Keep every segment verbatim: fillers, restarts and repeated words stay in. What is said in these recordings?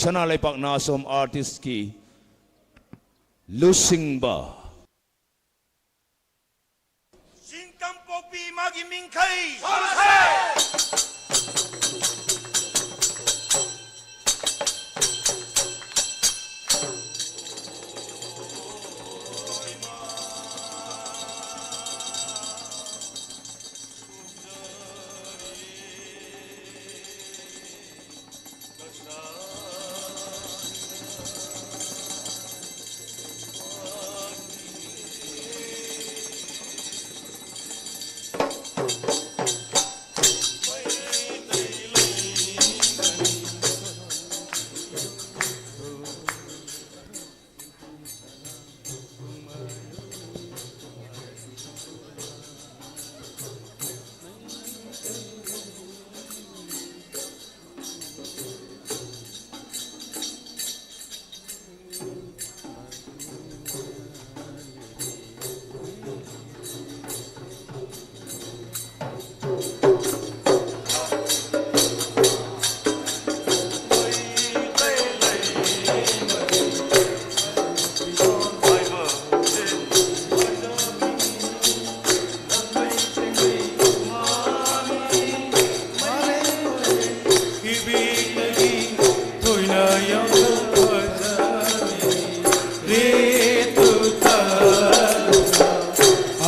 ꯁꯅꯥ ꯂꯩꯄꯥꯛ ꯅꯥꯁꯣꯝ ꯑꯥꯔꯇꯤꯁꯀꯤ ꯂꯨꯆꯤꯡꯕ꯫ ꯆꯤꯡ ꯀꯥꯡꯄꯣꯛꯄꯤ ꯏꯃꯥꯒꯤ ꯃꯤꯡꯈꯩ꯫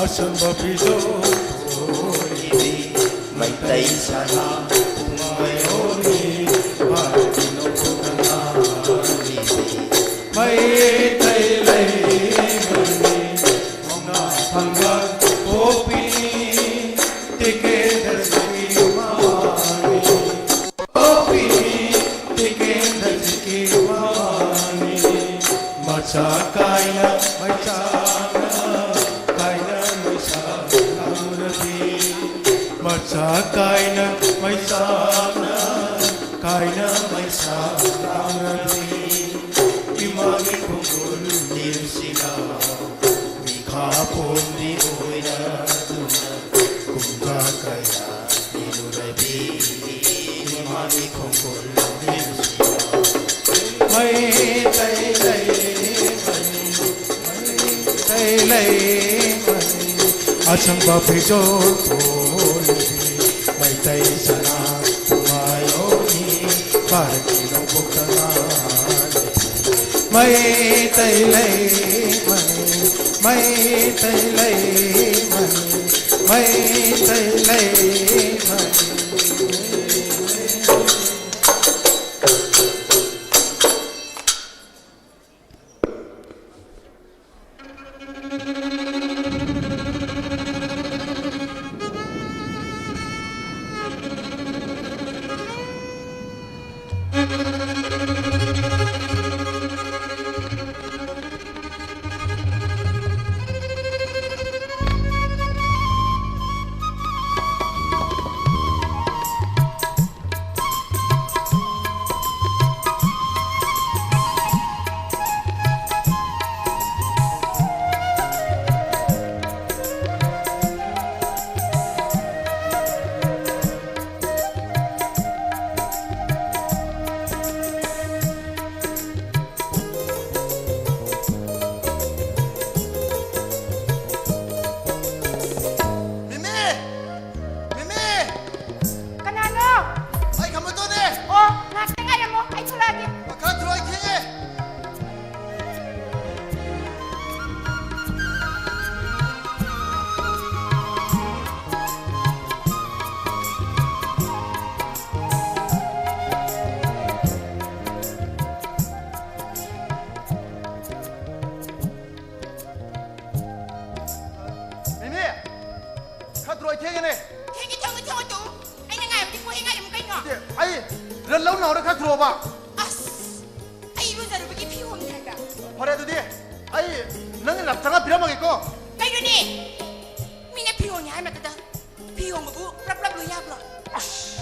ꯑꯁꯪꯕ ꯐꯤꯖꯣꯜ ꯀꯣꯏꯕꯤ ꯃꯩꯇꯩ ꯁꯅꯥ ꯄꯨꯡꯃꯌꯣꯜꯒꯤ ꯃꯥꯒꯤ ꯅꯣꯡꯄꯣꯛ ꯉꯥꯜꯂꯤꯕꯤ ꯃꯩꯇꯩ ꯂꯩꯕꯅꯤ ꯃꯉꯥ ꯐꯪꯕ ꯄꯣꯛꯄꯤꯅꯤ ꯇꯤꯀꯦꯟꯗ꯭ꯔꯖꯤꯠꯀꯤ ꯃꯃꯥꯅꯤ꯫ ꯄꯣꯛꯄꯤꯅꯤ ꯇꯤꯀꯦꯟꯗ꯭ꯔꯖꯤꯠꯀꯤ ꯃꯃꯥꯅꯤ꯫ ꯃꯆꯥ ꯀꯥꯏꯅ ꯃꯩꯆꯥꯛꯅ ꯀꯥꯏꯅ ꯃꯩꯁꯥ ꯂꯥꯡꯂꯕꯤ꯫ ꯃꯆꯥ ꯀꯥꯏꯅ ꯃꯩꯆꯥꯛꯅ ꯀꯥꯏꯅ ꯃꯩꯁꯥ ꯂꯥꯡꯂꯕꯤ꯫ ꯏꯃꯥꯒꯤ ꯈꯣꯡꯒꯨꯜ ꯅꯤꯡꯁꯤꯡꯂꯕ ꯃꯤꯈꯥ ꯄꯣꯟꯕꯤ ꯑꯣꯏꯔꯗꯨꯅ ꯀꯨꯝꯖꯥ ꯀꯌꯥ ꯂꯤꯔꯨꯔꯕꯤ꯫ ꯏꯃꯥꯒꯤ ꯈꯣꯡꯒꯨꯜ ꯅꯤꯡꯁꯤꯡꯂꯕ ꯑꯁꯪꯕ ꯐꯤꯖꯣꯜ ꯄꯨꯔꯤꯕꯤ ꯃꯩꯇꯩ ꯁꯅꯥ ꯄꯨꯡꯉꯥꯏꯔꯣꯝꯅꯤ ꯚꯥꯔꯠꯀꯤ ꯅꯣꯡꯄꯣꯛꯇ ꯉꯥꯜꯂꯤꯕꯤ꯫ ꯃꯩꯇꯩ ꯂꯩꯃꯅꯤ, ꯃꯩꯇꯩ ꯂꯩꯃꯅꯤ, ꯃꯩꯇꯩ ꯂꯩꯃꯅꯤ꯫ ꯃꯤꯃꯤ! ꯃꯤꯃꯤ! ꯀꯅꯥꯅꯣ? ꯑꯩ ꯈꯝꯕꯗꯣꯅꯦ! ꯑꯣ, ꯉꯥꯛꯇ ꯉꯥꯏꯔꯝꯃꯣ, ꯑꯩ ꯊꯣꯛꯂꯛꯑꯒꯦ꯫ ꯃꯈꯥ ꯊꯣꯛꯂꯛꯑꯣ, ꯑꯩ ꯊꯦꯡꯉꯦ! ꯃꯤꯃꯤ! ꯈꯠꯇ꯭ꯔꯣ ꯑꯩ ꯊꯦꯡꯉꯦꯅꯦ! ꯊꯦꯡꯉꯦ, ꯊꯦꯡꯉꯦ, ꯊꯦꯡꯉꯦ ꯇꯨ! ꯑꯩꯅ ꯉꯥꯏꯕꯗꯤ ꯀꯣꯏꯍꯦ ꯉꯥꯏꯔꯝꯃꯨ ꯀꯩꯅꯣ? ꯅꯠꯇꯦ, ꯑꯩ ꯔꯟ ꯂꯧ ꯂꯥꯎꯔ ꯈꯠꯇ꯭ꯔꯣꯕ? ꯑꯁ! ꯑꯩ ꯏꯔꯨꯖꯔꯨꯕꯒꯤ ꯐꯤ ꯍꯣꯡꯉꯤ ꯍꯥꯏꯕ꯫ ꯐꯔꯦ ꯑꯗꯨꯗꯤ, ꯑꯩ ꯅꯪꯒꯤ ꯂꯞ ꯆꯪꯉ ꯄꯤꯔꯝꯃꯒꯦꯀꯣ꯫ ꯀꯩꯅꯣꯅꯦ? ꯃꯤꯅ ꯐꯤ ꯍꯣꯡꯉꯤ ꯍꯥꯏ ꯃꯇꯗ ꯐꯤ ꯍꯣꯡꯕꯕꯨ ꯄ꯭ꯔꯞ ꯄ꯭ꯔꯞ ꯂꯣꯏ ꯌꯥꯕ꯭ꯔꯣ? ꯑꯁ!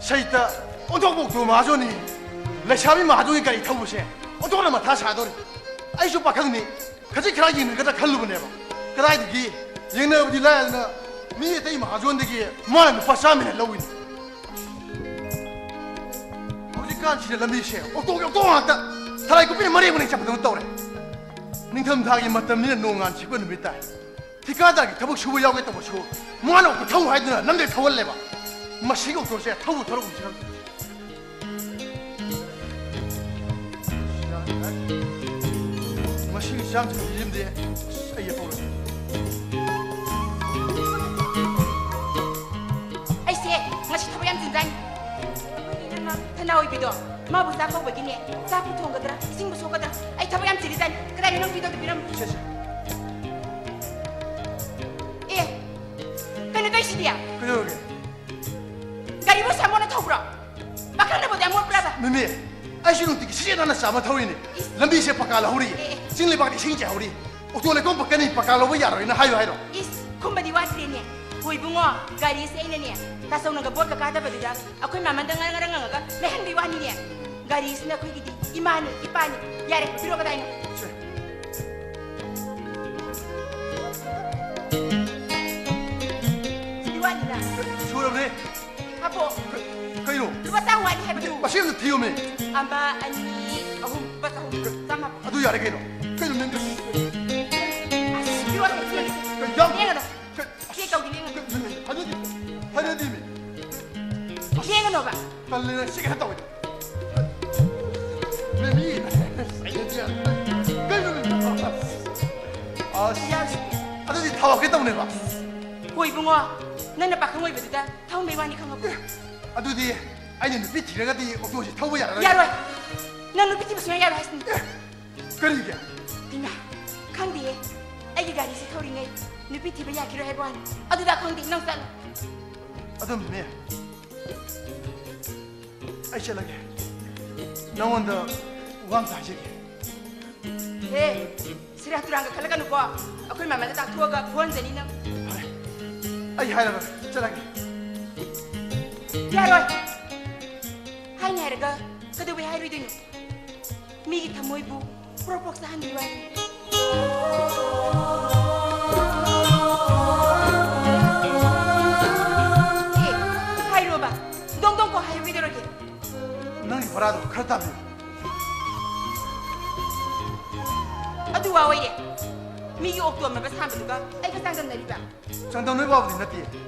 ꯁꯩꯇ, ꯑꯣꯟꯊꯣꯛꯄ ꯑꯣꯛꯇꯣ ꯃꯍꯥꯖꯣꯟꯅꯤ꯫ ꯂꯩꯁꯥꯕꯤ ꯃꯍꯥꯖꯣꯟꯒꯤ ꯒꯥꯔꯤ ꯊꯧꯕꯁꯦ ꯑꯣꯟꯊꯣꯛꯅ ꯃꯊꯥ ꯁꯥꯗꯧꯔꯤ꯫ ꯑꯩꯁꯨ ꯄꯥꯈꯪꯅꯤ, ꯈꯖꯤꯛ ꯈꯔ ꯌꯦꯡꯅꯒꯗ꯭ꯔꯥ ꯈꯜꯂꯨꯕꯅꯦꯕ꯫ ꯀꯗꯥꯏꯗꯒꯤ ꯌꯦꯡꯅꯕꯗꯤ ꯂꯥꯏꯔꯗꯅ ꯃꯤ ꯑꯇꯩ ꯃꯍꯥꯖꯣꯟꯗꯒꯤ ꯃꯥꯅ ꯂꯨꯄꯥ ꯆꯥꯝꯃ ꯍꯦꯟꯅ ꯂꯧꯏꯅꯤ꯫ ꯍꯧꯖꯤꯛꯀꯥꯟꯁꯤꯗ ꯂꯝꯕꯤꯁꯦ ꯑꯣꯇꯣꯒꯤ ꯑꯣꯇꯣ ꯉꯥꯛꯇ, ꯊꯂꯥꯏ ꯀꯨꯞꯄꯤꯅ ꯃꯔꯦꯡ ꯃꯔꯦꯡ ꯆꯠꯄꯗꯧꯅ ꯇꯧꯔꯦ꯫ ꯅꯤꯡꯊꯝꯊꯥꯒꯤ ꯃꯇꯝꯅꯤꯅ ꯅꯣꯡ ꯉꯥꯟ ꯁꯤꯠꯄ ꯅꯨꯃꯤꯠ ꯇꯥꯏ꯫ ꯊꯤꯀꯥꯗꯥꯔꯒꯤ ꯊꯕꯛ ꯁꯨꯕ ꯌꯥꯎꯒꯦ ꯇꯧꯕꯁꯨ ꯃꯥꯅ ꯑꯣꯇꯣ ꯊꯧ ꯍꯥꯏꯗꯨꯅ ꯅꯝꯗꯨꯅ ꯊꯧꯍꯜꯂꯦꯕ꯫ ꯃꯁꯤꯒꯤ ꯑꯣꯇꯣꯁꯦ ꯊꯧꯕꯨ ꯊꯧꯔꯒꯨꯝꯁꯤꯔ ꯈꯪꯗꯦ꯫ ꯃꯁꯤꯒꯤ ꯆꯥꯛ ꯊꯣꯡꯕꯤꯔꯤꯝꯗꯤ ꯑꯩ ꯍꯧꯔꯒꯦ꯫ ꯑꯩꯁꯦ ꯉꯁꯤ ꯊꯕꯛ ꯌꯥꯝ ꯆꯤꯟꯖꯥꯠꯅꯤ꯫ ꯊꯅꯥ ꯑꯣꯏꯕꯤꯗꯣ, ꯃꯥꯕꯨ ꯆꯥꯛ ꯀꯧꯕꯒꯤꯅꯦ, ꯆꯥꯛꯄꯨ ꯊꯣꯡꯒꯗ꯭ꯔꯥ, ꯏꯁꯤꯡꯕꯨ ꯁꯣꯛꯀꯗ꯭ꯔꯥ, ꯑꯩ ꯊꯕꯛ ꯌꯥꯝ ꯆꯤꯜꯂꯤꯖꯥꯠꯅꯤ꯫ ꯀꯗꯥꯏꯗ ꯅꯪ ꯄꯤꯗꯧꯗꯣ ꯄꯤꯔꯝꯃꯨ꯫ ꯁꯦ, ꯁꯦ꯫ ꯑꯦ, ꯀꯩꯅꯣ ꯇꯧꯏꯁꯤꯗꯤ? ꯀꯩꯗꯧꯔꯒꯦ? ꯒꯥꯔꯤꯕꯨ ꯁꯥꯃꯣꯅ ꯊꯧꯕ꯭ꯔꯣ? ꯄꯥꯈꯪꯅꯕꯨ ꯑꯗꯨ ꯌꯥꯝ ꯃꯣꯠꯄ꯭ꯔꯕ? ꯃꯤꯃꯤ, ꯑꯩꯁꯨ ꯅꯨꯡꯇꯤꯒꯤ ꯁꯤꯖꯦ ꯅꯥꯟꯅ ꯆꯥꯝꯃ ꯊꯧꯔꯤꯅꯤ꯫ ꯏꯁ꯫ ꯂꯝꯕꯤꯁꯦ ꯄꯀꯥ ꯂꯧꯍꯧꯔꯤ꯫ ꯑꯦ, ꯑꯦ꯫ ꯆꯤꯡ ꯂꯩꯕꯥꯛꯇ ꯏꯁꯤꯡ ꯆꯥꯏꯍꯧꯔꯤ꯫ ꯑꯣꯇꯣ ꯂꯩꯈꯣꯝ ꯄꯛꯀꯅꯤ, ꯄꯀꯥ ꯂꯧꯕ ꯌꯥꯔꯣꯏꯅ ꯍꯥꯏꯌꯨ ꯍꯥꯏꯔꯣ? ꯏꯁ, ꯈꯨꯝꯕꯗꯤ ꯋꯥꯠꯇ꯭ꯔꯦꯅꯦ꯫ ꯍꯣꯏ ꯏꯕꯨꯡꯉꯣ, ꯒꯥꯔꯤꯁꯦ ꯑꯩꯅꯅꯦ, ꯇꯥꯆꯧꯅꯒ ꯕꯣꯠꯀ ꯀꯥꯗꯕꯗꯨꯗ ꯑꯩꯈꯣꯏ ꯃꯃꯟꯗ ꯉꯔꯪ ꯉꯔꯪ ꯉꯪꯉꯒ ꯂꯩꯍꯟꯕꯩ ꯋꯥꯅꯤꯅꯦ꯫ ꯒꯥꯔꯤꯁꯤꯅ ꯑꯩꯈꯣꯏꯒꯤꯗꯤ ꯏꯃꯥꯅꯤ, ꯏꯄꯥꯅꯤ꯫ ꯌꯥꯔꯦ, ꯄꯤꯔꯣ ꯀꯗꯥꯏꯅꯣ? ꯁꯦ꯫ ꯁꯤꯗꯤ ꯋꯥꯠꯂꯤꯅ꯫ ꯁꯨꯔꯕꯅꯦ꯫ ꯍꯥꯞꯄꯣ꯫ ꯀꯩꯅꯣ? ꯂꯨꯄꯥ ꯆꯥꯝꯃ ꯋꯥꯠꯂꯤ ꯍꯥꯏꯕꯗꯨ꯫ ꯃꯁꯤ ꯑꯝꯇ ꯊꯤꯌꯣꯃꯦ꯫ ꯑꯃ, ꯑꯅꯤ, ꯑꯍꯨꯝ, ꯂꯨꯄꯥ ꯆꯍꯨꯝ꯫ ꯆꯥꯝꯃ ꯍꯥꯞꯄꯣ꯫ ꯑꯗꯨ ꯌꯥꯔꯦ ꯀꯩꯅꯣ? ꯀꯩꯅꯣ ꯅꯪ? ꯑꯁ, ꯄꯤꯔꯣ, ꯄꯤꯔꯣ꯫ ꯀꯩ ꯌꯥꯝ ꯂꯦꯡꯒꯅꯨ꯫ ꯀꯩ ꯆꯦꯛ ꯇꯧꯗꯤ ꯂꯦꯡꯒꯅꯨ꯫ ꯍꯥꯏꯅꯗꯦ, ꯍꯥꯏꯅꯗꯦꯃꯤ꯫ ꯂꯦꯡꯒꯅꯣꯕ꯫ ꯇꯜꯂꯦ, ꯅꯪ ꯁꯤ ꯈꯔ ꯇꯧꯋꯦ꯫ ꯃꯤꯃꯤ, ꯀꯩꯅꯣ ꯃꯤꯃꯤ? ꯑꯁ, ꯑꯗꯨꯗꯤ ꯊꯥꯎ ꯍꯥꯞꯀꯦ ꯇꯧꯅꯦꯕ꯫ ꯍꯣꯏ ꯏꯕꯨꯡꯉꯣ, ꯅꯪꯅ ꯄꯥꯈꯪ ꯑꯣꯏꯕꯗꯨꯗ ꯊꯧꯍꯟꯕꯩ ꯋꯥꯅꯤ ꯈꯪꯉꯕꯣ? ꯑꯗꯨꯗꯤ ꯑꯩꯅ ꯅꯨꯄꯤ ꯊꯤꯔꯒꯗꯤ ꯑꯣꯇꯣꯁꯦ ꯊꯧꯕ ꯌꯥꯔꯔꯣꯏ? ꯌꯥꯔꯣꯏ꯫ ꯅꯪ ꯅꯨꯄꯤ ꯊꯤꯕ ꯁꯨꯡꯌꯥ ꯌꯥꯔꯣꯏ ꯍꯥꯏꯁꯤꯅꯤ꯫ ꯀꯔꯤꯒꯤ? ꯏꯃꯥ, ꯈꯪꯗꯦꯍꯦ꯫ ꯑꯩꯒꯤ ꯒꯥꯔꯤꯁꯤ ꯊꯧꯔꯤꯉꯩ ꯅꯨꯄꯤ ꯊꯤꯕ ꯌꯥꯈꯤꯔꯣꯏ ꯍꯥꯏꯕ ꯋꯥꯅꯤ꯫ ꯑꯗꯨꯗ ꯈꯪꯗꯦ, ꯅꯪ ꯆꯠꯂꯣ꯫ ꯑꯗꯨꯝꯅꯦ, ꯑꯩ ꯆꯠꯂꯒꯦ꯫ ꯅꯉꯣꯟꯗ ꯋꯥ ꯑꯝꯇ ꯍꯥꯏꯖꯒꯦ꯫ ꯍꯦ, ꯁꯤꯔꯥ ꯇꯨꯔꯥꯟꯒ ꯈꯜꯂꯛꯀꯅꯨꯀꯣ꯫ ꯑꯩꯈꯣꯏ ꯃꯃꯥꯗ ꯇꯥꯛꯊꯣꯛꯑꯒ ꯐꯨꯍꯟꯖꯅꯤ ꯅꯪ꯫ ꯐꯔꯦ, ꯑꯩ ꯍꯥꯏꯔꯔꯣꯏ, ꯆꯠꯂꯒꯦ꯫ ꯌꯥꯔꯣꯏ꯫ ꯍꯥꯏꯅꯤ ꯍꯥꯏꯔꯒ ꯀꯩꯗꯧꯕꯩ ꯍꯥꯏꯔꯣꯏꯗꯣꯏꯅꯣ? ꯃꯤꯒꯤ ꯊꯃꯣꯏꯕꯨ ꯄ꯭ꯔꯣꯛ ꯄ꯭ꯔꯣꯛ ꯆꯥꯍꯟꯕꯤꯕ ꯍꯥꯏꯕꯅꯤ꯫ ꯑꯦ, ꯍꯥꯏꯔꯣꯕ꯫ ꯗꯣꯡ ꯗꯣꯡ ꯀꯣ ꯍꯥꯏꯌꯨ, ꯀꯩꯗꯧꯔꯒꯦ? ꯅꯪꯒꯤ ꯚꯔꯥꯗꯣ ꯈꯔ ꯇꯥꯕꯤꯌꯨ꯫ ꯑꯗꯨ ꯋꯥ ꯑꯣꯏꯔꯦ꯫ ꯃꯤꯒꯤ ꯑꯣꯛꯇꯣ ꯑꯃ ꯁꯥꯟꯕꯗꯨꯒ ꯑꯩꯒ ꯆꯥꯡꯗꯝꯅꯔꯤꯕ? ꯆꯥꯡꯗꯝꯅꯕ ꯋꯥꯕꯨꯗꯤ ꯅꯠꯇꯦ꯫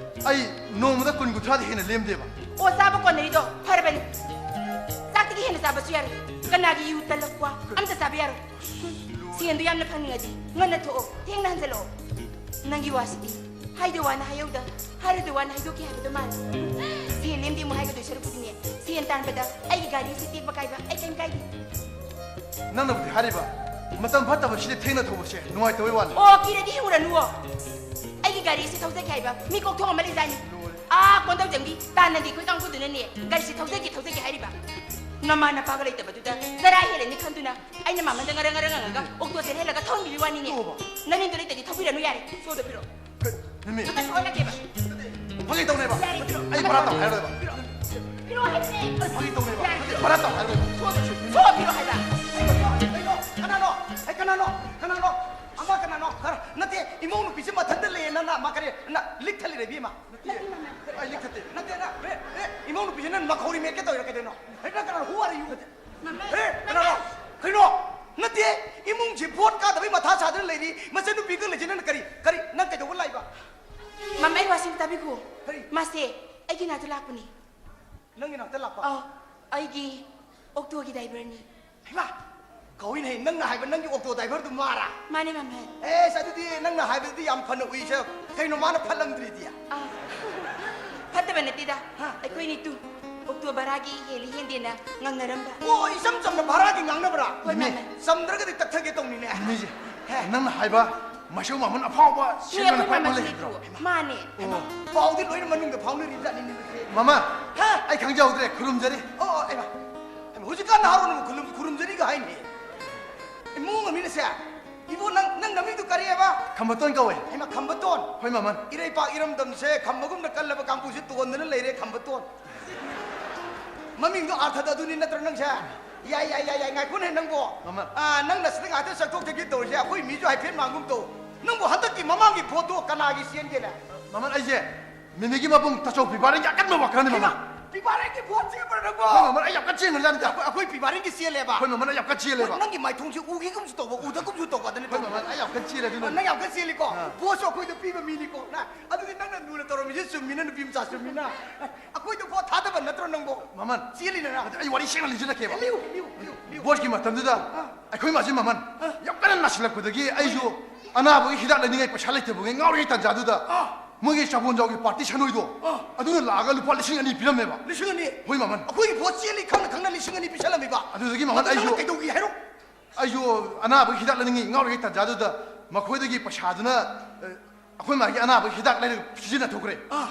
ꯑꯩ ꯅꯣꯡꯃꯗ ꯀꯨꯟ ꯀꯨꯟꯊ꯭ꯔꯥꯗꯤ ꯍꯦꯟꯅ ꯂꯦꯝꯗꯦꯕ꯫ ꯑꯣ, ꯆꯥꯕ ꯀꯣꯟꯅꯔꯤꯗꯣ ꯐꯔꯕꯅꯤ꯫ ꯆꯥꯛꯇꯒꯤ ꯍꯦꯟꯅ ꯆꯥꯕꯁꯨ ꯌꯥꯔꯣꯏ꯫ ꯀꯅꯥꯒꯤ ꯌꯨ ꯇꯂꯛꯄ ꯑꯝꯇ ꯆꯥꯕ ꯌꯥꯔꯣꯏ꯫ ꯁꯦꯟꯗꯣ ꯌꯥꯝꯅ ꯐꯪꯅꯤꯡꯉꯗꯤ ꯉꯟꯅ ꯊꯣꯛꯑꯣ, ꯊꯦꯡꯅ ꯍꯟꯖꯜꯂꯛꯑꯣ꯫ ꯅꯪꯒꯤ ꯋꯥꯁꯤꯗꯤ ꯍꯥꯏꯗ ꯋꯥꯅ ꯍꯥꯏꯍꯧꯗ, ꯍꯥꯏꯔꯗ ꯋꯥꯅ ꯍꯥꯏꯗꯣꯛꯀꯦ ꯍꯥꯏꯕꯗꯣ ꯃꯥꯜꯂꯦ꯫ ꯁꯦꯟ ꯂꯦꯝꯗꯦ ꯑꯃꯨꯛ ꯍꯥꯏꯒꯗꯣꯏ ꯁꯔꯨꯛꯄꯨꯗꯤꯅꯦ, ꯁꯦꯟ ꯇꯥꯟꯕꯗ ꯑꯩꯒꯤ ꯒꯥꯔꯤ ꯑꯁꯤ ꯇꯦꯛꯄ ꯀꯥꯏꯕ ꯑꯩ ꯀꯩꯝ ꯀꯥꯏꯗꯦ꯫ ꯅꯪꯅꯕꯨꯗꯤ ꯍꯥꯏꯔꯤꯕ, ꯃꯇꯝ ꯐꯠꯇꯕꯁꯤꯗ ꯊꯦꯡꯅ ꯊꯧꯕꯁꯦ ꯅꯨꯡꯉꯥꯏꯇꯕꯩ ꯋꯥꯅꯤ꯫ ꯑꯣ, ꯀꯤꯔꯗꯤ ꯍꯤꯡꯉꯨꯔꯅꯨꯋꯣ꯫ ꯑꯩꯒꯤ ꯒꯥꯔꯤ ꯑꯁꯤ ꯊꯧꯖꯒꯦ ꯍꯥꯏꯕ ꯃꯤ ꯀꯣꯛꯊꯣꯡ ꯑꯃ ꯂꯩꯖꯥꯠꯅꯤ꯫ ꯂꯣꯏꯔꯦ꯫ ꯑꯥ, ꯀꯣꯟꯗꯧꯖꯝꯒꯤ ꯇꯥꯟꯅꯗꯤ ꯑꯩꯈꯣꯏ ꯀꯥꯡꯕꯨꯗꯨꯅꯅꯦ ꯒꯥꯔꯤꯁꯤ ꯊꯧꯖꯒꯦ, ꯊꯧꯖꯒꯦ ꯍꯥꯏꯔꯤꯕ꯫ ꯅꯃꯥ ꯅꯄꯥꯒ ꯂꯩꯇꯕꯗꯨꯗ ꯆꯔꯥ ꯍꯦꯜꯂꯅꯤ ꯈꯟꯗꯨꯅ ꯑꯩꯅ ꯃꯃꯟꯗ ꯉꯔꯪ ꯉꯔꯪ ꯉꯪꯉꯒ ꯑꯣꯛꯇꯣ ꯆꯦꯜꯍꯜꯂꯒ ꯊꯧꯍꯟꯕꯤꯕꯩ ꯋꯥꯅꯤꯅꯦ꯫ ꯇꯣꯛꯑꯣꯕ꯫ ꯅꯃꯤꯡꯗꯣ ꯂꯩꯇꯗꯤ ꯊꯧꯕꯤꯔꯅꯨ ꯌꯥꯔꯦ꯫ ꯁꯣꯗ ꯄꯤꯔꯛꯑꯣ꯫ ꯃꯤꯃꯤ꯫ ꯑꯝꯇ ꯊꯣꯛꯍꯜꯂꯒꯦꯕ꯫ ꯐꯥꯒꯤ ꯇꯧꯅꯦꯕ꯫ ꯌꯥꯔꯦ, ꯄꯤꯔꯛꯑꯣ꯫ ꯑꯩ ꯚꯔꯥ ꯇꯧ ꯍꯥꯏꯔꯣꯏꯕ꯫ ꯄꯤꯔꯛꯑꯣ꯫ ꯄꯤꯔꯛꯑꯣ ꯍꯥꯏꯕꯅꯦ꯫ ꯑꯩ ꯐꯥꯒꯤ ꯇꯧꯅꯦꯕ꯫ ꯌꯥꯔꯦ, ꯅꯠꯇꯦ, ꯄꯤꯔꯛꯑꯣ꯫ ꯚꯔꯥ ꯇꯧ ꯍꯥꯏꯔꯣꯏꯕ꯫ ꯁꯣꯗ ꯄꯤꯔꯛꯑꯣ ꯍꯥꯏꯕ꯫ ꯀꯩꯅꯣ? ꯀꯩꯅꯣ? ꯀꯅꯥꯅꯣ? ꯑꯩ ꯀꯅꯥꯅꯣ? ꯀꯅꯥꯅꯣ? ꯑꯃ ꯀꯅꯥꯅꯣ? ꯈꯔ, ꯅꯠꯇꯦ, ꯏꯃꯧ ꯅꯨꯄꯤꯁꯦ ꯃꯊꯟꯇ ꯂꯩꯌꯦ, ꯅꯪꯅ ꯑꯃ ꯀꯔꯤ, ꯅ ꯂꯤꯛ ꯊꯜꯂꯤꯔ, ꯏꯕꯦꯝꯃ? ꯅꯠꯇꯦ, ꯅꯠꯇꯦ, ꯃꯃꯥ꯫ ꯑꯩ ꯂꯤꯛ ꯊꯠꯇꯦ꯫ ꯅꯠꯇꯦ, ꯅ, ꯑꯦ, ꯑꯦ, ꯏꯃꯧ ꯅꯨꯄꯤꯁꯦ ꯅꯪ ꯃꯈꯧꯔꯤ ꯃꯦꯠꯀꯦ ꯇꯧꯔꯤꯔ ꯀꯩꯗꯧꯅꯣ? ꯑꯩ ꯅꯪ ꯀꯅꯥ? Who are you? ꯃꯃꯥ, ꯑꯦ, ꯃꯃꯥ꯫ ꯀꯅꯥꯅꯣ? ꯀꯩꯅꯣ? ꯅꯠꯇꯦ, ꯏꯃꯨꯡꯁꯤ ꯚꯣꯠ ꯀꯥꯗꯕꯩ ꯃꯊꯥ ꯁꯥꯗꯅ ꯂꯩꯔꯤ, ꯃꯆꯟꯅꯨꯄꯤꯒ ꯂꯩꯁꯦ ꯅꯪꯅ ꯀꯔꯤ, ꯀꯔꯤ, ꯅꯪ ꯀꯩꯗꯧꯕ ꯂꯥꯛꯏꯕ? ꯃꯃꯥ, ꯑꯩ ꯋꯥꯁꯤ ꯑꯝꯇ ꯇꯥꯕꯤꯈꯣ꯫ ꯀꯔꯤ? ꯃꯥꯁꯦ ꯑꯩꯒꯤ ꯅꯥꯛꯇ ꯂꯥꯛꯄꯅꯤ꯫ ꯅꯪꯒꯤ ꯅꯥꯛꯇ ꯂꯥꯛꯄ? ꯑꯧ, ꯑꯩꯒꯤ ꯑꯣꯛꯇꯣꯒꯤ ꯗ꯭ꯔꯥꯏꯚꯔꯅꯤ꯫ ꯍꯩꯃꯥ! ꯀꯧꯏꯅꯦ, ꯅꯪꯅ ꯍꯥꯏꯕ ꯅꯪꯒꯤ ꯑꯣꯛꯇꯣ ꯗ꯭ꯔꯥꯏꯚꯔꯗꯨ ꯃꯥꯔꯥ? ꯃꯥꯅꯦ, ꯃꯃꯥ꯫ ꯑꯦꯁ, ꯑꯗꯨꯗꯤ ꯅꯪꯅ ꯍꯥꯏꯕꯗꯨꯗꯤ ꯌꯥꯝ ꯐꯅ ꯎꯏꯁꯦ꯫ ꯀꯩꯅꯣ ꯃꯥꯅ ꯐꯠꯂꯝꯗ꯭ꯔꯤꯗꯤ? ꯑꯥ, ꯐꯠꯇꯕ ꯅꯠꯇꯦꯗ꯫ ꯍꯥ? ꯑꯩꯈꯣꯏꯅꯤꯇꯨ ꯑꯣꯛꯇꯣ ꯚꯔꯥꯒꯤ ꯍꯦꯜꯂꯤ ꯍꯦꯟꯗꯦꯅ ꯉꯥꯡꯅꯔꯝꯕ꯫ ꯑꯣ, ꯏꯆꯝ ꯆꯝꯅ ꯚꯔꯥꯒꯤ ꯉꯥꯡꯅꯕ꯭ꯔꯥ? ꯍꯣꯏ, ꯏꯃꯦ꯫ ꯃꯃꯥ꯫ ꯆꯝꯗ꯭ꯔꯒꯗꯤ ꯇꯛꯊꯒꯦ ꯇꯧꯅꯤꯅꯦ꯫ ꯏꯃꯦꯁꯦ, ꯍꯦ꯫ ꯅꯪꯅ ꯍꯥꯏꯕ ꯃꯥꯏꯁꯧ ꯃꯥꯃꯣꯟ ꯑꯐꯥꯎꯕ ꯃꯤ ꯁꯤꯡꯒꯔ ꯑꯩꯈꯣꯏ ꯅꯨꯄꯥ ꯑꯃ ꯃꯃꯥꯁꯨ ꯂꯩꯕ꯭ꯔꯣ? ꯂꯩꯇ꯭ꯔꯣ? ꯃꯥꯅꯦ꯫ ꯑꯣ, ꯄꯥꯎꯗꯤ ꯂꯣꯏꯅ ꯃꯅꯨꯡꯗ ꯐꯥꯎꯅꯔꯤꯕꯖꯥꯠꯅꯤꯅꯦ ꯃꯁꯦ꯫ ꯃꯃꯥ, ꯍꯥ? ꯑꯩ ꯈꯪꯖꯍꯧꯗ꯭ꯔꯦ, ꯈꯨꯔꯨꯝꯖꯔꯤ꯫ ꯑꯣ, ꯑꯣ, ꯑꯩꯃ꯫ ꯑꯩꯃ, ꯍꯧꯖꯤꯛꯀꯥꯟ ꯅꯍꯥꯔꯣꯟ ꯑꯃꯨꯛ ꯈꯨꯔꯨꯝ-, ꯈꯨꯔꯨꯝꯖꯔꯤꯒ ꯍꯥꯏꯅꯦ꯫ ꯏꯃꯨꯡ ꯑꯃꯤꯅꯁꯦ, "ꯏꯕꯣ, ꯅꯪ, ꯅꯪ ꯅꯃꯤꯡꯗꯨ ꯀꯔꯤ ꯍꯥꯏꯕ?" ꯈꯝꯕꯇꯣꯟ ꯀꯧꯋꯦ꯫ ꯍꯩꯃꯥ, ꯈꯝꯕꯇꯣꯟ? ꯍꯣꯏ, ꯃꯃꯜ꯫ ꯏꯔꯩꯄꯥꯛ ꯏꯔꯝꯗꯝꯁꯦ ꯈꯝꯕꯒꯨꯝꯅ ꯀꯜꯂꯕ ꯀꯥꯡꯕꯨꯁꯦ ꯇꯣꯟꯗꯅ ꯂꯩꯔꯦ, ꯈꯝꯕꯇꯣꯟ꯫ ꯃꯃꯤꯡꯗꯣ ꯑꯥꯔꯊꯗ ꯑꯗꯨꯅꯤ ꯅꯠꯇ꯭ꯔꯣ ꯅꯪꯁꯦ? ꯌꯥꯏ, ꯌꯥꯏ, ꯌꯥꯏ, ꯌꯥꯏ, ꯉꯥꯏꯈꯣꯅꯦ ꯅꯪꯕꯣ꯫ ꯃꯃꯜ꯫ ꯑꯥ, ꯅꯪꯅ ꯁꯤꯗ ꯉꯥꯛꯇ ꯆꯠꯊꯣꯛ ꯆꯠꯁꯤꯟ ꯇꯧꯔꯤꯁꯦ, ꯑꯩꯈꯣꯏ ꯃꯤꯁꯨ ꯍꯥꯏꯐꯦꯠ ꯃꯥꯡꯒꯨꯝ ꯇꯧ꯫ ꯅꯪꯕꯨ ꯍꯟꯗꯛꯀꯤ ꯃꯃꯥꯡꯒꯤ ꯚꯣꯠꯇꯣ ꯀꯅꯥꯒꯤ ꯆꯦꯟꯒꯦꯅꯦ? ꯃꯃꯜ, ꯑꯩꯁꯦ ꯃꯤꯃꯤꯒꯤ ꯃꯕꯨꯡ ꯇꯥꯆꯧ ꯄꯤꯕꯥꯔꯤꯒꯤ ꯑꯀꯟꯕ ꯋꯥꯀꯔꯅꯤ, ꯃꯃꯜ꯫ ꯍꯩꯃꯥ! ꯄꯤꯕꯥꯔꯦꯟꯒꯤ ꯚꯣꯠ ꯆꯦꯟꯕ꯭ꯔꯥ ꯅꯪꯕꯣ? ꯍꯣꯏ, ꯃꯃꯜ, ꯑꯩ ꯌꯥꯝ ꯀꯟꯅ ꯆꯦꯟꯈ꯭ꯔꯖꯥꯠꯅꯤꯗ꯫ ꯑꯩꯈꯣꯏ, ꯑꯩꯈꯣꯏ ꯄꯤꯕꯥꯔꯦꯟꯒꯤ ꯆꯦꯜꯂꯦꯕ? ꯍꯣꯏ, ꯃꯃꯜ, ꯑꯩ ꯌꯥꯝ ꯀꯟꯅ ꯆꯦꯜꯂꯦꯕ꯫ ꯅꯪꯒꯤ ꯃꯥꯏꯊꯣꯡꯁꯤ ꯎꯈꯤꯒꯨꯝꯁꯨ ꯇꯧꯕ, ꯎꯗꯒꯨꯝꯁꯨ ꯇꯧꯕ, ꯑꯗꯨꯅꯤ ꯍꯣꯏ, ꯇꯧꯔꯤꯁꯦ꯫ ꯃꯃꯜ, ꯑꯩ ꯌꯥꯝ ꯀꯟꯅ ꯆꯦꯜꯂꯦ ꯑꯗꯨꯅ꯫ ꯑꯣ, ꯅꯪ ꯌꯥꯝ ꯀꯟꯅ ꯆꯦꯜꯂꯤꯀꯣ? ꯑꯥ꯫ ꯚꯣꯠꯁꯨ ꯑꯩꯈꯣꯏꯗ ꯄꯤꯕ ꯃꯤꯅꯤꯀꯣ, ꯅ? ꯑꯗꯨꯗꯤ ꯅꯪꯅ ꯂꯨꯅ ꯇꯧꯔꯝꯃꯤꯁꯦ ꯆꯨꯝꯃꯤꯅ, ꯅꯨꯄꯤ ꯃꯆꯥ ꯆꯨꯝꯃꯤꯅ? ꯑꯩꯈꯣꯏꯗ ꯚꯣꯠ ꯊꯥꯗꯕ ꯅꯠꯇ꯭ꯔꯣ ꯅꯪꯕꯣ? ꯃꯃꯜ, ꯆꯦꯜꯂꯤꯅ ꯅꯪ? ꯑꯗꯨ ꯑꯩ ꯋꯥꯔꯤ ꯁꯦꯡꯅ ꯂꯤꯁꯤꯜꯂꯛꯀꯦꯕ꯫ ꯂꯤꯌꯨ, ꯂꯤꯌꯨ, ꯂꯤꯌꯨ, ꯂꯤꯌꯨ꯫ ꯚꯣꯠꯀꯤ ꯃꯇꯝꯗꯨꯗ ꯑꯥ꯫ ꯑꯩꯈꯣꯏ ꯃꯥꯁꯦ, ꯃꯃꯜ, ꯑꯥ꯫ ꯌꯥꯝ ꯀꯟꯅ ꯅꯥꯁꯤꯜꯂꯛꯄꯗꯒꯤ ꯑꯩꯁꯨ ꯑꯅꯥꯕꯒꯤ ꯍꯤꯗꯥꯛ ꯂꯩꯅꯤꯡꯉꯥꯏ ꯄꯩꯁꯥ ꯂꯩꯇꯕꯒꯤ ꯉꯥꯎꯔꯤꯉꯩ ꯇꯥꯟꯖꯥꯗꯨꯗ ꯑꯥ꯫ ꯃꯣꯏꯒꯤ ꯆꯥꯕꯣꯟꯖꯥꯎꯒꯤ ꯄꯥꯔꯇꯤ ꯁꯥꯟꯅꯣꯏꯗꯣ, ꯑꯥ꯫ ꯑꯗꯨꯅ ꯂꯥꯛꯑꯒ ꯂꯨꯄꯥ ꯂꯤꯁꯤꯡ ꯑꯅꯤ ꯄꯤꯔꯝꯃꯦꯕ꯫ ꯂꯤꯁꯤꯡ ꯑꯅꯤ? ꯍꯣꯏ, ꯃꯃꯜ꯫ ꯑꯩꯈꯣꯏꯒꯤ ꯚꯣꯠ ꯆꯦꯜꯂꯤ ꯈꯪꯅ ꯈꯪꯅ ꯂꯤꯁꯤꯡ ꯑꯅꯤ ꯄꯤꯁꯜꯂꯝꯃꯤꯕ? ꯑꯗꯨꯗꯒꯤ, ꯃꯃꯜ, ꯑꯗꯨ ꯅꯪꯅ ꯑꯩꯁꯨ, ꯀꯩꯗꯧꯒꯦ ꯍꯥꯏꯔꯣ? ꯑꯩꯁꯨ ꯑꯅꯥꯕꯒꯤ ꯍꯤꯗꯥꯛ ꯂꯩꯅꯤꯡꯉꯤ ꯉꯥꯎꯔꯤꯉꯩ ꯇꯥꯟꯖꯥꯗꯨꯗ ꯃꯈꯣꯏꯗꯒꯤ ꯄꯩꯁꯥꯗꯨꯅ, ꯑ, ꯑꯩꯈꯣꯏ ꯃꯥꯒꯤ ꯑꯅꯥꯕꯒꯤ ꯍꯤꯗꯥꯛ ꯂꯩꯔꯒ ꯁꯤꯖꯤꯟꯅꯊꯣꯛꯈ꯭ꯔꯦ꯫ ꯑꯥ꯫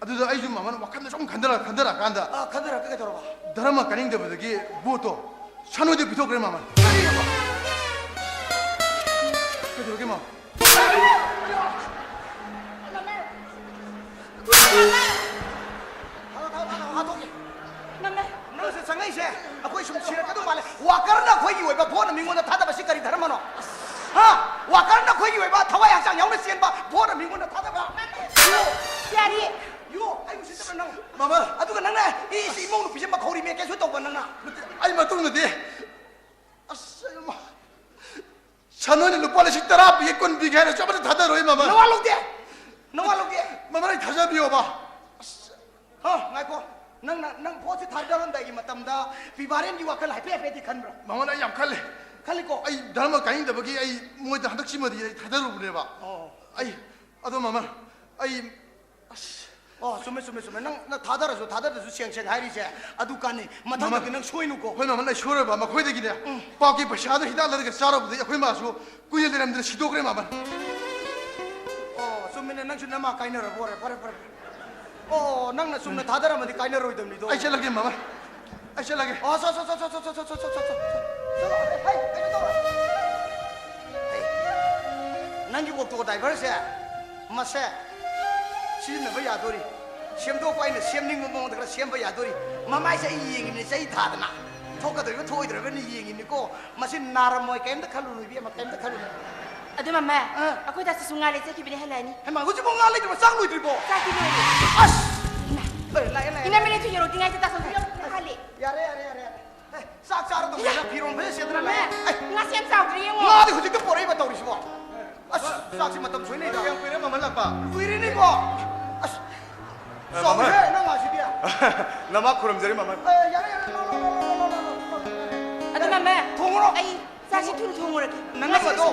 ꯑꯗꯨꯗ ꯑꯩꯁꯨ, ꯃꯃꯜ, ꯋꯥꯈꯜꯗ ꯁꯨꯝ ꯈꯟꯊꯔ, ꯈꯟꯊꯔꯛꯑꯀꯥꯟꯗ ꯑꯥ, ꯈꯟꯊꯔꯛꯑꯒ ꯀꯩꯗꯧꯔꯕ? ꯙꯔꯃ ꯀꯥꯅꯤꯡꯗꯕꯗꯒꯤ ꯚꯣꯠꯇꯣ ꯁꯥꯟꯅꯣꯏꯗ ꯄꯤꯊꯣꯛꯈ꯭ꯔꯦ, ꯃꯃꯜ꯫ ꯀꯩꯗꯧꯔꯒꯦ, ꯃꯃꯜ? ꯊꯥꯗꯣꯛꯑꯣ, ꯊꯥꯗꯣꯛꯑꯣ, ꯊꯥꯗꯣꯛꯑꯣ꯫ ꯅꯪꯁꯦ ꯆꯪꯉꯛꯏꯁꯦ ꯑꯩꯈꯣꯏ ꯁꯨꯝ ꯁꯤꯔꯛꯀꯗꯧ ꯃꯥꯜꯂꯦ꯫ ꯋꯥꯀꯔꯅ ꯑꯩꯈꯣꯏꯒꯤ ꯑꯣꯏꯕ ꯚꯣꯠꯅ ꯃꯤꯉꯣꯟꯗ ꯊꯥꯗꯕꯁꯤ ꯀꯔꯤ ꯙꯔꯃꯅꯣ? ꯍꯥ? ꯋꯥꯀꯔꯅ ꯑꯩꯈꯣꯏꯒꯤ ꯑꯣꯏꯕ ꯊꯋꯥꯏ ꯍꯛꯆꯥꯡ ꯌꯥꯎꯅ ꯆꯦꯟꯕ ꯚꯣꯠꯅ ꯃꯤꯉꯣꯟꯗ ꯊꯥꯗꯕ? ꯌꯣ! ꯌꯥꯔꯦ꯫ ꯌꯣ! ꯑꯩ ꯎꯁꯤꯠꯇꯕ꯭ꯔꯥ ꯅꯪ? ꯃꯃꯜ! ꯑꯗꯨꯒ ꯅꯪꯅ ꯏꯁꯤ ꯏꯃꯧ ꯅꯨꯄꯤꯁꯦ ꯃꯈꯧꯔꯤ ꯃꯦꯠꯀꯦꯁꯨ ꯇꯧꯕ ꯅꯪꯅ? ꯅꯠꯇꯦ, ꯑꯩ ꯃꯇꯨꯡꯗꯗꯤ꯫ ꯑꯁ, ꯑꯩ ꯃ-, ꯁꯥꯟꯅꯣꯏꯅ ꯂꯨꯄꯥ ꯂꯤꯁꯤꯡ ꯇꯔꯥ ꯄꯤꯒꯦ, ꯀꯨꯟ ꯄꯤꯒꯦ ꯍꯥꯏꯔꯁꯨ ꯑꯃꯠꯇ ꯊꯥꯗꯔꯣꯏ, ꯃꯃꯜ꯫ ꯅꯋꯥ ꯂꯧꯗꯦ! ꯅꯋꯥ ꯂꯧꯗꯦ! ꯃꯃꯜ, ꯑꯩ ꯊꯥꯖꯕꯤꯌꯣꯕ꯫ ꯑꯁ꯫ ꯍ, ꯉꯥꯏꯈꯣ꯫ ꯅꯪꯅ, ꯅꯪ ꯚꯣꯠꯁꯦ ꯊꯥꯗꯔꯝꯗꯥꯏꯒꯤ ꯃꯇꯝꯗ ꯄꯤꯕꯥꯔꯦꯟꯒꯤ ꯋꯥꯈꯜ ꯍꯥꯏꯐꯦꯠ ꯍꯥꯏꯐꯦꯠꯇꯤ ꯈꯟꯕ꯭ꯔꯥ? ꯃꯃꯜ, ꯑꯩ ꯌꯥꯝ ꯈꯜꯂꯦ꯫ ꯈꯜꯂꯤꯀꯣ? ꯑꯩ ꯙꯔꯃ ꯀꯥꯏꯅꯤꯡꯗꯕꯒꯤ ꯑꯩ ꯃꯣꯏꯗ ꯍꯟꯗꯛꯁꯤꯃꯗꯤ ꯑꯩ ꯊꯥꯗꯔꯨꯕꯅꯦꯕ꯫ ꯑꯣ꯫ ꯑꯩ, ꯑꯗꯣ ꯃꯃꯜ, ꯑꯩ, ꯑꯁ꯫ ꯑꯣ, ꯆꯨꯝꯃꯦ, ꯆꯨꯝꯃꯦ, ꯆꯨꯝꯃꯦ꯫ ꯅꯪ, ꯅꯪ ꯊꯥꯗꯔꯁꯨ, ꯊꯥꯗꯔꯁꯨ ꯁꯦꯡ ꯁꯦꯡ ꯍꯥꯏꯔꯤꯁꯦ ꯑꯗꯨ ꯀꯥꯟꯅꯩ꯫ ꯃꯊꯪꯗꯗꯤ ꯃꯃꯜ, ꯅꯪ ꯁꯣꯏꯅꯨꯀꯣ꯫ ꯍꯣꯏ, ꯃꯃꯜ, ꯑꯩ ꯁꯣꯏꯔꯣꯏꯕ꯫ ꯃꯈꯣꯏꯗꯒꯤꯅꯦ ꯎꯝ꯫ ꯄꯥꯎꯀꯤ ꯄꯩꯁꯥꯗꯣ ꯍꯤꯗꯥꯛ ꯂꯩꯔꯒ ꯆꯥꯔꯨꯕꯗꯒꯤ ꯑꯩꯈꯣꯏ ꯃꯥꯁꯨ ꯀꯨꯏꯅ ꯂꯩꯔꯝꯗꯅ ꯁꯤꯗꯣꯛꯈ꯭ꯔꯦ, ꯃꯃꯜ꯫ ꯑꯣ, ꯆꯨꯝꯃꯤꯅꯦ, ꯅꯪꯁꯨ ꯅꯃꯥ ꯀꯥꯏꯅꯔꯕ ꯑꯣꯏꯔꯦ꯫ ꯐꯔꯦ, ꯐꯔꯦ, ꯐꯔꯦ꯫ ꯑꯣ, ꯅꯪꯅ ꯆꯨꯝꯅ ꯎꯝ꯫ ꯊꯥꯗꯔꯝꯃꯗꯤ ꯀꯥꯏꯅꯔꯣꯏꯗꯕꯅꯤꯗꯣ꯫ ꯑꯩ ꯆꯠꯂꯒꯦ, ꯃꯃꯜ꯫ ꯑꯩ ꯆꯠꯂꯒꯦ꯫ ꯑꯣ, ꯆꯣ, ꯆꯣ, ꯆꯣ꯫ ꯆꯠꯂꯣ, ꯍꯩ, ꯍꯩ, ꯀꯩꯅꯣ ꯇꯧꯔꯣ꯫ ꯍꯩ, ꯅꯪꯒꯤ ꯑꯣꯛꯇꯣ ꯗ꯭ꯔꯥꯏꯚꯔꯁꯦ, ꯃꯁꯦ ꯁꯤꯖꯤꯟꯅꯕ ꯌꯥꯗꯣꯔꯤ꯫ ꯁꯦꯝꯗꯣꯛꯄ ꯑꯩꯅ ꯁꯦꯝꯅꯤꯡꯕ ꯃꯑꯣꯡꯗ ꯈꯔ ꯁꯦꯝꯕ ꯌꯥꯗꯣꯔꯤ꯫ ꯃꯃꯥꯏꯁꯦ ꯑꯩ ꯌꯦꯡꯉꯤꯕꯅꯤ, ꯆꯩ ꯊꯥꯗꯅ꯫ ꯊꯣꯛꯀꯗꯣꯔꯤꯕ ꯊꯣꯛꯑꯣꯏꯗꯣꯔꯤꯕꯅ ꯌꯦꯡꯉꯤꯕꯅꯤꯀꯣ꯫ ꯃꯁꯤ ꯅꯥꯔꯝꯃꯣꯏ, ꯀꯩꯝꯇ ꯈꯜꯂꯨꯅꯨ ꯏꯕꯦꯝꯃ, ꯀꯩꯝꯇ ꯈꯜꯂꯨꯅꯨ꯫ ꯑꯗꯨ ꯃꯃꯥ, ꯑꯥ꯫ ꯑꯩꯈꯣꯏ ꯗꯥꯁꯤꯁꯨ ꯉꯥ ꯂꯩ ꯆꯠꯈꯤꯕꯅꯦ, ꯍꯜꯂꯛꯑꯅꯤ꯫ ꯍꯩꯃꯥ, ꯍꯧꯖꯤꯛꯐꯥꯎ ꯉꯥ ꯂꯩꯇ꯭ꯔꯤꯕꯣ? ꯆꯥꯛ ꯂꯣꯏꯗ꯭ꯔꯤꯕꯣ? ꯆꯥꯛꯇꯤ ꯂꯣꯏꯔꯦ꯫ ꯑꯁ! ꯏꯃꯥ꯫ ꯂꯣꯏꯔꯦ, ꯂꯥꯛꯑꯦ, ꯂꯥꯛꯑꯦ, ꯏꯅꯝꯃ ꯂꯥꯛꯑꯦ꯫ ꯂꯩꯊꯣꯏ꯫ ꯔꯣꯇꯤ ꯉꯥꯏꯁꯦ ꯇꯥꯁꯟꯈ꯭ꯔꯦ꯫ ꯍꯥꯜꯂꯤ꯫ ꯌꯥꯔꯦ, ꯌꯥꯔꯦ, ꯌꯥꯔꯦ, ꯌꯥꯔꯦ꯫ ꯑꯦ, ꯆꯥꯛ ꯆꯥꯔꯗꯧꯅꯤꯅ ꯐꯤꯔꯣꯟ ꯐꯖꯅ ꯁꯦꯠꯇꯅ ꯂꯥꯛꯑꯦ꯫ ꯑꯦ, ꯉꯥꯁꯦ ꯌꯥꯝ ꯆꯥꯎꯗ꯭ꯔꯤ ꯌꯦꯡꯉꯣ꯫ ꯉꯥꯗꯤ ꯍꯧꯖꯤꯛꯇ ꯄꯣꯔꯛꯏꯕ ꯇꯧꯔꯤꯁꯤꯕꯣ꯫ ꯑꯁ, ꯆꯥꯛꯁꯤ ꯃꯇꯝ ꯁꯣꯏꯅꯩꯗ꯫ ꯌꯥꯝ ꯀꯨꯏꯔꯦ ꯃꯃꯜ ꯂꯥꯛꯄ꯫ ꯀꯨꯏꯔꯦꯅꯦꯀꯣ꯫ ꯑꯁ, ꯑ, ꯆꯥꯎꯔꯦ ꯃꯃꯜ꯫ ꯅꯪ ꯉꯥꯁꯤꯗꯤ꯫ ꯅꯃꯥ ꯈꯨꯔꯨꯝꯖꯔꯤ ꯃꯃꯜ꯫ ꯑꯦ, ꯌꯥꯔꯦ, ꯌꯥꯔꯦ, ꯂꯧ, ꯂꯧ, ꯂꯧ꯫ ꯑꯗꯨ ꯃꯃꯜ꯫ ꯊꯣꯡꯉꯨꯔꯣ꯫ ꯑꯩ ꯆꯥꯛꯁꯤ ꯊꯨꯅ ꯊꯣꯡꯉꯨꯔꯒꯦ꯫ ꯅꯪꯅ ꯃꯗꯣ꯫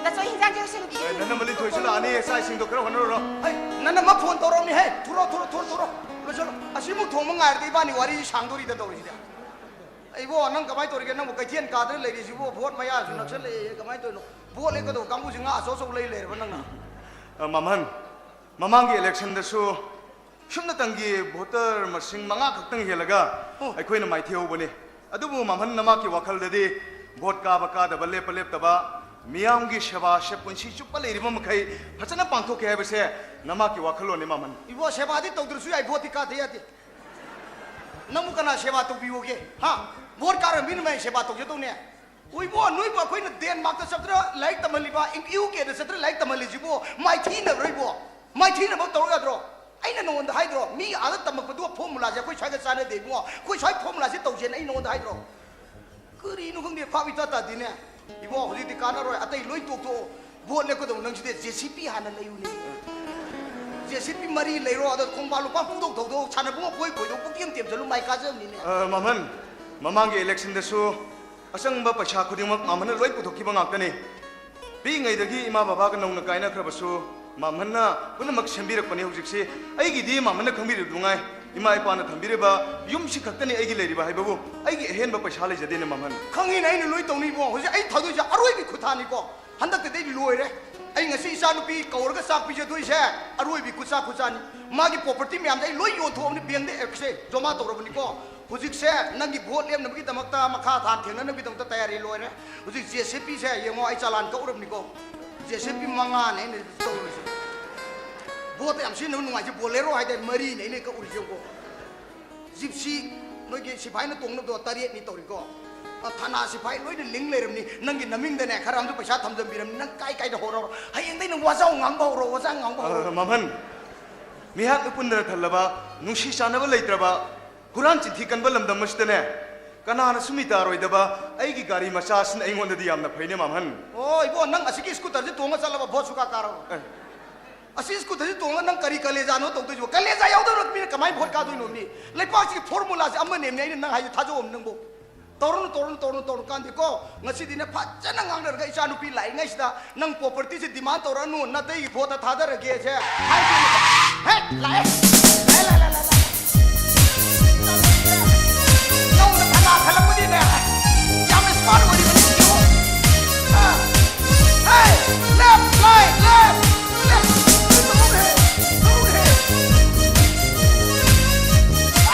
ꯗꯥꯆꯧ, ꯍꯤꯟꯖꯥꯡꯁꯦ ꯂꯣꯏꯁꯜꯂꯨꯒꯦ꯫ ꯑꯦ, ꯅꯪꯅ ꯃꯂꯤꯟ ꯊꯣꯏꯁꯨ ꯂꯥꯛꯑꯅꯤ, ꯆꯥꯛ ꯏꯁꯤꯡꯗꯣ ꯈꯔ ꯍꯣꯠꯅꯔꯨꯔꯣ꯫ ꯍꯩ, ꯅꯪꯅ ꯃ ꯐꯣꯟ ꯇꯧꯔꯝꯅꯤ, ꯍꯩ, ꯊꯨꯔꯣ, ꯊꯨꯔꯣ, ꯊꯨꯔꯣ, ꯊꯨꯔꯣ, ꯂꯣꯏꯁꯜꯂꯣ꯫ ꯑꯁꯤꯃꯨꯛ ꯊꯣꯡꯕ ꯉꯥꯏꯔꯗꯤ ꯏꯕꯥꯅꯤ ꯋꯥꯔꯤꯁꯤ ꯁꯥꯡꯗꯣꯔꯤꯗ ꯇꯧꯔꯤꯁꯤꯗꯤ꯫ ꯑꯩꯕꯣ, ꯅꯪ ꯀꯃꯥꯏꯅ ꯇꯧꯔꯤꯒꯦ? ꯅꯪꯕꯨ ꯀꯩꯊꯦꯜ ꯀꯥꯗꯅ ꯂꯩꯔꯤꯁꯤꯕꯨ? ꯚꯣꯠ ꯃꯌꯥꯁꯨ ꯅꯛꯁꯜꯂꯛꯑꯦ, ꯀꯃꯥꯏꯅ ꯇꯧꯔꯤꯅꯣ? ꯚꯣꯠ ꯂꯦꯞꯀꯗꯧꯕ ꯀꯥꯡꯕꯨꯁꯤ ꯉꯥ ꯑꯆꯧ ꯑꯆꯧ ꯂꯩ ꯂꯩꯔꯕ ꯅꯪꯅ? ꯑ, ꯃꯃꯜ, ꯃꯃꯥꯡꯒꯤ ꯏꯂꯦꯛꯁꯟꯗꯁꯨ ꯁꯨꯞꯅꯇꯪꯒꯤ ꯚꯣꯇꯔ ꯃꯁꯤꯡ ꯃꯉꯥ ꯈꯛꯇꯪ ꯍꯦꯜꯂꯒ ꯑꯣ꯫ ꯑꯩꯈꯣꯏꯅ ꯃꯥꯏꯊꯤꯍꯧꯕꯅꯤ꯫ ꯑꯗꯨꯕꯨ ꯃꯃꯜ, ꯅꯃꯥꯛꯀꯤ ꯋꯥꯈꯜꯗꯗꯤ ꯚꯣꯠ ꯀꯥꯕ ꯀꯥꯗꯕ, ꯂꯦꯞꯄ ꯂꯦꯞꯇꯕ, ꯃꯤꯌꯥꯝꯒꯤ ꯁꯦꯕꯥꯁꯦ ꯄꯨꯟꯁꯤ ꯆꯨꯞꯄ ꯂꯩꯔꯤꯕ ꯃꯈꯩ ꯐꯖꯅ ꯄꯥꯡꯊꯣꯛꯀꯦ ꯍꯥꯏꯕꯁꯦ ꯅꯃꯥꯛꯀꯤ ꯋꯥꯈꯜꯂꯣꯟꯅꯤ ꯃꯃꯜ꯫ ꯏꯕꯣ, ꯁꯦꯕꯥꯗꯤ ꯇꯧꯗ꯭ꯔꯁꯨ ꯌꯥꯏ, ꯚꯣꯠꯇꯤ ꯀꯥꯗ ꯌꯥꯗꯦ꯫ ꯅꯪꯕꯨ ꯀꯅꯥ ꯁꯦꯕꯥ ꯇꯧꯕꯤꯌꯣꯒꯦ? ꯍꯥ? ꯚꯣꯠ ꯀꯥꯔ ꯃꯤꯅ ꯃꯌꯥꯝ ꯁꯦꯕꯥ ꯇꯧꯖꯗꯧꯅꯦ꯫ ꯎꯏꯕꯣ, ꯅꯣꯏꯕꯨ ꯑꯩꯈꯣꯏꯅ ꯗꯦꯟꯃꯥꯔꯛꯇ ꯆꯠꯇ꯭ꯔ ꯂꯥꯏꯔꯤꯛ ꯇꯝꯍꯜꯂꯤꯕ, ꯌꯨ ꯀꯦꯗ ꯆꯠꯇ꯭ꯔ ꯂꯥꯏꯔꯤꯛ ꯇꯝꯍꯜꯂꯤꯁꯤꯕꯨ ꯃꯥꯏꯊꯤꯅꯕ꯭ꯔꯥ ꯏꯕꯣ? ꯃꯥꯏꯊꯤꯅꯕ ꯇꯧꯔ ꯌꯥꯗ꯭ꯔꯣ? ꯑꯩꯅ ꯅꯉꯣꯟꯗ ꯍꯥꯏꯗ꯭ꯔꯣ? ꯃꯤ ꯑꯥꯗ ꯇꯝꯃꯛꯄꯗꯨꯒ ꯐꯣꯔꯃꯨꯂꯥꯁꯦ ꯑꯩꯈꯣꯏ ꯁ꯭ꯋꯥꯏꯒ ꯆꯥꯟꯅꯗꯦ ꯏꯕꯨꯡꯉꯣ꯫ ꯑꯩꯈꯣꯏ ꯁ꯭ꯋꯥꯏ ꯐꯣꯔꯃꯨꯂꯥꯁꯦ ꯇꯧꯁꯦꯅ ꯑꯩ ꯅꯉꯣꯟꯗ ꯍꯥꯏꯗ꯭ꯔꯣ? ꯀꯔꯤꯅꯣ ꯈꯪꯗꯦ, ꯐꯥꯕ ꯏꯇꯥ ꯇꯥꯗꯦꯅꯦ꯫ ꯏꯕꯣ, ꯍꯧꯖꯤꯛꯇꯤ ꯀꯥꯟꯅꯔꯣꯏ, ꯑꯇꯩ ꯂꯣꯏ ꯇꯣꯛꯊꯣꯛꯑꯣ꯫ ꯚꯣꯠ ꯂꯦꯞꯀꯗꯧꯕ ꯅꯪꯁꯤꯗꯤ ꯖꯦ ꯁꯤ ꯄꯤ ꯍꯥꯟꯅ ꯂꯩꯌꯨꯅꯦ꯫ ꯖꯦ ꯁꯤ ꯄꯤ ꯃꯔꯤ ꯂꯩꯔꯣ, ꯑꯗꯣ ꯈꯣꯡꯕꯥꯟ ꯂꯨꯄꯥ ꯄꯨꯡꯊꯧ ꯊꯧꯗꯣꯛ, ꯁꯥꯟꯅꯕꯨꯡ ꯀꯣꯏ ꯀꯣꯏꯗꯧ ꯄꯨꯛꯇꯦꯝ ꯇꯦꯝꯁꯤꯜꯂꯨ, ꯃꯥꯏ ꯀꯥꯖꯕꯅꯤꯅꯦ꯫ ꯑ, ꯃꯃꯜ, ꯃꯃꯥꯡꯒꯤ ꯏꯂꯦꯛꯁꯟꯗꯁꯨ ꯑꯆꯪꯕ ꯄꯩꯁꯥ ꯈꯨꯗꯤꯡꯃꯛ ꯃꯃꯜꯅ ꯂꯣꯏ ꯄꯨꯊꯣꯛꯈꯤꯕ ꯉꯥꯛꯇꯅꯤ꯫ ꯄꯤꯛꯏꯉꯩꯗꯒꯤ ꯏꯃꯥ ꯕꯕꯥꯒ ꯅꯧꯅ ꯀꯥꯏꯅꯈ꯭ꯔꯕꯁꯨ ꯃꯃꯜꯅ ꯄꯨꯝꯅꯃꯛ ꯁꯦꯝꯕꯤꯔꯛꯄꯅꯤ꯫ ꯍꯧꯖꯤꯛꯁꯤ ꯑꯩꯒꯤꯗꯤ ꯃꯃꯜꯅ ꯈꯪꯕꯤꯔꯤꯕꯗꯨ ꯉꯥꯏ꯫ ꯏꯃꯥ ꯏꯄꯥꯅ ꯊꯝꯕꯤꯔꯤꯕ ꯌꯨꯝꯁꯤ ꯈꯛꯇꯅꯤ ꯑꯩꯒꯤ ꯂꯩꯔꯤꯕ ꯍꯥꯏꯕꯕꯨ, ꯑꯩꯒꯤ ꯑꯍꯦꯟꯕ ꯄꯩꯁꯥ ꯂꯩꯖꯗꯦꯅꯦ ꯃꯃꯜ꯫ ꯈꯪꯉꯤꯅꯦ, ꯑꯩꯅ ꯂꯣꯏ ꯇꯧꯅꯤ ꯏꯕꯨꯡꯉꯣ꯫ ꯍꯧꯖꯤꯛ ꯑꯩ ꯊꯥꯗꯣꯏꯁꯦ ꯑꯔꯣꯏꯕꯤ ꯈꯨꯊꯥꯅꯤꯀꯣ꯫ ꯍꯟꯗꯛꯇꯗꯤ ꯑꯩ ꯂꯣꯏꯔꯦ꯫ ꯑꯩ ꯉꯁꯤ ꯏꯆꯥ ꯅꯨꯄꯤ ꯀꯧꯔꯒ ꯆꯥꯛ ꯄꯤꯖꯗꯣꯏꯁꯦ ꯑꯔꯣꯏꯕꯤ ꯈꯨꯠꯆꯥ ꯈꯨꯠꯆꯥꯅꯤ꯫ ꯃꯥꯒꯤ ꯄ꯭ꯔꯣꯄꯔꯇꯤ ꯃꯌꯥꯝꯁꯦ ꯑꯩ ꯂꯣꯏ ꯌꯣꯟꯊꯣꯛꯑꯕꯅꯤ, ꯕꯦꯡꯗ ꯑꯦꯛꯁꯦ ꯖꯃꯥ ꯇꯧꯔꯕꯅꯤꯀꯣ꯫ ꯍꯧꯖꯤꯛꯁꯦ ꯅꯪꯒꯤ ꯚꯣꯠ ꯂꯦꯞꯅꯕꯒꯤꯗꯃꯛꯇ, ꯃꯈꯥ ꯊꯥꯅ ꯊꯦꯡꯅꯅꯕꯒꯤꯗꯃꯛꯇ ꯇꯌꯥꯔꯤ ꯂꯣꯏꯔꯦ꯫ ꯍꯧꯖꯤꯛ ꯖꯦ ꯁꯤ ꯄꯤꯁꯦ ꯌꯦꯡꯉꯣ, ꯑꯩ ꯆꯂꯥꯟ ꯀꯛꯎꯔꯕꯅꯤꯀꯣ꯫ ꯖꯦ ꯁꯤ ꯄꯤ ꯃꯉꯥꯅꯦ ꯑꯩꯅ ꯇꯧꯔꯤꯁꯦ꯫ ꯚꯣꯠꯇ ꯌꯥꯝ ꯁꯤꯖꯤꯟꯅꯕ ꯅꯨꯡꯉꯥꯏꯁꯦ ꯕꯣꯂꯦꯔꯣ ꯍꯥꯏꯗꯥꯏ, ꯃꯔꯤꯅꯦ ꯑꯩꯅ ꯀꯛꯎꯔꯤꯁꯦ ꯌꯦꯡꯉꯣ꯫ ꯖꯤꯞꯁꯤ ꯅꯣꯏꯒꯤ ꯁꯤꯐꯥꯏꯅ ꯇꯣꯡꯅꯕꯗꯣ ꯇꯔꯦꯠꯅꯤ ꯇꯧꯔꯤꯀꯣ꯫ ꯑ, ꯊꯥꯅꯥ ꯁꯤꯐꯥꯏ ꯂꯣꯏꯅ ꯂꯤꯡ ꯂꯩꯔꯕꯅꯤ꯫ ꯅꯪꯒꯤ ꯅꯃꯤꯡꯗꯅꯦ ꯈꯔ ꯑꯃꯁꯨ ꯄꯩꯁꯥ ꯊꯝꯖꯟꯕꯤꯔꯝꯅꯤ꯫ ꯅꯪ ꯀꯥꯏ ꯀꯥꯏꯗ ꯍꯣꯔꯧꯔꯣ? ꯍꯌꯦꯡꯗꯩ ꯅꯪ ꯋꯥꯖꯥꯎ ꯉꯥꯡꯕ ꯍꯧꯔꯣ, ꯋꯥꯖꯥꯎ ꯉꯥꯡꯕ ꯍꯧꯔꯣ꯫ ꯑ, ꯃꯃꯟ, ꯃꯤꯍꯥꯠ ꯃꯤꯄꯨꯟꯗꯅ ꯊꯜꯂꯕ, ꯅꯨꯡꯁꯤ ꯆꯥꯟꯅꯕ ꯂꯩꯇ꯭ꯔꯕ, ꯍꯨꯔꯥꯟ ꯆꯤꯟꯊꯤ ꯀꯟꯕ ꯂꯝꯗꯝ ꯑꯁꯤꯗꯅꯦ, ꯀꯅꯥꯅꯁꯨ ꯃꯤ ꯇꯥꯔꯣꯏꯗꯕ ꯑꯩꯒꯤ ꯒꯥꯔꯤ ꯃꯆꯥꯁꯤꯅ ꯑꯩꯉꯣꯟꯗꯗꯤ ꯌꯥꯝꯅ ꯐꯩꯅꯦ, ꯃꯥꯝꯍꯟ꯫ ꯑꯣ, ꯏꯕꯣ, ꯅꯪ ꯑꯁꯤꯒꯤ scooterꯁꯦ ꯇꯣꯡꯉ ꯆꯠꯂꯕ ꯚꯣꯠ ꯁꯨꯀꯥ ꯀꯥꯔꯔꯣꯏ꯫ ꯑꯦ꯫ ꯑꯁꯤ scooterꯁꯦ ꯇꯣꯡꯉ ꯅꯪ ꯀꯔꯤ ꯀꯂꯦꯖꯥꯅꯣ ꯇꯧꯗꯣꯏꯁꯤꯕꯣ? ꯀꯂꯦꯖꯥ ꯌꯥꯎꯗꯕ ꯃꯤꯅ ꯀꯃꯥꯏꯅ ꯚꯣꯠ ꯀꯥꯗꯣꯏꯅꯣ ꯃꯤ? ꯂꯩꯄꯥꯛꯁꯤꯒꯤ formulaꯁꯦ ꯑꯃꯅꯦꯃꯤ, ꯑꯩꯅ ꯅꯪ ꯍꯥꯏꯁꯦ ꯊꯥꯖꯧ ꯅꯪꯕꯣ꯫ ꯇꯧꯔꯨꯅꯨ, ꯇꯧꯔꯨꯅꯨ, ꯇꯧꯔꯨꯅꯨ, ꯇꯧꯔꯨꯅꯨ ꯀꯥꯟꯗꯦꯀꯣ꯫ ꯉꯁꯤꯗꯤꯅꯦ ꯐꯖꯅ ꯉꯥꯡꯅꯔꯒ ꯏꯆꯥ ꯅꯨꯄꯤ ꯂꯥꯛꯏꯉꯩꯁꯤꯗ ꯅꯪ propertyꯁꯦ demand ꯇꯧꯔꯛꯑꯅꯨ, ꯅꯇꯩꯒꯤ ꯚꯣꯠꯇ ꯊꯥꯗꯔꯒꯦꯁꯦ ꯍꯥꯏꯗꯣꯏꯅꯦ꯫ ꯍꯦ, ꯂꯥꯛꯑꯦ꯫ ꯂꯥꯛꯑꯦ, ꯂꯥꯛꯑꯦ, ꯂꯥꯛꯑꯦ, ꯂꯥꯛꯑꯦ꯫ ꯅꯧꯅ ꯊꯅꯥ ꯈꯜꯂꯛꯄꯗꯤꯅꯦ, ꯌꯥꯝꯅ smart ꯑꯣꯏꯔꯤꯕꯅꯤ, ꯌꯦꯡꯉꯨ꯫ ꯑꯥ꯫ Hey, left, right, left, left. ꯇꯧꯔꯦ, ꯇꯧꯔꯦ꯫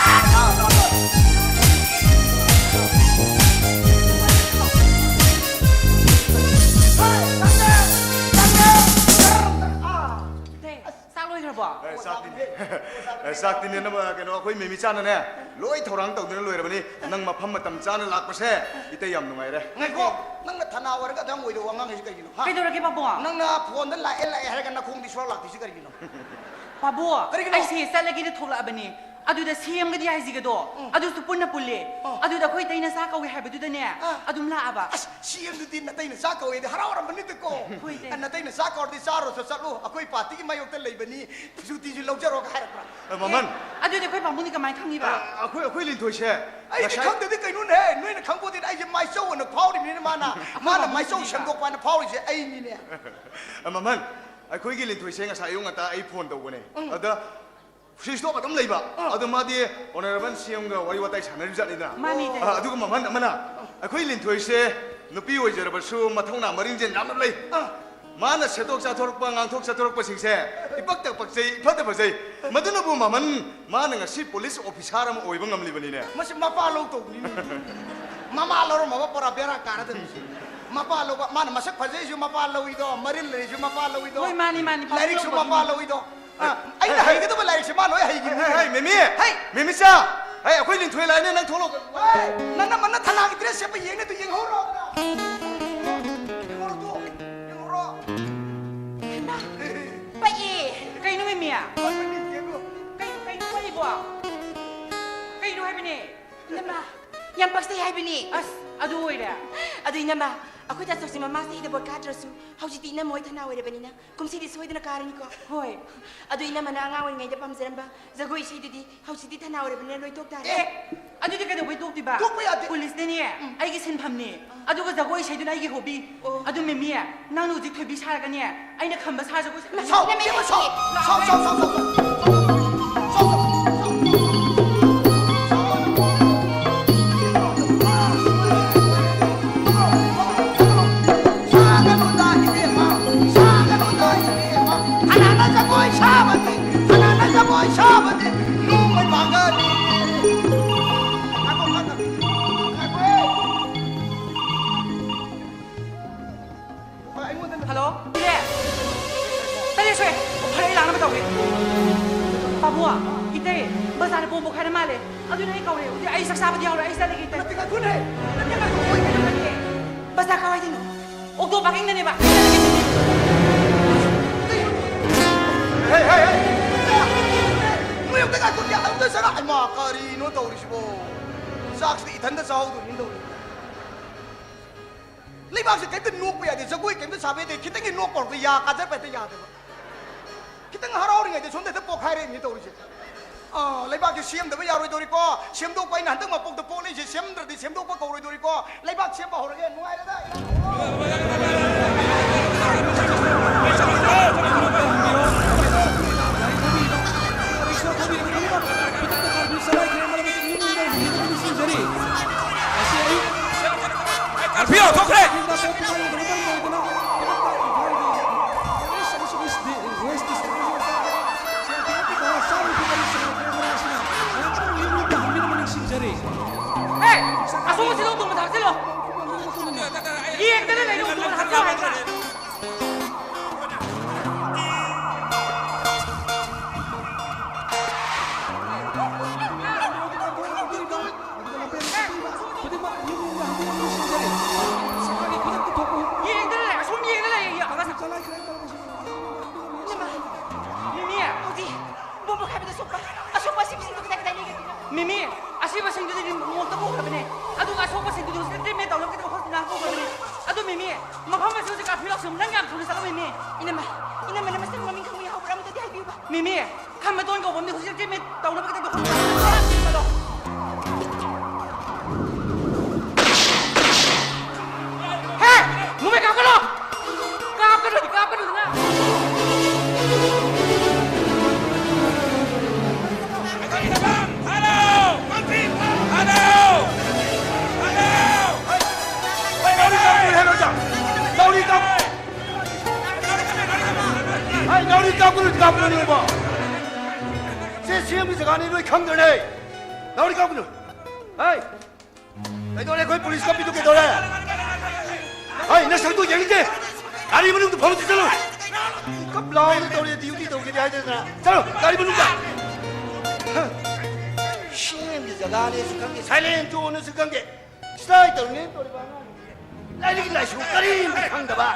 ꯑꯥ, no, no, no. Hey, ꯆꯠꯂꯦ, ꯆꯠꯂꯦ꯫ ꯑꯥ꯫ ꯆꯥꯛ ꯂꯣꯏꯈ꯭ꯔꯕꯣ? ꯑꯦ, ꯆꯥꯛꯇꯤꯅꯦ꯫ ꯑꯦ, ꯆꯥꯛꯇꯤꯅꯦ, ꯅꯃ-, ꯀꯩꯅꯣ, ꯑꯩꯈꯣꯏ ꯃꯦꯃꯤ ꯆꯥꯅꯅꯦ, ꯂꯣꯏ ꯊꯧꯔꯥꯡ ꯇꯧꯗꯨꯅ ꯂꯣꯏꯔꯕꯅꯤ꯫ ꯅꯪ ꯃꯐꯝ ꯃꯇꯝ ꯆꯥꯅ ꯂꯥꯛꯄꯁꯦ ꯏꯇꯩ ꯌꯥꯝ ꯅꯨꯡꯉꯥꯏꯔꯦ꯫ ꯉꯥꯏꯈꯣ, ꯅꯪꯅ ꯊꯅꯥ ꯑꯣꯏꯔꯒ ꯑꯗꯨꯝ ꯑꯣꯏꯗꯧꯕ ꯑꯉꯥꯡ ꯍꯥꯏꯁꯤ ꯀꯩꯒꯤꯅꯣ, ꯍꯥ? ꯀꯩꯗꯧꯔꯒꯦ, ꯄꯥꯕꯨꯡ? ꯅꯪꯅ phoneꯗ ꯂꯥꯛꯑꯦ, ꯂꯥꯛꯑꯦ ꯍꯥꯏꯔꯒ ꯅꯈꯣꯡꯗꯤ ꯁꯨꯡꯂꯥꯛ ꯂꯥꯛꯇ꯭ꯔꯤꯁꯤ ꯀꯔꯤꯒꯤꯅꯣ? ꯄꯥꯕꯨꯡ, ꯀꯔꯤꯒꯤꯅꯣ? ꯑꯩꯁꯦ ꯆꯠꯂꯒꯦꯅ ꯊꯣꯛꯂꯛꯑꯕꯅꯤ꯫ ꯑꯗꯨꯗ ꯁꯤ ꯑꯦꯝꯒꯗꯤ ꯍꯥꯏꯁꯤꯒꯗꯣ, ꯎꯝ꯫ ꯑꯗꯨꯁꯨ ꯄꯨꯟꯅ ꯄꯨꯜꯂꯦ꯫ ꯑꯥ꯫ ꯑꯗꯨꯗ ꯑꯩꯈꯣꯏ ꯏꯇꯩꯅ ꯆꯥꯛ ꯀꯧꯏ ꯍꯥꯏꯕꯗꯨꯗꯅꯦ, ꯑꯥ꯫ ꯑꯗꯨꯝ ꯂꯥꯛꯑꯕ꯫ ꯑꯁ, ꯁꯤ ꯑꯦꯝꯗꯨꯗꯤ ꯅꯇꯩꯅ ꯆꯥꯛ ꯀꯧꯏꯗꯤ ꯍꯔꯥꯎꯔꯝꯕꯅꯤꯗꯀꯣ꯫ ꯍꯣꯏ, ꯏꯇꯩ꯫ ꯑ, ꯅꯇꯩꯅ ꯆꯥꯛ ꯀꯧꯔꯗꯤ ꯆꯥꯔꯨꯔꯁꯨ ꯆꯠꯂꯨ, ꯑꯩꯈꯣꯏ partyꯒꯤ ꯃꯥꯌꯣꯛꯇ ꯂꯩꯕꯅꯤ, ꯁꯨꯇꯤꯁꯨ ꯂꯧꯖꯔꯣꯒ ꯍꯥꯏꯔꯛꯄ꯭ꯔꯥ? ꯑ, ꯃꯃꯟ꯫ ꯑꯦ, ꯑꯗꯨꯗꯤ ꯑꯩꯈꯣꯏ ꯄꯥꯕꯨꯡꯗꯤ ꯀꯃꯥꯏꯅ ꯈꯪꯉꯤꯕ? ꯑ, ꯑꯩꯈꯣꯏ, ꯑꯩꯈꯣꯏ ꯂꯤꯟꯊꯣꯏꯁꯦ ꯑꯩꯗꯤ ꯉꯁꯥꯏ ꯈꯪꯗꯗꯤ ꯀꯩꯅꯣꯅꯦꯍꯦ, ꯅꯣꯏꯅ ꯈꯪꯄꯣꯠꯇꯦ, ꯑꯩꯁꯦ ꯃꯥꯏꯆꯧ ꯑꯅ ꯐꯥꯎꯔꯤꯕꯅꯤꯅꯦ ꯃꯥꯅ꯫ ꯃꯥꯅ ꯃꯥꯏꯆꯧ ꯁꯦꯝꯗꯣꯛꯄ ꯍꯥꯏꯅ ꯐꯥꯎꯔꯤꯁꯦ ꯑꯩꯅꯤꯅꯦ꯫ ꯑ, ꯃꯃꯟ, ꯑꯩꯈꯣꯏꯒꯤ ꯂꯤꯟꯊꯣꯏꯁꯦ ꯉꯁꯥꯏ ꯑꯌꯨꯛ ꯉꯟꯇꯥ ꯑꯩ phone ꯇꯧꯕꯅꯦ꯫ ꯎꯝ꯫ ꯑꯗ switch off ꯑꯗꯨꯝ ꯂꯩꯕ꯫ ꯑꯥ꯫ ꯑꯗꯨ ꯃꯥꯗꯤ honourable ꯁꯤ ꯑꯦꯝꯒ ꯋꯥꯔꯤ ꯋꯥꯇꯥꯏ ꯁꯥꯟꯅꯔꯤꯕ ꯖꯥꯠꯅꯤꯗꯅ꯫ ꯃꯥꯅꯤ, ꯏꯇꯩ꯫ ꯑꯥ, ꯑꯗꯨꯒ ꯃꯃꯟ ꯑꯃꯅ ꯑꯩꯈꯣꯏ ꯂꯤꯟꯊꯣꯏꯁꯦ ꯅꯨꯄꯤ ꯑꯣꯏꯖꯔꯕꯁꯨ ꯃꯊꯧꯅꯥ ꯃꯔꯤꯡꯖꯦꯜ ꯌꯥꯝꯅ ꯂꯩ꯫ ꯑꯥ꯫ ꯃꯥꯅ ꯁꯦꯠꯇꯣꯛ ꯆꯥꯊꯣꯔꯛꯄ, ꯉꯥꯡꯊꯣꯛ ꯆꯠꯊꯣꯔꯛꯄꯁꯤꯡꯁꯦ ꯏꯄꯛꯇ ꯄꯛꯆꯩ, ꯏꯐꯗ ꯐꯖꯩ꯫ ꯃꯗꯨꯅꯕꯨ ꯃꯃꯟ ꯃꯥꯅ ꯉꯁꯤ police officer ꯑꯃ ꯑꯣꯏꯕ ꯉꯝꯂꯤꯕꯅꯤꯅꯦ꯫ ꯃꯁꯤ ꯃꯄꯥ ꯂꯧ ꯇꯧꯕꯅꯤꯅꯦ꯫ ꯃꯃꯥ ꯂꯧꯔꯝꯃꯕ ꯄꯨꯔꯥ ꯕꯦꯔꯥ ꯀꯥꯔꯗꯕꯅꯤ꯫ ꯃꯄꯥ ꯂꯧꯕ, ꯃꯥꯅ ꯃꯁꯛ ꯐꯖꯩꯁꯨ ꯃꯄꯥ ꯂꯧꯏꯗꯣ, ꯃꯔꯤꯜ ꯂꯩꯁꯨ ꯃꯄꯥ ꯂꯧꯏꯗꯣ꯫ ꯍꯣꯏ, ꯃꯥꯅꯤ, ꯃꯥꯅꯤ, ꯄꯥꯕꯨꯡ ꯂꯧꯕꯒꯤ꯫ ꯂꯥꯏꯔꯤꯛꯁꯨ ꯃꯄꯥ ꯂꯧꯏꯗꯣ꯫ ꯑ, ꯑꯩꯅ ꯍꯩꯒꯗꯕ ꯂꯥꯏꯔꯤꯛꯁꯦ ꯃꯥ ꯂꯣꯏ ꯍꯩꯈꯤꯕꯅꯤ꯫ ꯍꯦ, ꯍꯦ, ꯃꯦꯃꯤ! ꯍꯩ! ꯃꯦꯃꯤꯆꯥ! ꯍꯦ, ꯑꯩꯈꯣꯏ ꯂꯤꯟꯊꯣꯏ ꯂꯥꯛꯑꯦꯅꯦ, ꯅꯪ ꯊꯣꯛꯂꯛꯑꯣ꯫ ꯍꯦ! ꯅꯅꯝꯃꯅ ꯊꯅꯥꯒꯤ dress ꯁꯦꯠꯄ ꯌꯦꯡꯅꯦ ꯑꯗꯨ ꯌꯦꯡꯍꯧꯔꯣ꯫ ꯌꯦꯡꯍꯧꯔꯣ ꯇꯨ, ꯌꯦꯡꯍꯧꯔꯣ꯫ ꯍꯩꯃꯥ! ꯄꯛꯏ! ꯀꯩꯅꯣ ꯃꯦꯃꯤ? ꯄꯛꯄꯅꯤ, ꯌꯦꯡꯉꯣ꯫ ꯀꯩꯅꯣ, ꯀꯩꯅꯣ ꯄꯛꯏꯕꯣ? ꯀꯩ, ꯍꯥꯏꯕꯅꯦ꯫ ꯏꯅꯝꯃ, ꯌꯥꯝ ꯄꯛꯆꯩ ꯍꯥꯏꯕꯅꯤ꯫ ꯑꯁ, ꯑꯗꯨ ꯑꯣꯏꯔꯦ꯫ ꯑꯗꯨ ꯏꯅꯝꯃ, ꯑꯩꯈꯣꯏ ꯇꯥ ꯆꯧꯁꯤ ꯃꯃꯥ ꯆꯍꯤꯗ ꯕꯣꯠ ꯀꯥꯗ꯭ꯔꯁꯨ ꯍꯧꯖꯤꯛꯇꯤ ꯏꯅꯝꯃ ꯍꯣꯏ ꯊꯅꯥ ꯑꯣꯏꯔꯕꯅꯤꯅ ꯀꯨꯝꯁꯤꯗꯤ ꯁꯣꯏꯗꯅ ꯀꯥꯔꯅꯤꯀꯣ꯫ ꯍꯣꯏ꯫ ꯑꯗꯨ ꯏꯅꯝꯃꯅ ꯑꯉꯥꯡ ꯑꯣꯏꯔꯤꯉꯩꯗ ꯄꯥꯝꯖꯔꯝꯕ ꯖꯒꯣꯏ ꯏꯁꯩꯗꯨꯗꯤ ꯍꯧꯖꯤꯛꯇꯤ ꯊꯅꯥ ꯑꯣꯏꯔꯕꯅꯤꯅ ꯂꯣꯏ ꯇꯣꯛ ꯇꯥꯔꯦ꯫ ꯑꯦ! ꯑꯗꯨꯗꯤ ꯀꯩꯗꯧꯕꯩ ꯇꯣꯛꯇꯣꯏꯕ? ꯇꯣꯛꯄ ꯌꯥꯗꯦ꯫ ꯄꯨꯂꯤꯁꯅꯅꯦ, ꯎꯝ꯫ ꯑꯩꯒꯤ ꯁꯤꯟꯐꯝꯅꯦ꯫ ꯑꯥ꯫ ꯑꯗꯨꯒ ꯖꯒꯣꯏ ꯏꯁꯩꯗꯨꯅ ꯑꯩꯒꯤ ꯍꯣꯕꯤ꯫ ꯑꯣ꯫ ꯑꯗꯨ ꯃꯦꯃꯤ, ꯅꯪꯅ ꯍꯧꯖꯤꯛ ꯊꯣꯏꯕꯤ ꯁꯥꯔꯒꯅꯦ, ꯑꯩꯅ ꯈꯝꯕ ꯁꯥ ꯖꯒꯣꯏ ꯁꯥ- ꯁꯥꯎ! ꯏꯕꯦꯝꯃ, ꯁꯥꯎ! ꯁꯥꯎ, ꯁꯥꯎ, ꯁꯥꯎ, ꯁꯥꯎ, ꯁꯥꯎ! ꯁꯥꯒꯅꯨꯗ, ꯏꯕꯦꯝꯃ, ꯁꯥꯒꯅꯨꯗ, ꯏꯕꯦꯝꯃ꯫ ꯀꯅꯥꯅ ꯖꯒꯣꯏ ꯁꯥꯕꯗꯤ, ꯀꯅꯥꯅ ꯖꯒꯣꯏ ꯁꯥꯕꯗꯤ ꯅꯣꯡꯃꯩ ꯃꯥꯡꯒꯅꯤ꯫ ꯉꯥꯏꯈꯣ, ꯉꯥꯏꯈꯣ, ꯉꯥꯏꯈꯣ꯫ ꯍꯜꯂꯣ, ꯏꯔꯦ꯫ ꯇꯔꯦꯠ ꯁꯣꯛꯑꯦ꯫ ꯑꯣ, ꯐꯔꯦ, ꯑꯩ ꯂꯥꯛꯅꯕ ꯇꯧꯒꯦ꯫ ꯄꯥꯕꯨꯡ, ꯏꯇꯩ, ꯕꯖꯥꯔꯗ ꯕꯣꯝ ꯄꯣꯈꯥꯏꯔ ꯃꯥꯜꯂꯦ꯫ ꯑꯗꯨꯅ ꯑꯩ ꯀꯧꯔꯦ꯫ ꯑꯗꯨꯗꯤ ꯑꯩ ꯆꯥꯛ ꯆꯥꯕꯗꯤ ꯌꯥꯎꯔꯣꯏ, ꯑꯩ ꯆꯠꯂꯒꯦ, ꯏꯇꯩ꯫ ꯅꯠꯇꯦ, ꯉꯥꯏꯈꯣꯅꯦ꯫ ꯅꯠꯇꯦ, ꯉꯥꯏꯈꯣ, ꯃꯣꯏ ꯀꯩꯅꯣ ꯈꯪꯗꯦ꯫ ꯕꯖꯥꯔ ꯀꯥꯏꯋꯥꯏꯗꯅꯣ? ꯑꯣꯛꯇꯣ ꯄꯥꯔꯀꯤꯡꯗꯅꯦꯕ꯫ ꯍꯦ, ꯍꯦ, ꯍꯦ꯫ ꯅꯣꯏ ꯑꯝꯇ ꯉꯥꯏꯈꯣ, ꯑꯝꯇ ꯆꯠꯂꯣ꯫ ꯍꯩꯃꯥ, ꯀꯔꯤꯅꯣ ꯇꯧꯔꯤꯁꯤꯕꯣ? ꯆꯥꯛꯁꯤꯗꯤ ꯏꯊꯟꯇ ꯆꯥꯍꯧꯗꯣꯏꯅꯤ ꯇꯧꯔꯤꯁꯦ꯫ ꯂꯩꯕꯥꯛꯁꯦ ꯀꯩꯝꯇ ꯅꯣꯛꯄ ꯌꯥꯗꯦ, ꯖꯒꯣꯏ ꯀꯩꯝꯇ ꯁꯥꯕ ꯌꯥꯗꯦ, ꯈꯤꯇꯪꯒꯤ ꯅꯣꯛꯄ ꯍꯧꯔꯛꯄꯗ ꯌꯥ ꯀꯥꯖꯔꯛꯄ ꯍꯦꯛꯇ ꯌꯥꯗꯕ꯫ ꯈꯤꯇꯪ ꯍꯔꯥꯎꯔꯤꯉꯩꯗ ꯁꯣꯝꯗ ꯍꯦꯛꯇ ꯄꯣꯛꯈꯥꯏꯔꯛꯏꯅꯤ ꯇꯧꯔꯤꯁꯦ꯫ ꯑꯥ, ꯂꯩꯕꯥꯛꯁꯦ ꯁꯦꯝꯗꯕ ꯌꯥꯔꯣꯏꯗꯧꯔꯤꯀꯣ, ꯁꯦꯝꯗꯣꯛꯄ, ꯑꯩꯅ ꯍꯟꯗꯛ ꯃꯄꯣꯛꯇ ꯄꯣꯛꯂꯛꯏꯁꯦ, ꯁꯦꯝꯗ꯭ꯔꯗꯤ ꯁꯦꯝꯗꯣꯛꯄ ꯀꯧꯔꯣꯏꯗꯧꯔꯤꯀꯣ, ꯂꯩꯕꯥꯛ ꯁꯦꯝꯕ ꯍꯧꯔꯒꯦ, ꯅꯨꯡꯉꯥꯏꯔꯦꯗ, ꯏꯔꯥꯡ ꯍꯧꯔꯣ꯫ ꯈꯨꯗꯛꯇ ꯀꯥꯔꯐ꯭ꯌꯨ ꯆꯂꯥꯏꯈ꯭ꯔꯦ, ꯃꯔꯝ ꯑꯁꯤꯅ ꯏꯃꯨꯡ ꯃꯅꯨꯡ ꯍꯤꯡꯕꯗ ꯅꯤꯡꯁꯤꯡꯖꯔꯤ꯫ ꯉꯁꯤ ꯑꯌꯨꯛ ꯀꯥꯔꯐ꯭ꯌꯨ ꯂꯥꯎꯊꯣꯛꯈ꯭ꯔꯦ꯫ ꯅꯨꯡꯗꯥꯡ ꯄꯨꯡ ꯇꯔꯥꯃꯥꯊꯣꯏ ꯃꯔꯝ ꯑꯣꯏꯗꯨꯅ ꯈꯨꯗꯛꯇ ꯏꯝꯐꯥꯜꯒꯤ ꯋꯦꯁ ꯏꯁ-, ꯏꯁ ꯗꯤ-, ꯋꯦꯁ ꯗꯤꯁꯇ꯭ꯔꯤꯛ ꯁꯦꯜ ꯊꯤꯕꯒꯤ ꯆꯥꯔꯤꯕ ꯐꯤꯕꯝ ꯑꯁꯤꯅ ꯃꯌꯥꯝ ꯄꯨꯝꯅꯃꯛ ꯌꯨꯝ ꯌꯨꯝꯗ ꯍꯟꯕꯤꯅꯕ ꯅꯤꯡꯁꯤꯡꯖꯔꯤ꯫ ꯑꯦ! ꯑꯁꯣꯝ ꯑꯁꯤꯗ ꯑꯣꯇꯣ ꯃꯊꯛ ꯍꯥꯞꯆꯤꯜꯂꯣ꯫ ꯌꯦꯡꯗꯅ ꯂꯩꯔꯦ, ꯑꯣꯇꯣ ꯃꯊꯛ ꯍꯥꯞꯆꯤꯜꯂꯣ ꯍꯥꯏꯗ꯭ꯔꯥ? ꯌꯦꯡꯗꯅ ꯂꯩ, ꯑꯁꯣꯝ ꯌꯦꯡꯗꯅ ꯂꯩ꯫ ꯏꯃꯥ, ꯃꯤꯃꯤ, ꯍꯧꯖꯤꯛ ꯕꯣꯝ ꯄꯣꯈꯥꯏꯕꯗ ꯁꯣꯛꯄ, ꯑꯁꯣꯛꯄ ꯑꯁꯤꯕꯁꯤꯡꯗꯣ ꯀꯗꯥꯏ ꯀꯗꯥꯏ ꯂꯩꯒꯦ? ꯃꯤꯃꯤ, ꯑꯁꯤꯕꯁꯤꯡꯗꯨꯗꯤ ꯃꯣꯛꯇ ꯄꯨꯈ꯭ꯔꯕꯅꯦ꯫ ꯑꯗꯨꯒ ꯑꯁꯣꯛꯄꯁꯤꯡꯗꯨꯗꯤ ꯍꯧꯖꯤꯛ ꯇ꯭ꯔꯤꯠꯃꯦꯟ ꯇꯧꯅꯕꯒꯤꯗꯕ ꯍꯣꯁꯄꯤꯇꯥꯜ ꯄꯨꯈ꯭ꯔꯕꯅꯦ꯫ ꯑꯗꯨ ꯃꯤꯃꯤ, ꯃꯐꯝ ꯑꯁꯤ ꯍꯧꯖꯤꯛ ꯀꯥꯔꯐ꯭ꯌꯨ ꯂꯥꯎꯁꯜꯂꯝ, ꯅꯪ ꯌꯥꯝ ꯊꯨꯅ ꯆꯠꯂꯣ ꯃꯤꯃꯤ꯫ ꯏꯅꯝꯃ, ꯏꯅꯝꯃ, ꯅꯃꯁꯤꯡ ꯃꯃꯤꯡ ꯈꯪꯕ ꯌꯥꯎꯕ꯭ꯔꯥ? ꯑꯃꯇꯗꯤ ꯍꯥꯏꯕꯤꯌꯨꯕ꯫ ꯃꯤꯃꯤ, ꯈꯝꯕꯇꯣꯟ ꯀꯧꯕ ꯑꯃꯗꯤ ꯍꯧꯖꯤꯛ ꯇ꯭ꯔꯤꯠꯃꯦꯟ ꯇꯧꯅꯕꯒꯤꯗꯃꯛꯇ ꯍꯣꯁꯄꯤꯇꯥꯜ ꯆꯠꯂꯣ꯫ ꯍꯦ! ꯃꯨꯝꯕꯥꯏ ꯀꯥꯞꯀꯅꯨ! ꯀꯥꯞꯀꯅꯨ, ꯀꯥꯞꯀꯅꯨꯗꯅ! ꯍꯥꯏ, ꯅꯥꯎꯔꯤ ꯀꯥꯞꯀꯅꯨ, ꯀꯥꯞꯀꯅꯨ ꯅꯣꯏꯕꯣ꯫ ꯁꯤ ꯁꯤ ꯑꯦꯝꯒꯤ ꯖꯒꯥꯅꯤ, ꯅꯣꯏ ꯈꯪꯗ꯭ꯔꯅꯦ꯫ ꯅꯥꯎꯔꯤ ꯀꯥꯞꯀꯅꯨ꯫ ꯍꯥꯏ꯫ ꯀꯩꯗꯧꯔꯦ? ꯑꯩꯈꯣꯏ ꯄꯨꯂꯤꯁ ꯀꯞꯄꯤꯗꯨ ꯀꯩꯗꯧꯔꯦ? ꯍꯥꯏ, ꯅꯁꯛꯇꯨ ꯌꯦꯡꯅꯤꯡꯗꯦ꯫ ꯒꯥꯔꯤ ꯃꯅꯨꯡꯗ ꯐꯝꯃ ꯆꯠꯂꯨ꯫ ꯀꯞ ꯂꯥꯎꯅ ꯇꯧꯔꯦ, ꯗ꯭ꯌꯨꯇꯤ ꯇꯧꯒꯦꯗꯤ ꯍꯥꯏꯗꯅ꯫ ꯆꯠꯂꯣ, ꯒꯥꯔꯤ ꯃꯅꯨꯡꯗ꯫ ꯁꯤ ꯑꯦꯝꯒꯤ ꯖꯒꯥꯅꯦꯁꯨ ꯈꯪꯗꯦ, ꯁꯥꯏꯂꯦꯟ ꯖꯣꯟꯅꯦꯁꯨ ꯈꯪꯗꯦ꯫ ꯁꯤꯗꯥꯏ ꯇꯧꯔꯤꯅꯦꯅ ꯇꯧꯔꯤꯕ ꯑꯉꯥꯡꯁꯤꯡꯁꯦ ꯂꯥꯏꯔꯤꯛ ꯂꯥꯏꯁꯨ ꯀꯔꯤꯝꯇ ꯈꯪꯗꯕ,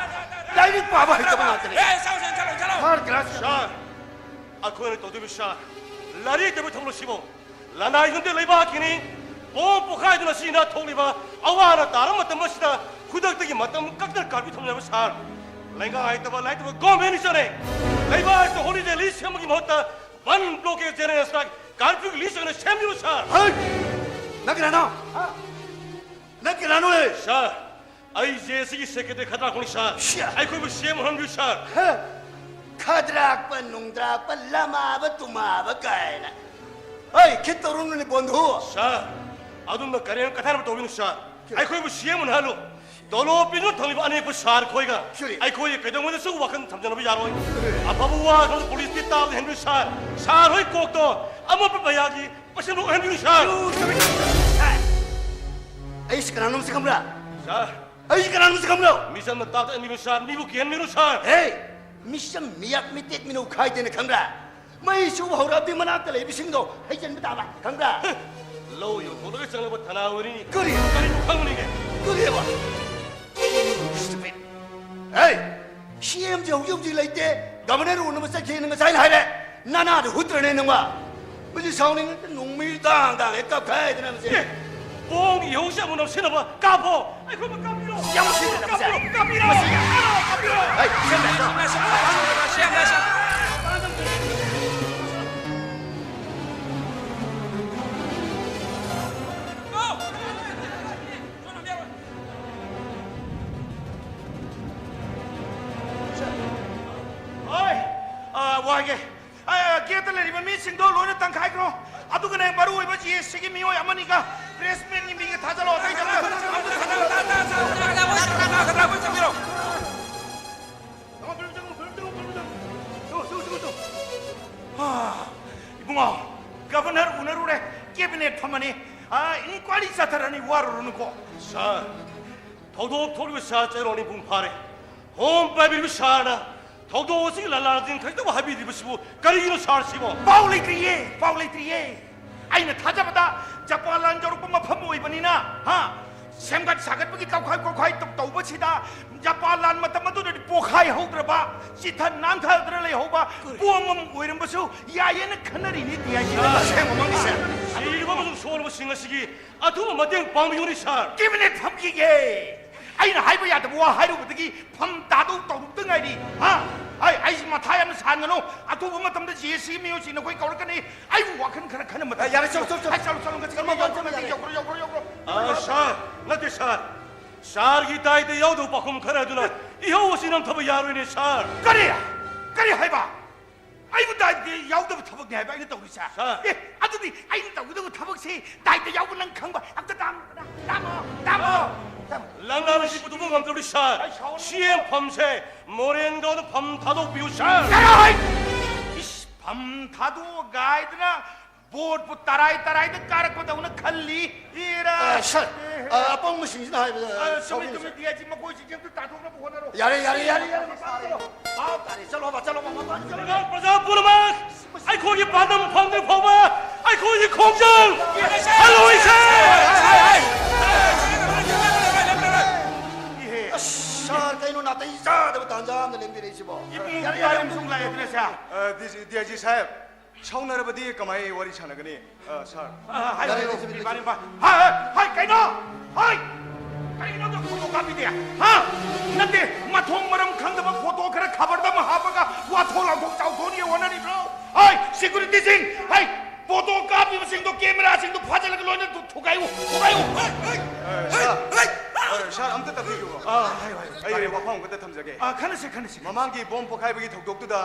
ꯂꯥꯏꯔꯤꯛ ꯄꯥꯕ ꯍꯩꯇꯕ ꯉꯥꯛꯇꯅꯦ꯫ ꯑꯦ, ꯆꯠꯂꯣ, ꯆꯠꯂꯣ, ꯆꯠꯂꯣ, ꯆꯠꯂꯣ꯫ ꯊꯥꯔꯠ ꯀ꯭ꯂꯥꯁ꯫ ꯁꯥꯔ, ꯑꯩꯈꯣꯏꯅ ꯇꯧꯗꯣꯏꯕ, ꯁꯥꯔ, ꯂꯥꯏꯔꯤꯛ ꯇꯝꯕ ꯊꯧꯅ ꯁꯤꯕꯣ꯫ ꯂꯅꯥꯏ ꯈꯪꯗꯦ ꯂꯩꯕꯥꯛꯀꯤꯅꯤ꯫ ꯕꯣꯝ ꯄꯣꯈꯥꯏꯗꯨꯅ ꯁꯤꯅ ꯊꯣꯛꯂꯤꯕ ꯑꯋꯥ ꯑꯅꯥ ꯇꯥꯔꯕ ꯃꯇꯝ ꯑꯁꯤꯗ ꯈꯨꯗꯛꯇꯒꯤ ꯃꯇꯝ ꯀꯛꯇꯅ ꯀꯥꯔꯐ꯭ꯌꯨ ꯊꯝꯖꯕ ꯁꯥꯔ꯫ ꯂꯩꯉꯥꯛ ꯍꯩꯇꯕ ꯂꯥꯏꯇꯕ ꯒꯣꯔꯃꯦꯟ ꯁꯤꯅꯅꯦ꯫ ꯂꯩꯕꯥꯛ ꯑꯁꯤꯗ ꯍꯣꯂꯤꯗꯦ ꯂꯤꯁ ꯁꯦꯝꯕꯒꯤ ꯃꯍꯨꯠꯇ ꯕꯟ ꯕ꯭ꯂꯣꯀꯦꯗ ꯖꯦꯅꯔꯦꯜ ꯁ꯭ꯇ꯭ꯔꯥꯏꯛ ꯀꯥꯔꯐ꯭ꯌꯨꯒꯤ ꯂꯤꯁ ꯑꯣꯏꯅ ꯁꯦꯝꯕꯤꯔꯣ ꯁꯥꯔ꯫ ꯍꯩ! ꯅꯪ ꯀꯅꯥꯅꯣ? ꯍꯥ? ꯅꯪ ꯀꯅꯥꯅꯣ, ꯑꯦ? ꯁꯥꯔ, ꯑꯩꯁꯦ ꯁꯤꯒꯤ ꯁꯦꯀ꯭ꯔꯦꯇꯔꯤ ꯈꯗ꯭ꯔꯥꯛꯄꯅꯤ ꯁꯥꯔ꯫ ꯁꯤꯌꯥ! ꯑꯩꯈꯣꯏꯕꯨ ꯁꯤ ꯑꯦꯝ ꯑꯣꯏꯍꯟꯕꯤꯌꯨ ꯁꯥꯔ꯫ ꯍꯦ! ꯈꯗ꯭ꯔꯥꯛꯄ ꯅꯨꯡꯗ꯭ꯔꯥꯛꯄ ꯂꯃꯥꯕ ꯇꯨꯃꯥꯕ ꯀꯥꯏꯅ꯫ ꯍꯩ, ꯈꯤꯠ ꯇꯧꯔꯨꯅꯨꯅꯦ ꯕꯣꯟꯙꯨ꯫ ꯁꯥꯔ, ꯑꯗꯨꯝꯅ ꯀꯔꯦꯝ ꯀꯊꯥꯅꯕ ꯇꯧꯕꯤꯅꯨ ꯁꯥꯔ꯫ ꯑꯩꯈꯣꯏꯕꯨ ꯁꯤ ꯑꯦꯝ ꯑꯣꯏꯍꯜꯂꯨ꯫ ꯇꯣꯂꯣꯞ ꯄꯤꯗꯨꯅ ꯊꯝꯂꯤꯕ ꯑꯅꯦꯛꯄ ꯁꯥꯔ ꯈꯣꯏꯒ ꯁꯤꯔꯤ꯫ ꯑꯩꯈꯣꯏ ꯀꯩꯗꯧꯉꯩꯗꯁꯨ ꯋꯥꯈꯜ ꯊꯝꯖꯅꯕ ꯌꯥꯔꯣꯏ꯫ ꯁꯤꯔꯤ꯫ ꯑꯐꯕ ꯋꯥ ꯈꯪꯕ ꯄꯨꯂꯤꯁꯇꯤ ꯇꯥꯕꯗ ꯍꯦꯟꯕꯤꯌꯨ ꯁꯥꯔ꯫ ꯁꯥꯔ ꯍꯣꯏ ꯀꯣꯛꯇꯣ ꯑꯃꯣꯠꯄ ꯃꯌꯥꯒꯤ ꯃꯁꯤꯡ ꯑꯣꯏꯍꯟꯕꯤꯌꯨ ꯁꯥꯔ꯫ ꯌꯨ ꯁꯤꯔꯤ꯫ ꯁꯥꯔ, ꯑꯩꯁꯤ ꯀꯅꯥꯅꯣ ꯃꯁꯤ ꯈꯪꯕ꯭ꯔꯥ? ꯁꯥꯔ꯫ ꯑꯩꯁꯤ ꯀꯅꯥꯅꯣ ꯃꯁꯤ ꯈꯪꯕ꯭ꯔꯣ? ꯃꯤꯆꯝꯅ ꯇꯥꯕꯗ ꯍꯦꯟꯕꯤꯌꯨ ꯁꯥꯔ꯫ ꯃꯤꯕꯨ ꯀꯤꯍꯟꯕꯤꯌꯨ ꯁꯥꯔ꯫ ꯍꯦ! ꯃꯤꯆꯝ ꯃꯤꯌꯥꯛ ꯃꯤꯇꯦꯛ ꯃꯤꯅꯧ ꯈꯥꯏꯗꯦꯅ ꯈꯪꯕ꯭ꯔꯥ? ꯃꯩ ꯆꯨꯕ ꯍꯧꯔꯛꯑꯗꯤ ꯃꯅꯥꯛꯇ ꯂꯩꯕꯁꯤꯡꯗꯣ ꯍꯩꯖꯤꯟꯕ ꯇꯥꯕ, ꯈꯪꯕ꯭ꯔꯥ? ꯂꯧ ꯌꯣꯟꯊꯣꯛꯂꯒ ꯆꯪꯂꯕ ꯊꯅꯥ ꯑꯣꯏꯔꯤꯅꯤ꯫ ꯀꯔꯤ? ꯀꯔꯤꯅꯣ ꯈꯪꯕꯅꯤꯅꯦ? ꯀꯔꯤꯑꯕ? Stupid. ꯍꯦ! ꯁꯤ ꯑꯦꯝꯁꯦ ꯍꯧꯖꯤꯛ ꯍꯧꯖꯤꯛ ꯂꯩꯇꯦ, ꯒꯕꯔꯅꯔ ꯎꯅꯕ ꯆꯠꯈꯤꯅ ꯉꯁꯥꯏꯅ ꯍꯥꯏꯔꯦ꯫ ꯅꯅꯥꯗꯣ ꯍꯨꯠꯇ꯭ꯔꯅꯦ ꯅꯪꯕ? ꯃꯁꯤ ꯁꯥꯎꯅꯤꯡꯉꯛꯇ ꯅꯣꯡꯃꯩ ꯇꯥꯡ ꯇꯥꯡ ꯍꯦꯛ ꯀꯥꯞꯈꯥꯏꯗꯅ ꯃꯁꯤ꯫ ꯑꯦ, ꯄꯣꯡ ꯏꯍꯧꯁꯦ ꯑꯃꯨꯛ ꯅꯝꯁꯤꯟꯅꯕ꯫ ꯀꯥꯞꯄꯣ! ꯑꯩꯈꯣꯏꯕꯨ ꯀꯥꯞꯄꯤꯔꯣ! ꯌꯥꯝ ꯎꯁꯤꯠꯇꯦꯗ ꯃꯁꯤ꯫ ꯀꯥꯞꯄꯤꯔꯣ! ꯀꯥꯞꯄꯤꯔꯣ! ꯃꯁꯤ꯫ ꯀꯥꯞꯄꯤꯔꯣ! ꯀꯥꯞꯄꯤꯔꯣ! ꯍꯩ, ꯁꯦꯝꯃꯦ꯫ ꯍꯣꯏ, ꯑ, ꯋꯥꯒꯦ꯫ ꯑ, ꯒꯦꯠꯇ ꯂꯩꯔꯤꯕ ꯃꯤꯁꯤꯡꯗꯣ ꯂꯣꯏꯅ ꯇꯪꯈꯥꯏꯈ꯭ꯔꯣ꯫ ꯑꯗꯨꯒꯅꯦ, ꯃꯔꯨ ꯑꯣꯏꯕ ꯖꯤ ꯑꯦꯁ ꯁꯤꯒꯤ ꯃꯤꯑꯣꯏ ꯑꯃꯅꯤꯒ ꯄ꯭ꯔꯦꯁꯃꯦꯟꯒꯤ ꯃꯤꯒ ꯊꯥꯖꯜꯂꯣ꯫ ꯑꯇꯩ ꯊꯥꯖꯜꯂꯣ꯫ ꯆꯪꯉꯣ, ꯆꯪꯉꯣ, ꯆꯪꯉꯣ, ꯆꯪꯉꯣ, ꯆꯪꯉꯣ, ꯆꯪꯉꯣ꯫ ꯆꯪꯉꯣ, ꯆꯪꯉꯣ, ꯆꯪꯉꯣ, ꯆꯪꯉꯣ꯫ ꯑ, ꯏꯕꯨꯡꯉꯣ, ꯒꯚꯔꯅꯔ ꯎꯅꯔꯨꯔꯦ, ꯀꯦꯕꯤꯅꯦꯠ ꯐꯝꯃꯅꯤ꯫ ꯑ, ꯏꯟꯀ꯭ꯋꯥꯏꯔꯤ ꯆꯠꯊꯔꯅꯤ, ꯋꯥꯔꯨꯔꯅꯨꯀꯣ꯫ ꯁꯥꯔ, ꯊꯧꯗꯣꯛ ꯊꯣꯛꯂꯤꯕ ꯁꯥꯔ ꯆꯌꯣꯜ ꯅꯤꯄꯨꯡ ꯐꯥꯔꯦ꯫ ꯍꯣꯝ ꯄꯥꯏꯕꯤꯔꯤꯕ ꯁꯥꯔꯅ ꯊꯧꯗꯣꯛ ꯑꯁꯤꯒꯤ ꯂꯥꯂꯥꯁꯤꯡ ꯈꯖꯤꯛꯇꯕꯨ ꯍꯥꯏꯕꯤꯗ꯭ꯔꯤꯕꯁꯤꯕꯨ ꯀꯔꯤꯒꯤꯅꯣ ꯁꯥꯔꯁꯤꯕꯣ? ꯄꯥꯎ ꯂꯩꯇ꯭ꯔꯤꯌꯦ, ꯄꯥꯎ ꯂꯩꯇ꯭ꯔꯤꯌꯦ꯫ ꯑꯩꯅ ꯊꯥꯖꯕꯗ ꯖꯄꯥꯟ ꯂꯥꯟ ꯌꯧꯔꯛꯄ ꯃꯐꯝ ꯑꯣꯏꯕꯅꯤꯅ, ꯍꯥ, ꯁꯦꯝꯒꯠ ꯁꯥꯒꯠꯄꯒꯤ ꯇꯧꯈꯥꯏ ꯈꯣꯠꯈꯥꯏ ꯇꯧ-, ꯇꯧꯕꯁꯤꯗ ꯖꯄꯥꯟ ꯂꯥꯟ ꯃꯇꯝ ꯑꯗꯨꯗꯗꯤ ꯄꯣꯈꯥꯏ ꯍꯧꯗ꯭ꯔꯕ, ꯆꯤꯊ ꯅꯥꯟꯊꯗꯅ ꯂꯩꯍꯧꯕ ꯕꯣꯝ ꯑꯃ ꯑꯣꯏꯔꯝꯕꯁꯨ ꯌꯥꯏꯌꯦꯅ ꯈꯟꯅꯔꯤꯅꯤ, ꯗꯤ ꯑꯥꯏ ꯖꯤ꯫ ꯑꯁꯦꯡꯕ ꯃꯪꯒꯤꯁꯦ꯫ ꯁꯤꯔꯤꯕ ꯑꯃꯁꯨꯡ ꯁꯣꯛꯂꯕꯁꯤꯡ ꯑꯁꯤꯒꯤ ꯑꯊꯨꯕ ꯃꯇꯦꯡ ꯄꯥꯡꯕꯤꯌꯨꯅꯤ, ꯁꯥꯔ꯫ ꯀꯦꯕꯤꯅꯦꯠ ꯐꯝꯈꯤꯒꯦ꯫ ꯑꯩꯅ ꯍꯥꯏꯕ ꯌꯥꯗꯕ ꯋꯥ ꯍꯥꯏꯔꯨꯕꯗꯒꯤ ꯐꯝ ꯇꯥꯗꯧ ꯇꯧꯔꯨꯕꯗ ꯉꯥꯏꯔꯤ꯫ ꯍꯥ? ꯑꯩ, ꯑꯩꯁꯤ ꯃꯊꯥ ꯌꯥꯝꯅ ꯁꯥꯍꯟꯒꯅꯨ꯫ ꯑꯊꯨꯕ ꯃꯇꯝꯗ ꯖꯤ ꯑꯦꯁ ꯁꯤ ꯃꯤꯑꯣꯏꯁꯤꯡ ꯅꯈꯣꯏ ꯀꯧꯔꯛꯀꯅꯤ꯫ ꯑꯩꯕꯨ ꯋꯥꯈꯜ ꯈꯔ ꯈꯟꯅ ꯃꯇꯝ ꯑꯦ, ꯌꯥꯔꯦ, ꯆꯠꯂꯣ, ꯆꯠꯂꯣ, ꯆꯠꯂꯣ꯫ ꯑꯩ ꯆꯠꯂꯣ, ꯆꯠꯂꯣ, ꯉꯁꯤ ꯆꯠꯂꯣ, ꯌꯧꯈ꯭ꯔꯣ, ꯆꯠꯂꯣ, ꯌꯧꯈ꯭ꯔꯣ, ꯌꯧꯈ꯭ꯔꯣ, ꯌꯧꯈ꯭ꯔꯣ꯫ ꯑ, ꯁꯥꯔ, ꯅꯠꯇꯦ, ꯁꯥꯔ꯫ ꯁꯥꯔꯒꯤ ꯗꯥꯏꯇ ꯌꯥꯎꯗꯕ ꯄꯥꯎꯈꯨꯝ ꯈꯔ ꯑꯗꯨꯅ ꯏꯍꯧ ꯑꯁꯤ ꯅꯝꯊꯕ ꯌꯥꯔꯣꯏꯅꯦ, ꯁꯥꯔ꯫ ꯀꯔꯤ? ꯀꯔꯤ ꯍꯥꯏꯕ? ꯑꯩꯕꯨ ꯗꯥꯏꯇ ꯌꯥꯎꯗꯕ ꯊꯕꯛꯅꯦ ꯍꯥꯏꯕ ꯑꯩꯅ ꯇꯧꯔꯤꯁꯦ? ꯁꯥꯔ꯫ ꯑꯦ, ꯑꯗꯨꯗꯤ ꯑꯩꯅ ꯇꯧꯒꯗꯕ ꯊꯕꯛꯁꯤ ꯗꯥꯏꯇ ꯌꯥꯎꯕ ꯅꯪ ꯈꯪꯕ? ꯑꯝꯇ ꯇꯥꯡꯉꯣꯗꯅ, ꯇꯥꯡꯉꯣ, ꯇꯥꯡꯉꯣ, ꯇꯥꯡꯉꯣ꯫ ꯂꯪꯂꯥ ꯑꯁꯤ ꯄꯨꯊꯣꯛꯄ ꯉꯝꯗꯕꯅꯤ, ꯁꯥꯔ꯫ ꯑꯩ ꯁꯥꯎꯔꯦ꯫ ꯁꯤ ꯑꯦꯝ ꯐꯝꯁꯦ ꯃꯣꯔꯦꯟꯒꯥꯎꯗ ꯐꯝ ꯊꯥꯗꯣꯛꯄꯤꯌꯨ, ꯁꯥꯔ꯫ ꯆꯠꯂꯣ ꯍꯩ! ꯏꯁ, ꯐꯝ ꯊꯥꯗꯣꯛꯑꯣ ꯒꯥꯏꯗꯅ ꯕꯣꯠꯄꯨ ꯇꯔꯥꯏ ꯇꯔꯥꯏꯗ ꯀꯥꯔꯛꯄꯗꯧꯅ ꯈꯜꯂꯤ꯫ ꯏꯔꯥ꯫ ꯑ, ꯁꯥꯔ, ꯑ, ꯑꯄꯪꯕꯁꯤꯡꯁꯤꯅ ꯍꯥꯏꯕꯗ ꯑ, ꯆꯨꯝꯃꯤ, ꯁꯥꯎꯕꯤꯒꯅꯨ, ꯆꯨꯝꯃꯤ, ꯁꯥꯔ꯫ ꯗꯤ ꯑꯥꯏ ꯖꯤ, ꯃꯈꯣꯏꯁꯤꯡꯁꯦ ꯑꯝꯇ ꯇꯥꯟꯊꯣꯛꯅꯕ ꯍꯣꯠꯅꯔꯣ꯫ ꯌꯥꯔꯦ, ꯌꯥꯔꯦ, ꯌꯥꯔꯦ, ꯌꯥꯔꯦ, ꯃꯄꯥꯟ ꯆꯠꯂꯣ꯫ ꯚꯥꯞ ꯇꯥꯔꯦ, ꯆꯠꯂꯣꯕ, ꯆꯠꯂꯣꯕ, ꯃꯄꯥꯟ ꯆꯠꯂꯣ꯫ ꯂꯩꯕꯥꯛ ꯄ꯭ꯔꯖꯥ ꯄꯨꯝꯅꯃꯛ ꯑꯩꯈꯣꯏꯒꯤ ꯄꯥꯟꯗꯝ ꯐꯪꯗ꯭ꯔꯤ ꯐꯥꯎꯕ ꯑꯩꯈꯣꯏꯒꯤ ꯈꯣꯡꯖꯪ ꯍꯜꯂꯣꯏꯁꯦ! ꯏꯍꯦ꯫ ꯑꯁ, ꯁꯥꯔ, ꯀꯩꯅꯣ ꯅꯥꯇꯩ ꯆꯥꯗꯕ ꯇꯥꯟꯖꯥ ꯑꯃꯗ ꯂꯦꯡꯕꯤꯔꯛꯏꯁꯤꯕꯣ? ꯏꯕꯨꯡ ꯌꯥꯔꯦ, ꯌꯥꯔꯦ, ꯌꯥꯔꯦ, ꯑꯃꯁꯨꯡ ꯂꯥꯛꯑꯦ ꯑꯗꯨꯅ, ꯁꯥꯔ꯫ ꯑ, ꯗꯤ ꯁꯤ, ꯗꯤ ꯑꯥꯏ ꯖꯤ ꯁꯥꯍꯦꯕ, ꯁꯥꯎꯅꯔꯕꯗꯤ ꯀꯃꯥꯏ ꯋꯥꯔꯤ ꯁꯥꯟꯅꯒꯅꯤ? ꯑ, ꯁꯥꯔ꯫ ꯑ, ꯍꯥꯏ, ꯍꯥꯏ, ꯍꯥꯏ, ꯍꯥꯏ, ꯀꯩꯅꯣ? ꯍꯥꯏ! ꯀꯩꯅꯣ ꯅꯪ ꯐꯣꯇꯣ ꯀꯥꯞꯄꯤꯗꯦ? ꯍꯥ? ꯅꯠꯇꯦ, ꯃꯊꯣꯡ ꯃꯔꯝ ꯈꯪꯗꯕ ꯐꯣꯇꯣ ꯈꯔ ꯈꯕꯔꯗ ꯑꯃ ꯍꯥꯞꯄꯒ ꯋꯥꯊꯣꯛ ꯂꯥꯎꯊꯣꯛ ꯆꯥꯎꯊꯣꯛꯅꯤ ꯍꯣꯠꯅꯔꯤꯕ꯭ꯔꯣ? ꯍꯥꯏ, ꯁꯦꯀ꯭ꯌꯨꯔꯤꯇꯤꯁꯤꯡ! ꯍꯥꯏ, ꯐꯣꯇꯣ ꯀꯥꯞꯄꯤꯕꯁꯤꯡꯗꯣ, ꯀꯦꯃꯦꯔꯥꯁꯤꯡꯗꯣ ꯐꯥꯖꯤꯜꯂꯒ ꯂꯣꯏꯅ ꯊꯨ-, ꯊꯨꯒꯥꯏꯌꯨ! ꯊꯨꯒꯥꯏꯌꯨ! ꯑ, ꯁꯥꯔ, ꯑ, ꯁꯥꯔ, ꯑꯝꯇ ꯇꯥꯛꯄꯤꯌꯨꯕ꯫ ꯑ, ꯍꯥꯏꯌꯨ, ꯍꯥꯏꯌꯨ, ꯑꯩ ꯇꯥꯕꯤꯌꯨ꯫ ꯋꯥꯐꯝ ꯑꯃꯈꯛꯇ ꯊꯝꯖꯒꯦ꯫ ꯑ, ꯈꯟꯅꯁꯤ, ꯈꯟꯅꯁꯤ, ꯈꯟꯅꯁꯤ꯫ ꯃꯃꯥꯡꯒꯤ ꯕꯣꯝ ꯄꯣꯈꯥꯏꯕꯒꯤ ꯊꯧꯗꯣꯛꯇꯨꯗ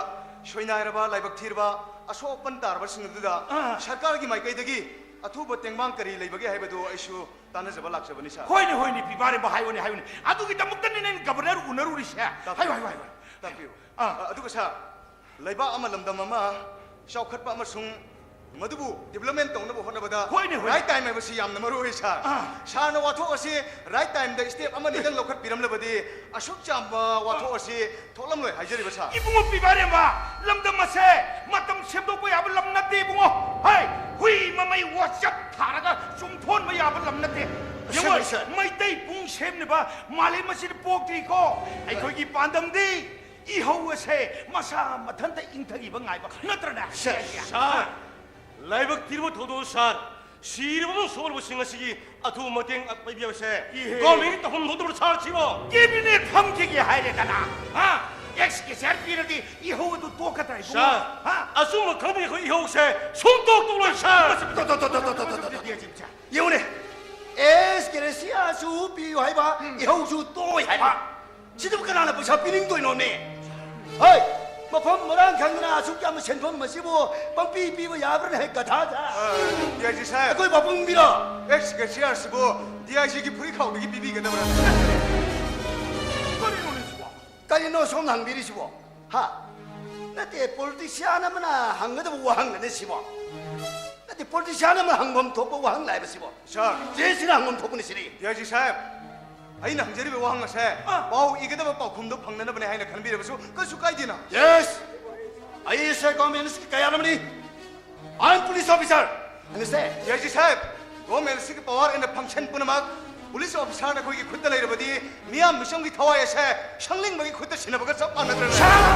ꯁꯣꯏꯅꯥꯏꯔꯕ, ꯂꯥꯏꯕꯛ ꯊꯤꯔꯕ, ꯑꯁꯣꯛ ꯑꯄꯟ ꯇꯥꯔꯕꯁꯤꯡ ꯑꯗꯨꯗ ꯑꯥ꯫ ꯁꯔꯀꯥꯔꯒꯤ ꯃꯥꯏꯀꯩꯗꯒꯤ ꯑꯊꯨꯕ ꯇꯦꯡꯕꯥꯡ ꯀꯔꯤ ꯂꯩꯕꯒꯦ ꯍꯥꯏꯕꯗꯨ ꯑꯩꯁꯨ ꯇꯥꯟꯅꯖꯕ ꯂꯥꯛꯆꯕꯅꯤ, ꯁꯥꯔ꯫ ꯍꯣꯏꯅꯦ, ꯍꯣꯏꯅꯦ, ꯄꯤꯕꯥꯔꯦꯝꯕ, ꯍꯥꯏꯌꯨꯅꯦ, ꯍꯥꯏꯌꯨꯅꯦ꯫ ꯑꯗꯨꯒꯤꯗꯃꯛꯇꯅꯤꯅꯦ ꯑꯩꯅ ꯒꯕꯔꯅꯔ ꯎꯅꯔꯨꯔꯤꯁꯦ꯫ ꯍꯥꯏꯌꯨ, ꯍꯥꯏꯌꯨ, ꯍꯥꯏꯌꯨ꯫ ꯇꯥꯛꯄꯤꯌꯨ꯫ ꯑꯥ꯫ ꯑ, ꯑꯗꯨꯒ, ꯁꯥꯔ, ꯂꯩꯕꯥꯛ ꯑꯃ, ꯂꯝꯗꯝ ꯑꯃ ꯆꯥꯎꯈꯠꯄ ꯑꯃꯁꯨꯡ ꯃꯗꯨꯕꯨ ꯗꯤꯕ꯭ꯂꯞꯃꯦꯟ ꯇꯧꯅꯕ ꯍꯣꯠꯅꯕꯗ ꯍꯣꯏꯅꯦ, ꯍꯣꯏꯅꯦ꯫ ꯔꯥꯏꯠ ꯇꯥꯏꯝ ꯍꯥꯏꯕꯁꯤ ꯌꯥꯝꯅ ꯃꯔꯨ ꯑꯣꯏ, ꯁꯥꯔ꯫ ꯑꯥ꯫ ꯁꯥꯔꯅ ꯋꯥꯊꯣꯛ ꯑꯁꯤ ꯔꯥꯏꯠ ꯇꯥꯏꯝꯗ ꯁ꯭ꯇꯦꯞ ꯑꯃꯅꯤꯗꯪ ꯂꯧꯈꯠꯄꯤꯔꯝꯂꯕꯗꯤ ꯑꯁꯨꯛ ꯆꯥꯎꯕ ꯋꯥꯊꯣꯛ ꯑꯁꯤ ꯊꯣꯛꯂꯝꯂꯣꯏ ꯍꯥꯏꯖꯔꯤꯕ, ꯁꯥꯔ꯫ ꯏꯕꯨꯡꯉꯣ ꯄꯤꯕꯥꯔꯦꯝꯕ, ꯂꯝꯗꯝ ꯑꯁꯦ ꯃꯇꯝ ꯁꯦꯝꯗꯣꯛꯄ ꯌꯥꯕ ꯂꯝ ꯅꯠꯇꯦ, ꯏꯕꯨꯡꯉꯣ꯫ ꯍꯩ, ꯍꯨꯏ ꯃꯃꯩ ꯋꯥꯆꯞ ꯊꯥꯔꯒ ꯆꯨꯝꯊꯣꯟꯕ ꯌꯥꯕ ꯂꯝ ꯅꯠꯇꯦ꯫ ꯌꯦꯡꯉꯣ, ꯁꯥꯔ, ꯁꯥꯔ꯫ ꯃꯩꯇꯩ ꯄꯨꯡ ꯁꯦꯝꯅꯕ ꯃꯥꯂꯦꯝ ꯑꯁꯤꯗ ꯄꯣꯛꯇ꯭ꯔꯤꯀꯣ꯫ ꯑꯩꯈꯣꯏꯒꯤ ꯄꯥꯟꯗꯝꯗꯤ ꯏꯍꯧ ꯑꯁꯦ ꯃꯁꯥ ꯃꯊꯟꯇ ꯏꯪꯊꯈꯤꯕ ꯉꯥꯏꯕ ꯅꯠꯇ꯭ꯔꯅꯦ? ꯁꯥꯔ, ꯁꯥꯔ, ꯂꯥꯏꯕꯛ ꯊꯤꯔꯕ ꯊꯧꯗꯣꯛ, ꯁꯥꯔ꯫ ꯁꯤꯔꯕ ꯑꯃꯁꯨꯡ ꯁꯣꯛꯂꯕꯁꯤꯡ ꯑꯁꯤꯒꯤ ꯑꯊꯨꯕ ꯃꯇꯦꯡ ꯄꯤꯕꯤꯕꯁꯦ ꯏꯍꯦ꯫ ꯒꯣꯔꯃꯦꯟꯒꯤ ꯇꯧꯐꯝ ꯊꯣꯛꯇꯕ, ꯁꯥꯔ, ꯁꯤꯕꯣ? ꯀꯦꯕꯤꯅꯦꯠ ꯐꯝꯈꯤꯒꯦ ꯍꯥꯏꯔꯦꯗꯅ, ꯍꯥ? ꯑꯦꯛꯁ ꯀꯦꯁꯤꯌꯥꯔ ꯄꯤꯔꯗꯤ ꯏꯍꯧ ꯑꯗꯨ ꯇꯣꯛꯀꯗ꯭ꯔꯥ, ꯏꯕꯨꯡꯉꯣ? ꯁꯥꯔ, ꯍꯥ? ꯑꯆꯨꯝꯕ ꯈꯪꯗꯅ ꯑꯩꯈꯣꯏ ꯏꯍꯧꯁꯦ ꯁꯨꯡꯇꯣꯛ ꯇꯣꯛꯂꯣꯏ, ꯁꯥꯔ꯫ ꯌꯦꯡꯉꯨꯅꯦ, ꯑꯦꯁ ꯀꯦꯔꯦꯁꯤꯌꯥꯁꯨ ꯄꯤꯌꯨ ꯍꯥꯏꯕ, ꯏꯍꯧꯁꯨ ꯇꯣꯛꯑꯣꯏ ꯍꯥꯏꯕ꯫ ꯁꯤꯗꯕꯨ ꯀꯅꯥꯅ ꯄꯩꯁꯥ ꯄꯤꯅꯤꯡꯗꯣꯏꯅꯣꯃꯤ? ꯍꯣꯏ, ꯃꯐꯝ ꯃꯔꯥꯡ ꯈꯪꯗꯅ ꯑꯁꯨꯛ ꯌꯥꯝꯕ ꯁꯦꯟꯐꯝ ꯑꯁꯤꯕꯨ ꯄꯪꯄꯤ ꯄꯤꯕ ꯌꯥꯕ꯭ꯔꯅꯦ, ꯍꯦꯛ ꯒꯙꯥꯗ? ꯗꯤ ꯑꯥꯏ ꯖꯤ ꯁꯥꯍꯦꯕ, ꯑꯩꯈꯣꯏ ꯄꯥꯕꯨꯡꯗꯤꯔꯣ? ꯑꯦꯛꯁ ꯀꯦꯁꯤꯌꯥꯔꯁꯤꯕꯨ ꯗꯤ ꯑꯥꯏ ꯖꯤꯒꯤ ꯐꯨꯔꯤꯠ ꯈꯥꯎꯗꯒꯤ ꯄꯤꯕꯤꯒꯗꯕ꯭ꯔꯥ? ꯀꯔꯤꯅꯣꯅꯦ ꯁꯤꯕꯣ? ꯀꯔꯤꯅꯣ ꯁꯣꯝꯅ ꯍꯪꯕꯤꯔꯤꯁꯤꯕꯣ? ꯍꯥ? ꯅꯠꯇꯦ, ꯄꯣꯂꯤꯇꯤꯁꯤꯌꯥꯟ ꯑꯃꯅ ꯍꯪꯒꯗꯕ ꯋꯥꯍꯪꯅꯅꯦ ꯁꯤꯕꯣ? ꯅꯠꯇꯦ, ꯄꯣꯂꯤꯇꯤꯁꯤꯌꯥꯟ ꯑꯃꯅ ꯍꯪꯐꯝ ꯊꯣꯛꯄ ꯋꯥꯍꯪ ꯂꯥꯛꯑꯦꯕ ꯁꯤꯕꯣ? ꯁꯥꯔ, ꯆꯦꯁꯤꯅ ꯍꯪꯐꯝ ꯊꯣꯛꯄꯅꯤ ꯁꯤꯗꯤ꯫ ꯗꯤ ꯑꯥꯏ ꯖꯤ ꯁꯥꯍꯦꯕ, ꯑꯩꯅ ꯍꯪꯖꯔꯤꯕ ꯋꯥꯍꯪ ꯑꯁꯦ ꯑꯥ꯫ ꯄꯥꯎ ꯏꯒꯗꯕ ꯄꯥꯎꯈꯨꯝꯗꯣ ꯐꯪꯅꯅꯕꯅꯦ ꯍꯥꯏꯅ ꯈꯟꯕꯤꯔꯕꯁꯨ ꯀꯩꯁꯨ ꯀꯥꯏꯗꯦꯅ꯫ Yes, ꯑꯩꯁꯦ ꯒꯣꯔꯃꯦꯟ ꯀꯌꯥꯔꯝꯅꯤ꯫ I am police officer. Understand? D I G ꯁꯥꯍꯦꯕ, ꯒꯣꯔꯃꯦꯟ ꯑꯁꯤꯒꯤ ꯄꯋꯥꯔ ꯑꯦꯟ ꯐꯪꯁꯟ ꯄꯨꯝꯅꯃꯛ ꯄꯨꯂꯤꯁ ꯑꯣꯐꯤꯁꯥꯔ ꯅꯈꯣꯏꯒꯤ ꯈꯨꯠꯇ ꯂꯩꯔꯕꯗꯤ ꯃꯤꯌꯥꯝ ꯃꯤꯆꯝꯒꯤ ꯊꯋꯥꯏ ꯑꯁꯦ ꯁꯪꯂꯤꯡꯕꯒꯤ ꯈꯨꯠꯇ ꯁꯤꯟꯅꯕꯒ ꯆꯞ ꯃꯥꯟꯅꯗ꯭ꯔꯅꯦ? ꯁꯥꯔ!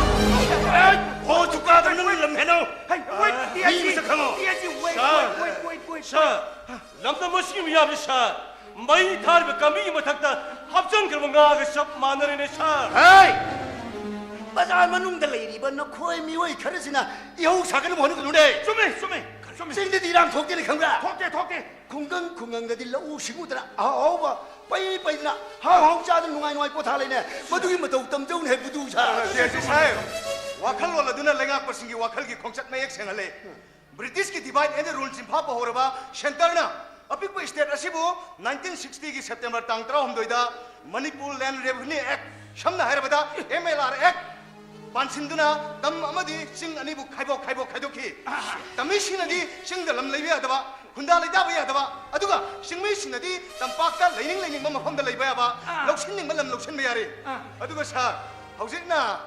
ꯑꯦ, ꯍꯣ, ꯆꯨꯞꯀꯥꯗ ꯅꯪ ꯂꯝ ꯍꯦꯟꯅꯧ! Hey, wait, ꯑꯦ, ꯗꯤ ꯑꯥꯏ ꯖꯤ, ꯃꯤ ꯃꯁꯛ ꯈꯪꯉꯣ! D I G, wait, sir! wait, wait, wait, wait. Sir! ꯂꯝꯗꯝ ꯑꯁꯤꯒꯤ ꯃꯤꯌꯥꯝꯁꯤ ꯁꯥꯔ! ꯃꯩ ꯊꯥꯔꯤꯕ ꯀꯥꯃꯤꯒꯤ ꯃꯊꯛꯇ ꯍꯥꯞꯆꯤꯟꯈ꯭ꯔꯕ ꯉꯥꯒ ꯆꯞ ꯃꯥꯟꯅꯔꯦꯅꯦ ꯁꯥꯔ! ꯍꯦ! ꯕꯖꯥꯔ ꯃꯅꯨꯡꯗ ꯂꯩꯔꯤꯕ ꯅꯈꯣꯏ ꯃꯤꯑꯣꯏ ꯈꯔꯁꯤꯅ ꯏꯍꯧ ꯁꯥꯒꯠꯅꯕ ꯍꯣꯠꯅꯒꯅꯨꯅꯦ꯫ ꯆꯨꯝꯃꯦ, ꯆꯨꯝꯃꯦ, ꯆꯨꯝꯃꯦ꯫ ꯆꯤꯡꯗꯗꯤ ꯏꯔꯥꯡ ꯊꯣꯛꯇꯦꯅ ꯈꯪꯕ꯭ꯔꯥ? ꯊꯣꯛꯇꯦ, ꯊꯣꯛꯇꯦ꯫ ꯈꯨꯡꯒꯪ ꯈꯨꯡꯒꯪꯗꯗꯤ ꯂꯧꯎ ꯁꯤꯡꯎꯗꯅ ꯑꯍꯥꯎ ꯑꯍꯥꯎꯕ ꯄꯩ ꯄꯩꯗꯅ ꯍꯥꯎ ꯍꯥꯎ ꯆꯥꯗꯅ ꯅꯨꯡꯉꯥꯏ ꯅꯨꯡꯉꯥꯏ ꯄꯣꯊꯥ ꯂꯩꯅꯦ꯫ ꯃꯗꯨꯒꯤ ꯃꯇꯧ ꯇꯝꯖꯧꯅꯦ ꯍꯦ ꯕꯨꯗꯨ ꯁꯥ꯫ ꯁꯤ, ꯁꯤ, ꯁꯥꯍꯦꯕ, ꯋꯥꯈꯜꯂꯣꯟ ꯑꯗꯨꯅ ꯂꯩꯉꯥꯛꯄꯁꯤꯡꯒꯤ ꯋꯥꯈꯜꯒꯤ ꯈꯣꯡꯆꯠ ꯃꯌꯦꯛ ꯁꯦꯡꯍꯜꯂꯦ꯫ ꯕ꯭ꯔꯤꯇꯤꯁꯀꯤ divide and rule ꯆꯤꯟꯐꯥ ꯄꯨꯍꯧꯔꯕ ꯁꯦꯟꯇꯔꯅ ꯑꯄꯤꯛꯄ ꯁ꯭ꯇꯦꯠ ꯑꯁꯤꯕꯨ nineteen sixty ꯒꯤ ꯁꯦꯞꯇꯦꯝꯕꯔ ꯇꯥꯡ ꯇꯔꯥꯍꯨꯝꯗꯣꯏꯗ Manipur Land Revenue Act, ꯁꯝꯅ ꯍꯥꯏꯔꯕꯗ M L R Act, ꯄꯥꯟꯁꯤꯟꯗꯨꯅ ꯇꯝ ꯑꯃꯗꯤ ꯆꯤꯡ ꯑꯅꯤꯕꯨ ꯈꯥꯏꯕꯣꯛ ꯈꯥꯏꯕꯣꯛ ꯈꯥꯏꯗꯣꯛꯈꯤ꯫ ꯇꯝꯃꯤꯁꯤꯡꯅꯗꯤ ꯆꯤꯡꯗ ꯂꯝ ꯂꯩꯕ ꯌꯥꯗꯕ, ꯈꯨꯟꯗꯥ ꯂꯩꯇꯥꯕ ꯌꯥꯗꯕ, ꯑꯗꯨꯒ ꯆꯤꯡꯃꯤꯁꯤꯡꯅꯗꯤ ꯇꯝꯄꯥꯛꯇ ꯂꯩꯅꯤꯡ ꯂꯩꯅꯤꯡꯕ ꯃꯐꯝꯗ ꯂꯩꯕ ꯌꯥꯕ, ꯑꯥ꯫ ꯂꯧꯁꯤꯟꯅꯤꯡꯕ ꯂꯝ ꯂꯧꯁꯤꯟꯕ ꯌꯥꯔꯦ꯫ ꯑꯥ꯫ ꯑꯗꯨꯒ ꯁꯥꯔ, ꯍꯧꯖꯤꯛꯅ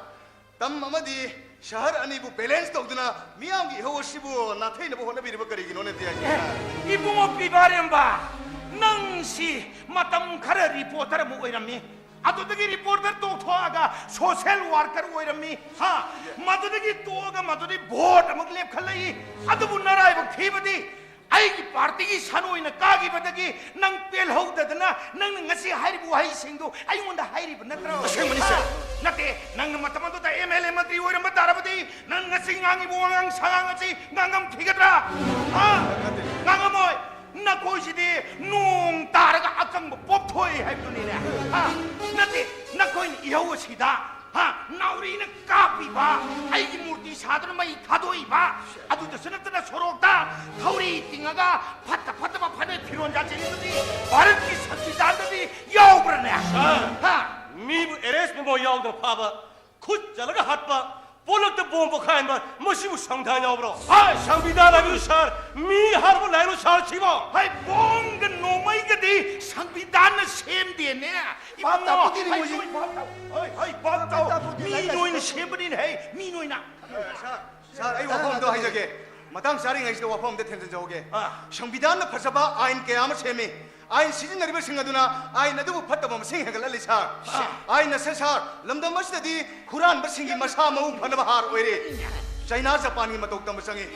ꯇꯝ ꯑꯃꯗꯤ ꯁꯍꯔ ꯑꯅꯤꯕꯨ balance ꯇꯧꯗꯨꯅ ꯃꯤꯌꯥꯝꯒꯤ ꯏꯍꯧ ꯑꯁꯤꯕꯨ ꯅꯥꯊꯩꯅꯕ ꯍꯣꯠꯅꯕꯤꯔꯤꯕ ꯀꯔꯤꯒꯤꯅꯣꯅꯦ, ꯗꯤ ꯑꯥꯏ ꯖꯤ ꯁꯥꯔ? ꯏꯕꯨꯡꯉꯣ ꯄꯤꯕꯥꯔꯦꯝꯕ, ꯅꯪꯁꯤ ꯃꯇꯝ ꯈꯔ reporter ꯑꯃ ꯑꯣꯏꯔꯝꯃꯤ, ꯑꯗꯨꯗꯒꯤ reporter ꯇꯣꯛꯊꯣꯛꯑꯒ social worker ꯑꯣꯏꯔꯝꯃꯤ꯫ ꯍꯥ? ꯃꯗꯨꯗꯒꯤ ꯇꯣꯛꯑꯒ ꯃꯗꯨꯗꯤ vote ꯑꯃꯨꯛ ꯂꯦꯞꯈꯠꯂꯛꯏ꯫ ꯑꯗꯨꯕꯨ ꯅꯔꯥꯏꯕꯛ ꯊꯤꯕꯗꯤ ꯑꯩꯒꯤ party ꯒꯤ ꯁꯟ ꯑꯣꯏꯅ ꯀꯥꯈꯤꯕꯗꯒꯤ ꯅꯪ ꯄꯦꯜꯍꯧꯗꯗꯅ ꯅꯪꯅ ꯉꯁꯤ ꯍꯥꯏꯔꯤꯕ ꯋꯥꯍꯩꯁꯤꯡꯗꯨ ꯑꯩꯉꯣꯟꯗ ꯍꯥꯏꯔꯤꯕ ꯅꯠꯇ꯭ꯔꯣ? ꯑꯁꯦꯡꯕꯅꯤ, ꯁꯥꯔ꯫ ꯍꯥ? ꯅꯠꯇꯦ, ꯅꯪꯅ ꯃꯇꯝ ꯑꯗꯨꯗ M L A ꯃꯟꯇ꯭ꯔꯤ ꯑꯣꯏꯔꯝꯕ ꯇꯥꯔꯕꯗꯤ ꯅꯪ ꯉꯁꯤ ꯉꯥꯡꯉꯤꯕ ꯋꯥꯉꯥꯡ ꯁꯉꯥꯡ ꯑꯁꯤ ꯉꯥꯡꯉꯝꯈꯤꯒꯗ꯭ꯔꯥ? ꯍꯥ? ꯉꯥꯡꯉꯝꯃꯣꯏ꯫ ꯅꯈꯣꯏꯁꯤꯗꯤ ꯅꯣꯡ ꯇꯥꯔꯒ ꯑꯀꯪꯕ ꯄꯣꯞꯊꯣꯛꯏ ꯍꯥꯏꯕꯗꯨꯅꯤꯅꯦ꯫ ꯍꯥ? ꯅꯠꯇꯦ, ꯅꯈꯣꯏꯅ ꯏꯍꯧ ꯑꯁꯤꯗ, ꯍꯥ, ꯅꯥꯎꯔꯤꯅ ꯀꯥꯞꯄꯤꯕ, ꯑꯩꯒꯤ ꯃꯨꯔꯇꯤ ꯁꯥꯗꯨꯅ ꯃꯩ ꯊꯥꯗꯣꯛꯏꯕ, ꯑꯗꯨꯗꯁꯨ ꯅꯠꯇꯅ ꯁꯣꯔꯣꯛꯇ ꯊꯧꯔꯤ ꯇꯤꯡꯉꯒ ꯐꯠꯇ ꯐꯠꯇꯕ ꯐꯅꯦꯛ ꯐꯤꯔꯣꯟ ꯌꯥꯟꯁꯤꯜꯂꯤꯕꯗꯤ ꯚꯥꯔꯠꯀꯤ ꯁꯪꯕꯤꯙꯥꯟꯗꯗꯤ ꯌꯥꯎꯕ꯭ꯔꯅꯦ? ꯁꯥꯔ! ꯍꯥ? ꯃꯤꯕꯨ arrest memo ꯌꯥꯎꯗꯅ ꯐꯥꯕ, ꯈꯨꯠ ꯆꯜꯂꯒ ꯍꯥꯠꯄ, ꯄꯣꯂꯛꯇ bomb ꯄꯣꯈꯥꯏꯍꯟꯕ, ꯃꯁꯤꯕꯨ ꯁꯪꯕꯤꯙꯥꯟ ꯌꯥꯎꯕ꯭ꯔꯣ? ꯍꯣꯏ, ꯁꯪꯕꯤꯙꯥꯟ ꯍꯥꯏꯕꯤꯌꯨ ꯁꯥꯔ, ꯃꯤ ꯍꯥꯠꯄ ꯂꯥꯏꯔꯣ ꯁꯥꯔ ꯁꯤꯕꯣ? ꯍꯣꯏ, bomb ꯒ ꯅꯣꯡꯃꯩꯒꯗꯤ ꯁꯪꯕꯤꯙꯥꯟꯅ ꯁꯦꯝꯗꯦꯅꯦ꯫ ꯏꯕꯨꯡꯉꯣ, ꯇꯥꯄꯣꯠꯇꯦꯅꯦ, ꯍꯣꯏ, ꯃꯣꯏꯁꯦ꯫ ꯍꯣꯏ, ꯚꯥꯞ ꯇꯥꯎ꯫ ꯍꯣꯏ, ꯍꯣꯏ, ꯚꯥꯞ ꯇꯥꯎ꯫ ꯇꯥꯄꯣꯠꯇꯦ, ꯃꯤ ꯂꯥꯏꯔꯤꯛ ꯅꯣꯏꯅ ꯇꯥꯄꯣꯠꯇꯦ꯫ ꯁꯦꯝꯕꯅꯤꯅꯦ, ꯍꯦ, ꯃꯤ ꯅꯣꯏꯅ꯫ ꯁꯥꯔ, ꯁꯥꯔ, ꯑꯩ ꯋꯥꯐꯝ ꯑꯝꯇ ꯍꯥꯏꯖꯒꯦ꯫ ꯃꯇꯥꯡ ꯆꯥꯔꯤꯉꯩꯁꯤꯗ ꯋꯥꯐꯝ ꯑꯝꯇ ꯊꯦꯝꯖꯤꯟꯖꯍꯧꯒꯦ꯫ ꯑꯥ꯫ ꯁꯪꯕꯤꯙꯥꯟꯅ ꯐꯖꯕ ꯑꯥꯏꯟ ꯀꯌꯥ ꯑꯃ ꯁꯦꯝꯃꯤ꯫ ꯑꯥꯏꯟ ꯁꯤꯖꯤꯟꯅꯔꯤꯕꯁꯤꯡ ꯑꯗꯨꯅ ꯑꯥꯏꯟ ꯑꯗꯨꯕꯨ ꯐꯠꯇꯕ ꯃꯁꯤꯡ ꯍꯦꯟꯒꯠꯍꯜꯂꯤ, ꯁꯥꯔ꯫ ꯑꯥ꯫ ꯑꯥꯏꯟ ꯑꯁꯦ, ꯁꯥꯔ, ꯂꯝꯗꯝ ꯑꯁꯤꯗꯗꯤ ꯍꯨꯔꯥꯟꯕꯁꯤꯡꯒꯤ ꯃꯁꯥ ꯃꯎ ꯐꯅꯕ ꯍꯥꯔ ꯑꯣꯏꯔꯦ꯫ ꯆꯩꯅꯥ, ꯖꯄꯥꯟꯒꯤ ꯃꯇꯧ ꯇꯝꯕ ꯆꯪꯉꯤ꯫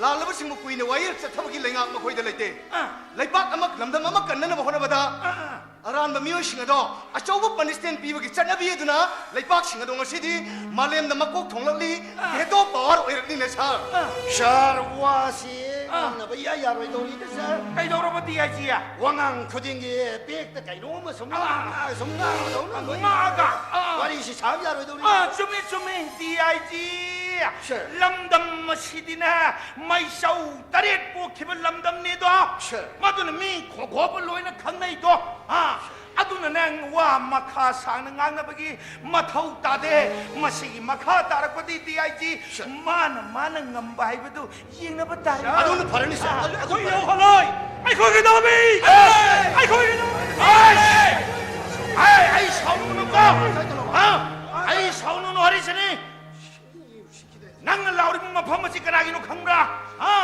ꯂꯥꯜꯂꯕꯁꯤꯡꯕꯨ ꯀꯨꯏꯅ ꯋꯥꯌꯦꯜ ꯆꯠꯊꯕꯒꯤ ꯂꯩꯉꯥꯛ ꯃꯈꯣꯏꯗ ꯂꯩꯇꯦ꯫ ꯑꯥ꯫ ꯂꯩꯄꯥꯛ ꯑꯃ, ꯂꯝꯗꯝ ꯑꯃ ꯀꯟꯅꯅꯕ ꯍꯣꯠꯅꯕꯗ ꯑꯥ꯫ ꯑꯔꯥꯟꯕ ꯃꯤꯑꯣꯏꯁꯤꯡ ꯑꯗꯣ ꯑꯆꯧꯕ ꯄꯅꯤꯁꯃꯦꯟ ꯄꯤꯕꯒꯤ ꯆꯠꯅꯕꯤ ꯑꯗꯨꯅ ꯂꯩꯄꯥꯛꯁꯤꯡ ꯑꯗꯣ ꯉꯁꯤꯗꯤ ꯃꯥꯂꯦꯝꯗ ꯃꯀꯣꯛ ꯊꯣꯡꯂꯛꯂꯤ, ꯑꯥ꯫ ꯚꯦꯇꯣ ꯄꯋꯥꯔ ꯑꯣꯏꯔꯛꯂꯤꯅꯦ, ꯁꯥꯔ꯫ ꯑꯥ꯫ ꯁꯥꯔ, ꯋꯥꯁꯤ ꯑꯥ꯫ ꯉꯥꯡꯅꯕ ꯏꯌꯥ ꯌꯥꯔꯣꯏꯗꯧꯔꯤꯗ, ꯁꯥꯔ꯫ ꯀꯩꯗꯧꯔꯕ, ꯗꯤ ꯑꯥꯏ ꯖꯤ? ꯋꯥꯉꯥꯡ ꯈꯨꯗꯤꯡꯒꯤ ꯕꯦꯛꯇ ꯀꯩꯅꯣꯝꯃ ꯁꯨꯝ ꯑꯥ꯫ ꯉꯥꯡ-, ꯁꯨꯝ ꯉꯥꯡꯕꯗꯧꯅ ꯂꯣꯏꯅ ꯉꯥꯡꯉꯒ, ꯑꯥ꯫ ꯋꯥꯔꯤꯁꯤ ꯁꯥꯕ ꯌꯥꯔꯣꯏꯗꯧꯔꯤ꯫ ꯑꯥ, ꯆꯨꯝꯃꯤ, ꯆꯨꯝꯃꯤ, ꯗꯤ ꯑꯥꯏ ꯖꯤ꯫ ꯁꯥꯔ꯫ ꯂꯝꯗꯝ ꯑꯁꯤꯗꯤꯅꯦ ꯃꯩꯆꯧ ꯇꯔꯦꯠ ꯄꯣꯛꯈꯤꯕ ꯂꯝꯗꯝꯅꯤꯗꯣ꯫ ꯁꯥꯔ꯫ ꯃꯗꯨꯅ ꯃꯤ ꯈꯣꯡꯈꯣꯞꯄ ꯂꯣꯏꯅ ꯈꯪꯅꯩꯗꯣ꯫ ꯑꯥ, ꯑꯗꯨꯅ ꯅꯪ ꯋꯥ ꯃꯈꯥ ꯁꯥꯡꯅ ꯉꯥꯡꯅꯕꯒꯤ ꯃꯊꯧ ꯇꯥꯗꯦ꯫ ꯃꯁꯤꯒꯤ ꯃꯈꯥ ꯇꯥꯔꯛꯄꯗꯤ ꯗꯤ ꯑꯥꯏ ꯖꯤ ꯁꯥꯔ꯫ ꯃꯥꯅ, ꯃꯥꯅ ꯉꯝꯕ ꯍꯥꯏꯕꯗꯨ ꯌꯦꯡꯅꯕ ꯇꯥꯔꯦ꯫ ꯑꯗꯨꯅ ꯐꯔꯅꯤ, ꯁꯥꯔ꯫ ꯑꯥ꯫ ꯑꯗꯨ, ꯑꯗꯨ ꯑꯩꯈꯣꯏ ꯌꯧꯍꯜꯂꯣꯏ! ꯑꯩꯈꯣꯏꯒꯤꯗꯃꯛ! ꯑꯦ! ꯑꯩꯈꯣꯏꯒꯤꯗꯃꯛ! ꯑꯦ! ꯑꯦ! ꯑꯩ ꯁꯥꯎꯅꯨꯀꯣ! ꯍꯥ? ꯑꯩ ꯁꯥꯎꯅꯨꯅꯨ ꯍꯥꯏꯔꯤꯁꯤꯅꯤ꯫ ꯅꯪꯅ ꯂꯥꯎꯔꯤꯕ ꯃꯐꯝ ꯑꯁꯤ ꯀꯅꯥꯒꯤꯅꯣ ꯈꯪꯕ꯭ꯔꯥ? ꯍꯥ?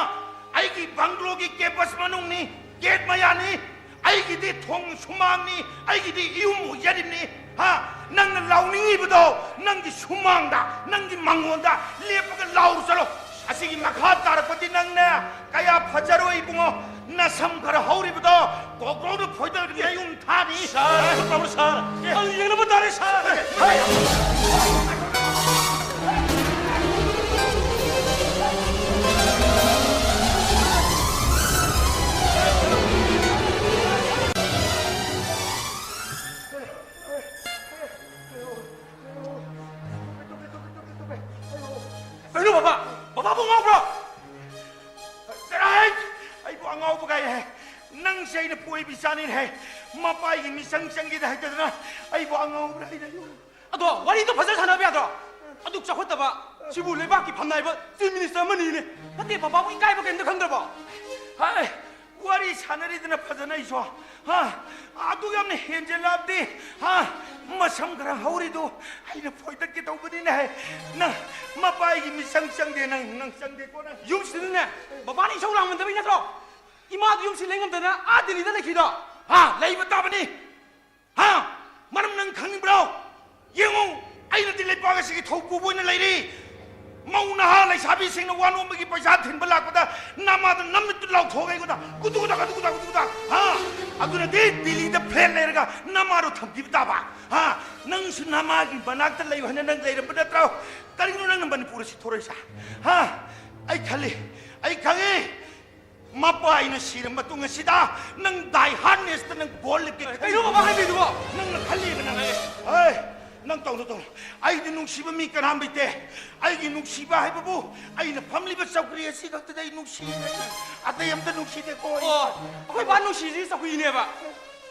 ꯑꯩꯒꯤ ꯕꯪꯒ꯭ꯂꯣꯒꯤ ꯀꯦꯝꯄꯁ ꯃꯅꯨꯡꯅꯤ, ꯒꯦꯠ ꯃꯌꯥꯅꯤ꯫ ꯑꯩꯒꯤꯗꯤ ꯊꯣꯡ ꯁꯨꯃꯥꯡꯅꯤ, ꯑꯩꯒꯤꯗꯤ ꯏꯌꯨꯝ ꯑꯣꯏꯖꯔꯤꯕꯅꯤ꯫ ꯍꯥ? ꯅꯪꯅ ꯂꯥꯎꯅꯤꯡꯉꯤꯕꯗꯣ ꯅꯪꯒꯤ ꯁꯨꯃꯥꯡꯗ, ꯅꯪꯒꯤ ꯃꯥꯡꯒꯣꯟꯗ ꯂꯦꯞꯄꯒ ꯂꯥꯎꯔꯨ ꯆꯠꯂꯣ꯫ ꯑꯁꯤꯒꯤ ꯃꯈꯥ ꯇꯥꯔꯛꯄꯗꯤ ꯅꯪꯅ ꯀꯌꯥ ꯐꯖꯔꯣꯏ ꯏꯕꯨꯡꯉꯣ꯫ ꯅꯁꯝ ꯈꯔ ꯍꯧꯔꯤꯕꯗꯣ ꯀꯣꯀ꯭ꯔꯣꯛꯅ ꯐꯣꯏꯗꯠꯂꯒ ꯅꯌꯨꯝ ꯊꯥꯅꯤ꯫ ꯁꯥꯔ, ꯑꯗꯨ ꯇꯧꯔꯣ, ꯁꯥꯔ꯫ ꯑꯦ꯫ ꯑꯗꯨ ꯌꯦꯡꯅꯕ ꯇꯥꯔꯦ, ꯁꯥꯔ꯫ ꯀꯩꯅꯣ, ꯕꯕꯥ? ꯕꯕꯥꯕꯨ ꯉꯥꯎꯕ꯭ꯔꯣ? ꯆꯠꯂꯣꯍꯦ! ꯑꯩꯕꯨ ꯑꯉꯥꯎꯕ ꯀꯥꯏ ꯍꯥꯏ? ꯅꯪꯁꯦ ꯑꯩꯅ ꯄꯣꯏꯕꯤ ꯆꯥꯅꯤꯅꯦ ꯍꯥꯏ꯫ ꯃꯄꯥꯏꯒꯤ ꯃꯤꯆꯪ ꯆꯪꯒꯦꯗ ꯍꯥꯏꯗꯗꯅ ꯑꯩꯕꯨ ꯑꯉꯥꯎꯕ꯭ꯔꯥ ꯍꯥꯏꯅ? ꯑꯗꯣ ꯋꯥꯔꯤꯗꯣ ꯐꯖꯅ ꯁꯥꯟꯅꯕ ꯌꯥꯗ꯭ꯔꯣ? ꯑꯗꯨꯛ ꯆꯥꯎꯈꯠꯇꯕ ꯁꯤꯕꯨ ꯂꯩꯕꯥꯛꯀꯤ ꯐꯝꯅꯥꯏꯕ ꯆꯤꯐ ꯃꯤꯅꯤꯁꯇꯔ ꯑꯃꯅꯤꯅꯦ꯫ ꯅꯠꯇꯦ, ꯕꯕꯥꯕꯨ ꯏꯀꯥꯏꯕ ꯀꯔꯤꯝꯇ ꯈꯪꯗ꯭ꯔꯕꯣ? ꯍꯥꯏ, ꯋꯥꯔꯤ ꯁꯥꯟꯅꯔꯤꯗꯅ ꯐꯖꯅ ꯑꯩꯁꯨ꯫ ꯍꯥ? ꯑꯗꯨ ꯌꯥꯝꯅ ꯍꯦꯟꯖꯜꯂꯛꯑꯕꯗꯤ, ꯍꯥ? ꯃꯁꯝ ꯈꯔ ꯍꯧꯔꯤꯗꯨ ꯑꯩꯅ ꯐꯣꯏꯗꯠꯀꯦ ꯇꯧꯕꯅꯤꯅꯦ꯫ ꯅꯪ ꯃꯄꯥꯏꯒꯤ ꯃꯤꯆꯪ ꯆꯪꯗꯦ, ꯅꯪ, ꯅꯪ ꯆꯪꯗꯦꯀꯣ ꯅꯪ꯫ ꯌꯨꯝꯁꯤꯗꯅꯦ ꯕꯕꯥꯅ ꯏꯁꯧ ꯂꯥꯡꯃꯟꯗꯕꯩ ꯅꯠꯇ꯭ꯔꯣ? ꯏꯃꯥꯗꯨ ꯌꯨꯝꯁꯤ ꯂꯩꯉꯝꯗꯅ ꯑꯥ ꯗꯤꯜꯂꯤꯗ ꯂꯩꯈꯤꯗꯣ꯫ ꯍꯥ, ꯂꯩꯕ ꯇꯥꯕꯅꯤ꯫ ꯍꯥ? ꯃꯔꯝ ꯅꯪ ꯈꯪꯅꯤꯡꯕ꯭ꯔꯣ? ꯌꯦꯡꯉꯨ, ꯑꯩꯅꯗꯤ ꯂꯩꯄꯥꯛ ꯑꯁꯤꯒꯤ ꯊꯧ ꯄꯨꯕ ꯑꯣꯏꯅ ꯂꯩꯔꯤ꯫ ꯃꯧ ꯅꯍꯥ ꯂꯩꯁꯥꯕꯤꯁꯤꯡꯅ ꯋꯥ ꯅꯣꯝꯕꯒꯤ ꯄꯩꯁꯥ ꯊꯤꯟꯕ ꯂꯥꯛꯄꯗ ꯅꯃꯥꯗ ꯅꯝꯃꯤꯠꯇꯨ ꯂꯥꯎꯊꯣꯛꯑꯒ ꯑꯩꯉꯣꯟꯗ ꯀꯨꯇꯨ ꯀꯨꯇꯥ, ꯀꯨꯇꯨ ꯀꯨꯇꯥ, ꯀꯨꯇꯨ ꯀꯨꯇꯥ, ꯍꯥ? ꯑꯗꯨꯅꯗꯤ ꯗꯤꯜꯂꯤꯗ ꯐ꯭ꯂꯦꯠ ꯂꯩꯔꯒ ꯅꯃꯥꯗꯣ ꯊꯝꯈꯤꯕ ꯇꯥꯕ, ꯍꯥ? ꯅꯪꯁꯨ ꯅꯃꯥꯒꯤ ꯃꯅꯥꯛꯇ ꯂꯩꯌꯨ ꯍꯥꯏꯅ ꯅꯪ ꯂꯩꯔꯝꯕ ꯅꯠꯇ꯭ꯔꯣ? ꯀꯔꯤꯒꯤꯅꯣ ꯅꯪꯅ ꯃꯅꯤꯄꯨꯔ ꯑꯁꯤ ꯊꯣꯔꯛꯏꯁꯦ? ꯍꯥ? ꯑꯩ ꯈꯜꯂꯤ, ꯑꯩ ꯈꯪꯉꯤ꯫ ꯃꯄꯥ ꯑꯩꯅ ꯁꯤꯔ ꯃꯇꯨꯡ ꯑꯁꯤꯗ ꯅꯪ ꯗꯥꯏ ꯍꯥꯔꯅꯦꯁꯇ ꯅꯪ ꯒꯣꯜ ꯂꯤꯛꯀꯦ ꯈꯜꯂꯤ꯫ ꯀꯩꯅꯣ ꯕꯕꯥ ꯍꯥꯏꯕꯤꯗꯨꯕꯣ? ꯅꯪꯅ ꯈꯜꯂꯤꯕ ꯅꯪ꯫ ꯑꯦ, ꯅꯪ ꯇꯧꯅꯨ, ꯇꯧꯅꯨ꯫ ꯑꯩꯗꯤ ꯅꯨꯡꯁꯤꯕ ꯃꯤ ꯀꯅꯥꯝ ꯂꯩꯇꯦ꯫ ꯑꯩꯒꯤ ꯅꯨꯡꯁꯤꯕ ꯍꯥꯏꯕꯕꯨ ꯑꯩꯅ ꯐꯝꯂꯤꯕ ꯆꯧꯀ꯭ꯔꯤ ꯑꯁꯤ ꯈꯛꯇꯗ ꯑꯩ ꯅꯨꯡꯁꯤꯔꯦ꯫ ꯑꯇꯩ ꯑꯝꯇ ꯅꯨꯡꯁꯤꯗꯦꯀꯣ ꯑꯩ꯫ ꯑꯣ, ꯑꯩꯈꯣꯏ ꯕꯥ ꯅꯨꯡꯁꯤꯔꯤꯁꯤ ꯆꯧꯀ꯭ꯔꯤꯅꯦꯕ꯫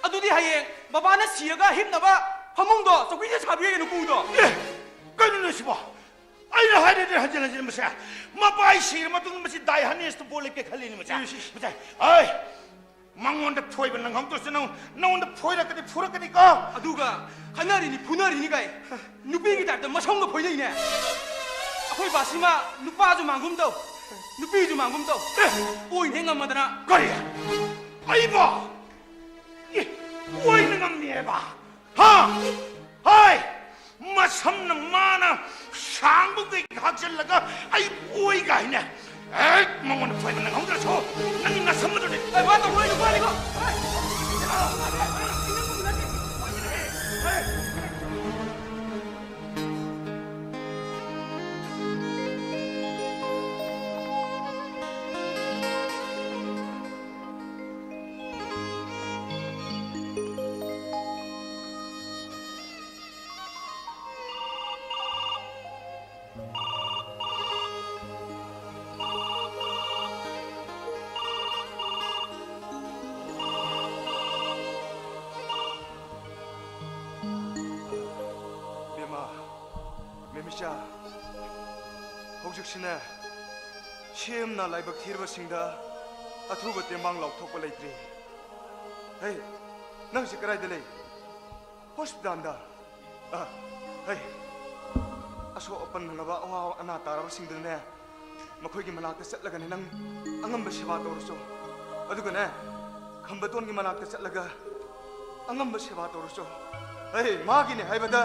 ꯑꯗꯨꯗꯤ ꯍꯌꯦꯡ ꯕꯕꯥꯅ ꯁꯤꯔꯒ ꯍꯤꯞꯅꯕ ꯐꯃꯨꯡꯗꯣ ꯆꯧꯀ꯭ꯔꯤꯗ ꯁꯥꯕꯤꯔꯒꯦ ꯅꯨꯄꯨꯗꯣ꯫ ꯑꯦ, ꯀꯩꯅꯣꯅꯦ ꯁꯤꯕꯣ? ꯑꯩꯅ ꯍꯥꯏꯔꯗꯤ ꯍꯟꯖꯤꯟ ꯍꯟꯖꯤꯟ ꯃꯁꯦ꯫ ꯃꯄꯥ ꯑꯩ ꯁꯤꯔ ꯃꯇꯨꯡꯗ ꯃꯁꯤ ꯗꯥꯏ ꯍꯥꯔꯅꯦꯁꯇ ꯕꯣꯜ ꯂꯦꯞꯀꯦ ꯈꯜꯂꯤꯅꯦ ꯃꯁꯦ꯫ ꯏꯁ, ꯏꯁ꯫ ꯃꯁꯦ, ꯑꯩ ꯃꯉꯣꯟꯗ ꯐꯣꯏꯕ ꯅꯪꯍꯧꯗ꯭ꯔꯁꯨ ꯅꯪ, ꯅꯉꯣꯟꯗ ꯐꯣꯏꯔꯛꯀꯅꯤ, ꯐꯨꯔꯛꯀꯅꯤꯀꯣ꯫ ꯑꯗꯨꯒ ꯈꯠꯅꯔꯤꯅꯤ, ꯐꯨꯅꯔꯤꯅꯤ ꯀꯥꯏ꯫ ꯅꯨꯄꯤꯒꯤ ꯇꯥꯏꯞꯇ ꯃꯁꯝꯒ ꯐꯣꯏꯅꯩꯅꯦ꯫ ꯑꯩꯈꯣꯏ ꯕꯥꯁꯤꯃ ꯅꯨꯄꯥꯁꯨ ꯃꯥꯡꯒꯨꯝ ꯇꯧ, ꯅꯨꯄꯤꯁꯨ ꯃꯥꯡꯒꯨꯝ ꯇꯧ꯫ ꯑꯦ! ꯑꯣꯏꯅ ꯉꯝꯃꯗꯅ꯫ ꯀꯔꯤ? ꯑꯩꯕꯣ? ꯑꯦ, ꯑꯣꯏꯅ ꯉꯝꯃꯦꯕ? ꯍꯥ? ꯍꯥꯏ! ꯃꯁꯝꯅ ꯃꯥꯅ ꯁꯥꯡꯕ ꯀꯩ ꯍꯥꯞꯆꯤꯜꯂꯒ ꯑꯩ ꯑꯣꯏ ꯀꯥꯏꯅ꯫ ꯑꯦ, ꯃꯉꯣꯟꯗ ꯐꯣꯏꯕ ꯅꯪꯍꯧꯗ꯭ꯔꯁꯨ ꯅꯪꯒꯤ ꯅꯁꯝ ꯑꯗꯨꯗꯤ꯫ ꯑꯦ, ꯃꯥ ꯇꯧꯔꯣꯏ, ꯅꯨꯄꯥꯅꯤꯀꯣ꯫ ꯑꯦ! ꯕꯦꯝꯃ, ꯃꯦꯃꯤꯆꯥ, ꯍꯧꯖꯤꯛꯁꯤꯅꯦ, ꯁꯦꯝꯅ ꯂꯥꯏꯕꯛ ꯊꯤꯔꯕꯁꯤꯡꯗ ꯑꯊꯨꯕ ꯇꯦꯡꯕꯥꯡ ꯂꯥꯎꯊꯣꯛꯄ ꯂꯩꯇ꯭ꯔꯤ꯫ ꯍꯩ, ꯅꯪꯁꯤ ꯀꯗꯥꯏꯗ ꯂꯩ? ꯍꯣꯁꯄꯤꯇꯥꯜꯗ꯫ ꯑ, ꯍꯩ, ꯑꯁꯣꯛ ꯑꯄꯟ ꯅꯪꯂꯕ ꯑꯋꯥ ꯑꯅꯥ ꯇꯥꯔꯕꯁꯤꯡꯗꯨꯅꯅꯦ, ꯃꯈꯣꯏꯒꯤ ꯃꯅꯥꯛꯇ ꯆꯠꯂꯒꯅꯦ ꯅꯪ ꯑꯉꯝꯕ ꯁꯦꯕꯥ ꯇꯧꯔꯨꯆꯣ꯫ ꯑꯗꯨꯒꯅꯦ, ꯈꯝꯕꯇꯣꯟꯒꯤ ꯃꯅꯥꯛꯇ ꯆꯠꯂꯒ ꯑꯉꯝꯕ ꯁꯦꯕꯥ ꯇꯧꯔꯨꯆꯣ꯫ ꯍꯩ, ꯃꯥꯒꯤꯅꯦ ꯍꯥꯏꯕꯗ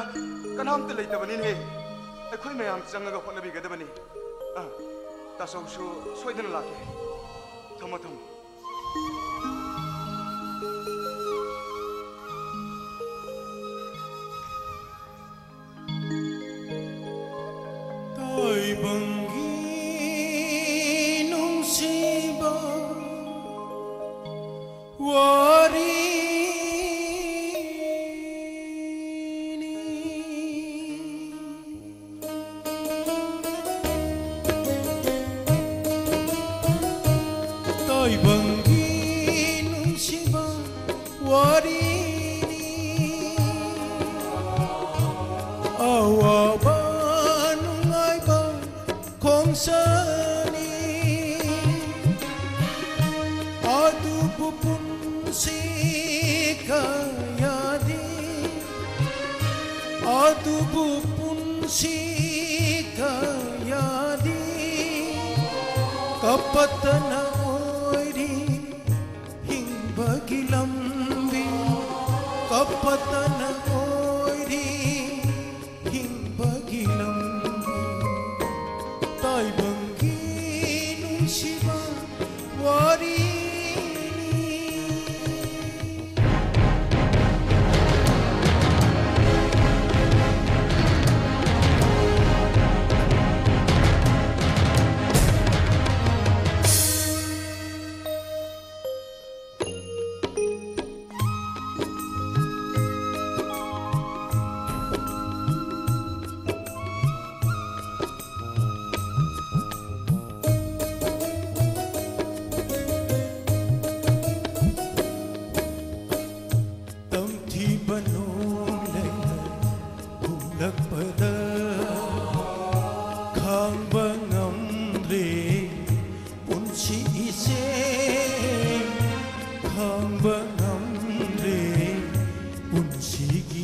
ꯀꯅꯥꯝꯇ ꯂꯩꯇꯕꯅꯤꯅꯦ꯫ ꯑꯩꯈꯣꯏ ꯃꯌꯥꯝ ꯆꯪꯉꯒ ꯍꯣꯠꯅꯕꯤꯒꯗꯕꯅꯤ꯫ ꯑ, ꯇꯥꯆꯧꯁꯨ ꯁꯣꯏꯗꯅ ꯂꯥꯛꯀꯦ꯫ ꯊꯝꯃꯣ, ꯊꯝꯃꯣ꯫ ꯇꯥꯏꯕꯪꯒꯤ ꯅꯨꯡꯁꯤꯕ ꯋꯥꯔꯤꯅꯤ꯫ ꯇꯥꯏꯕꯪꯒꯤ ꯅꯨꯡꯁꯤꯕ ꯋꯥꯔꯤꯅꯤ꯫ ꯑꯋꯥꯕ ꯅꯨꯡꯉꯥꯏꯕ ꯈꯣꯡꯆꯠꯅꯤ꯫ ꯑꯗꯨꯕꯨ ꯄꯨꯟꯁꯤ ꯀꯌꯥꯗꯤ, ꯑꯗꯨꯕꯨ ꯄꯨꯟꯁꯤ ꯀꯌꯥꯗꯤ ꯀꯞꯄꯇꯅ ꯑꯣꯏꯔꯤ ꯍꯤꯡꯕꯒꯤ ꯂꯝꯕꯤ, ꯀꯞꯄꯇꯅ ꯑꯣꯏꯔꯤ ꯍꯤꯡꯕꯒꯤ ꯂꯝꯕꯤ꯫ ꯇꯥꯏꯕꯪꯒꯤ ꯅꯨꯡꯁꯤꯕ ꯋꯥꯔꯤꯅꯤ꯫ ꯇꯝꯊꯤꯕ ꯅꯣꯡꯂꯩꯅ ꯍꯨꯝꯂꯛꯄꯗ ꯈꯥꯡꯕ ꯉꯝꯗ꯭ꯔꯦ ꯄꯨꯟꯁꯤ ꯏꯆꯦ, ꯈꯥꯡꯕ ꯉꯝꯗ꯭ꯔꯦ ꯄꯨꯟꯁꯤꯒꯤ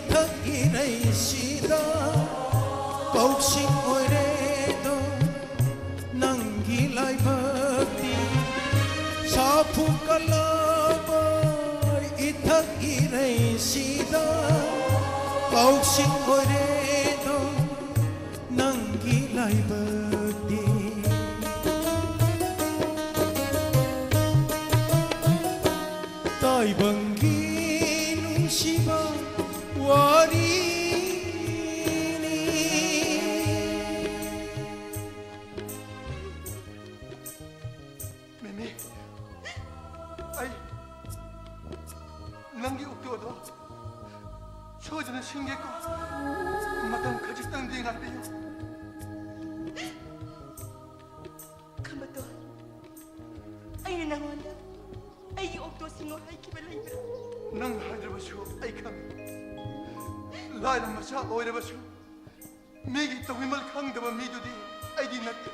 ꯏꯊꯛ ꯏꯔꯩꯁꯤꯗ ꯄꯥꯎꯁꯤꯡ ꯑꯣꯏꯔꯦꯗꯣ ꯅꯪꯒꯤ ꯂꯥꯏꯕꯛꯇꯤ꯫ ꯁꯥꯐꯨ ꯀꯜꯂꯕ ꯏꯊꯛ ꯏꯔꯩꯁꯤꯗ ꯄꯥꯎꯁꯤꯡ ꯑꯣꯏꯔꯦꯗꯣ ꯅꯪꯒꯤ ꯂꯥꯏꯕꯛꯇꯤ꯫ ꯇꯥꯏꯕꯪꯒꯤ ꯅꯨꯡꯁꯤꯕ ꯋꯥꯔꯤꯅꯤ꯫ ꯃꯦꯃꯤ, ꯑꯩ ꯅꯪꯒꯤ ꯑꯣꯛꯇꯣꯗꯣ ꯁꯣꯏꯗꯅ ꯁꯤꯟꯒꯦꯀꯣ꯫ ꯃꯇꯝ ꯈꯖꯤꯛꯇꯪꯗꯤ ꯉꯥꯏꯕꯤꯌꯨ꯫ ꯈꯝꯕꯇꯣꯟ, ꯑꯩꯅ ꯅꯉꯣꯟꯗ ꯑꯩꯒꯤ ꯑꯣꯛꯇꯣ ꯁꯤꯡꯉꯣ ꯍꯥꯏꯈꯤꯕ ꯂꯩꯕ꯭ꯔꯥ? ꯅꯪ ꯍꯥꯏꯗ꯭ꯔꯕꯁꯨ ꯑꯩ ꯈꯪꯉꯤ꯫ ꯂꯥꯏꯔ ꯃꯆꯥ ꯑꯣꯏꯔꯕꯁꯨ ꯃꯤꯒꯤ ꯇꯧꯕꯤꯃꯜ ꯈꯪꯗꯕ ꯃꯤꯗꯨꯗꯤ ꯑꯩꯗꯤ ꯅꯠꯇꯦ꯫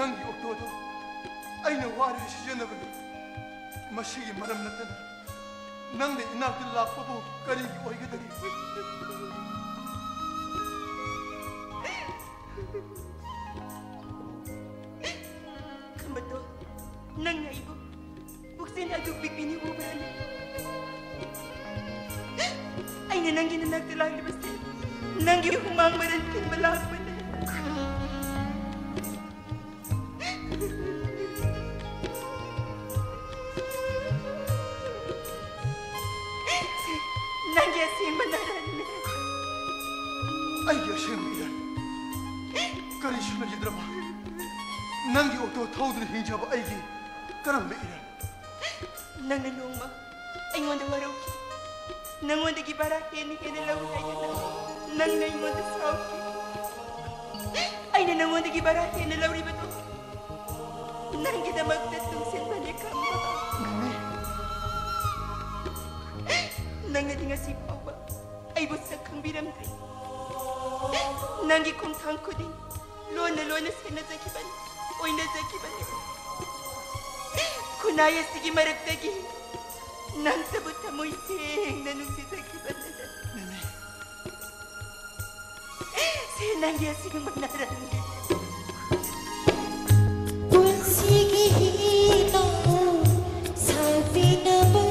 ꯅꯪꯒꯤ ꯑꯣꯛꯇꯣꯗꯣ ꯑꯩꯅ ꯋꯥꯔꯒ ꯁꯤꯖꯤꯟꯅꯕꯅꯤ꯫ ꯃꯁꯤꯒꯤ ꯃꯔꯝ ꯅꯠꯇꯅ ꯅꯪꯅ ꯏꯅꯥꯛꯇ ꯂꯥꯛꯄꯕꯨ ꯀꯔꯤꯒꯤ ꯑꯣꯏꯒꯗꯒꯦ? ꯈꯝꯕꯇꯣꯟ, ꯅꯪꯅ ꯑꯩꯕꯨ ꯄꯨꯛꯆꯦꯜ ꯑꯗꯨ ꯄꯤꯛꯄꯤꯅꯤ ꯎꯕ꯭ꯔꯅꯦ? ꯑꯩꯅ ꯅꯪꯒꯤ ꯅꯅꯥꯛꯇ ꯂꯥꯛꯂꯤꯕꯁꯦ ꯅꯪꯒꯤ ꯍꯨꯃꯥꯡ ꯃꯔꯟ ꯀꯟꯕ ꯂꯥꯛꯄꯅꯦ꯫ ꯅꯪꯒꯤ ꯑꯁꯦꯡꯕ ꯅꯔꯟꯅꯦ꯫ ꯑꯩꯒꯤ ꯑꯁꯦꯡꯕ ꯏꯔꯟ ꯀꯔꯤꯁꯨ ꯂꯩꯖꯗ꯭ꯔꯕ ꯅꯪꯒꯤ ꯑꯣꯛꯇꯣ ꯊꯧꯗꯨꯅ ꯍꯤꯡꯖꯕ ꯑꯩꯒꯤ ꯀꯔꯝꯕ ꯏꯔꯟ? ꯅꯪꯅ ꯅꯣꯡꯃ ꯑꯩꯉꯣꯟꯗ ꯋꯥꯔꯧꯈꯤ꯫ ꯅꯉꯣꯟꯗꯒꯤ ꯚꯔꯥ ꯍꯦꯟꯅ ꯍꯦꯟꯅ ꯂꯧꯏ ꯍꯥꯏꯗꯨꯅ ꯅꯪꯅ ꯑꯩꯉꯣꯟꯗ ꯁꯥꯎꯈꯤ꯫ ꯑꯩꯅ ꯅꯉꯣꯟꯗꯒꯤ ꯚꯔꯥ ꯍꯦꯟꯅ ꯂꯧꯔꯤꯕꯗꯨ ꯅꯪꯒꯤꯗꯃꯛꯇ ꯇꯨꯡꯁꯤꯟꯕꯅꯤ ꯈꯝꯕ꯫ ꯃꯦꯃꯤ꯫ ꯅꯪꯅꯗꯤ ꯉꯁꯤ ꯐꯥꯎꯕ ꯑꯩꯕꯨ ꯁꯛ ꯈꯪꯕꯤꯔꯝꯗ꯭ꯔꯤ꯫ ꯅꯪꯒꯤ ꯈꯣꯡꯊꯥꯡ ꯈꯨꯗꯤꯡ ꯂꯣꯟꯅ ꯂꯣꯟꯅ ꯁꯦꯟꯅꯖꯈꯤꯕꯅꯤ, ꯑꯣꯏꯅꯖꯈꯤꯕꯅꯤ꯫ ꯈꯨꯟꯅꯥꯏ ꯑꯁꯤꯒꯤ ꯃꯔꯛꯇꯒꯤ ꯅꯪꯇꯕꯨ ꯊꯃꯣꯏ ꯁꯦꯡꯅ ꯅꯨꯡꯁꯤꯖꯈꯤꯕꯅꯤ꯫ ꯅꯪꯒꯤ ꯑꯁꯤꯒꯤ ꯃꯅꯥꯔꯅꯤ꯫ ꯄꯨꯟꯁꯤꯒꯤ ꯍꯤꯅꯧ ꯁꯥꯕꯤꯅꯕ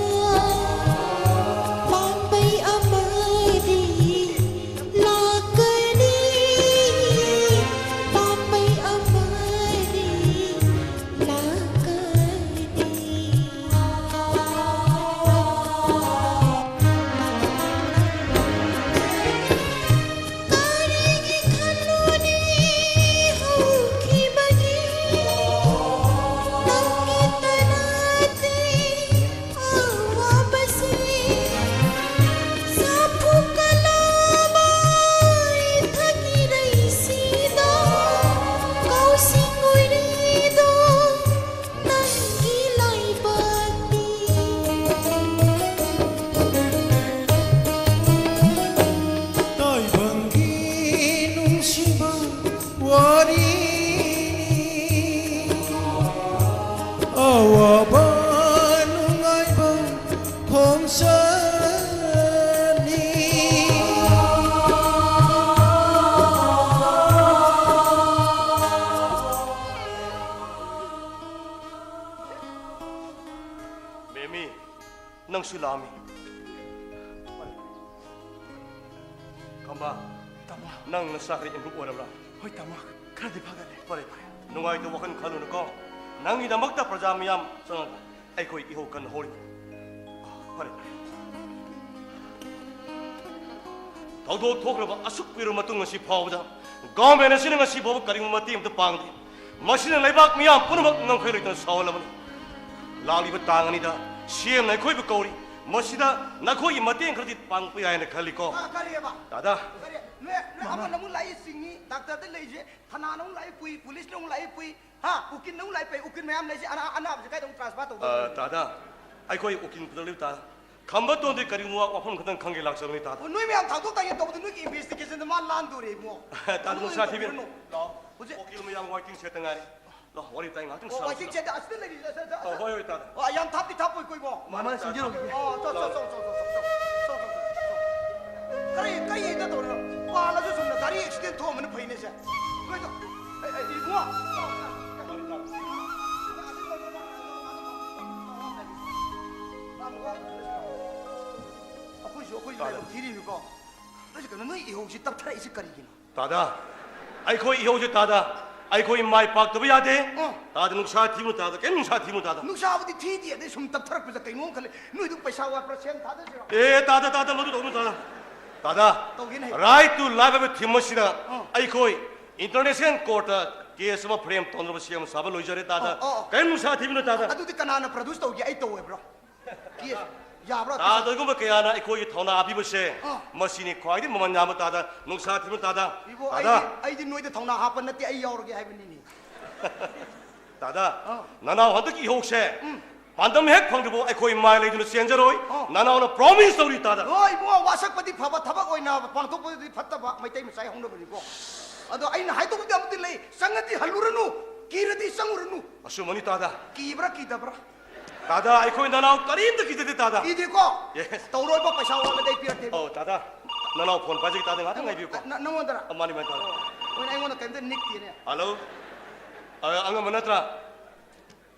ꯄꯥꯝꯕꯩ ꯑꯃꯗꯤ ꯂꯥꯛꯀꯅꯤ, ꯄꯥꯝꯕꯩ ꯑꯃꯗꯤ ꯂꯥꯛꯀꯅꯤ꯫ ꯀꯔꯤꯒꯤ ꯈꯜꯂꯨꯅꯤ ꯍꯧꯈꯤꯕꯒꯤ ꯅꯪꯒꯤꯇ ꯅꯠꯇꯦ ꯑꯋꯥꯕꯁꯤ꯫ ꯁꯥꯐꯨ ꯀꯜꯂꯕ ꯏꯊꯛꯀꯤ ꯂꯩꯁꯤꯗ ꯀꯧꯁꯤꯡ ꯑꯣꯏꯔꯤꯗꯣ ꯅꯪꯒꯤ ꯂꯥꯏꯕꯛꯅꯤ꯫ ꯇꯥꯏꯕꯪꯒꯤ ꯅꯨꯡꯁꯤꯕ ꯋꯥꯔꯤꯅꯤ꯫ ꯑꯋꯥꯕ ꯅꯨꯡꯉꯥꯏꯕ ꯈꯣꯡꯆꯠꯅꯤ꯫ ꯃꯦꯃꯤ, ꯅꯪꯁꯨ ꯂꯥꯛꯑꯝꯃꯤ꯫ ꯈꯝꯕ, ꯇꯥꯃꯣ꯫ ꯅꯪ ꯅꯁꯥ ꯈꯔ improve ꯑꯣꯏꯔꯕ꯭ꯔꯥ? ꯍꯣꯏ ꯇꯥꯃꯣ, ꯈꯔꯗꯤ ꯐꯒꯠꯂꯦ꯫ ꯐꯔꯦ, ꯐꯔꯦ꯫ ꯅꯨꯡꯉꯥꯏꯇꯕ ꯋꯥꯈꯜ ꯈꯜꯂꯨꯅꯨꯀꯣ꯫ ꯅꯪꯒꯤꯗꯃꯛꯇ ꯄ꯭ꯔꯖꯥ ꯃꯤꯌꯥꯝ ꯆꯪꯉꯒ ꯑꯩꯈꯣꯏ ꯏꯍꯧ ꯀꯟꯅ ꯍꯧꯔꯤ꯫ ꯐꯔꯦ, ꯐꯔꯦ꯫ ꯊꯧꯗꯣꯛ ꯊꯣꯛꯈ꯭ꯔꯕ ꯑꯁꯨꯛ ꯀꯨꯏꯔꯕ ꯃꯇꯨꯡ ꯉꯁꯤ ꯐꯥꯎꯕꯗ government ꯑꯁꯤꯅ ꯉꯁꯤ ꯐꯥꯎꯕ ꯀꯔꯤꯒꯨꯝꯕ ꯃꯇꯦꯡ ꯑꯃꯠꯇ ꯄꯥꯡꯗꯦ꯫ ꯃꯁꯤꯅ ꯂꯩꯕꯥꯛ ꯃꯤꯌꯥꯝ ꯄꯨꯝꯅꯃꯛ ꯉꯝꯈꯩ ꯂꯩꯇꯅ ꯁꯥꯎꯍꯜꯂꯕꯅꯤ꯫ ꯂꯥꯛꯂꯤꯕ ꯇꯥꯡ ꯑꯅꯤꯗ CMꯅ ꯑꯩꯈꯣꯏꯕꯨ ꯀꯧꯔꯤ꯫ ꯃꯁꯤꯗ ꯅꯈꯣꯏꯒꯤ ꯃꯇꯦꯡ ꯈꯔꯗꯤ ꯄꯥꯡꯕ ꯌꯥꯏꯅ ꯈꯜꯂꯤꯀꯣ꯫ ꯑ, ꯀꯔꯤꯑꯕ? ꯗꯥꯗꯥ꯫ ꯀꯔꯤ? ꯅꯣꯏ, ꯅꯣꯏ ꯑꯃꯅ ꯑꯃꯨꯛ ꯂꯥꯛꯏ ꯆꯤꯡꯉꯤ, doctorꯗ ꯂꯩꯁꯦ, ꯊꯅꯥꯅ ꯑꯃꯨꯛ ꯂꯥꯛꯏ ꯄꯨꯏ, policeꯅ ꯑꯃꯨꯛ ꯂꯥꯛꯏ ꯄꯨꯏ, ꯍꯥ? ꯎꯀꯤꯜꯅ ꯑꯃꯨꯛ ꯂꯥꯛꯏ ꯄꯨꯏ, ꯎꯀꯤꯜ ꯃꯌꯥꯝ ꯂꯩꯁꯦ, ꯑꯅꯥ-, ꯑꯅꯥꯕꯁꯦ ꯀꯥꯏꯗ ꯑꯃꯨꯛ transfer ꯇꯧꯗꯣꯏꯅꯣ? ꯑ, ꯗꯥꯗꯥ, ꯑꯩꯈꯣꯏ ꯎꯀꯤꯜ ꯄꯨꯔꯛꯂꯤꯕ ꯇꯥ-, ꯈꯝꯕꯇꯣꯟꯗꯤ ꯀꯔꯤꯒꯨꯝꯕ ꯋꯥꯐꯝ ꯈꯛꯇꯪ ꯈꯪꯒꯦ ꯂꯥꯛꯆꯕꯅꯤ, ꯇꯥꯗ꯫ ꯑꯣ, ꯅꯣꯏ ꯃꯌꯥꯝ ꯊꯥꯡꯗꯣꯛ ꯊꯥꯡꯖꯤꯟ ꯇꯧꯕꯗ ꯅꯣꯏꯒꯤ investigationꯗ ꯃꯥ ꯂꯥꯟꯗꯣꯔꯦ, ꯏꯕꯨꯡꯉꯣ꯫ ꯇꯥꯗ, ꯅꯣꯏ ꯅꯨꯡꯁꯥ ꯊꯤꯕꯤꯔꯨꯅꯨ꯫ ꯇꯧꯕꯤꯔꯨꯅꯨ꯫ ꯂꯥꯛꯑꯣ꯫ ꯍꯧꯖꯤꯛ ꯋꯥꯀꯤꯜ ꯃꯌꯥꯝ waiting shed ꯉꯥꯏꯔꯦ꯫ ꯂꯥꯛꯑꯣ, ꯋꯥꯔꯤ ꯋꯥꯇꯥꯏ ꯉꯥꯏꯍꯥꯛꯇꯪ ꯑꯣ, ꯁꯥꯔꯨꯁꯤ꯫ Waiting shed ꯑꯁꯤꯗ ꯂꯩꯔꯤꯁꯦ, ꯑꯁ, ꯑꯁ, ꯑꯣ, ꯑꯁ꯫ ꯍꯣꯏ, ꯍꯣꯏ, ꯇꯥꯗ꯫ ꯑꯣ, ꯌꯥꯝ ꯊꯥꯞꯇꯤ ꯊꯥꯞꯄꯣꯏꯀꯣ, ꯏꯕꯨꯡꯉꯣ꯫ ꯃꯃꯥ ꯁꯤꯡꯖꯔꯣꯏꯒꯦ꯫ ꯑꯣ, ꯆꯣ, ꯆꯣ, ꯆꯣ꯫ ꯀꯔꯤ, ꯀꯔꯤ ꯍꯦꯛꯇ ꯇꯧꯔꯤꯅꯣ? ꯄꯥꯜꯂꯁꯨ ꯆꯨꯝꯅ ꯑꯦꯛꯁꯤꯗꯦꯟ ꯊꯣꯛꯑꯝꯕꯅ ꯐꯩꯅꯦꯁꯦ꯫ ꯅꯣꯏꯗꯣ, ꯑꯩ, ꯑꯩ, ꯏꯕꯨꯡꯉꯣ꯫ ꯑꯩꯈꯣꯏꯁꯨ ꯑꯩꯈꯣꯏꯁꯨ ꯂꯥꯏꯕꯛ ꯊꯤꯔꯤꯅꯤꯀꯣ꯫ ꯅꯣꯏꯁꯦ ꯀꯩꯅꯣ, ꯅꯣꯏ ꯏꯍꯧꯁꯤ ꯇꯞꯊꯔꯛꯏꯁꯤ ꯀꯔꯤꯒꯤꯅꯣ? ꯇꯥꯗ, ꯑꯩꯈꯣꯏ ꯏꯍꯧꯁꯦ ꯇꯥꯗ, ꯑꯩꯈꯣꯏ ꯃꯥꯏ ꯄꯥꯛꯇꯕ ꯌꯥꯗꯦ꯫ ꯑ꯫ ꯇꯥꯗ, ꯅꯨꯡꯁꯥ ꯊꯤꯕꯅ ꯇꯥꯗ, ꯀꯩꯝ ꯅꯨꯡꯁꯥ ꯊꯤꯕꯅ ꯇꯥꯗ꯫ ꯅꯨꯡꯁꯥꯕꯨꯗꯤ ꯊꯤꯗꯦ, ꯑꯗꯩ ꯁꯨꯝ ꯇꯞꯊꯔꯛꯄꯗ ꯀꯩꯅꯣꯝ ꯈꯜꯂꯦ꯫ ꯅꯣꯏꯗꯨ ꯄꯩꯁꯥ ꯋꯥꯠꯄ꯭ꯔꯥ, ꯁꯦꯝ ꯊꯥꯗꯁꯤꯔꯣ? ꯑꯦ, ꯇꯥꯗ, ꯇꯥꯗ, ꯃꯗꯨ ꯇꯧꯅꯨ ꯇꯥꯗ꯫ ꯇꯥꯗ, ꯇꯧꯒꯦꯅꯦ꯫ Right to life ꯍꯥꯏꯕ theme ꯑꯁꯤꯗ ꯑ꯫ ꯑꯩꯈꯣꯏ international courtꯇ case ꯑꯃ frame ꯇꯧꯅꯕ ꯁꯦꯝ ꯁꯥꯕ ꯂꯣꯏꯖꯔꯦ ꯇꯥꯗ꯫ ꯑ, ꯑ, ꯑ꯫ ꯀꯩꯝ ꯅꯨꯡꯁꯥ ꯊꯤꯕꯅ ꯇꯥꯗ꯫ ꯑꯗꯨꯗꯤ ꯀꯅꯥꯅ produce ꯇꯧꯒꯦ? ꯑꯩ ꯇꯧꯋꯦꯕ꯭ꯔꯣ? Case ꯌꯥꯕ꯭ꯔꯣ? ꯇꯥꯗ, ꯑꯗꯨꯒꯨꯝꯕ ꯀꯌꯥꯅ ꯑꯩꯈꯣꯏꯒꯤ ꯊꯧꯅꯥ ꯄꯤꯕꯁꯦ, ꯑ꯫ ꯃꯁꯤꯅꯤ ꯈ꯭ꯋꯥꯏꯗꯒꯤ ꯃꯃꯜ ꯌꯥꯝꯕ ꯇꯥꯗ꯫ ꯅꯨꯡꯁꯥ ꯊꯤꯕꯅ ꯇꯥꯗ꯫ ꯏꯕꯣ, ꯇꯥꯗ꯫ ꯑꯩꯗꯤ, ꯑꯩꯗꯤ ꯅꯣꯏꯗ ꯊꯧꯅꯥ ꯍꯥꯞꯄ ꯅꯠꯇꯦ, ꯑꯩ ꯌꯥꯎꯔꯒꯦ ꯍꯥꯏꯕꯅꯤꯅꯦ꯫ ꯇꯥꯗ, ꯑ꯫ ꯅꯅꯥꯎ ꯍꯟꯗꯛꯀꯤ ꯏꯍꯧꯁꯦ ꯎꯝ꯫ ꯄꯥꯟꯗꯝ ꯍꯦꯛ ꯐꯪꯗ꯭ꯔꯤꯕꯣ ꯑꯩꯈꯣꯏ ꯃꯥꯏ ꯂꯩꯗꯨꯅ ꯆꯦꯟꯖꯔꯣꯏ꯫ ꯑ꯫ ꯅꯅꯥꯎꯅ promise ꯇꯧꯔꯤ ꯇꯥꯗ꯫ ꯍꯣꯏ ꯏꯕꯨꯡꯉꯣ, ꯋꯥꯁꯛꯄꯗꯤ ꯐꯕ, ꯊꯕꯛ ꯑꯣꯏꯅ ꯄꯥꯡꯊꯣꯛꯄꯗꯤ ꯐꯠꯇꯕ, ꯃꯩꯇꯩ ꯃꯆꯥꯒꯤ ꯍꯧꯅꯕꯅꯤꯀꯣ꯫ ꯑꯗꯣ ꯑꯩꯅ ꯍꯥꯏꯗꯧꯕꯗꯤ ꯑꯃꯗꯤ ꯂꯩ, ꯆꯪꯉꯗꯤ ꯍꯜꯂꯨꯔꯅꯨ, ꯀꯤꯔꯗꯤ ꯆꯪꯉꯨꯔꯅꯨ꯫ ꯑꯆꯨꯝꯕꯅꯤ ꯇꯥꯗ꯫ ꯀꯤꯕ꯭ꯔꯥ ꯀꯤꯗꯕ꯭ꯔꯥ? ꯇꯥꯗ, ꯑꯩꯈꯣꯏ ꯅꯅꯥꯎ ꯀꯔꯤꯝꯇ ꯀꯤꯖꯗꯦ ꯇꯥꯗ꯫ ꯀꯤꯗꯦꯀꯣ? Yes꯫ ꯇꯧꯔꯣꯏꯕ, ꯄꯩꯁꯥ ꯋꯥꯠꯂꯗꯤ ꯑꯩ ꯄꯤꯔꯛꯇꯦꯕ꯫ ꯑꯧ, ꯇꯥꯗ꯫ ꯅꯅꯥꯎ phone ꯄꯥꯏꯖꯒꯦ ꯇꯥꯗ, ꯉꯥꯛꯇꯪ ꯉꯥꯏꯕꯤꯌꯨꯀꯣ꯫ ꯅ-, ꯅꯉꯣꯟꯗꯔ? ꯑ, ꯃꯥꯅꯤ, ꯃꯥꯅꯤ, ꯇꯥꯗ꯫ ꯑꯣ, ꯃꯣꯏꯅ ꯑꯩꯉꯣꯟꯗ ꯀꯩꯝꯇ ꯅꯤꯛꯇꯦꯅꯦ꯫ Hello? ꯑ, ꯑꯉꯝꯕ ꯅꯠꯇ꯭ꯔꯥ?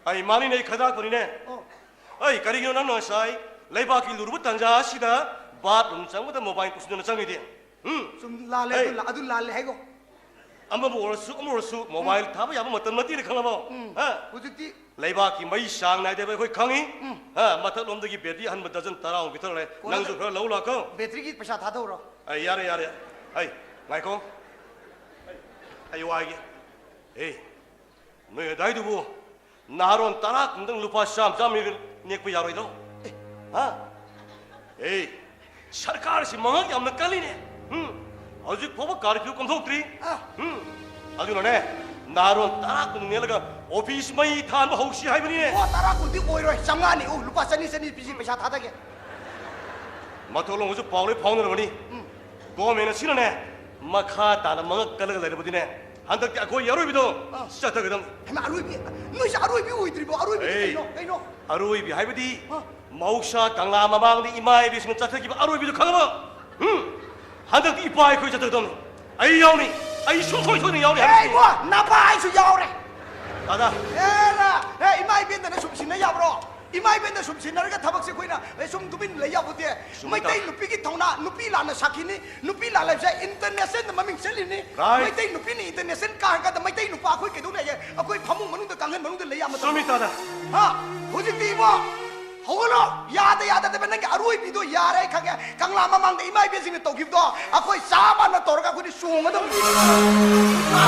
ꯑꯩ ꯃꯥꯅꯤꯅꯦ, ꯑꯩ ꯈꯗꯥꯛꯄꯅꯤꯅꯦ꯫ ꯑꯣ꯫ ꯑꯩ, ꯀꯔꯤꯒꯤꯅꯣ ꯅꯪꯅ ꯉꯁꯥꯏ ꯂꯩꯕꯥꯛꯀꯤ ꯂꯨꯔꯨꯕ ꯇꯥꯟꯖꯥ ꯑꯁꯤꯗ bathroom ꯆꯪꯕꯗ mobile ꯄꯨꯁꯤꯟꯗꯨꯅ ꯆꯪꯉꯤꯗꯤ? ꯍꯨꯝ? ꯆꯨꯝ, ꯂꯥꯜꯂꯦ, ꯑꯗꯨ ꯍꯩ꯫ ꯂꯥ-, ꯑꯗꯨ ꯂꯥꯜꯂꯦ ꯍꯥꯏꯒꯣ꯫ ꯑꯃꯕꯨ ꯑꯣꯏꯔꯁꯨ, ꯑꯃ ꯑꯣꯏꯔꯁꯨ, mobile ꯊꯥꯕ ꯌꯥꯕ ꯃꯇꯝ ꯅꯠꯇꯦꯅ ꯈꯪꯉꯕꯣ? ꯎꯝ꯫ ꯍꯥ? ꯍꯧꯖꯤꯛꯇꯤ ꯂꯩꯕꯥꯛꯀꯤ ꯃꯩ ꯆꯥꯡ ꯅꯥꯏꯗꯦ ꯍꯥꯏꯕ ꯑꯩꯈꯣꯏ ꯈꯪꯉꯤ꯫ ꯎꯝ꯫ ꯍꯥ? ꯃꯊꯛꯂꯣꯝꯗꯒꯤ battery ꯑꯍꯟꯕ dozen ꯇꯔꯥꯃꯨꯛ ꯄꯤꯊꯔꯛꯂꯦ꯫ ꯀꯣꯟꯅ ꯅꯪꯁꯨ ꯈꯔ ꯂꯧ ꯂꯥꯛꯀꯣ꯫ Batteryꯒꯤ ꯄꯩꯁꯥ ꯊꯥꯗꯧꯔꯣ? ꯑꯩ, ꯌꯥꯔꯦ, ꯌꯥꯔꯦ꯫ ꯑꯩ, ꯉꯥꯏꯈꯣ꯫ ꯑꯩ ꯋꯥꯏꯒꯦ꯫ ꯑꯦ, ꯅꯣꯏ ꯑꯗꯥꯏꯗꯨꯕꯨ ꯅꯍꯥꯔꯣꯟ ꯇꯔꯥ ꯀꯨꯟꯗꯪ ꯂꯨꯄꯥ ꯆꯥꯝ ꯆꯥꯝ ꯅꯦꯛ-, ꯅꯦꯛꯄ ꯌꯥꯔꯣꯏꯗ꯭ꯔꯣ? ꯑꯦ, ꯍꯥ? ꯑꯦ, ꯁꯔꯀꯥꯔꯁꯤ ꯃꯉꯛ ꯌꯥꯝꯅ ꯀꯜꯂꯤꯅꯦ꯫ ꯎꯝ, ꯍꯧꯖꯤꯛ ꯐꯥꯎꯕ curfew ꯀꯣꯝꯊꯣꯛꯇ꯭ꯔꯤ꯫ ꯑ꯫ ꯎꯝ, ꯑꯗꯨꯅꯅꯦ, ꯅꯍꯥꯔꯣꯟ ꯇꯔꯥ ꯀꯨꯟ ꯅꯦꯛꯂꯒ office ꯃꯩ ꯊꯥꯟꯕ ꯍꯧꯁꯤ ꯍꯥꯏꯕꯅꯤꯅꯦ꯫ ꯑꯣ, ꯇꯔꯥ ꯀꯨꯟꯗꯤ ꯑꯣꯏꯔꯣꯏ, ꯆꯥꯝꯃꯉꯥꯅꯤ꯫ ꯑꯣ, ꯂꯨꯄꯥ ꯆꯅꯤ, ꯆꯅꯤ ꯄꯤꯁꯤ, ꯄꯩꯁꯥ ꯊꯥꯗꯒꯦ꯫ ꯃꯊꯣꯜ ꯂꯣꯝꯒꯁꯨ ꯄꯥꯎ ꯂꯣꯏ ꯐꯥꯎꯅꯔꯕꯅꯤ꯫ ꯎꯝ꯫ Government ꯑꯁꯤꯅꯅꯦ, ꯃꯈꯥ ꯇꯥꯅ ꯃꯉꯛ ꯀꯜꯂꯒ ꯂꯩꯔꯕꯗꯤꯅꯦ, ꯍꯟꯗꯛꯇꯤ ꯑꯩꯈꯣꯏ ꯑꯔꯣꯏꯕꯤꯗꯣ ꯑꯥ꯫ ꯆꯠꯊꯒꯗꯕꯅꯤ꯫ ꯍꯩꯃꯥ, ꯑꯔꯣꯏꯕꯤ, ꯅꯣꯏꯁꯦ ꯑꯔꯣꯏꯕꯤ ꯑꯣꯏꯗ꯭ꯔꯤꯕꯣ? ꯑꯔꯣꯏꯕꯤꯗꯤ ꯑꯦ, ꯀꯩꯅꯣ? ꯀꯩꯅꯣ? ꯑꯔꯣꯏꯕꯤ ꯍꯥꯏꯕꯗꯤ ꯑꯥ꯫ ꯃꯍꯧꯁꯥ ꯀꯪꯂꯥ ꯃꯃꯥꯡꯗ ꯏꯃꯥ ꯏꯕꯦꯁꯤꯡꯅ ꯆꯠꯊꯈꯤꯕ ꯑꯔꯣꯏꯕꯤꯗꯣ ꯈꯪꯉꯕ? ꯎꯝ? ꯍꯟꯗꯛꯇꯤ ꯏꯄꯥ ꯑꯩꯈꯣꯏ ꯆꯠꯊꯒꯗꯕꯅꯤ꯫ ꯑꯩ ꯌꯥꯎꯅꯤ꯫ ꯑꯩ ꯁꯨꯡꯁꯣꯏ ꯁꯣꯏꯗꯅ ꯌꯥꯎꯅꯤ ꯑꯦ, ꯍꯥꯏꯕꯁꯤꯗꯤ꯫ ꯏꯕꯣ, ꯅꯄꯥ ꯑꯩꯁꯨ ꯌꯥꯎꯔꯦ꯫ ꯇꯥꯗ꯫ ꯑꯦꯔꯥ, ꯑꯦ, ꯏꯃꯥ ꯏꯕꯦꯟꯗꯅ ꯁꯨꯝ ꯁꯤꯟꯅ ꯌꯥꯕ꯭ꯔꯣ? ꯏꯃꯥ ꯏꯕꯦꯟꯗ ꯁꯨꯝ ꯁꯤꯟꯅꯔꯒ ꯊꯕꯛꯁꯦ ꯑꯩꯈꯣꯏꯅ, ꯑꯦ, ꯁꯨꯝ ꯇꯨꯃꯤꯟ ꯂꯩ ꯌꯥꯄꯣꯠꯇꯦ꯫ ꯆꯨꯝꯃꯤ, ꯃꯩꯇꯩ ꯇꯥꯗ꯫ ꯅꯨꯄꯤꯒꯤ ꯊꯧꯅꯥ, ꯅꯨꯄꯤ ꯂꯥꯟꯅ ꯁꯥꯈꯤꯅꯤ꯫ ꯅꯨꯄꯤ ꯂꯥꯟ ꯍꯥꯏꯕꯁꯦ ꯏꯟꯇꯔꯅꯦꯁꯅꯦꯜꯗ ꯃꯃꯤꯡ ꯆꯠꯂꯤꯅꯤ꯫ ꯔꯥꯏꯠ꯫ ꯃꯩꯇꯩ ꯅꯨꯄꯤꯅ ꯏꯟꯇꯔꯅꯦꯁꯅꯦꯜ ꯀꯥꯔꯀꯥꯟꯗ ꯃꯩꯇꯩ ꯅꯨꯄꯥ ꯑꯩꯈꯣꯏ ꯀꯩꯗꯧ ꯂꯩꯒꯦ? ꯑꯩꯈꯣꯏ ꯐꯃꯨꯡ ꯃꯅꯨꯡꯗ, ꯀꯥꯡꯈꯟ ꯃꯅꯨꯡꯗ ꯂꯩ ꯌꯥ ꯃꯇꯝ꯫ ꯆꯨꯝꯃꯤ, ꯇꯥꯗ꯫ ꯍꯥ? ꯍꯧꯖꯤꯛꯇꯤ ꯏꯕꯣ, ꯍꯧꯒꯠꯂꯣ꯫ ꯌꯥꯗ ꯌꯥꯗꯗꯕ ꯅꯪꯒꯤ ꯑꯔꯣꯏꯕꯤꯗꯣ ꯌꯥꯔꯦ, ꯑꯩ ꯈꯪꯉꯦ꯫ ꯀꯪꯂꯥ ꯃꯃꯥꯡꯗ ꯏꯃꯥ ꯏꯕꯦꯟꯁꯤꯡꯅ ꯇꯧꯈꯤꯕꯗꯣ ꯑꯩꯈꯣꯏ ꯆꯥꯕꯅ ꯇꯧꯔꯒ ꯑꯩꯈꯣꯏꯗꯤ ꯆꯣꯡꯒꯗꯕꯅꯤ꯫ ꯍꯥ?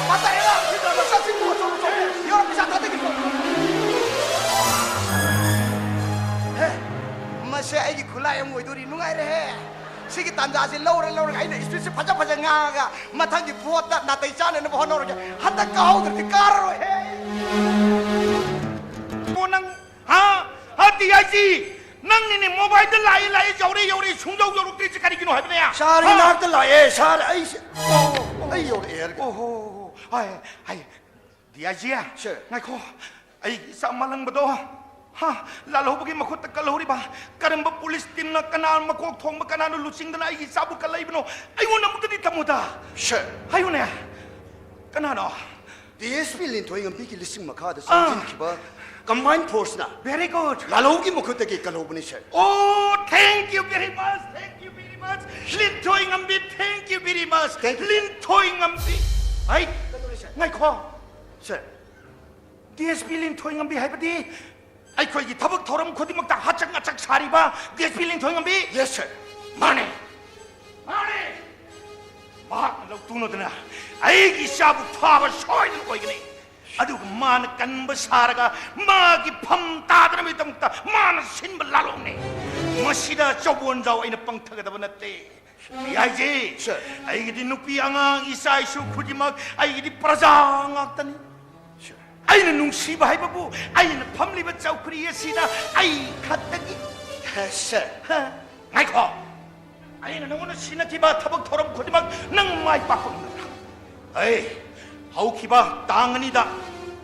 ꯃꯇꯥꯏꯗ ꯃꯁꯛꯁꯤꯡꯗꯣ ꯆꯣꯡ ꯆꯣꯡ꯫ ꯌꯥꯎꯔꯣ, ꯄꯩꯁꯥ ꯊꯥꯗꯒꯤꯕꯗꯣ꯫ ꯍꯦ, ꯃꯁꯦ ꯑꯩꯒꯤ ꯈꯨꯠꯂꯥꯏ ꯑꯃ ꯑꯣꯏꯗꯣꯔꯤ꯫ ꯅꯨꯡꯉꯥꯏꯔꯦꯍꯦ꯫ ꯁꯤꯒꯤ ꯇꯥꯟꯖꯥꯁꯤ ꯂꯧꯔ ꯂꯧꯔꯒ ꯑꯩꯅ ꯁ꯭ꯄꯤꯆꯁꯤ ꯐꯖ ꯐꯖ ꯉꯥꯡꯉꯒ ꯃꯊꯪꯒꯤ ꯚꯣꯠꯇ ꯅꯥꯇꯩ ꯆꯥꯅꯅꯕ ꯍꯣꯠꯅꯔꯒꯦ꯫ ꯍꯟꯗꯛ ꯀꯥꯍꯧꯗ꯭ꯔꯗꯤ ꯀꯥꯔꯔꯣꯏꯍꯦ꯫ ꯅꯪ, ꯍꯥ? ꯍꯥ, ꯇꯤ ꯑꯥꯏ ꯖꯤ? ꯅꯪꯅꯤꯅꯦ ꯃꯣꯕꯥꯏꯜꯗ ꯂꯥꯛꯏ ꯂꯥꯛꯏ, ꯌꯧꯔꯦ ꯌꯧꯔꯦ, ꯁꯨꯡꯌꯧ ꯌꯧꯔꯛꯇ꯭ꯔꯤꯁꯦ ꯀꯔꯤꯒꯤꯅꯣ ꯍꯥꯏꯕꯅꯦ? ꯁꯥꯔ, ꯍꯥ? ꯏꯅꯥꯛꯇ ꯂꯥꯛꯑꯦ ꯁꯥꯔ꯫ ꯑꯩꯁꯦ, ꯑꯩ ꯌꯧꯔꯛꯑꯦ ꯍꯥꯏꯔꯒ꯫ ꯑꯣ ꯍꯣ ꯍꯣ, ꯍꯥꯏ, ꯍꯥꯏ, ꯗꯤ ꯑꯥꯏ ꯖꯤ? ꯁꯥꯔ꯫ ꯉꯥꯏꯈꯣ, ꯑꯩꯒꯤ ꯏꯆꯥ ꯃꯥꯂꯪꯕꯗꯣ, ꯍꯥ, ꯂꯥꯜꯍꯧꯕꯒꯤ ꯃꯈꯨꯠꯇ ꯀꯜꯍꯧꯔꯤꯕ ꯀꯔꯝꯕ ꯄꯨꯂꯤꯁ ꯇꯤꯝꯅ, ꯀꯅꯥ ꯃꯀꯣꯛ ꯊꯣꯡꯕ, ꯀꯅꯥꯅ ꯂꯨꯆꯤꯡꯗꯅ ꯑꯩꯒꯤ ꯏꯆꯥꯕꯨ ꯀꯜꯂꯛꯏꯕꯅꯣ? ꯑꯩꯉꯣꯟꯗ ꯑꯃꯨꯛꯇꯗꯤ ꯊꯝꯃꯨꯗ꯫ ꯁꯥꯔ꯫ ꯍꯥꯏꯌꯨꯅꯦ, ꯀꯅꯥꯅꯣ? ꯗꯤ ꯑꯦꯁ ꯄꯤ ꯂꯤꯟꯊꯣꯏ ꯉꯝꯕꯤꯒꯤ ꯂꯤꯁꯤꯡ ꯃꯈꯥꯗ ꯑꯥ꯫ ꯆꯪꯁꯤꯟꯈꯤꯕ ꯀꯝꯕꯥꯏꯟ ꯐꯣꯔꯁꯅ Very good. ꯂꯥꯜꯍꯧꯒꯤ ꯃꯈꯨꯠꯇꯒꯤ ꯀꯜꯍꯧꯕꯅꯤ sir. Oh, thank you very much, thank you very much. ꯂꯤꯟꯊꯣꯏ ꯉꯝꯕꯤ, thank you very much. Thank you. ꯂꯤꯟꯊꯣꯏ ꯉꯝꯕꯤ꯫ ꯍꯩ, ꯉꯥꯏꯈꯣ꯫ ꯁꯥꯔ꯫ ꯗꯤ ꯑꯦꯁ ꯄꯤ ꯂꯤꯟꯊꯣꯏ ꯉꯝꯕꯤ ꯍꯥꯏꯕꯗꯤ ꯑꯩꯈꯣꯏꯒꯤ ꯊꯕꯛ ꯊꯧꯔꯝ ꯈꯨꯗꯤꯡꯃꯛꯇ ꯍꯥꯆꯛ ꯉꯥꯆꯛ ꯁꯥꯔꯤꯕ ꯗꯤ ꯑꯦꯁ ꯄꯤ ꯂꯤꯟꯊꯣꯏ ꯉꯝꯕꯤ? ꯌꯦꯁ ꯁꯥꯔ꯫ ꯃꯥꯅꯦ, ꯃꯥꯅꯦ꯫ ꯃꯍꯥꯛꯅ ꯂꯧꯇꯨꯅꯗꯅ ꯑꯩꯒꯤ ꯏꯆꯥꯕꯨ ꯐꯥꯕ ꯁꯣꯏꯗꯅ ꯑꯣꯏꯒꯅꯤ꯫ ꯑꯗꯨꯒ ꯃꯥꯅ ꯀꯟꯕ ꯁꯥꯔꯒ ꯃꯥꯒꯤ ꯐꯝ ꯇꯥꯗꯅꯕꯒꯤꯗꯃꯛꯇ ꯃꯥꯅ ꯁꯤꯟꯕ ꯂꯥꯂꯣꯡꯅꯤ꯫ ꯃꯁꯤꯗ ꯆꯧꯕꯣꯟꯖꯥꯎ ꯑꯩꯅ ꯄꯪꯊꯒꯗꯕ ꯅꯠꯇꯦ꯫ ꯗꯤ ꯑꯥꯏ ꯖꯤ, ꯁꯥꯔ꯫ ꯑꯩꯒꯤꯗꯤ ꯅꯨꯄꯤ ꯑꯉꯥꯡ, ꯏꯆꯥ ꯏꯁꯨ ꯈꯨꯗꯤꯡꯃꯛ ꯑꯩꯒꯤꯗꯤ ꯄ꯭ꯔꯖꯥ ꯉꯥꯛꯇꯅꯤ꯫ ꯑꯩꯅ ꯅꯨꯡꯁꯤꯕ ꯍꯥꯏꯕꯕꯨ ꯑꯩꯅ ꯐꯝꯂꯤꯕ ꯆꯧꯀ꯭ꯔꯤ ꯑꯁꯤꯗ ꯑꯩ ꯈꯛꯇꯒꯤ꯫ ꯁꯥꯔ꯫ ꯍ? ꯉꯥꯏꯈꯣ꯫ ꯑꯩꯅ ꯅꯉꯣꯟꯗ ꯁꯤꯟꯅꯈꯤꯕ ꯊꯕꯛ ꯊꯧꯔꯝ ꯈꯨꯗꯤꯡꯃꯛ ꯅꯪ ꯃꯥꯏ ꯄꯥꯛꯄ ꯉꯝꯒꯗ꯭ꯔꯥ? ꯑꯩ ꯍꯧꯈꯤꯕ ꯇꯥꯡ ꯑꯅꯤꯗ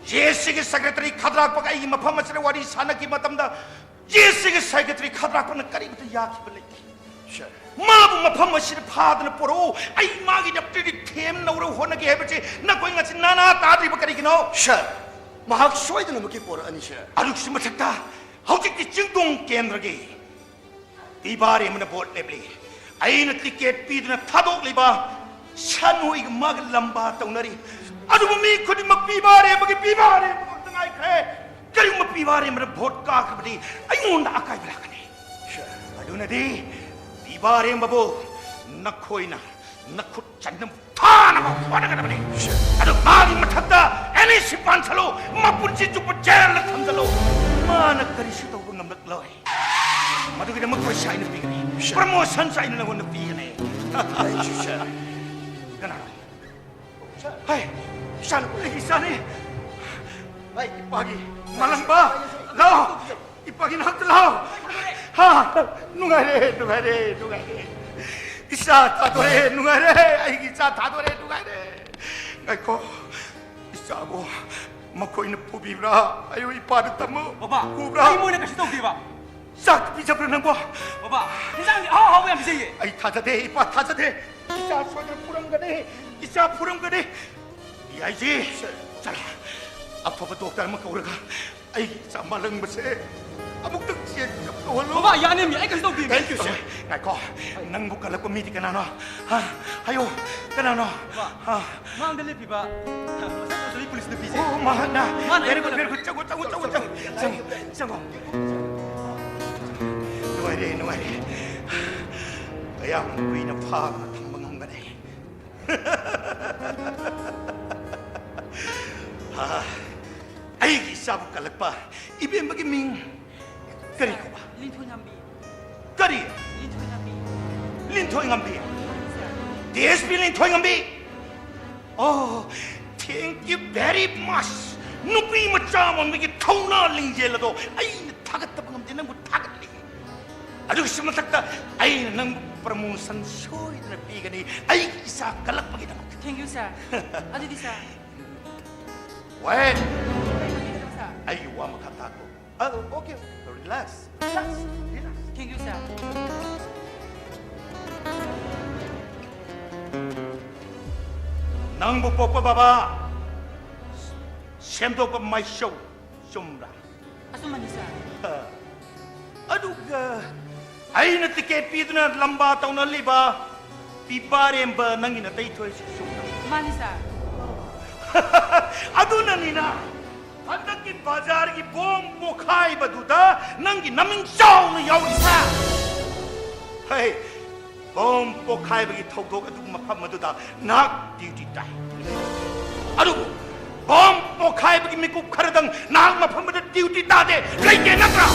ꯖꯦ ꯑꯦꯁ ꯁꯤꯒꯤ ꯁꯦꯀ꯭ꯔꯦꯇꯔꯤ ꯈꯗ꯭ꯔꯥꯛꯄꯒ ꯑꯩꯒꯤ ꯃꯐꯝ ꯑꯁꯤꯗ ꯋꯥꯔꯤ ꯁꯥꯟꯅꯈꯤꯕ ꯃꯇꯝꯗ ꯖꯦ ꯑꯦꯁ ꯁꯤꯒꯤ ꯁꯦꯀ꯭ꯔꯦꯇꯔꯤ ꯈꯗ꯭ꯔꯥꯛꯄꯅ ꯀꯔꯤꯃꯇ ꯌꯥꯈꯤꯕ ꯂꯩꯇꯦ꯫ ꯃꯥꯕꯨ ꯃꯐꯝ ꯑꯁꯤꯗ ꯐꯥꯗꯅ ꯄꯨꯔꯛꯎ꯫ ꯑꯩ ꯃꯥꯒꯤꯗꯃꯛꯇꯗꯤ ꯊꯦꯝꯅꯧꯔ ꯍꯣꯠꯅꯒꯦ ꯍꯥꯏꯕꯁꯤ ꯅꯈꯣꯏ ꯉꯁꯤ ꯅꯥꯅꯥ ꯇꯥꯗ꯭ꯔꯤꯕ ꯀꯔꯤꯒꯤꯅꯣ? ꯁꯥꯔ, ꯃꯍꯥꯛ ꯁꯣꯏꯗꯅꯃꯛꯀꯤ ꯄꯨꯔꯛꯑꯅꯤ, ꯁꯥꯔ꯫ ꯑꯗꯨꯒꯤꯁꯨ ꯃꯊꯛꯇ ꯍꯧꯖꯤꯛꯇꯤ ꯆꯤꯡꯗꯣꯡ ꯀꯦꯟꯗ꯭ꯔꯒꯤ ꯄꯤꯕꯥꯔꯦꯝꯕꯅ ꯚꯣꯠ ꯂꯦꯞꯂꯤ꯫ ꯑꯩꯅ ꯇꯤꯀꯦꯠ ꯄꯤꯗꯨꯅ ꯊꯥꯗꯣꯛꯂꯤꯕ ꯁꯟꯍꯨꯏꯒ ꯃꯥꯒ ꯂꯝꯕꯥ ꯇꯧꯅꯔꯤ꯫ ꯑꯗꯨꯕꯨ ꯃꯤ ꯈꯨꯗꯤꯡꯃꯛ ꯄꯤꯕꯥꯔꯦꯝꯕꯒꯤ, ꯄꯤꯕꯥꯔꯦꯝꯕ ꯉꯥꯛꯇ ꯉꯥꯏꯈ꯭ꯔꯦ꯫ ꯀꯔꯤꯒꯨꯝꯕ ꯄꯤꯕꯥꯔꯦꯝꯕꯅ ꯚꯣꯠ ꯀꯥꯈ꯭ꯔꯕꯗꯤ ꯑꯩꯉꯣꯟꯗ ꯑꯀꯥꯏꯕ ꯂꯥꯛꯀꯅꯤ꯫ ꯁꯥꯔ, ꯑꯗꯨꯅꯗꯤ ꯄꯤꯕꯥꯔꯦꯝꯕꯕꯨ ꯅꯈꯣꯏꯅ ꯅꯈꯨꯠ ꯆꯟꯅ ꯐꯥꯅꯕ ꯍꯣꯠꯅꯒꯗꯕꯅꯤ꯫ ꯁꯥꯔ꯫ ꯑꯗꯨ ꯃꯥꯒꯤ ꯃꯊꯛꯇ ꯑꯦꯅꯤ ꯁꯤ ꯄꯥꯟꯁꯜꯂꯨ, ꯃꯄꯨꯟꯁꯤ ꯆꯨꯞꯄ ꯖꯦꯜꯗ ꯊꯝꯖꯜꯂꯨ꯫ ꯃꯥꯅ ꯀꯔꯤꯁꯨ ꯇꯧꯕ ꯉꯝꯂꯛꯂꯣꯏ꯫ ꯃꯗꯨꯒꯤꯗꯃꯛ ꯄꯩꯁꯥ ꯑꯩꯅ ꯄꯤꯒꯅꯤ꯫ ꯁꯥꯔ꯫ ꯄ꯭ꯔꯃꯣꯁꯟꯁꯨ ꯑꯩꯅ ꯅꯉꯣꯟꯗ ꯄꯤꯒꯅꯤ꯫ ꯊꯦꯡꯛ ꯌꯨ, ꯁꯥꯔ꯫ ꯀꯅꯥꯅꯣ? ꯍꯩ, ꯏꯆꯥꯅꯨꯄꯤ, ꯑꯩꯒꯤ ꯏꯆꯥꯅꯤ꯫ ꯍꯩ, ꯏꯄꯥꯒꯤ ꯃꯥꯂꯪꯕ, ꯂꯥꯛꯑꯣ꯫ ꯏꯄꯥꯒꯤ ꯅꯥꯛꯇ ꯂꯥꯛꯑꯣ꯫ ꯍꯥ, ꯅꯨꯡꯉꯥꯏꯔꯦ, ꯅꯨꯡꯉꯥꯏꯔꯦ, ꯅꯨꯡꯉꯥꯏꯔꯦ꯫ ꯏꯆꯥ ꯊꯥꯗꯣꯔꯦ, ꯅꯨꯡꯉꯥꯏꯔꯦ꯫ ꯑꯩꯒꯤ ꯏꯆꯥ ꯊꯥꯗꯣꯔꯦ, ꯅꯨꯡꯉꯥꯏꯔꯦ꯫ ꯉꯥꯏꯈꯣ, ꯏꯆꯥꯕꯨ ꯃꯈꯣꯏꯅ ꯄꯨꯕꯤꯕ꯭ꯔꯥ? ꯑꯌꯨ ꯏꯄꯥꯗ ꯇꯝꯃꯨ꯫ ꯕꯕꯥ, ꯄꯨꯕ꯭ꯔꯥ? ꯑꯩ ꯃꯣꯏꯅ ꯀꯩꯁꯨ ꯇꯧꯗꯦꯕ꯫ ꯆꯥꯛ ꯄꯤꯖꯕ꯭ꯔꯥ ꯅꯪꯕꯣ? ꯕꯕꯥ, ꯏꯟꯖꯥꯡꯗꯤ ꯑꯍꯥꯎ ꯑꯍꯥꯎꯕ ꯌꯥꯝ ꯄꯤꯖꯩꯌꯦ꯫ ꯑꯩ ꯊꯥꯖꯗꯦ, ꯏꯄꯥ ꯊꯥꯖꯗꯦ꯫ ꯏꯆꯥ ꯁꯣꯏꯗꯅ ꯄꯨꯔꯝꯒꯅꯤ, ꯏꯆꯥ ꯄꯨꯔꯝꯒꯅꯤ꯫ ꯌꯥꯏꯖꯤ, ꯆꯠꯂꯣ꯫ ꯑꯐꯕ ꯗꯣꯛꯇꯔ ꯑꯃ ꯀꯧꯔꯒ ꯑꯩꯒꯤ ꯏꯆꯥ ꯃꯥꯂꯪꯕꯁꯦ ꯑꯃꯨꯛꯇꯪ ꯆꯦꯛ ꯇꯧꯍꯜꯂꯨ꯫ ꯕꯕꯥ, ꯌꯥꯅꯤꯃꯤ, ꯑꯩ ꯀꯩꯁꯨ ꯇꯧꯗꯦꯃꯤ꯫ ꯊꯦꯡꯛ ꯌꯨ, ꯁꯥꯔ꯫ ꯉꯥꯏꯈꯣ, ꯅꯪꯕꯨ ꯀꯜꯂꯛꯄ ꯃꯤꯗꯤ ꯀꯅꯥꯅꯣ? ꯍꯥ? ꯍꯥꯏꯌꯣ, ꯀꯅꯥꯅꯣ? ꯕꯕꯥ, ꯍꯥ? ꯃꯥꯡꯗ ꯂꯦꯞꯄꯤꯕ ꯃꯁꯛ ꯐꯖꯕꯤ ꯄꯨꯂꯤꯁ ꯅꯨꯄꯤꯁꯦ꯫ ꯑꯣ, ꯃꯍꯥꯛꯅ꯫ ꯃꯥꯅ very good, ꯑꯩꯉꯣꯟꯗ very good. ꯆꯪꯉꯣ, ꯆꯪꯉꯣ, ꯆꯪꯉꯣ, ꯆꯪꯉꯣ, ꯆꯪꯉꯣ, ꯆꯪꯉꯣ꯫ ꯅꯨꯡꯉꯥꯏꯔꯦ, ꯅꯨꯡꯉꯥꯏꯔꯦ꯫ ꯀꯌꯥꯝ ꯀꯨꯏꯅ ꯐꯥꯗꯅ ꯊꯝꯕ ꯉꯝꯒꯅꯤ? ꯑꯥ, ꯑꯩꯒꯤ ꯏꯆꯥꯕꯨ ꯀꯜꯂꯛꯄ ꯏꯕꯦꯝꯕꯒꯤ ꯃꯤꯡ ꯀꯔꯤ ꯀꯧꯕ? ꯂꯤꯟꯊꯣꯏ ꯉꯝꯕꯤ꯫ ꯀꯔꯤ? ꯂꯤꯟꯊꯣꯏ ꯉꯝꯕꯤ꯫ ꯂꯤꯟꯊꯣꯏ ꯉꯝꯕꯤ꯫ ꯁꯥꯔ꯫ ꯗꯤ ꯑꯦꯁ ꯄꯤ ꯂꯤꯟꯊꯣꯏ ꯉꯝꯕꯤ꯫ ꯑꯣ, thank you very much. ꯅꯨꯄꯤ ꯃꯆꯥ ꯑꯃ ꯑꯣꯏꯕꯒꯤ ꯊꯧꯅꯥ ꯂꯤꯡꯖꯦꯜ ꯑꯗꯣ ꯑꯩꯅ ꯊꯥꯒꯠꯇꯕ ꯉꯝꯗꯦ, ꯅꯪꯕꯨ ꯊꯥꯒꯠꯂꯤ꯫ ꯑꯗꯨꯒꯤꯁꯨ ꯃꯊꯛꯇ ꯑꯩꯅ ꯅꯪꯕꯨ ꯄ꯭ꯔꯃꯣꯁꯟ ꯁꯣꯏꯗꯅ ꯄꯤꯒꯅꯤ, ꯑꯩꯒꯤ ꯏꯆꯥ ꯀꯜꯂꯛꯄꯒꯤꯗꯃꯛꯇ꯫ ꯊꯦꯡꯛ ꯌꯨ, ꯁꯥꯔ꯫ ꯑꯗꯨꯗꯤ, ꯁꯥꯔ꯫ Wait. ꯀꯩ ꯍꯥꯏꯕꯤꯒꯗꯕ, ꯁꯥꯔ? ꯑꯩꯒꯤ ꯋꯥ ꯃꯈꯥ ꯇꯥꯈꯣ꯫ ꯑ, okay, relax, relax, relax. Thank you, sir. ꯅꯪꯕꯨ ꯄꯣꯛꯄ ꯕꯕꯥ ꯁꯦꯝꯗꯣꯛꯄ ꯃꯥꯏꯁꯧ ꯆꯨꯝꯕ꯭ꯔꯥ? ꯑꯆꯨꯝꯕꯅꯤ, ꯁꯥꯔ꯫ ꯑꯗꯨꯒ ꯑꯩꯅ ꯇꯤꯀꯦꯠ ꯄꯤꯗꯨꯅ ꯂꯝꯕꯥ ꯇꯧꯅꯍꯜꯂꯤꯕ ꯄꯤꯕꯥꯔꯦꯝꯕ ꯅꯪꯒꯤ ꯅꯇꯩ ꯊꯣꯏꯁꯤ ꯆꯨꯝꯕ꯭ꯔꯥ? ꯃꯥꯅꯤ, ꯁꯥꯔ꯫ ꯑꯗꯨꯅꯅꯤꯅ ꯍꯟꯗꯛꯀꯤ ꯕꯖꯥꯔꯒꯤ ꯕꯣꯝ ꯄꯣꯈꯥꯏꯕꯗꯨꯗ ꯅꯪꯒꯤ ꯅꯃꯤꯡ ꯆꯥꯎꯅ ꯌꯥꯎꯔꯤꯁꯦ꯫ ꯍꯦ, ꯕꯣꯝ ꯄꯣꯈꯥꯏꯕꯒꯤ ꯊꯧꯗꯣꯛ ꯑꯗꯨꯒꯤ ꯃꯐꯝ ꯑꯗꯨꯗ ꯅꯍꯥꯛ ꯗ꯭ꯌꯨꯇꯤ ꯇꯥꯏ꯫ ꯑꯗꯨꯕꯨ ꯕꯣꯝ ꯄꯣꯈꯥꯏꯕꯒꯤ ꯃꯤꯀꯨꯞ ꯈꯔꯗꯪ ꯅꯍꯥꯛ ꯃꯐꯝ ꯑꯗꯨꯗ ꯗ꯭ꯌꯨꯇꯤ ꯇꯥꯗꯦ, ꯂꯩꯇꯦ ꯅꯠꯇ꯭ꯔꯥ?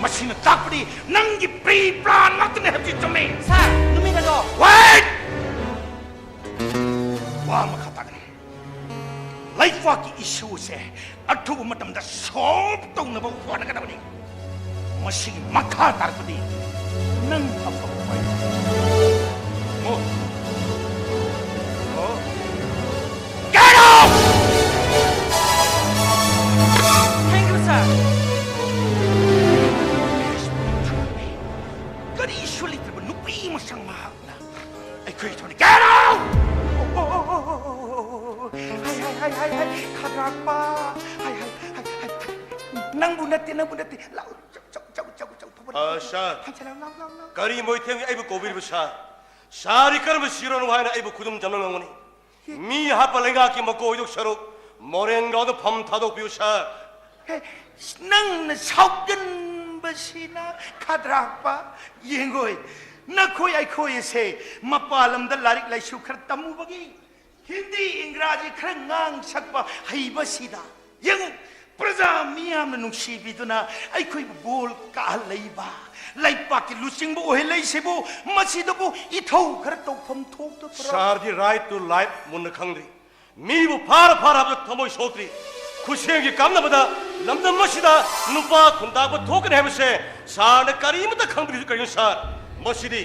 ꯃꯁꯤꯅ ꯇꯥꯛꯄꯗꯤ ꯅꯪꯒꯤ ꯄ꯭ꯔꯤ ꯄ꯭ꯂꯥꯟ ꯉꯥꯛꯇꯅꯦ ꯍꯥꯏꯕꯁꯤ ꯆꯨꯝꯃꯤ꯫ ꯁꯥꯔ, ꯅꯨꯃꯤꯠ ꯑꯗꯣ꯫ Wait! ꯋꯥ ꯃꯈꯥ ꯇꯥꯒꯅꯤ꯫ ꯂꯩꯕꯥꯛꯀꯤ ꯏꯁꯨꯁꯦ ꯑꯊꯨꯕ ꯃꯇꯝꯗ ꯁꯣꯜꯕ ꯇꯧꯅꯕ ꯍꯣꯠꯅꯒꯗꯕꯅꯤ꯫ ꯃꯁꯤꯒꯤ ꯃꯈꯥ ꯇꯥꯔꯛꯄꯗꯤ ꯅꯪ ꯑꯐꯕ ꯑꯣꯏ꯫ ꯑꯣ꯫ ꯑꯣ꯫ Get out! Thank you, sir. ꯀꯔꯤꯁꯨ ꯂꯩꯇ꯭ꯔꯕ ꯅꯨꯄꯤ ꯃꯁꯛ ꯃꯍꯥꯛꯅ ꯑꯩꯈꯣꯏ ꯊꯣꯡꯗ, get out! ꯍꯥꯏ, ꯍꯥꯏ, ꯍꯥꯏ, ꯍꯥꯏ, ꯍꯥꯏ, ꯈꯗ꯭ꯔꯥꯛꯄ! ꯍꯥꯏ, ꯍꯥꯏ, ꯍꯥꯏ, ꯍꯥꯏ, ꯍꯥꯏ꯫ ꯅꯪꯕꯨ ꯅꯠꯇꯦ, ꯅꯪꯕꯨ ꯅꯠꯇꯦ꯫ ꯂꯥꯛꯑꯣ, ꯆꯧ, ꯆꯧ, ꯆꯧ, ꯆꯧ, ꯆꯧ, ꯐꯕꯅꯦ꯫ ꯑ, ꯁꯥꯔ꯫ ꯍꯟꯖꯤꯜꯂꯛꯑꯣ, ꯂꯥꯛꯑꯣ, ꯂꯥꯛꯑꯣ, ꯂꯥꯛꯑꯣ꯫ ꯀꯔꯤ ꯃꯣꯏꯊꯦꯝꯒꯤ ꯑꯩꯕꯨ ꯀꯧꯕꯤꯔꯤꯕ, ꯁꯥꯔ? ꯁꯥꯔꯗꯤ ꯀꯔꯝꯕ ꯁꯤꯔꯣꯅꯣ ꯍꯥꯏꯅ ꯑꯩꯕꯨ ꯈꯨꯗꯨꯝ ꯆꯟꯕ ꯉꯝꯒꯅꯤ? ꯃꯤ ꯍꯥꯠꯄ ꯂꯩꯉꯥꯛꯀꯤ ꯃꯀꯣꯏꯗꯨ ꯁꯔꯨꯛ ꯃꯣꯔꯦꯟꯒꯥꯎꯗ ꯐꯝ ꯊꯥꯗꯣꯛꯄꯤꯌꯨ, ꯁꯥꯔ꯫ ꯍꯦ, ꯅꯪꯅ ꯁꯥꯎꯒꯟꯕꯁꯤꯅ ꯈꯗ꯭ꯔꯥꯛꯄ꯫ ꯌꯦꯡꯉꯣꯏ, ꯅꯈꯣꯏ ꯑꯩꯈꯣꯏ ꯑꯁꯦ ꯃꯄꯥꯟ ꯂꯝꯗ ꯂꯥꯏꯔꯤꯛ ꯂꯥꯏꯁꯨ ꯈꯔ ꯇꯝꯃꯨꯕꯒꯤ, ꯍꯤꯟꯗꯤ ꯏꯪꯒ꯭ꯔꯥꯖꯤ ꯈꯔ ꯉꯥꯡ ꯁꯛꯄ ꯍꯩꯕꯁꯤꯗ, ꯌꯦꯡꯉꯨ, ꯄ꯭ꯔꯖꯥ ꯃꯤꯌꯥꯝꯅ ꯅꯨꯡꯁꯤꯕꯤꯗꯨꯅ ꯑꯩꯈꯣꯏꯕꯨ ꯕꯣꯜ ꯀꯥꯍꯜꯂꯛꯏꯕ, ꯂꯩꯄꯥꯛꯀꯤ ꯂꯨꯆꯤꯡꯕ ꯑꯣꯏꯍꯜꯂꯛꯏꯁꯤꯕꯨ, ꯃꯁꯤꯗꯕꯨ ꯏꯊꯧ ꯈꯔ ꯇꯧꯐꯝ ꯊꯣꯛꯇꯕ꯭ꯔꯥ? Sir, the right to life ꯃꯨꯟꯅ ꯈꯪꯗ꯭ꯔꯤ꯫ ꯃꯤꯕꯨ ꯐꯥꯔ ꯐꯥꯔ ꯍꯥꯏꯕꯗ ꯊꯃꯣꯏ ꯁꯣꯛꯇ꯭ꯔꯤ꯫ ꯈꯨꯠꯁꯦꯝꯒꯤ ꯀꯥꯟꯅꯕꯗ ꯂꯝꯗꯝ ꯑꯁꯤꯗ ꯅꯨꯄꯥ ꯈꯨꯟꯇꯥꯛꯄ ꯊꯣꯛꯀꯅꯤ ꯍꯥꯏꯕꯁꯦ ꯁꯥꯔꯅ ꯀꯔꯤꯃꯠꯇ ꯈꯪꯕꯤꯔꯤꯁꯤ ꯀꯔꯤꯅꯣ, ꯁꯥꯔ? ꯃꯁꯤꯗꯤ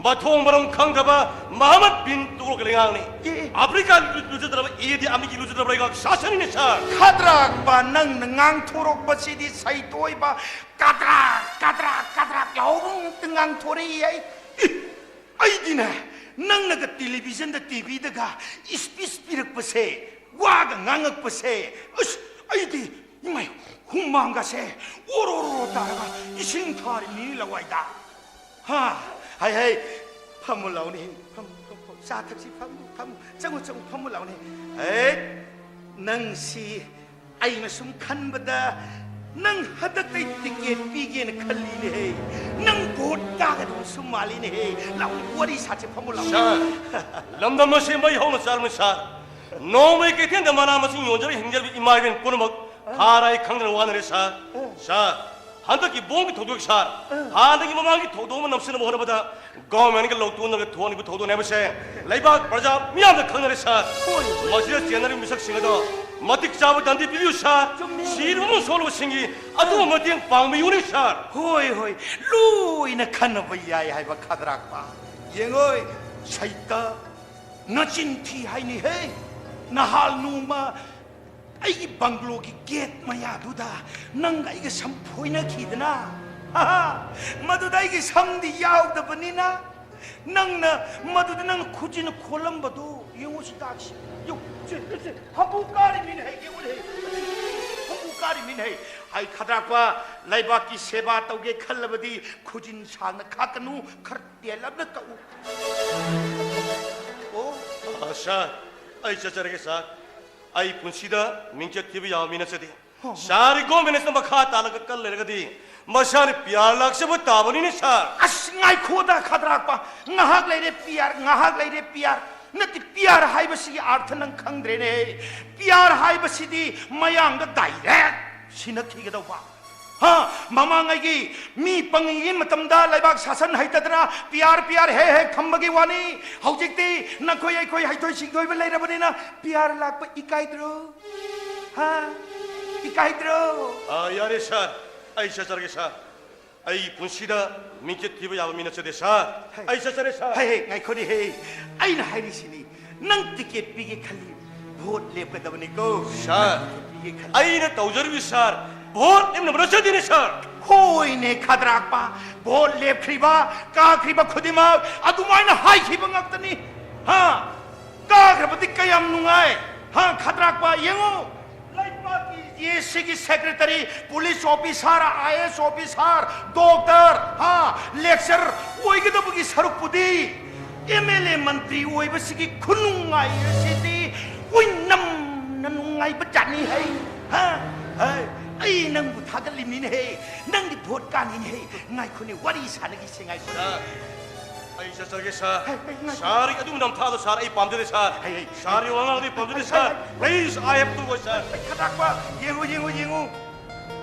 ꯃꯊꯣꯡ ꯃꯔꯝ ꯈꯪꯗ꯭ꯔꯕ ꯃꯍꯃꯗ ꯕꯤꯟ ꯇꯨꯒꯂꯛꯀꯤ ꯂꯩꯉꯥꯛꯅꯤ꯫ ꯑꯦ, ꯑꯦ꯫ ꯑꯐ꯭ꯔꯤꯀꯥꯒꯤ ꯂꯨ-, ꯂꯨꯖꯗ꯭ꯔꯕ ꯏꯗꯤ ꯑꯃꯤꯟꯒꯤ ꯂꯨꯖꯗ꯭ꯔꯕ ꯂꯩꯉꯥꯛ ꯁꯥꯁꯟꯅꯤꯅꯦ, ꯁꯥꯔ꯫ ꯈꯗ꯭ꯔꯥꯛꯄ, ꯅꯪꯅ ꯉꯥꯡꯊꯣꯔꯛꯄꯁꯤꯗꯤ ꯁꯩꯇꯣꯏꯕ ꯀꯗ꯭ꯔꯥꯛ, ꯀꯗ꯭ꯔꯥꯛ, ꯀꯗ꯭ꯔꯥꯛ ꯌꯥꯎꯕ ꯉꯥꯛꯇ ꯉꯥꯡꯊꯣꯔꯛꯏ ꯑꯩ꯫ ꯏ! ꯑꯩꯗꯤꯅꯦ, ꯅꯪꯅꯒ ꯇꯦꯂꯤꯚꯤꯖꯟꯗ, ꯇꯤꯚꯤꯗꯒ ꯏꯁꯄꯤꯆ ꯄꯤꯔꯛꯄꯁꯦ, ꯋꯥꯒ ꯉꯥꯡꯉꯛꯄꯁꯦ, ꯑꯁ, ꯑꯩꯗꯤ, ꯏꯃꯥꯏ, ꯍꯨꯃꯥꯡꯒꯁꯦ ꯑꯣꯔꯣ ꯑꯣꯔꯣ ꯇꯥꯔꯒ ꯏꯁꯤꯡ ꯊꯥꯔꯤꯕꯅꯤ ꯂꯋꯥꯏꯗ꯫ ꯍꯥ? ꯍꯥꯏ, ꯍꯥꯏ, ꯐꯝꯃꯨ ꯂꯥꯎꯅꯦ, ꯐꯝꯃꯨ, ꯐꯝꯃꯨ, ꯐꯝꯃꯨ, ꯆꯥ ꯊꯛꯁꯤ, ꯐꯝꯃꯨ, ꯐꯝꯃꯨ, ꯆꯪꯉꯨ, ꯆꯪꯉꯨ, ꯐꯝꯃꯨ ꯂꯥꯎꯅꯦ꯫ ꯑꯦ, ꯅꯪꯁꯤ ꯑꯩꯅ ꯁꯨꯝ ꯈꯟꯕꯗ ꯅꯪ ꯍꯟꯗꯛꯇꯩ ꯇꯤꯀꯦꯠ ꯄꯤꯒꯦꯅ ꯈꯜꯂꯤꯅꯦꯍꯦ꯫ ꯅꯪ ꯚꯣꯠ ꯀꯥꯒꯗꯕ ꯁꯨꯝ ꯃꯥꯜꯂꯤꯅꯦꯍꯦ꯫ ꯂꯥꯎ, ꯋꯥꯔꯤ ꯁꯥꯁꯦ, ꯐꯝꯃꯨ ꯂꯥꯎ꯫ ꯁꯥꯔ, ꯂꯝꯗꯝ ꯑꯁꯤ ꯃꯩ ꯍꯧꯅ ꯆꯥꯔꯝꯃꯤ ꯁꯥꯔ꯫ ꯅꯣꯡꯃꯩ ꯀꯩꯊꯦꯜꯗ ꯃꯅꯥ ꯃꯁꯤꯡ ꯌꯣꯟꯖꯔꯤꯕ ꯍꯤꯡꯖꯔꯤꯕ ꯏꯃꯥ ꯏꯕꯦꯟ ꯄꯨꯝꯅꯃꯛ ꯈꯥꯔꯥꯏ ꯈꯪꯗꯅ ꯋꯥꯅꯔꯦ ꯁꯥꯔ꯫ ꯁꯥꯔ, ꯍꯟꯗꯛꯀꯤ ꯕꯣꯝꯒꯤ ꯊꯧꯗꯣꯛ ꯁꯥꯔ, ꯍꯥꯟꯅꯒꯤ ꯃꯃꯥꯡꯒꯤ ꯊꯧꯗꯣꯛ ꯑꯃ ꯅꯝꯁꯤꯟꯅꯕ ꯍꯣꯠꯅꯕꯗ ꯒꯣꯔꯃꯦꯟꯒ ꯂꯧꯊꯣꯛꯅꯔꯒ ꯊꯣꯛꯍꯟꯈꯤꯕ ꯊꯧꯗꯣꯛꯅꯦ ꯍꯥꯏꯕꯁꯦ ꯂꯩꯕꯥꯛ ꯄ꯭ꯔꯖꯥ ꯃꯤꯌꯥꯝꯅ ꯈꯪꯅꯔꯦ ꯁꯥꯔ꯫ ꯍꯣꯏ, ꯍꯣꯏ꯫ ꯃꯁꯤꯗ ꯆꯦꯟꯅꯔꯤꯕ ꯃꯤꯁꯛꯁꯤꯡ ꯑꯗꯣ ꯃꯇꯤꯛ ꯆꯥꯕ ꯗꯟꯗꯤ ꯄꯤꯕꯤꯌꯨ ꯁꯥꯔ꯫ ꯆꯨꯝꯃꯤ꯫ ꯁꯤꯔꯕ ꯑꯃꯁꯨꯡ ꯁꯣꯛꯂꯕꯁꯤꯡꯒꯤ ꯑꯊꯨꯕ ꯃꯇꯦꯡ ꯄꯥꯡꯕꯤꯌꯨꯅꯤ ꯁꯥꯔ꯫ ꯍꯣꯏ, ꯍꯣꯏ, ꯂꯣꯏꯅ ꯈꯟꯅꯕ ꯌꯥꯏ ꯍꯥꯏꯕ ꯈꯗ꯭ꯔꯥꯛꯄ꯫ ꯌꯦꯡꯉꯣꯏ, ꯁꯩꯇ, ꯅꯆꯤꯟ ꯊꯤ ꯍꯥꯏꯅꯤꯍꯦ꯫ ꯅꯍꯥꯜ ꯅꯣꯡꯃ ꯑꯩꯒꯤ ꯕꯪꯒ꯭ꯂꯣꯒꯤ ꯒꯦꯠ ꯃꯌꯥꯗꯨꯗ ꯅꯪꯒ ꯑꯩꯒ ꯁꯝ ꯐꯣꯏꯅꯈꯤꯗꯅ, ꯃꯗꯨꯗ ꯑꯩꯒꯤ ꯁꯝꯗꯤ ꯌꯥꯎꯗꯕꯅꯤꯅ, ꯅꯪꯅ ꯃꯗꯨꯗ ꯅꯪ ꯈꯨꯖꯤꯟ ꯈꯣꯜꯂꯝꯕꯗꯨ ꯌꯦꯡꯉꯨ, ꯁꯤ ꯇꯥꯛꯁꯤ꯫ ꯌꯦꯡꯉꯨ, ꯁꯤ, ꯁꯤ, ꯍꯝꯄꯨ ꯀꯥꯔꯤ ꯃꯤꯅ ꯍꯩ, ꯌꯦꯡꯉꯨ, ꯍꯩ꯫ ꯍꯝꯄꯨ ꯀꯥꯔꯤ ꯃꯤꯅ ꯍꯩ꯫ ꯍꯥꯏ ꯈꯗ꯭ꯔꯥꯛꯄ, ꯂꯩꯕꯥꯛꯀꯤ ꯁꯦꯕꯥ ꯇꯧꯒꯦ ꯈꯜꯂꯕꯗꯤ ꯈꯨꯖꯤꯟ ꯁꯥꯡꯅ ꯈꯥꯛꯀꯅꯨ, ꯈꯔ ꯇꯦꯜꯂꯞꯅ ꯀꯛꯎ꯫ ꯑꯣ꯫ ꯑ, ꯁꯥꯔ, ꯑꯩ ꯆꯠꯆꯔꯒꯦ, ꯁꯥꯔ꯫ ꯑꯩ ꯄꯨꯟꯁꯤꯗ ꯃꯤꯡꯆꯠ ꯊꯤꯕ ꯌꯥꯕ ꯃꯤ ꯅꯠꯆꯗꯦ꯫ ꯍꯣ, ꯍꯣ꯫ ꯁꯥꯔ, ꯒꯣꯔꯃꯦꯟ ꯑꯁꯤꯅ ꯃꯈꯥ ꯇꯥꯅꯒ ꯀꯜ ꯂꯩꯔꯒꯗꯤ ꯃꯁꯥꯅ ꯄꯤ ꯑꯥꯔ ꯂꯥꯛꯆꯕ ꯇꯥꯕꯅꯤꯅꯦ, ꯁꯥꯔ꯫ ꯑꯁ, ꯉꯥꯏꯈꯣꯗ, ꯈꯗ꯭ꯔꯥꯛꯄ꯫ ꯉꯥꯏꯍꯥꯛ ꯂꯩꯔꯦ ꯄꯤ ꯑꯥꯔ, ꯉꯥꯏꯍꯥꯛ ꯂꯩꯔꯦ ꯄꯤ ꯑꯥꯔ꯫ ꯅꯠꯇꯦ, ꯄꯤ ꯑꯥꯔ ꯍꯥꯏꯕꯁꯤꯒꯤ ꯑꯥꯔꯊ ꯅꯪ ꯈꯪꯗ꯭ꯔꯦꯅꯦ꯫ ꯄꯤ ꯑꯥꯔ ꯍꯥꯏꯕꯁꯤꯗꯤ ꯃꯌꯥꯡꯗ ꯗꯥꯏꯔꯦꯛ ꯁꯤꯟꯅꯈꯤꯒꯗꯧꯕ꯫ ꯍꯥ, ꯃꯃꯥꯡꯉꯩꯒꯤ ꯃꯤ ꯄꯪꯉꯤꯉꯩ ꯃꯇꯝꯗ ꯂꯩꯕꯥꯛ ꯁꯥꯁꯟ ꯍꯩꯇꯗꯅ ꯄꯤ ꯑꯥꯔ, ꯄꯤ ꯑꯥꯔ ꯍꯦꯛ ꯍꯦꯛ ꯊꯝꯕꯒꯤ ꯋꯥꯅꯤ꯫ ꯍꯧꯖꯤꯛꯇꯤ ꯅꯈꯣꯏ ꯑꯩꯈꯣꯏ ꯍꯩꯊꯣꯏ ꯁꯤꯡꯊꯣꯏꯕ ꯂꯩꯔꯕꯅꯤꯅ ꯄꯤ ꯑꯥꯔ ꯂꯥꯛꯄ ꯏꯀꯥꯏꯗ꯭ꯔꯣ? ꯍꯥ? ꯏꯀꯥꯏꯗ꯭ꯔꯣ? ꯑ, ꯌꯥꯔꯦ ꯁꯥꯔ, ꯑꯩ ꯆꯠꯆꯔꯒꯦ ꯁꯥꯔ꯫ ꯑꯩ ꯄꯨꯟꯁꯤꯗ ꯃꯤꯡꯆꯠ ꯊꯤꯕ ꯌꯥꯕ ꯃꯤ ꯅꯠꯆꯗꯦ ꯁꯥꯔ꯫ ꯍꯩ꯫ ꯑꯩ ꯆꯠꯆꯔꯦ ꯁꯥꯔ꯫ ꯍꯩ, ꯍꯩ, ꯉꯥꯏꯈꯣꯅꯦ ꯍꯦ꯫ ꯑꯩꯅ ꯍꯥꯏꯔꯤꯁꯤꯅꯤ, ꯅꯪ ꯇꯤꯀꯦꯠ ꯄꯤꯒꯦ ꯈꯜꯂꯤ, ꯚꯣꯠ ꯂꯦꯞꯀꯗꯕꯅꯤꯀꯣ꯫ ꯁꯥꯔ, ꯅꯪ ꯇꯤꯀꯦꯠ ꯄꯤꯒꯦ ꯈꯜꯂꯤ꯫ ꯑꯩꯅ ꯇꯧꯖꯔꯤꯕꯁꯤ ꯁꯥꯔ, ꯚꯣꯠ ꯂꯦꯞꯅꯕ ꯅꯠꯆꯗꯦꯅꯦ ꯁꯥꯔ꯫ ꯍꯣꯏꯅꯦ ꯈꯗ꯭ꯔꯥꯛꯄ, ꯚꯣꯠ ꯂꯦꯞꯈ꯭ꯔꯤꯕ, ꯀꯥꯈ꯭ꯔꯤꯕ ꯈꯨꯗꯤꯡꯃꯛ ꯑꯗꯨꯃꯥꯏꯅ ꯍꯥꯏꯈꯤꯕ ꯉꯥꯛꯇꯅꯤ꯫ ꯍꯥ? ꯀꯥꯈ꯭ꯔꯕꯗꯤ ꯀꯌꯥꯝ ꯅꯨꯡꯉꯥꯏ꯫ ꯍꯥ, ꯈꯗ꯭ꯔꯥꯛꯄ, ꯌꯦꯡꯉꯨ꯫ ꯂꯩꯕꯥꯛꯀꯤ ꯑꯦ ꯁꯤꯒꯤ ꯁꯦꯀ꯭ꯔꯦꯇꯔꯤ, ꯄꯨꯂꯤꯁ ꯑꯣꯐꯤꯁꯥꯔ, ꯑꯥꯏ ꯑꯦꯁ ꯑꯣꯐꯤꯁꯥꯔ, ꯗꯣꯛꯇꯔ, ꯍꯥ, ꯂꯦꯛꯆꯔ ꯑꯣꯏꯒꯗꯕꯒꯤ ꯁꯔꯨꯛꯄꯨꯗꯤ ꯑꯦꯝ ꯑꯦꯜ ꯑꯦ ꯃꯟꯇ꯭ꯔꯤ ꯑꯣꯏꯕꯁꯤꯒꯤ ꯈꯨꯅꯨꯡꯉꯥꯏ ꯑꯁꯤꯗꯤ ꯑꯣꯏꯅꯝꯅ ꯅꯨꯡꯉꯥꯏꯕ ꯖꯥꯠꯅꯤ ꯍꯩ꯫ ꯍꯥ? ꯍꯩ, ꯑꯩ ꯅꯪꯕꯨ ꯊꯥꯒꯠꯂꯤꯃꯤꯅꯦꯍꯦ꯫ ꯅꯪꯗꯤ ꯚꯣꯠ ꯀꯥꯅꯤꯅꯦꯍꯦ꯫ ꯉꯥꯏꯈꯣꯅꯦ, ꯋꯥꯔꯤ ꯁꯥꯟꯅꯈꯤꯁꯦ, ꯉꯥꯏꯈꯣꯅꯦ꯫ ꯁꯥꯔ, ꯑꯩ ꯆꯠꯆꯒꯦ, ꯁꯥꯔ꯫ ꯍꯩ, ꯍꯩ, ꯉꯥꯏꯈꯣ꯫ ꯁꯥꯔꯒꯤ ꯑꯗꯨꯝ ꯅꯝꯊꯥꯗꯣ, ꯁꯥꯔ, ꯑꯩ ꯄꯥꯝꯖꯗꯦ, ꯁꯥꯔ꯫ ꯍꯩ, ꯍꯩ꯫ ꯁꯥꯔꯒꯤ ꯋꯥꯉꯥꯡꯗꯤ ꯄꯥꯝꯖꯗꯦ, ꯍꯩ, ꯁꯥꯔ꯫ ꯍꯩ, ꯍꯩ꯫ Please, I have to go, ꯁꯥꯔ꯫ ꯈꯗ꯭ꯔꯥꯛꯄ, ꯌꯦꯡꯉꯨ, ꯌꯦꯡꯉꯨ, ꯌꯦꯡꯉꯨ꯫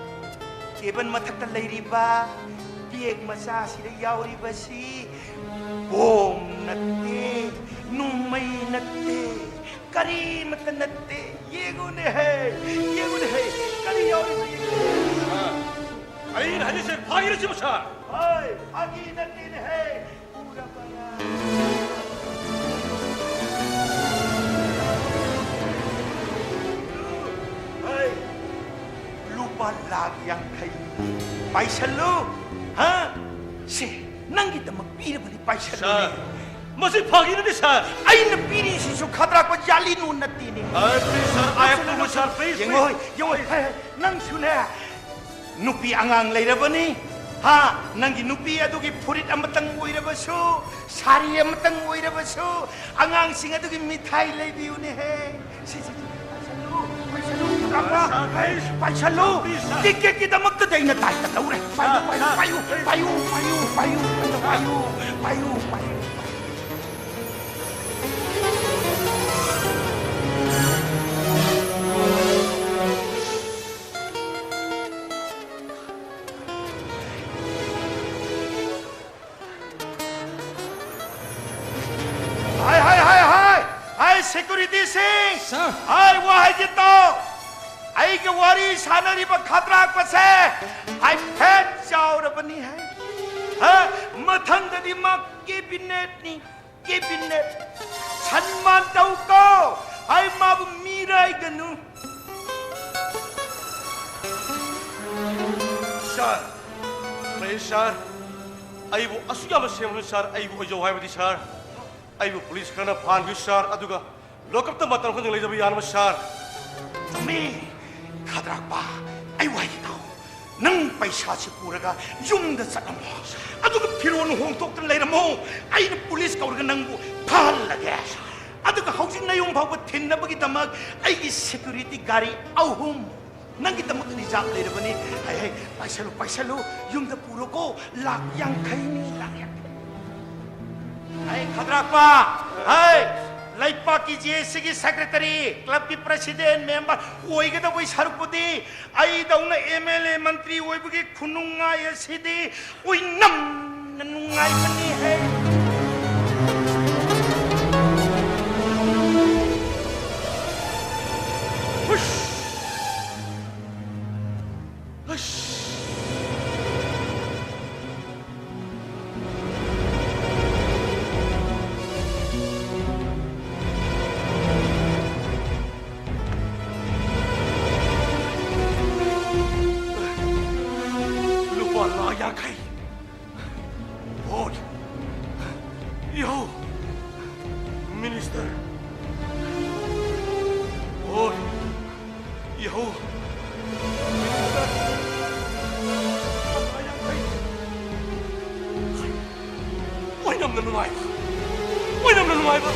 ꯇꯦꯕꯜ ꯃꯊꯛꯇ ꯂꯩꯔꯤꯕ ꯕꯦꯒ ꯃꯆꯥꯁꯤꯗ ꯌꯥꯎꯔꯤꯕꯁꯤ ꯕꯣꯝ ꯅꯠꯇꯦ, ꯅꯣꯡꯃꯩ ꯅꯠꯇꯦ, ꯀꯔꯤꯃꯠꯇ ꯅꯠꯇꯦ꯫ ꯌꯦꯡꯉꯨꯅꯦꯍꯦ, ꯌꯦꯡꯉꯨꯅꯦꯍꯦ, ꯀꯔꯤ ꯌꯥꯎꯔꯤꯕ ꯌꯦꯡꯉꯨꯅꯦ꯫ ꯁꯥꯔ, ꯑꯩꯅ ꯍꯥꯏꯔꯤꯁꯦ ꯐꯥꯒꯤꯔ ꯁꯤꯕꯨ, ꯁꯥꯔ? ꯍꯣꯏ, ꯐꯥꯒꯤ ꯅꯠꯇꯦꯅꯦꯍꯦ꯫ ꯎꯔꯕꯔꯥ? ꯍꯣꯏ, ꯂꯨꯄꯥ ꯂꯥꯈ ꯌꯥꯡꯈꯩ ꯄꯥꯏꯁꯜꯂꯨ꯫ ꯍꯥ? ꯁꯦ, ꯅꯪꯒꯤꯗꯃꯛ ꯄꯤꯔꯕꯅꯤ, ꯄꯥꯏꯁꯜꯂꯨꯅꯦ꯫ ꯁꯥꯔ, ꯃꯁꯤ ꯐꯥꯒꯤ ꯅꯠꯇꯦ, ꯁꯥꯔ꯫ ꯑꯩꯅ ꯄꯤꯔꯤꯁꯤꯁꯨ ꯈꯗ꯭ꯔꯥꯛꯄ ꯖꯥꯂꯤ ꯅꯣꯠ ꯅꯠꯇꯦꯅꯦ꯫ ꯑ, please, sir, I have to go, sir, please, ꯌꯦꯡꯉꯣ, please꯫ ꯌꯦꯡꯉꯣ, ꯍꯦ, ꯍꯦ, ꯅꯪꯁꯨꯅꯦ, ꯅꯨꯄꯤ ꯑꯉꯥꯡ ꯂꯩꯔꯕꯅꯤ꯫ ꯍꯥ, ꯅꯪꯒꯤ ꯅꯨꯄꯤ ꯑꯗꯨꯒꯤ ꯐꯨꯔꯤꯠ ꯑꯃꯇꯪ ꯑꯣꯏꯔꯕꯁꯨ, ꯁꯥꯔꯤ ꯑꯃꯇꯪ ꯑꯣꯏꯔꯕꯁꯨ, ꯑꯉꯥꯡꯁꯤꯡ ꯑꯗꯨꯒꯤ ꯃꯤꯊꯥꯏ ꯂꯩꯕꯤꯌꯨꯅꯦꯍꯦ꯫ ꯁꯤ, ꯁꯤ, ꯁꯤ, ꯄꯥꯏꯁꯜꯂꯨ, ꯄꯥꯏꯁꯜꯂꯨ, ꯄꯥꯏꯁꯜꯂꯨ꯫ ꯇꯤꯛꯀꯦꯠꯀꯤꯗꯃꯛꯇꯗꯤ ꯑꯩꯅ ꯗꯥꯏꯇ ꯂꯧꯔꯦ꯫ ꯄꯥꯏꯌꯨ, ꯄꯥꯏꯌꯨ, ꯄꯥꯏꯌꯨ, ꯄꯥꯏꯌꯨ꯫ ꯍꯥꯏ, ꯍꯥꯏ, ꯍꯥꯏ, ꯍꯥꯏ, ꯍꯥꯏ, ꯁꯦꯀ꯭ꯌꯨꯔꯤꯇꯤꯁꯤꯡ! ꯁꯥꯔ! ꯍꯥꯏ, ꯋꯥ ꯍꯥꯏꯒꯦ ꯇꯥꯎ! ꯑꯩꯒ ꯋꯥꯔꯤ ꯁꯥꯟꯅꯔꯤꯕ ꯈꯗ꯭ꯔꯥꯛꯄꯁꯦ ꯍꯥꯏꯐꯦꯠ ꯆꯥꯎꯔꯕꯅꯤ ꯍꯥꯏ꯫ ꯍꯥ? ꯃꯊꯪꯗꯗꯤ ꯃꯥ ꯀꯦꯕꯤꯅꯦꯠꯅꯤ, ꯀꯦꯕꯤꯅꯦꯠ꯫ ꯁꯟꯃꯥꯟ ꯇꯧ ꯀꯣ! ꯍꯥꯏ, ꯃꯥꯕꯨ ꯃꯤꯔꯥꯏꯒꯅꯨ꯫ ꯁꯥꯔ, ꯄ꯭ꯂꯤꯖ ꯁꯥꯔ, ꯑꯩꯕꯨ ꯑꯁꯨꯛ ꯌꯥꯝꯅ ꯁꯦꯝꯕ ꯁꯥꯔ, ꯑꯩꯕꯨ ꯑꯣꯏꯖꯧ ꯍꯥꯏꯕꯗꯤ ꯁꯥꯔ, ꯑꯩꯕꯨ ꯄꯨꯂꯤꯁ ꯈꯔꯅ ꯐꯥꯍꯟꯕꯤꯌꯨ ꯁꯥꯔ, ꯑꯗꯨꯒ ꯂꯣꯀꯞꯇ ꯃꯇꯝ ꯈꯔꯗꯪ ꯂꯩꯖꯕ ꯌꯥꯅꯕ ꯁꯥꯔ꯫ ꯆꯨꯝꯃꯤ, ꯈꯗ꯭ꯔꯥꯛꯄ, ꯑꯩ ꯋꯥꯍꯩ ꯇꯥꯎ꯫ ꯅꯪ ꯄꯩꯁꯥꯁꯤ ꯄꯨꯔꯒ ꯌꯨꯝꯗ ꯆꯠꯂꯝꯃꯣ, ꯑꯗꯨꯒ ꯐꯤꯔꯣꯜ ꯍꯣꯡꯗꯣꯛꯇꯅ ꯂꯩꯔꯝꯃꯣ꯫ ꯑꯩꯅ ꯄꯨꯂꯤꯁ ꯀꯧꯔꯒ ꯅꯪꯕꯨ ꯐꯥꯍꯜꯂꯒꯦ꯫ ꯑꯗꯨꯒ ꯍꯧꯖꯤꯛ ꯅꯌꯨꯝ ꯐꯥꯎꯕ ꯊꯤꯟꯅꯕꯒꯤꯗꯃꯛ ꯑꯩꯒꯤ ꯁꯦꯀ꯭ꯌꯨꯔꯤꯇꯤ ꯒꯥꯔꯤ ꯑꯍꯨꯝ ꯅꯪꯒꯤꯗꯃꯛ ꯔꯤꯖꯥꯕ ꯂꯩꯔꯕꯅꯤ꯫ ꯍꯩ, ꯍꯩ, ꯄꯥꯏꯁꯜꯂꯨ, ꯄꯥꯏꯁꯜꯂꯨ, ꯌꯨꯝꯗ ꯄꯨꯔꯣꯀꯣ꯫ ꯂꯥꯛ ꯌꯥꯡꯈꯩꯅꯤ, ꯂꯥꯛ ꯌꯥꯡꯈꯩ꯫ ꯍꯩ, ꯈꯗ꯭ꯔꯥꯛꯄ, ꯍꯩ, ꯂꯩꯄꯥꯛꯀꯤ ꯖꯦ ꯑꯦꯁ ꯁꯤꯒꯤ ꯁꯦꯀ꯭ꯔꯦꯇꯔꯤ, ꯀ꯭ꯂꯕꯀꯤ ꯄ꯭ꯔꯦꯁꯤꯗꯦꯟ, ꯃꯦꯝꯕꯔ ꯑꯣꯏꯒꯗꯧꯕꯩ ꯁꯔꯨꯛꯄꯨꯗꯤ ꯑꯩꯗꯧꯅ ꯑꯦꯝ ꯑꯦꯜ ꯑꯦ, ꯃꯟꯇ꯭ꯔꯤ ꯑꯣꯏꯕꯒꯤ ꯈꯨꯅꯨꯡꯉꯥꯏ ꯑꯁꯤꯗꯤ ꯑꯣꯏꯅꯝꯅ ꯅꯨꯡꯉꯥꯏꯕꯅꯤꯍꯦ꯫ ꯍꯨꯁ! ꯍꯨꯁ! ꯂꯨꯄꯥ ꯂꯥꯈ ꯌꯥꯡꯈꯩ꯫ ꯚꯣꯠ꯫ ꯌꯦꯍꯧ꯫ ꯃꯤꯅꯤꯁꯇꯔ꯫ ꯚꯣꯠ꯫ ꯌꯦꯍꯧ꯫ ꯃꯤꯅꯤꯁꯇꯔ꯫ ꯂꯨꯄꯥ ꯂꯥꯈ ꯌꯥꯡꯈꯩ꯫ ꯑꯣꯏꯅꯝꯅ ꯅꯨꯡꯉꯥꯏꯕ꯫ ꯑꯣꯏꯅꯝꯅ ꯅꯨꯡꯉꯥꯏꯕ꯫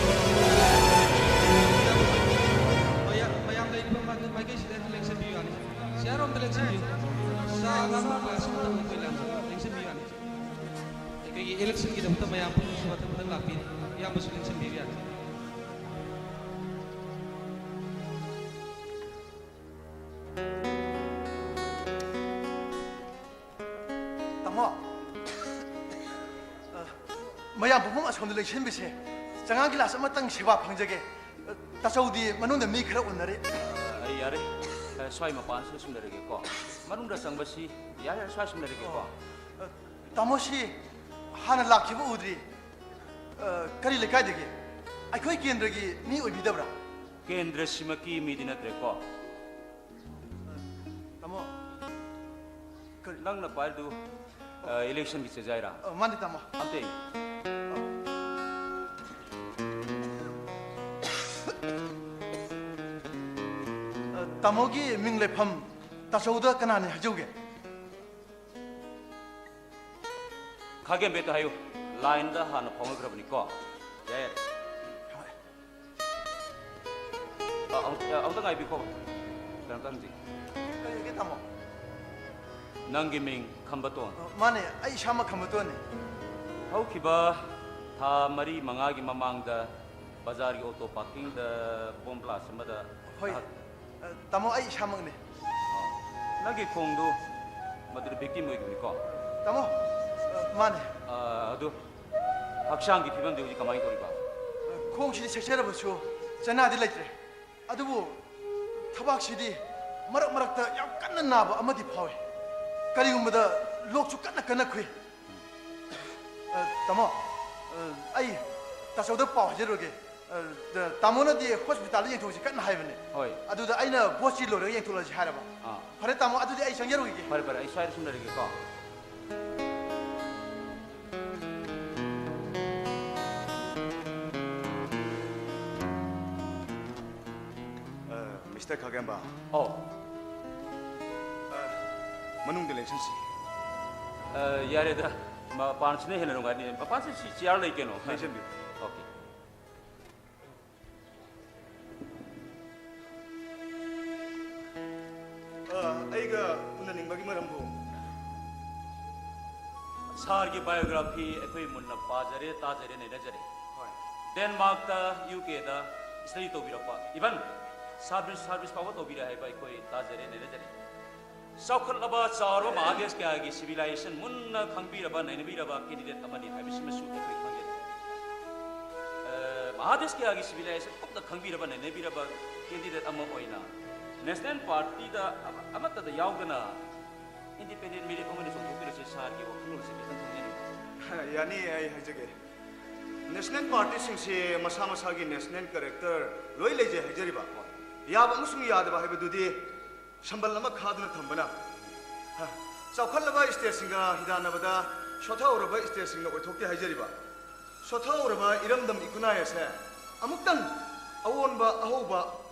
ꯃꯌꯥꯝ, ꯃꯌꯥꯝ ꯂꯩꯔꯤꯕ ꯃꯥꯏꯀꯩꯁꯤꯗ ꯂꯦꯡꯁꯤꯟꯕꯤꯌꯨ ꯌꯥꯅꯤ꯫ ꯁꯤꯌꯥꯔꯣꯝꯗ ꯂꯦꯡꯁꯤꯟꯕꯤꯌꯨ꯫ ꯆꯥ ꯂꯥꯡꯕ ꯀꯌꯥꯁꯨ ꯃꯇꯝ ꯑꯩꯈꯣꯏ ꯂꯥꯡ-, ꯂꯦꯡꯁꯤꯟꯕꯤꯌꯨ ꯌꯥꯅꯤ꯫ ꯑꯩꯈꯣꯏꯒꯤ ꯏꯂꯦꯛꯁꯟꯒꯤꯗꯃꯛꯇ ꯃꯌꯥꯝ ꯄꯨꯝꯅꯃꯛꯁꯨ ꯃꯊꯪ ꯃꯊꯪ ꯂꯥꯛꯄꯤꯔꯤ꯫ ꯏꯌꯥꯝꯕꯁꯨ ꯂꯦꯡꯁꯤꯟꯕꯤꯕ ꯌꯥꯅꯤ꯫ ꯇꯥꯃꯣ, ꯑ, ꯃꯌꯥꯝ ꯄꯨꯝꯅꯃꯛ ꯑꯁꯣꯝꯗ ꯂꯦꯡꯁꯤꯟꯕꯤꯁꯦ꯫ ꯆꯉꯥꯡ ꯒꯤꯂꯥꯁ ꯑꯃꯇꯪ ꯁꯦꯕꯥ ꯐꯪꯖꯒꯦ꯫ ꯑ, ꯇꯥꯆꯧꯗꯤ ꯃꯅꯨꯡꯗ ꯃꯤ ꯈꯔ ꯎꯅꯔꯤ꯫ ꯑ, ꯌꯥꯔꯦ꯫ ꯑ, ꯁ꯭ꯋꯥꯏ ꯃꯄꯥꯟꯁꯤꯗ ꯁꯨꯝ ꯂꯩꯔꯒꯦꯀꯣ꯫ ꯃꯅꯨꯡꯗ ꯆꯪꯕꯁꯤ ꯌꯥꯔꯦ, ꯁ꯭ꯋꯥꯏ ꯁꯨꯝ ꯂꯩꯔꯒꯦꯀꯣ꯫ ꯑ, ꯇꯥꯃꯣꯁꯤ ꯍꯥꯟꯅ ꯂꯥꯛꯈꯤꯕ ꯎꯗ꯭ꯔꯤ꯫ ꯑ, ꯀꯔꯤ ꯂꯩꯀꯥꯏꯗꯒꯤ? ꯑꯩꯈꯣꯏ ꯀꯦꯟꯗ꯭ꯔꯒꯤ ꯃꯤ ꯑꯣꯏꯕꯤꯗꯕ꯭ꯔꯥ? ꯀꯦꯟꯗ꯭ꯔꯁꯤꯃꯛꯀꯤ ꯃꯤꯗꯤ ꯅꯠꯇ꯭ꯔꯦꯀꯣ꯫ ꯇꯥꯃꯣ, ꯀꯔꯤ? ꯅꯪꯅ ꯄꯥꯏꯔꯤꯗꯨ, ꯑ, ꯏꯂꯦꯛꯁꯟꯒꯤ ꯆꯦꯖꯥꯏꯔꯥ? ꯑ, ꯃꯥꯅꯤ, ꯇꯥꯃꯣ꯫ ꯑꯝꯇ ꯌꯦꯡꯉꯨ꯫ ꯑ, ꯇꯥꯃꯣꯒꯤ ꯃꯤꯡ ꯂꯩꯐꯝ ꯇꯥꯆꯧꯗ ꯀꯅꯥꯅꯤ ꯍꯥꯏꯖꯧꯒꯦ? ꯈꯥꯒꯦꯝꯕꯦꯠꯇ ꯍꯥꯏꯌꯨ꯫ ꯂꯥꯏꯟꯗ ꯍꯥꯟꯅ ꯐꯥꯎꯅꯈ꯭ꯔꯕꯅꯤꯀꯣ꯫ ꯌꯥꯏ, ꯌꯥꯏ꯫ ꯍꯣꯏ꯫ ꯑ, ꯑꯃꯨꯛ-, ꯑ, ꯑꯃꯨꯛꯇ ꯉꯥꯏꯕꯤꯈꯣ꯫ ꯀꯩꯅꯣꯝꯇ ꯍꯪꯖꯒꯦ꯫ ꯀꯔꯤ ꯍꯥꯏꯒꯦ, ꯇꯥꯃꯣ? ꯅꯪꯒꯤ ꯃꯤꯡ ꯈꯝꯕꯇꯣꯟ? ꯑ, ꯃꯥꯅꯦ, ꯑꯩ ꯏꯁꯥꯃꯛ ꯈꯝꯕꯇꯣꯟꯅꯤ꯫ ꯍꯧꯈꯤꯕ ꯊꯥ ꯃꯔꯤ ꯃꯉꯥꯒꯤ ꯃꯃꯥꯡꯗ ꯕꯖꯥꯔꯒꯤ ꯑꯣꯇꯣ ꯄꯥꯔꯀꯤꯡꯗ ꯕꯣꯝ ꯕ꯭ꯂꯥꯁ ꯑꯃꯗ ꯍꯣꯏ꯫ ꯅꯍꯥꯛ ꯑ, ꯇꯥꯃꯣ, ꯑꯩ ꯏꯁꯥꯃꯛꯅꯦ꯫ ꯑ, ꯅꯪꯒꯤ ꯈꯣꯡꯗꯨ ꯃꯗꯨꯗ ꯚꯤꯛꯇꯤꯝ ꯑꯣꯏꯈꯤꯕꯅꯤꯀꯣ? ꯇꯥꯃꯣ, ꯑ, ꯃꯥꯅꯦ꯫ ꯑ, ꯑꯗꯨ ꯍꯛꯆꯥꯡꯒꯤ ꯐꯤꯕꯝꯗꯤ ꯍꯧꯖꯤꯛ ꯀꯃꯥꯏꯅ ꯇꯧꯔꯤꯕ? ꯑ, ꯈꯣꯡꯁꯤꯗꯤ ꯁꯦꯛꯆꯔꯕꯁꯨ ꯆꯅꯥꯗꯤ ꯂꯩꯇ꯭ꯔꯦ꯫ ꯑꯗꯨꯕꯨ ꯊꯕꯥꯛꯁꯤꯗꯤ ꯃꯔꯛ ꯃꯔꯛꯇ ꯌꯥꯝ ꯀꯟꯅ ꯅꯥꯕ ꯑꯃꯗꯤ ꯐꯥꯎꯏ꯫ ꯀꯔꯤꯒꯨꯝꯕꯗ ꯂꯣꯛꯁꯨ ꯀꯟꯅ ꯀꯟꯅ ꯈꯨꯏ꯫ ꯑ, ꯇꯥꯃꯣ, ꯑ, ꯑꯩ ꯇꯥꯆꯧꯗ ꯄꯥꯎ ꯍꯥꯏꯖꯔꯨꯔꯒꯦ꯫ ꯑ, ꯇꯥꯃꯣꯅꯗꯤ ꯍꯣꯁꯄꯤꯇꯥꯜꯗ ꯌꯦꯡꯊꯣꯛꯁꯤ ꯀꯟꯅ ꯍꯥꯏꯕꯅꯦ꯫ ꯍꯣꯏ꯫ ꯑꯗꯨꯗ ꯑꯩꯅ ꯕꯣꯁꯁꯤ ꯂꯣꯏꯔꯒ ꯌꯦꯡꯊꯣꯛꯂꯁꯤ ꯍꯥꯏꯔꯕ꯫ ꯑꯥ꯫ ꯐꯔꯦ ꯇꯥꯃꯣ, ꯑꯗꯨꯗꯤ ꯑꯩ ꯆꯪꯖꯔꯨꯈꯤꯒꯦ꯫ ꯐꯔꯦ, ꯐꯔꯦ, ꯑꯩ ꯁ꯭ꯋꯥꯏꯗ ꯁꯨꯝ ꯂꯩꯔꯒꯦꯀꯣ꯫ ꯑ, ꯃꯤꯁꯇꯔ ꯈꯥꯒꯦꯝꯕ꯫ ꯑꯧ꯫ ꯑ, ꯃꯅꯨꯡꯗ ꯂꯦꯡꯁꯟꯁꯤ꯫ ꯑ, ꯌꯥꯔꯦꯗ꯫ ꯃꯄꯥꯟꯁꯤꯅ ꯍꯦꯟꯅ ꯅꯨꯡꯉꯥꯏꯅꯤ꯫ ꯃꯄꯥꯟꯁꯤ ꯁꯤ ꯆꯤꯌꯥꯔ ꯂꯩ ꯀꯩꯅꯣ꯫ ꯂꯦꯡꯁꯟꯕꯤꯌꯨ꯫ ꯑꯣꯀꯦ꯫ ꯑ, ꯑꯩꯒ ꯎꯅꯅꯤꯡꯕꯒꯤ ꯃꯔꯝꯕꯨ? ꯁꯥꯔꯒꯤ ꯕꯥꯏꯑꯣꯒ꯭ꯔꯥꯐꯤ ꯑꯩꯈꯣꯏ ꯃꯨꯟꯅ ꯄꯥꯖꯔꯦ, ꯇꯥꯖꯔꯦ, ꯅꯩꯅꯖꯔꯦ꯫ ꯍꯣꯏ꯫ ꯗꯦꯟꯃꯥꯔꯛꯇ, ꯌꯨ ꯀꯦꯗ ꯁ꯭ꯇꯗꯤ ꯇꯧꯕꯤꯔꯛꯄ, ꯏꯚꯟ ꯁꯥꯔꯚꯤꯁ, ꯁꯥꯔꯚꯤꯁ ꯐꯥꯎꯕ ꯇꯧꯕꯤꯔꯦ ꯍꯥꯏꯕ ꯑꯩꯈꯣꯏ ꯇꯥꯖꯔꯦ, ꯅꯩꯅꯖꯔꯦ꯫ ꯆꯥꯎꯈꯠꯂꯕ ꯆꯥꯎꯔꯕ ꯃꯍꯥꯗꯦꯁ ꯀꯌꯥꯒꯤ ꯁꯤꯚꯤꯂꯥꯏꯖꯦꯁꯟ ꯃꯨꯟꯅ ꯈꯪꯕꯤꯔꯕ, ꯅꯩꯅꯕꯤꯔꯕ ꯀꯦꯟꯗꯤꯗꯦꯠ ꯑꯃꯅꯤ ꯍꯥꯏꯕꯁꯤꯃꯁꯨ ꯑꯩꯈꯣꯏ ꯈꯪꯖꯩ꯫ ꯑ, ꯃꯍꯥꯗꯦꯁ ꯀꯌꯥꯒꯤ ꯁꯤꯚꯤꯂꯥꯏꯖꯦꯁꯟ ꯀꯨꯞꯅ ꯈꯪꯕꯤꯔꯕ, ꯅꯩꯅꯕꯤꯔꯕ ꯀꯦꯟꯗꯤꯗꯦꯠ ꯑꯃ ꯑꯣꯏꯅ ꯅꯦꯁꯅꯦꯜ ꯄꯥꯔꯇꯤꯗ ꯑꯃ-, ꯑꯃꯠꯇꯗ ꯌꯥꯎꯗꯅ ꯏꯟꯗꯤꯄꯦꯟꯗꯦꯟ ꯃꯤꯔꯦꯞ ꯑꯃ ꯑꯣꯏꯅ ꯆꯣꯡꯊꯣꯛꯄꯤꯔꯁꯤ꯫ ꯁꯥꯔꯒꯤ ꯋꯥꯈꯜꯂꯣꯟꯁꯤ ꯈꯤꯇꯪ ꯈꯪꯖꯅꯤꯡꯏ꯫ ꯌꯥꯅꯤ, ꯑꯩ ꯍꯥꯏꯖꯒꯦ꯫ ꯅꯦꯁꯅꯦꯜ ꯄꯥꯔꯇꯤꯁꯤꯡꯁꯤ ꯃꯁꯥ ꯃꯁꯥꯒꯤ ꯅꯦꯁꯅꯦꯜ ꯀꯦꯔꯦꯛꯇꯔ ꯂꯣꯏ ꯂꯩꯖꯩ ꯍꯥꯏꯖꯔꯤꯕ꯫ ꯌꯥꯕ ꯑꯃꯁꯨꯡ ꯌꯥꯗꯕ ꯍꯥꯏꯕꯗꯨꯗꯤ ꯁꯝꯕꯜ ꯑꯃ ꯈꯥꯗꯨꯅ ꯊꯝꯕꯅ꯫ ꯍ, ꯆꯥꯎꯈꯠꯂꯕ ꯁ꯭ꯇꯦꯠꯁꯤꯡꯒ ꯍꯤꯗꯥꯟꯅꯕꯗ ꯁꯣꯊꯍꯧꯔꯕ ꯁ꯭ꯇꯦꯠꯁꯤꯡꯅ ꯑꯣꯏꯊꯣꯛꯇꯦ ꯍꯥꯏꯖꯔꯤꯕ꯫ ꯁꯣꯊꯍꯧꯔꯕ ꯏꯔꯝꯗꯝ ꯏꯈꯨꯟꯅꯥꯏ ꯑꯁꯦ ꯑꯃꯨꯛꯇꯪ ꯑꯑꯣꯟꯕ, ꯑꯍꯧꯕ,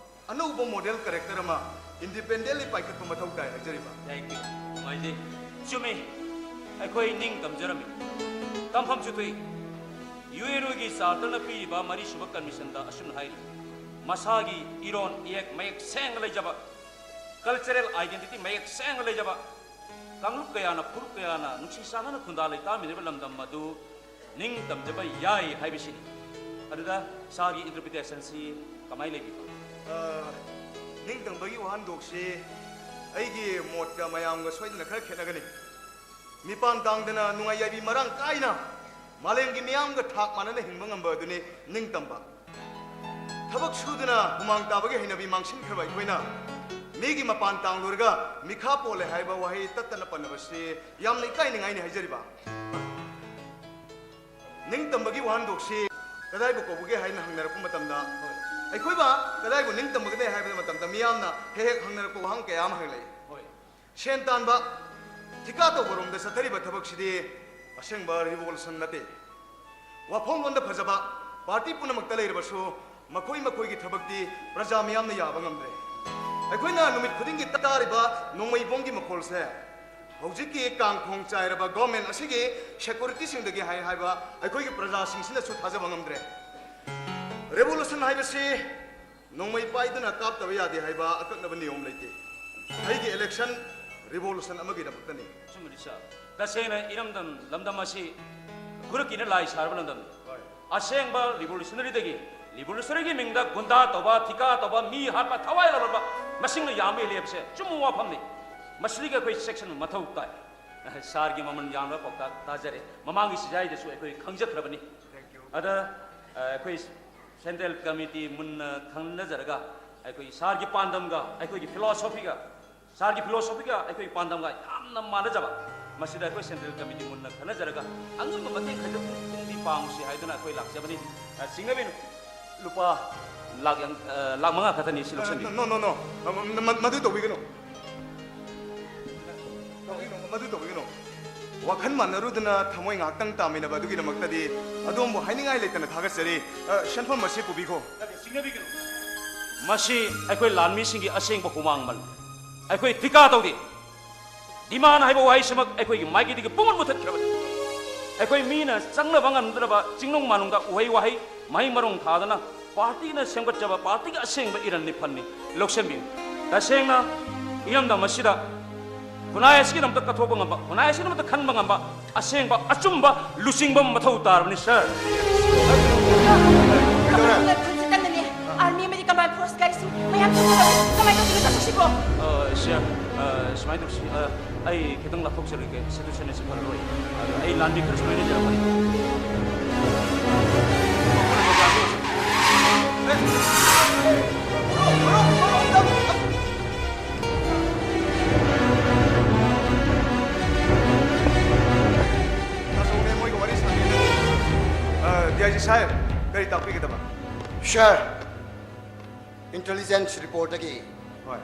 ꯑꯅꯧꯕ ꯃꯣꯗꯦꯜ ꯀꯦꯔꯦꯛꯇꯔ ꯑꯃ ꯏꯟꯗꯤꯄꯦꯟꯗꯦꯟꯂꯤ ꯄꯥꯏꯈꯠꯄ ꯃꯊꯧ ꯇꯥꯏ ꯍꯥꯏꯖꯔꯤꯕ꯫ Thank you. ꯅꯨꯡꯉꯥꯏꯖꯩ꯫ ꯆꯨꯝꯃꯤ, ꯑꯩꯈꯣꯏ ꯅꯤꯡ ꯇꯝꯖꯔꯝꯃꯤ꯫ ꯇꯝꯐꯝꯁꯨ ꯊꯣꯛꯏ꯫ ꯌꯨ ꯑꯦꯟ ꯑꯣꯒꯤ ꯆꯥꯔꯇꯔꯅ ꯄꯤꯔꯤꯕ ꯃꯔꯤꯁꯨꯕ ꯀꯟꯚꯦꯟꯁꯟꯗ ꯑꯁꯨꯝꯅ ꯍꯥꯏꯔꯤ, ꯃꯁꯥꯒꯤ ꯏꯔꯣꯟ ꯏꯌꯦꯛ ꯃꯌꯦꯛ ꯁꯦꯡꯅ ꯂꯩꯖꯕ, ꯀꯜꯆꯔꯦꯜ ꯑꯥꯏꯗꯦꯟꯇꯤꯇꯤ ꯃꯌꯦꯛ ꯁꯦꯡꯅ ꯂꯩꯖꯕ, ꯀꯥꯡꯂꯨꯞ ꯀꯌꯥꯅ, ꯐꯨꯔꯨꯞ ꯀꯌꯥꯅ ꯅꯨꯡꯁꯤ ꯆꯥꯟꯅꯅ ꯈꯨꯟꯗꯥ ꯂꯩꯇꯥꯃꯤꯟꯅꯔꯤꯕ ꯂꯝꯗꯝ ꯑꯗꯨ ꯅꯤꯡ ꯇꯝꯖꯕ ꯌꯥꯏ ꯍꯥꯏꯕꯁꯤꯅꯤ꯫ ꯑꯗꯨꯗ ꯁꯥꯔꯒꯤ ꯏꯟꯇꯔꯄ꯭ꯔꯤꯇꯦꯁꯟꯁꯤ ꯀꯃꯥꯏꯅ ꯂꯩꯕꯤꯕ? ꯑ, ꯅꯤꯡꯇꯝꯕꯒꯤ ꯋꯥꯍꯟꯊꯣꯛꯁꯤ ꯑꯩꯒꯤ ꯃꯣꯠꯀ ꯃꯌꯥꯝꯒ ꯁꯣꯏꯗꯅ ꯈꯔ ꯈꯦꯠꯅꯒꯅꯤ꯫ ꯃꯤꯄꯥꯟ ꯇꯥꯡꯗꯅ ꯅꯨꯡꯉꯥꯏ ꯌꯥꯏꯕꯤ ꯃꯔꯥꯡ ꯀꯥꯏꯅ ꯃꯥꯂꯦꯝꯒꯤ ꯃꯤꯌꯥꯝꯒ ꯊꯥꯛ ꯃꯥꯟꯅꯅ ꯍꯤꯡꯕ ꯉꯝꯕ ꯑꯗꯨꯅꯤ ꯅꯤꯡꯇꯝꯕ꯫ ꯊꯕꯛ ꯁꯨꯗꯨꯅ ꯍꯨꯃꯥꯡ ꯇꯥꯕꯒꯤ ꯍꯩꯅꯕꯤ ꯃꯥꯡꯁꯤꯟꯈ꯭ꯔꯕ ꯑꯩꯈꯣꯏꯅ ꯃꯤꯒꯤ ꯃꯄꯥꯟ ꯇꯥꯡꯂꯨꯔꯒ ꯃꯤꯈꯥ ꯄꯣꯜꯂꯦ ꯍꯥꯏꯕ ꯋꯥꯍꯩ ꯇꯠꯇꯅ ꯄꯟꯅꯕꯁꯤ ꯌꯥꯝꯅ ꯏꯀꯥꯏꯅꯤꯡꯉꯥꯏꯅꯤ ꯍꯥꯏꯖꯔꯤꯕ꯫ ꯅꯤꯡꯇꯝꯕꯒꯤ ꯋꯥꯍꯟꯊꯣꯛꯁꯤ ꯀꯗꯥꯏꯕꯨ ꯀꯧꯕꯒꯦ ꯍꯥꯏꯅ ꯍꯪꯅꯔꯛꯄ ꯃꯇꯝꯗ, ꯑꯩꯈꯣꯏꯕ ꯀꯗꯥꯏꯕꯨ ꯅꯤꯡꯇꯝꯕꯒꯅꯤ ꯍꯥꯏꯕ ꯃꯇꯝꯗ ꯃꯤꯌꯥꯝꯅ ꯍꯦꯛ ꯍꯦꯛ ꯍꯪꯅꯔꯛꯄ ꯋꯥꯍꯪ ꯀꯌꯥ ꯑꯃ ꯍꯪꯂꯛꯏ꯫ ꯍꯣꯏ꯫ ꯁꯦꯟ ꯇꯥꯟꯕ, ꯊꯤꯀꯥ ꯇꯧꯕꯔꯣꯝꯗ ꯆꯠꯊꯔꯤꯕ ꯊꯕꯛꯁꯤꯗꯤ ꯑꯁꯦꯡꯕ ꯔꯤꯚꯣꯂꯨꯁꯟ ꯅꯠꯇꯦ꯫ ꯋꯥꯐꯝꯂꯣꯟꯗ ꯐꯖꯕ ꯄꯥꯔꯇꯤ ꯄꯨꯝꯅꯃꯛꯇ ꯂꯩꯔꯕꯁꯨ ꯃꯈꯣꯏ ꯃꯈꯣꯏꯒꯤ ꯊꯕꯛꯇꯤ ꯄ꯭ꯔꯖꯥ ꯃꯤꯌꯥꯝꯅ ꯌꯥꯕ ꯉꯝꯗ꯭ꯔꯦ꯫ ꯑꯩꯈꯣꯏꯅ ꯅꯨꯃꯤꯠ ꯈꯨꯗꯤꯡꯒꯤ ꯇꯥꯔꯤꯕ ꯅꯣꯡꯃꯩ ꯕꯣꯝꯒꯤ ꯃꯈꯣꯜꯁꯦ ꯍꯧꯖꯤꯛꯀꯤ ꯀꯥꯡꯈꯣꯡ ꯆꯥꯏꯔꯕ ꯒꯣꯔꯃꯦꯟ ꯑꯁꯤꯒꯤ ꯁꯦꯀꯨꯔꯤꯇꯤꯁꯤꯡꯗꯒꯤ ꯍꯥꯏ ꯍꯥꯏꯕ ꯑꯩꯈꯣꯏꯒꯤ ꯄ꯭ꯔꯖꯥꯁꯤꯡꯁꯤꯅꯁꯨ ꯊꯥꯖꯕ ꯉꯝꯗ꯭ꯔꯦ꯫ ꯔꯦꯚꯣꯂꯨꯁꯟ ꯍꯥꯏꯕꯁꯤ ꯅꯣꯡꯃꯩ ꯄꯥꯏꯗꯨꯅ ꯀꯥꯞꯇꯕ ꯌꯥꯗꯦ ꯍꯥꯏꯕ ꯑꯀꯛꯅꯕ ꯅꯤꯌꯣꯝ ꯂꯩꯇꯦ꯫ ꯑꯩꯒꯤ ꯏꯂꯦꯛꯁꯟ ꯔꯤꯚꯣꯂꯨꯁꯟ ꯑꯃꯒꯤꯗꯃꯛꯇꯅꯤ꯫ ꯑꯆꯨꯝꯕꯅꯤ ꯁꯥꯔ꯫ ꯇꯁꯦꯡꯅ ꯏꯔꯝꯗꯝ ꯂꯝꯗꯝ ꯑꯁꯤ ꯈꯨꯔꯛꯀꯤꯅ ꯂꯥꯏ ꯁꯥꯔꯕ ꯂꯝꯗꯝꯅꯤ꯫ ꯍꯣꯏ꯫ ꯑꯁꯦꯡꯕ ꯔꯤꯚꯣꯂꯨꯁꯅꯔꯤꯗꯒꯤ ꯔꯤꯚꯣꯂꯨꯁꯅꯔꯤꯒꯤ ꯃꯤꯡꯗ ꯒꯨꯟꯗꯥ ꯇꯧꯕ, ꯊꯤꯀꯥ ꯇꯧꯕ, ꯃꯤ ꯍꯥꯠꯄ, ꯊꯋꯥꯏ ꯂꯧꯔꯕ ꯃꯁꯤꯡꯅ ꯌꯥꯝꯃꯤ ꯂꯩꯕꯁꯦ ꯑꯆꯨꯝꯕ ꯋꯥꯐꯝꯅꯤ꯫ ꯃꯁꯤꯗꯒꯤ ꯑꯩꯈꯣꯏ ꯆꯦꯛꯁꯤꯟꯕ ꯃꯊꯧ ꯇꯥꯏ꯫ ꯁꯥꯔꯒꯤ ꯃꯃꯜ ꯌꯥꯝꯂꯕ ꯄꯥꯎꯇꯥꯛ ꯇꯥꯖꯔꯦ꯫ ꯃꯃꯥꯡꯒꯤ ꯁꯤꯖꯥꯏꯗꯁꯨ ꯑꯩꯈꯣꯏ ꯈꯪꯖꯈ꯭ꯔꯕꯅꯤ꯫ Thank you. ꯑꯗ, ꯑ, ꯑꯩꯈꯣꯏ ꯁꯦꯟꯇ꯭ꯔꯦꯜ ꯀꯃꯤꯇꯤ ꯃꯨꯟꯅ ꯈꯪꯅꯖꯔꯒ ꯑꯩꯈꯣꯏ ꯁꯥꯔꯒꯤ ꯄꯥꯟꯗꯝꯒ ꯑꯩꯈꯣꯏꯒꯤ ꯐꯤꯂꯣꯁꯣꯐꯤꯒ, ꯁꯥꯔꯒꯤ ꯐꯤꯂꯣꯁꯣꯐꯤꯒ ꯑꯩꯈꯣꯏꯒꯤ ꯄꯥꯟꯗꯝꯒ ꯌꯥꯝꯅ ꯃꯥꯟꯅꯖꯕ, ꯃꯁꯤꯗ ꯑꯩꯈꯣꯏ ꯁꯦꯟꯇ꯭ꯔꯦꯜ ꯀꯃꯤꯇꯤ ꯃꯨꯟꯅ ꯈꯟꯅꯖꯔꯒ ꯑꯉꯝꯕ ꯃꯇꯦꯡ ꯈꯖꯤꯛꯇꯪꯗꯤ ꯄꯥꯡꯉꯨꯁꯤ ꯍꯥꯏꯗꯨꯅ ꯑꯩꯈꯣꯏ ꯂꯥꯛꯆꯕꯅꯤ꯫ ꯑ, ꯆꯤꯡꯅꯕꯤꯅꯨ, ꯂꯨꯄꯥ ꯂꯥꯛ ꯌꯥꯡ-, ꯑ, ꯂꯥꯛ ꯃꯉꯥ ꯈꯛꯇꯅꯤ, ꯁꯤ ꯂꯧꯁꯤꯟꯕꯤꯌꯨ꯫ No, no, no, no. ꯃ-, ꯃ-, ꯃꯗꯨ ꯇꯧꯕꯤꯒꯅꯨ꯫ ꯇꯧꯕꯤꯒꯅꯨ꯫ ꯋꯥꯈꯜ ꯃꯥꯟꯅꯔꯨꯗꯅ ꯊꯃꯣꯏ ꯉꯥꯏꯍꯥꯛꯇꯪ ꯇꯥꯃꯤꯟꯅꯕ ꯑꯗꯨꯒꯤꯗꯃꯛꯇꯗꯤ ꯑꯗꯣꯝꯕꯨ ꯍꯥꯏꯅꯤꯡꯉꯥꯏ ꯂꯩꯇꯅ ꯊꯥꯒꯠꯆꯔꯤ꯫ ꯑ, ꯁꯦꯟꯐꯝ ꯑꯁꯤ ꯄꯨꯕꯤꯈꯣ꯫ ꯃꯁꯤ ꯑꯩꯈꯣꯏ ꯂꯥꯟꯃꯤꯁꯤꯡꯒꯤ ꯑꯁꯦꯡꯕ ꯍꯨꯃꯥꯡꯃꯜ꯫ ꯑꯩꯈꯣꯏ ꯊꯤꯀꯥ ꯇꯧꯗꯦ꯫ ꯗꯤꯃꯥꯟ ꯍꯥꯏꯕ ꯋꯥꯍꯩꯁꯤꯃꯛ ꯑꯩꯈꯣꯏꯒꯤ ꯃꯥꯏꯀꯩꯗꯒꯤ ꯄꯨꯡꯃꯨꯠ ꯃꯨꯊꯠꯈ꯭ꯔꯕꯅꯤ꯫ ꯑꯩꯈꯣꯏ ꯃꯤꯅ ꯆꯪꯅꯕ ꯉꯝꯗ꯭ꯔꯕ ꯆꯤꯡꯅꯨꯡ ꯃꯥꯅꯨꯡꯗ ꯎꯍꯩ ꯋꯥꯍꯩ, ꯃꯍꯩ ꯃꯔꯣꯡ ꯊꯥꯗꯅ ꯄꯥꯔꯇꯤꯅ ꯁꯦꯝꯒꯠꯆꯕ ꯄꯥꯔꯇꯤꯒꯤ ꯑꯁꯦꯡꯕ ꯏꯔꯟ ꯏꯐꯟꯅꯤ꯫ ꯂꯧꯁꯤꯟꯕꯤꯌꯨ꯫ ꯇꯁꯦꯡꯅ ꯏꯔꯝꯗꯝ ꯑꯁꯤꯗ ꯈꯨꯟꯅꯥꯏ ꯑꯁꯤꯒꯤꯗꯃꯛꯇ ꯀꯠꯊꯣꯛꯄ ꯉꯝꯕ, ꯈꯨꯟꯅꯥꯏ ꯑꯁꯤꯒꯤꯗꯃꯛꯇ ꯈꯟꯕ ꯉꯝꯕ ꯑꯁꯦꯡꯕ ꯑꯆꯨꯝꯕ ꯂꯨꯆꯤꯡꯕ ꯑꯃ ꯃꯊꯧ ꯇꯥꯔꯕꯅꯤ, ꯁꯥꯔ꯫ ꯀꯃꯥꯏꯅ ꯇꯧꯔꯦ? ꯈꯨꯟꯁꯤ ꯀꯟꯅꯅꯦ꯫ ꯑꯥꯔꯃꯤ ꯑꯃꯗꯤ ꯀꯝꯕꯥꯏꯟ ꯐꯣꯔꯁ ꯒꯥꯔꯤꯁꯤꯡ ꯃꯌꯥꯝ ꯆꯠꯊꯔꯛꯑꯦ꯫ ꯀꯃꯥꯏꯅ ꯇꯧꯗꯣꯏꯅꯣ ꯆꯠꯊꯣꯛꯁꯤꯕꯣ? ꯑ, ꯁꯥꯔ, ꯑ, ꯁꯨꯃꯥꯏꯅ ꯇꯧꯁꯤ꯫ ꯑ, ꯑꯩ ꯈꯤꯇꯪ ꯂꯥꯞꯊꯣꯛꯆꯔꯒꯦ꯫ ꯁꯤꯇꯨꯋꯦꯁꯟ ꯑꯁꯤ ꯐꯔꯔꯣꯏ꯫ ꯑꯗꯣ ꯑꯩ ꯂꯥꯟꯃꯤ ꯈꯔꯁꯨ ꯂꯣꯏꯅꯖꯔꯛꯄꯅꯤ꯫ ꯇꯥꯆꯧꯅꯦ ꯃꯣꯏꯒ ꯋꯥꯔꯤ ꯁꯥꯟꯅꯔꯤ꯫ ꯑ, ꯗꯤ ꯑꯥꯏ ꯖꯤ ꯁꯥꯍꯦꯕ, ꯀꯔꯤ ꯇꯥꯛꯄꯤꯒꯗꯕ? ꯁꯥꯔ, ꯏꯟꯇꯦꯂꯤꯖꯦꯟꯁ ꯔꯤꯄꯣꯔꯠꯇꯒꯤ꯫ ꯍꯣꯏ꯫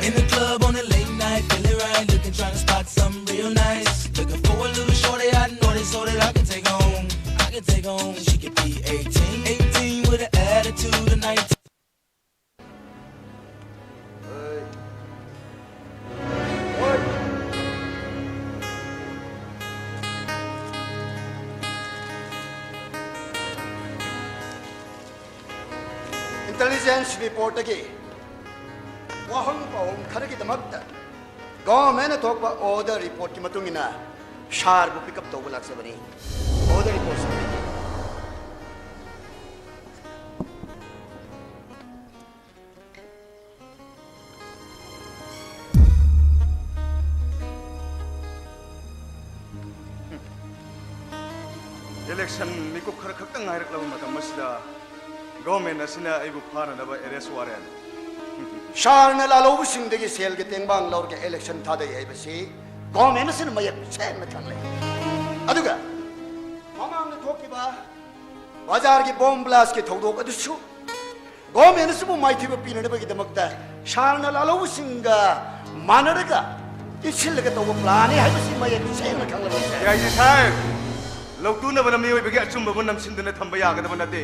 In the club on a late night, feeling right, looking, trying to spot something real nice. Looking for a little shorty, I know this so that I can take home. I can take home. She could be eighteen, eighteen with an attitude of nineteen. Intelligence ꯔꯤꯄꯣꯔꯠꯇꯒꯤ ꯋꯥꯍꯪ ꯄꯥꯎꯍꯪ ꯈꯔꯒꯤꯗꯃꯛꯇ ꯒꯚꯔꯟꯃꯦꯟꯠꯅ ꯊꯣꯛꯄ order ꯔꯤꯄꯣꯔꯠꯀꯤ ꯃꯇꯨꯡ ꯏꯟꯅ ꯁꯥꯔꯕꯨ pick up ꯇꯧꯕ ꯂꯥꯛꯆꯕꯅꯤ꯫ Order report ꯁꯥꯔ꯫ Election ꯃꯤꯀꯨꯞ ꯈꯔ ꯈꯛꯇꯪ ꯉꯥꯏꯔꯛꯂꯕ ꯃꯇꯝ ꯑꯁꯤꯗ ꯒꯣꯔꯃꯦꯟ ꯑꯁꯤꯅ ꯑꯩꯕꯨ ꯐꯥꯅꯅꯕ ꯑꯦꯔꯦꯁ ꯋꯥꯔꯦꯟ꯫ ꯁꯥꯔꯅ ꯂꯥꯜꯍꯧꯕꯁꯤꯡꯗꯒꯤ ꯁꯦꯜꯒꯤ ꯇꯦꯡꯕꯥꯡ ꯂꯧꯔꯒ ꯏꯂꯦꯛꯁꯟ ꯊꯥꯗꯩ ꯍꯥꯏꯕꯁꯤ ꯒꯣꯔꯃꯦꯟ ꯑꯁꯤꯅ ꯃꯌꯦꯛ ꯁꯦꯡꯅ ꯈꯪꯂꯦ꯫ ꯑꯗꯨꯒ ꯃꯃꯥꯡꯗ ꯊꯣꯛꯈꯤꯕ ꯕꯖꯥꯔꯒꯤ ꯕꯣꯝ ꯕ꯭ꯂꯥꯁꯀꯤ ꯊꯧꯗꯣꯛ ꯑꯗꯨꯁꯨ ꯒꯣꯔꯃꯦꯟ ꯑꯁꯤꯕꯨ ꯃꯥꯏꯊꯤꯕ ꯄꯤꯅꯅꯕꯒꯤꯗꯃꯛꯇ ꯁꯥꯔꯅ ꯂꯥꯜꯍꯧꯕꯁꯤꯡꯒ ꯃꯥꯟꯅꯔꯒ ꯏꯟꯁꯤꯜꯂꯒ ꯇꯧꯕ ꯄ꯭ꯂꯥꯟꯅꯤ ꯍꯥꯏꯕꯁꯤ ꯃꯌꯦꯛ ꯁꯦꯡꯅ ꯈꯪꯂꯕ ꯁꯥꯔ꯫ ꯗꯤ ꯑꯥꯏ ꯖꯤ ꯁꯥꯍꯦꯕ, ꯂꯧꯇꯨꯅꯕꯅ ꯃꯤꯑꯣꯏꯕꯒꯤ ꯑꯆꯨꯝꯕꯕꯨ ꯅꯝꯁꯤꯟꯗꯨꯅ ꯊꯝꯕ ꯌꯥꯒꯗꯕ ꯅꯠꯇꯦ꯫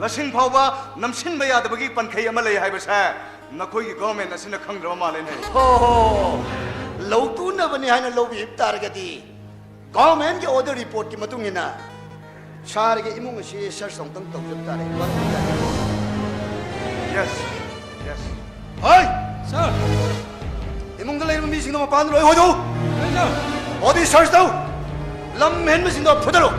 ꯂꯁꯤꯡ ꯐꯥꯎꯕ ꯅꯝꯁꯤꯟꯕ ꯌꯥꯗꯕꯒꯤ ꯄꯟꯈꯩ ꯑꯃ ꯂꯩ ꯍꯥꯏꯕꯁꯦ ꯅꯈꯣꯏꯒꯤ ꯒꯣꯔꯃꯦꯟ ꯑꯁꯤꯅ ꯈꯪꯗ꯭ꯔꯕ ꯃꯥꯜꯂꯦꯅꯦ꯫ ꯍꯣ ꯍꯣ, ꯂꯧꯇꯨꯅꯕꯅꯤ ꯍꯥꯏꯅ ꯂꯧꯕꯤꯕ ꯇꯥꯔꯒꯗꯤ ꯒꯣꯔꯃꯦꯟꯒꯤ ꯑꯣꯗꯔ ꯔꯤꯄꯣꯔꯠꯀꯤ ꯃꯇꯨꯡ ꯏꯟꯅ ꯁꯥꯔꯒꯤ ꯏꯃꯨꯡ ꯑꯁꯤ ꯁꯔꯆ ꯑꯃꯨꯛꯇꯪ ꯇꯧꯖꯕ ꯇꯥꯔꯦ꯫ Yes, yes. ꯍꯣꯏ! ꯁꯥꯔ! ꯏꯃꯨꯡꯗ ꯂꯩꯔꯤꯕ ꯃꯤꯁꯤꯡꯗꯣ ꯃꯄꯥꯟꯗ ꯂꯣꯏ ꯍꯣꯏꯗꯣꯛꯎ꯫ ꯁꯥꯔ! ꯕꯣꯗꯤ ꯁꯔꯆ ꯇꯧ꯫ ꯂꯝ ꯍꯦꯟꯕꯁꯤꯡꯗꯣ ꯐꯨꯗꯠꯂꯨ꯫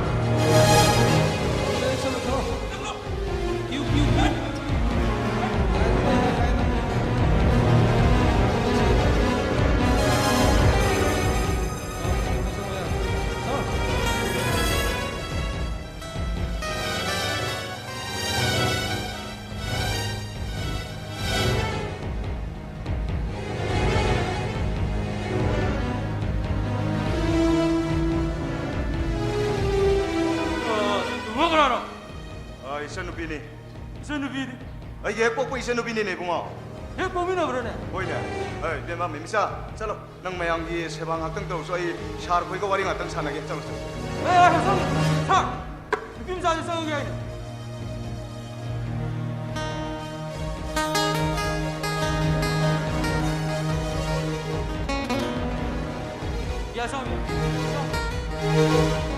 ꯑ, ꯏꯕꯨꯡꯉꯣ ꯀꯅꯥꯅꯣ? ꯑ, ꯏꯆꯟꯅꯨꯄꯤꯅꯤ꯫ ꯏꯆꯟꯅꯨꯄꯤꯗꯤ? ꯑꯩꯒꯤ ꯍꯦꯛ ꯄꯣꯛꯄ ꯏꯆꯟꯅꯨꯄꯤꯅꯤꯅꯦ, ꯏꯕꯨꯡꯉꯣ꯫ ꯍꯦꯛ ꯄꯣꯛꯃꯤꯟꯅꯕ꯭ꯔꯣꯅꯦ? ꯍꯣꯏꯅꯦ꯫ ꯑꯦ, ꯏꯕꯦꯝꯃ, ꯃꯤꯃꯤꯆꯥ, ꯆꯠꯂꯣ꯫ ꯅꯪ ꯃꯌꯥꯝꯒꯤ ꯁꯦꯕꯥ ꯉꯥꯛꯇꯪ ꯇꯧꯔꯁꯨ, ꯑꯩ ꯁꯥꯔ ꯈꯣꯏꯒ ꯋꯥꯔꯤ ꯉꯥꯛꯇꯪ ꯁꯥꯟꯅꯒꯦ꯫ ꯆꯠꯂꯣ, ꯆꯠꯂꯣ꯫ ꯑꯦ, ꯑꯦ, ꯆꯠꯂꯣ꯫ ꯁꯥꯔ! ꯅꯨꯄꯤ ꯃꯆꯥꯁꯦ ꯆꯪꯉꯒꯦ ꯍꯥꯏꯅꯦ꯫ ꯌꯥ, ꯆꯪꯉꯣ, ꯆꯪꯉꯣ꯫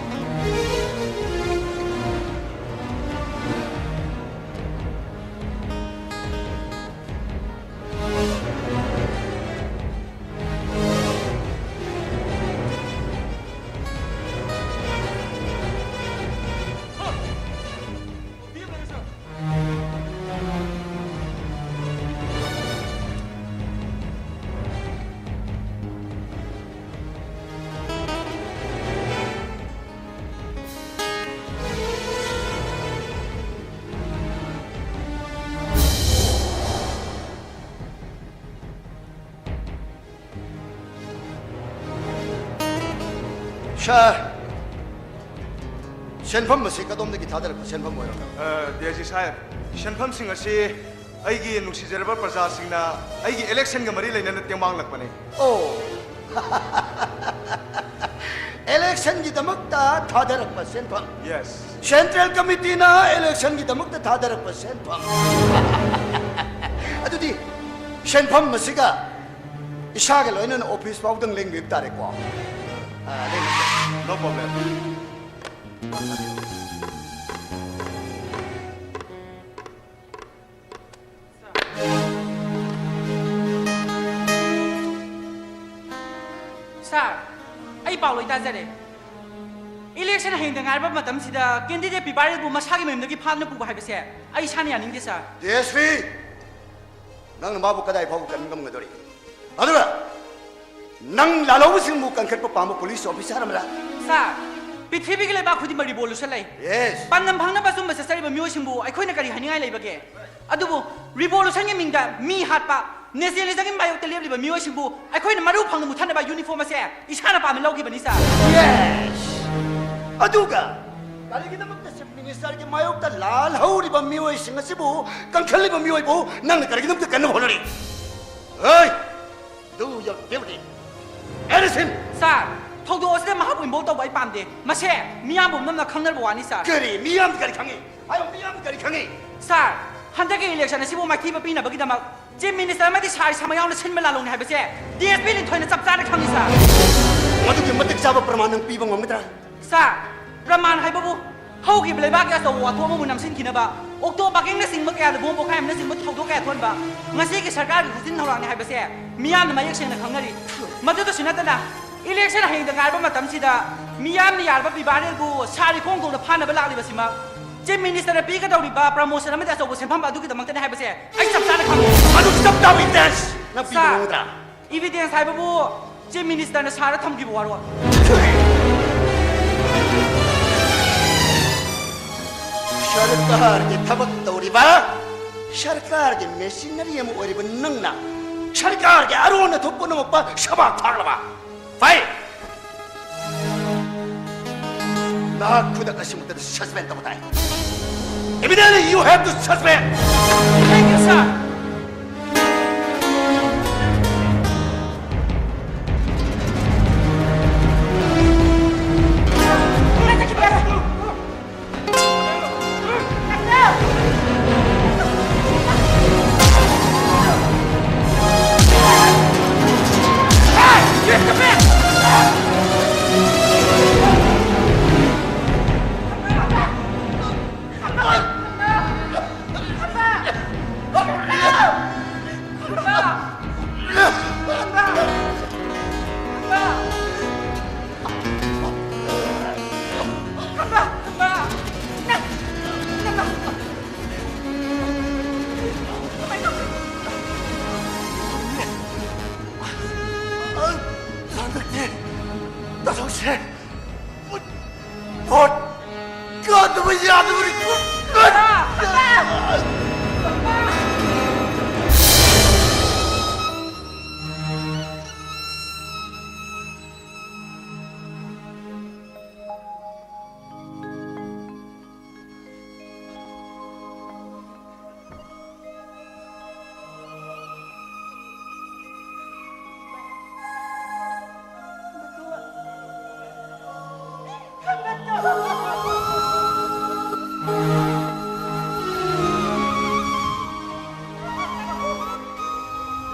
ꯁꯥꯔ, ꯁꯦꯟꯐꯝ ꯑꯁꯤ ꯀꯗꯣꯝꯗꯒꯤ ꯊꯥꯗꯔꯛꯄ ꯁꯦꯟꯐꯝ ꯑꯣꯏꯔꯝꯒꯅꯤ? ꯑ, ꯗꯤ ꯑꯥꯏ ꯖꯤ ꯁꯥꯍꯦꯕ, ꯁꯦꯟꯐꯝꯁꯤꯡ ꯑꯁꯤ ꯑꯩꯒꯤ ꯅꯨꯡꯁꯤꯖꯔꯕ ꯄ꯭ꯔꯖꯥꯁꯤꯡꯅ ꯑꯩꯒꯤ ꯏꯂꯦꯛꯁꯟꯒ ꯃꯔꯤ ꯂꯩꯅꯅ ꯇꯦꯡꯕꯥꯡꯂꯛꯄꯅꯤ꯫ ꯑꯣ꯫ ꯏꯂꯦꯛꯁꯟꯒꯤꯗꯃꯛꯇ ꯊꯥꯗꯔꯛꯄ ꯁꯦꯟꯐꯝ꯫ ꯌꯦꯁ꯫ ꯁꯦꯟꯇ꯭ꯔꯦꯜ ꯀꯃꯤꯇꯤꯅ ꯏꯂꯦꯛꯁꯟꯒꯤꯗꯃꯛꯇ ꯊꯥꯗꯔꯛꯄ ꯁꯦꯟꯐꯝ꯫ ꯑꯗꯨꯗꯤ ꯁꯦꯟꯐꯝ ꯑꯁꯤꯒ ꯏꯁꯥꯒ ꯂꯣꯏꯅꯅ ꯑꯣꯐꯤꯁ ꯐꯥꯎꯗꯪ ꯂꯦꯡꯕꯤꯕ ꯇꯥꯔꯦꯀꯣ꯫ ꯑꯥ, ꯂꯦꯡꯕꯤꯌꯨ꯫ No problem. ꯁꯥꯔ, ꯑꯩ ꯄꯥꯎ ꯂꯣꯏ ꯇꯥꯖꯔꯦ꯫ ꯏꯂꯦꯛꯁꯟ ꯍꯌꯦꯡꯗ ꯉꯥꯏꯔꯕ ꯃꯇꯝꯁꯤꯗ ꯀꯦꯟꯗꯤꯗꯦꯠ ꯄꯤꯕꯥꯔꯦꯜꯕꯨ ꯃꯁꯥꯒꯤ ꯃꯌꯨꯝꯗꯒꯤ ꯐꯥꯗꯨꯅ ꯄꯨꯕ ꯍꯥꯏꯕꯁꯦ ꯑꯩ ꯏꯁꯥꯅ ꯌꯥꯅꯤꯡꯗꯦ, ꯁꯥꯔ꯫ ꯗꯤ ꯑꯦꯁ ꯄꯤ, ꯅꯪꯅ ꯃꯥꯕꯨ ꯀꯗꯥꯏ ꯐꯥꯎꯕ ꯀꯟꯕ ꯉꯝꯒꯗꯧꯔꯤ? ꯑꯗꯨꯒ ꯅꯪ ꯂꯥꯜꯍꯧꯕꯁꯤꯡꯕꯨ ꯀꯟꯈꯠꯄ ꯄꯥꯝꯕ ꯄꯨꯂꯤꯁ ꯑꯣꯐꯤꯁꯥꯔ ꯑꯃꯔ? ꯁꯥꯔ, ꯄ꯭ꯔꯤꯊꯤꯕꯤꯒꯤ ꯂꯩꯕꯥꯛ ꯈꯨꯗꯤꯡꯃꯛ ꯔꯤꯚꯣꯂꯨꯁꯟ ꯂꯩ꯫ ꯌꯦꯁ꯫ ꯄꯥꯟꯗꯝ ꯐꯪꯅꯕ ꯑꯆꯨꯝꯕ ꯆꯠꯆꯔꯤꯕ ꯃꯤꯑꯣꯏꯁꯤꯡꯕꯨ ꯑꯩꯈꯣꯏꯅ ꯀꯔꯤ ꯍꯥꯏꯅꯤꯡꯉꯥꯏ ꯂꯩꯕꯒꯦ? ꯑꯗꯨꯕꯨ ꯔꯤꯚꯣꯂꯨꯁꯟꯒꯤ ꯃꯤꯡꯗ ꯃꯤ ꯍꯥꯠꯄ, ꯅꯦꯁꯅꯦꯂꯤꯖꯝꯒꯤ ꯃꯥꯌꯣꯛꯇ ꯂꯦꯞꯂꯤꯕ ꯃꯤꯑꯣꯏꯁꯤꯡꯕꯨ ꯑꯩꯈꯣꯏꯅ ꯃꯔꯨ ꯐꯪꯅ ꯃꯨꯊꯠꯅꯕ ꯌꯨꯅꯤꯐꯣꯔꯝ ꯑꯁꯦ ꯏꯁꯥꯅ ꯄꯥꯝꯅ ꯂꯧꯈꯤꯕꯅꯤ, ꯁꯥꯔ꯫ ꯌꯦꯁ꯫ ꯑꯗꯨꯒ ꯀꯔꯤꯒꯤꯗꯃꯛꯇ ꯆꯤꯐ ꯃꯤꯅꯤꯁꯇꯔꯒꯤ ꯃꯥꯌꯣꯛꯇ ꯂꯥꯜꯍꯧꯔꯤꯕ ꯃꯤꯑꯣꯏꯁꯤꯡ ꯑꯁꯤꯕꯨ ꯀꯟꯈꯠꯂꯤꯕ ꯃꯤꯑꯣꯏꯕꯨ ꯅꯪꯅ ꯀꯔꯤꯒꯤꯗꯃꯛꯇ ꯀꯟꯅꯕ ꯍꯣꯠꯅꯔꯤ? ꯍꯦ! Do your duty. Arrest him! ꯁꯥꯔ, ꯊꯧꯗꯣꯛ ꯑꯁꯤꯗ ꯃꯍꯥꯛꯄꯨ ꯏꯟꯚꯣꯜꯕ ꯇꯧꯕ ꯑꯩ ꯄꯥꯝꯗꯦ꯫ ꯃꯁꯦ ꯃꯤꯌꯥꯝ ꯄꯨꯝꯅꯃꯛꯅ ꯈꯪꯅꯔꯕ ꯋꯥꯅꯤ, ꯁꯥꯔ꯫ ꯀꯔꯤ? ꯃꯤꯌꯥꯝꯅ ꯀꯔꯤ ꯈꯪꯉꯤ? ꯍꯥꯏꯌꯣ, ꯃꯤꯌꯥꯝꯅ ꯀꯔꯤ ꯈꯪꯉꯤ? ꯁꯥꯔ, ꯍꯟꯗꯛꯀꯤ ꯏꯂꯦꯛꯁꯟ ꯑꯁꯤꯕꯨ ꯃꯥꯏꯊꯤꯕ ꯄꯤꯅꯕꯒꯤꯗꯃꯛ ꯆꯤꯐ ꯃꯤꯅꯤꯁꯇꯔ ꯑꯃꯗꯤ ꯁꯥꯔ ꯏꯁꯥꯃꯛ ꯌꯥꯎꯅ ꯁꯤꯟꯕ ꯂꯥꯜꯂꯣꯡꯅꯤ ꯍꯥꯏꯕꯁꯦ ꯗꯤ ꯑꯦꯁ ꯄꯤ ꯂꯤꯟꯊꯣꯏꯅ ꯆꯞ ꯆꯥꯅ ꯈꯪꯉꯤ, ꯁꯥꯔ꯫ ꯃꯗꯨꯒꯤ ꯃꯇꯤꯛ ꯆꯥꯕ ꯄ꯭ꯔꯃꯥꯟ ꯅꯪ ꯄꯤꯕ ꯉꯝꯒꯗ꯭ꯔꯥ? ꯁꯥꯔ, ꯄ꯭ꯔꯃꯥꯟ ꯍꯥꯏꯕꯕꯨ ꯍꯧꯈꯤꯕ ꯂꯩꯕꯥꯛꯀꯤ ꯑꯆꯧꯕ ꯋꯥꯊꯣꯛ ꯑꯃꯕꯨ ꯅꯝꯁꯤꯟꯈꯤꯅꯕ ꯑꯣꯛꯇꯣ ꯄꯥꯔꯀꯤꯡꯅꯆꯤꯡꯕ ꯀꯌꯥꯗ ꯕꯣꯝ ꯄꯣꯈꯥꯏ ꯑꯃꯅꯆꯤꯡꯕ ꯊꯧꯗꯣꯛ ꯀꯌꯥ ꯊꯣꯛꯍꯟꯕ ꯉꯁꯤꯒꯤ ꯁꯔꯀꯥꯔꯒꯤ ꯈꯨꯖꯤꯟ ꯊꯧꯔꯥꯡꯅꯤ ꯍꯥꯏꯕꯁꯦ ꯃꯤꯌꯥꯝꯅ ꯃꯌꯦꯛ ꯁꯦꯡꯅ ꯈꯪꯅꯔꯤ꯫ ꯃꯗꯨꯗꯁꯨ ꯅꯠꯇꯅ ꯏꯂꯦꯛꯁꯟ ꯍꯌꯦꯡꯗ ꯉꯥꯏꯔꯕ ꯃꯇꯝꯁꯤꯗ ꯃꯤꯌꯥꯝꯅ ꯌꯥꯔꯕ ꯄꯤꯕꯥꯔꯦꯜꯕꯨ ꯁꯥꯔ ꯏꯈꯣꯡꯊꯣꯡꯗ ꯐꯥꯅꯕ ꯂꯥꯛꯂꯤꯕꯁꯤꯃꯛ ꯆꯤꯐ ꯃꯤꯅꯤꯁꯇꯔꯅ ꯄꯤꯒꯗꯧꯔꯤꯕ ꯄ꯭ꯔꯃꯣꯁꯟ ꯑꯃꯗꯤ ꯑꯆꯧꯕ ꯁꯦꯟꯐꯝ ꯑꯗꯨꯒꯤꯗꯃꯛꯇꯅꯤ ꯍꯥꯏꯕꯁꯦ ꯑꯩ ꯆꯞ ꯆꯥꯅ ꯈꯪꯉꯤ꯫ ꯑꯗꯨ ꯆꯞ ꯆꯥꯕ ꯏꯚꯤꯗꯦꯟꯁ ꯅꯪ ꯄꯤꯕ ꯁꯥꯔ, ꯉꯝꯒꯗ꯭ꯔꯥ? ꯏꯚꯤꯗꯦꯟꯁ ꯍꯥꯏꯕꯕꯨ ꯆꯤꯐ ꯃꯤꯅꯤꯁꯇꯔꯅ ꯁꯥꯔꯗ ꯊꯝꯈꯤꯕ ꯋꯥꯔꯣꯜ꯫ ꯁꯔꯀꯥꯔꯒꯤ ꯊꯕꯛ ꯇꯧꯔꯤꯕ, ꯁꯔꯀꯥꯔꯒꯤ ꯃꯦꯁꯤꯅꯔꯤ ꯑꯃ ꯑꯣꯏꯔꯤꯕ ꯅꯪꯅ ꯁꯔꯀꯥꯔꯒꯤ ꯑꯔꯣꯟ ꯑꯊꯨꯞ ꯄꯨꯝꯅꯃꯛꯄ ꯁꯕꯥꯛ ꯐꯥꯛꯂꯕ? ꯐꯩ! ꯅꯍꯥꯛ ꯈꯨꯗꯛ ꯑꯁꯤꯃꯛꯇꯗ suspend ꯇꯧꯕ ꯇꯥꯏ꯫ Immediately you have to suspend. Thank you, sir. ꯍꯟꯗꯛꯇꯤ ꯇꯥꯊꯣꯛꯁꯦ꯫ ꯚꯣꯠ ꯀꯥꯗꯕ ꯌꯥꯗꯕꯅꯤ꯫